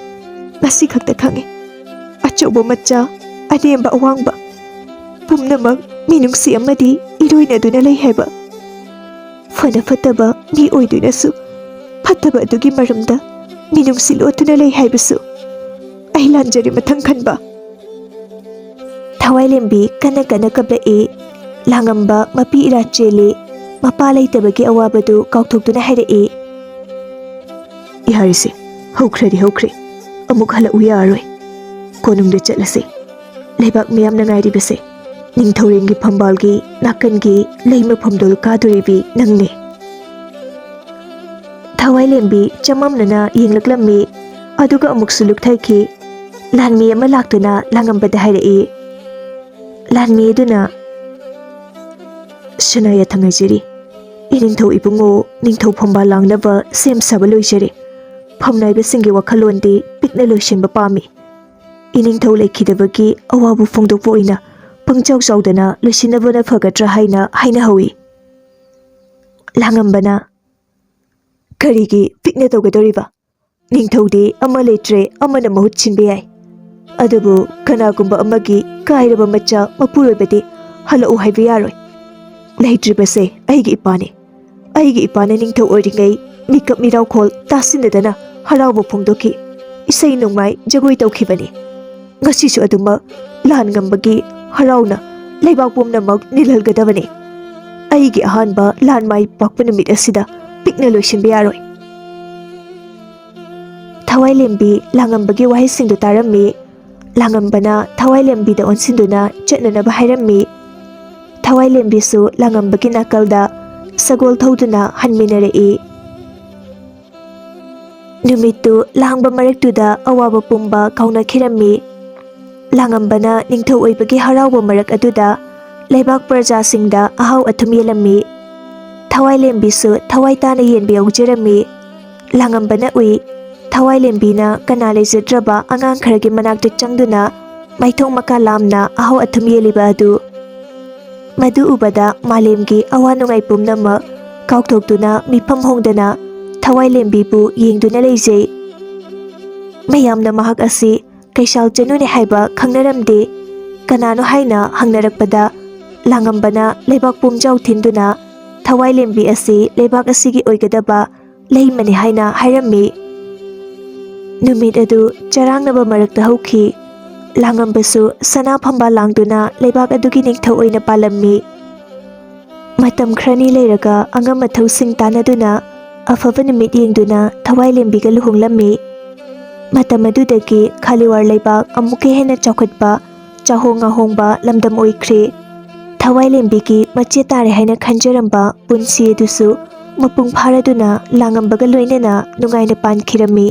ꯉꯁꯤ ꯈꯛꯇ ꯈꯪꯉꯤ꯫ ꯑꯆꯧꯕ ꯃꯆꯥ, ꯑꯅꯦꯝꯕ ꯑꯋꯥꯡꯕ ꯄꯨꯝꯅꯃꯛ ꯃꯤꯅꯨꯡꯁꯤ ꯑꯃꯗꯤ ꯏꯔꯣꯏꯅꯗꯨꯅ ꯂꯩ ꯍꯥꯏꯕ꯫ ꯐꯅ ꯐꯠꯇꯕ ꯃꯤ ꯑꯣꯏꯗꯨꯅꯁꯨ ꯐꯠꯇꯕ ꯑꯗꯨꯒꯤ ꯃꯔꯝꯗ ꯃꯤꯅꯨꯡꯁꯤ ꯂꯣꯠꯇꯨꯅ ꯂꯩ ꯍꯥꯏꯕꯁꯨ꯫ ꯑꯩ ꯂꯥꯟꯖꯔꯦ ꯃꯊꯪ ꯈꯟꯕ꯫" ꯊꯋꯥꯏꯂꯦꯝꯕꯤ ꯀꯟꯅ ꯀꯟꯅ ꯀꯞꯂꯛꯏ꯫ ꯂꯥꯡꯉꯝꯕ ꯃꯄꯤ ꯏꯔꯥ ꯆꯦꯜꯂꯤ꯫ ꯃꯄꯥ ꯂꯩꯇꯕꯒꯤ ꯑꯋꯥꯕꯗꯨ ꯀꯥꯎꯊꯣꯛꯇꯨꯅ ꯍꯥꯏꯔꯛꯏ꯫ "ꯌꯥꯔꯤꯁꯦ, ꯍꯧꯈ꯭ꯔꯗꯤ ꯍꯧꯈ꯭ꯔꯦ, ꯑꯃꯨꯛ ꯍꯜꯂꯛꯎ ꯌꯥꯔꯔꯣꯏ꯫ ꯀꯣꯅꯨꯡꯗ ꯆꯠꯂꯁꯦ꯫ ꯂꯩꯕꯥꯛ ꯃꯤꯌꯥꯝꯅ ꯉꯥꯏꯔꯤꯕꯁꯦ, ꯅꯤꯡꯊꯧꯔꯦꯜꯒꯤ ꯐꯝꯕꯥꯜꯒꯤ ꯅꯥꯀꯟꯒꯤ ꯂꯩ ꯃꯐꯝꯗꯣ ꯀꯥꯗꯣꯔꯤꯕꯤ ꯅꯪꯅꯦ꯫" ꯊꯋꯥꯏꯂꯦꯝꯕꯤ ꯆꯃꯝꯅꯅ ꯌꯦꯡꯂꯛꯂꯝꯃꯤ꯫ ꯑꯗꯨꯒ ꯑꯃꯨꯛꯁꯨ ꯂꯨꯞꯊꯈꯤ꯫ ꯂꯥꯟꯃꯤ ꯑꯃ ꯂꯥꯛꯇꯨꯅ ꯂꯥꯡꯉꯝꯕꯗ ꯍꯥꯏꯔꯛꯏ꯫ ꯂꯥꯟꯃꯤ ꯑꯗꯨꯅ, "ꯁꯅꯥ ꯌꯥꯊꯪ ꯍꯥꯏꯖꯔꯤ꯫ ꯏꯅꯤꯡꯊꯧ ꯏꯕꯨꯡꯉꯣ ꯅꯤꯡꯊꯧ ꯐꯝꯕꯥꯜ ꯂꯥꯡꯅꯕ ꯁꯦꯝ ꯁꯥꯕ ꯂꯣꯏꯖꯔꯦ꯫ ꯐꯝꯅꯥꯏꯕꯁꯤꯡꯒꯤ ꯋꯥꯈꯜꯂꯣꯟꯗꯤ ꯄꯤꯛꯅ ꯂꯣꯏꯁꯤꯟꯕ ꯄꯥꯝꯃꯤ꯫ ꯏꯅꯤꯡꯊꯧ ꯂꯩꯈꯤꯗꯕꯒꯤ ꯑꯋꯥꯕ ꯐꯣꯡꯗꯣꯛꯄ ꯑꯣꯏꯅ ꯄꯪꯆꯥꯎ ꯆꯥꯎꯗꯅ ꯂꯣꯏꯁꯤꯟꯅꯕꯅ ꯐꯒꯗ꯭ꯔꯥ ꯍꯥꯏꯅ ꯍꯥꯏꯅꯍꯧꯏ꯫" ꯂꯥꯡꯉꯝꯕꯅ, "ꯀꯔꯤꯒꯤ ꯄꯤꯛꯅ ꯇꯧꯒꯗꯧꯔꯤꯕ? ꯅꯤꯡꯊꯧꯗꯤ ꯑꯃ ꯂꯩꯇ꯭ꯔꯦ, ꯑꯃꯅ ꯃꯍꯨꯠ ꯁꯤꯟꯕ ꯌꯥꯏ꯫ ꯑꯗꯨꯕꯨ ꯀꯅꯥꯒꯨꯝꯕ ꯑꯃꯒꯤ ꯀꯥꯏꯔꯕ ꯃꯆꯥ ꯃꯄꯨꯔꯣꯏꯕꯗꯤ ꯍꯜꯂꯛꯎ ꯍꯥꯏꯕ ꯌꯥꯔꯣꯏ꯫ ꯂꯩꯇ꯭ꯔꯤꯕꯁꯦ ꯑꯩꯒꯤ ꯏꯄꯥꯅꯤ꯫ ꯑꯩꯒꯤ ꯏꯄꯥꯅ ꯅꯤꯡꯊꯧ ꯑꯣꯏꯔꯤꯉꯩ ꯃꯤꯀꯞ ꯃꯤꯔꯥꯎꯈꯣꯜ ꯇꯥꯁꯤꯟꯅꯗꯅ ꯍꯔꯥꯎꯕ ꯐꯣꯡꯗꯣꯛꯈꯤ꯫ ꯏꯁꯩ ꯅꯣꯡꯃꯥꯏ ꯖꯒꯣꯏ ꯇꯧꯈꯤꯕꯅꯤ꯫ ꯉꯁꯤꯁꯨ ꯑꯗꯨꯃꯛ ꯂꯥꯟ ꯉꯝꯕꯒꯤ ꯍꯔꯥꯎꯅ ꯂꯩꯕꯥꯛ ꯄꯨꯝꯅꯃꯛ ꯅꯤꯜꯍꯟꯒꯗꯕꯅꯤ꯫ ꯑꯩꯒꯤ ꯑꯍꯥꯟꯕ ꯂꯥꯟ ꯃꯥꯏ ꯄꯥꯛꯄ ꯅꯨꯃꯤꯠ ꯑꯁꯤꯗ ꯄꯤꯛꯅ ꯂꯣꯏꯁꯤꯟꯕ ꯌꯥꯔꯣꯏ꯫" ꯊꯋꯥꯏꯂꯦꯝꯕꯤ ꯂꯥꯡꯉꯝꯕꯒꯤ ꯋꯥꯍꯩꯁꯤꯡꯗꯨ ꯇꯥꯔꯝꯃꯤ꯫ ꯂꯥꯡꯉꯝꯕꯅ ꯊꯋꯥꯏꯂꯦꯝꯕꯤꯗ ꯑꯣꯟꯁꯤꯟꯗꯨꯅ ꯆꯠꯅꯅꯕ ꯍꯥꯏꯔꯝꯃꯤ꯫ ꯊꯋꯥꯏꯂꯦꯝꯕꯤꯁꯨ ꯂꯥꯡꯉꯝꯕꯒꯤ ꯅꯥꯀꯜꯗ ꯁꯒꯣꯜ ꯊꯧꯗꯨꯅ ꯍꯟꯃꯤꯟꯅꯔꯛꯏ꯫ ꯅꯨꯃꯤꯠꯇꯨ ꯂꯥꯡꯕ ꯃꯔꯛꯇꯨꯗ ꯑꯋꯥꯕ ꯄꯨꯝꯕ ꯀꯥꯎꯅꯈꯤꯔꯝꯃꯤ꯫ ꯂꯥꯡꯉꯝꯕꯅ ꯅꯤꯡꯊꯧ ꯑꯣꯏꯕꯒꯤ ꯍꯔꯥꯎꯕ ꯃꯔꯛ ꯑꯗꯨꯗ ꯂꯩꯕꯥꯛ ꯄ꯭ꯔꯖꯥꯁꯤꯡꯗ ꯑꯍꯥꯎ ꯑꯊꯨꯝ ꯌꯦꯜꯂꯝꯃꯤ꯫ ꯊꯋꯥꯏꯂꯦꯝꯕꯤꯁꯨ ꯊꯋꯥꯏ ꯇꯥꯅ ꯌꯦꯟꯕ ꯌꯥꯎꯖꯔꯝꯃꯤ꯫ ꯂꯥꯡꯉꯝꯕꯅ ꯎꯏ, ꯊꯋꯥꯏꯂꯦꯝꯕꯤꯅ ꯀꯅꯥ ꯂꯩꯖꯗ꯭ꯔꯕ ꯑꯉꯥꯡ ꯈꯔꯒꯤ ꯃꯅꯥꯛꯇ ꯆꯪꯗꯨꯅ ꯃꯥꯏꯊꯣꯡ ꯃꯀꯥ ꯂꯥꯝꯅ ꯑꯍꯥꯎ ꯑꯊꯨꯝ ꯌꯦꯜꯂꯤꯕ ꯑꯗꯨ꯫ ꯃꯗꯨ ꯎꯕꯗ ꯃꯥꯂꯦꯝꯒꯤ ꯑꯋꯥ ꯅꯨꯡꯉꯥꯏ ꯄꯨꯝꯅꯃꯛ ꯀꯥꯎꯊꯣꯛꯇꯨꯅ ꯃꯤꯐꯝ ꯍꯣꯡꯗꯅ ꯊꯋꯥꯏꯂꯦꯝꯕꯤꯕꯨ ꯌꯦꯡꯗꯨꯅ ꯂꯩꯖꯩ꯫ ꯃꯌꯥꯝꯅ ꯃꯍꯥꯛ ꯑꯁꯤ ꯀꯩꯁꯥꯜ ꯆꯅꯨꯅꯤ ꯍꯥꯏꯕ ꯈꯪꯅꯔꯝꯗꯦ꯫ ꯀꯅꯥꯅꯣ ꯍꯥꯏꯅ ꯍꯪꯅꯔꯛꯄꯗ ꯂꯥꯡꯉꯝꯕꯅ ꯂꯩꯕꯥꯛ ꯄꯨꯝꯖꯥꯎ ꯊꯤꯟꯗꯨꯅ ꯊꯋꯥꯏꯂꯦꯝꯕꯤ ꯑꯁꯤ ꯂꯩꯕꯥꯛ ꯑꯁꯤꯒꯤ ꯑꯣꯏꯒꯗꯕ ꯂꯩꯃꯅꯤ ꯍꯥꯏꯅ ꯍꯥꯏꯔꯝꯃꯤ꯫ ꯅꯨꯃꯤꯠ ꯑꯗꯨ ꯆꯔꯥꯡꯅꯕ ꯃꯔꯛꯇ ꯍꯧꯈꯤ꯫ ꯂꯥꯡꯉꯝꯕꯁꯨ ꯁꯅꯥ ꯐꯝꯕꯥꯜ ꯂꯥꯡꯗꯨꯅ ꯂꯩꯕꯥꯛ ꯑꯗꯨꯒꯤ ꯅꯤꯡꯊꯧ ꯑꯣꯏꯅ ꯄꯥꯜꯂꯝꯃꯤ꯫ ꯃꯇꯝ ꯈꯔꯅꯤ ꯂꯩꯔꯒ ꯑꯉꯝ ꯑꯊꯧꯁꯤꯡ ꯇꯥꯟꯅꯗꯨꯅ ꯑꯐꯕ ꯅꯨꯃꯤꯠ ꯌꯦꯡꯗꯨꯅ ꯊꯋꯥꯏꯂꯦꯝꯕꯤꯒ ꯂꯨꯍꯣꯡꯂꯝꯃꯤ꯫ ꯃꯇꯝ ꯑꯗꯨꯗꯒꯤ ꯈꯥꯂꯤꯋꯥꯔ ꯂꯩꯕꯥꯛ ꯑꯃꯨꯛꯀ ꯍꯦꯟꯅ ꯆꯥꯎꯈꯠꯄ, ꯆꯥꯍꯣꯡ ꯉꯥꯍꯣꯡꯕ ꯂꯝꯗꯝ ꯑꯣꯏꯈ꯭ꯔꯦ꯫ ꯊꯋꯥꯏꯂꯦꯝꯕꯤꯒꯤ ꯃꯆꯦ ꯇꯥꯔꯦ ꯍꯥꯏꯅ ꯈꯟꯖꯔꯝꯕ ꯄꯨꯟꯁꯤ ꯑꯗꯨꯁꯨ ꯃꯄꯨꯡ ꯐꯥꯔꯗꯨꯅ ꯂꯥꯡꯉꯝꯕꯒ ꯂꯣꯏꯅꯅ ꯅꯨꯡꯉꯥꯏꯅ ꯄꯥꯟꯈꯤꯔꯝꯃꯤ꯫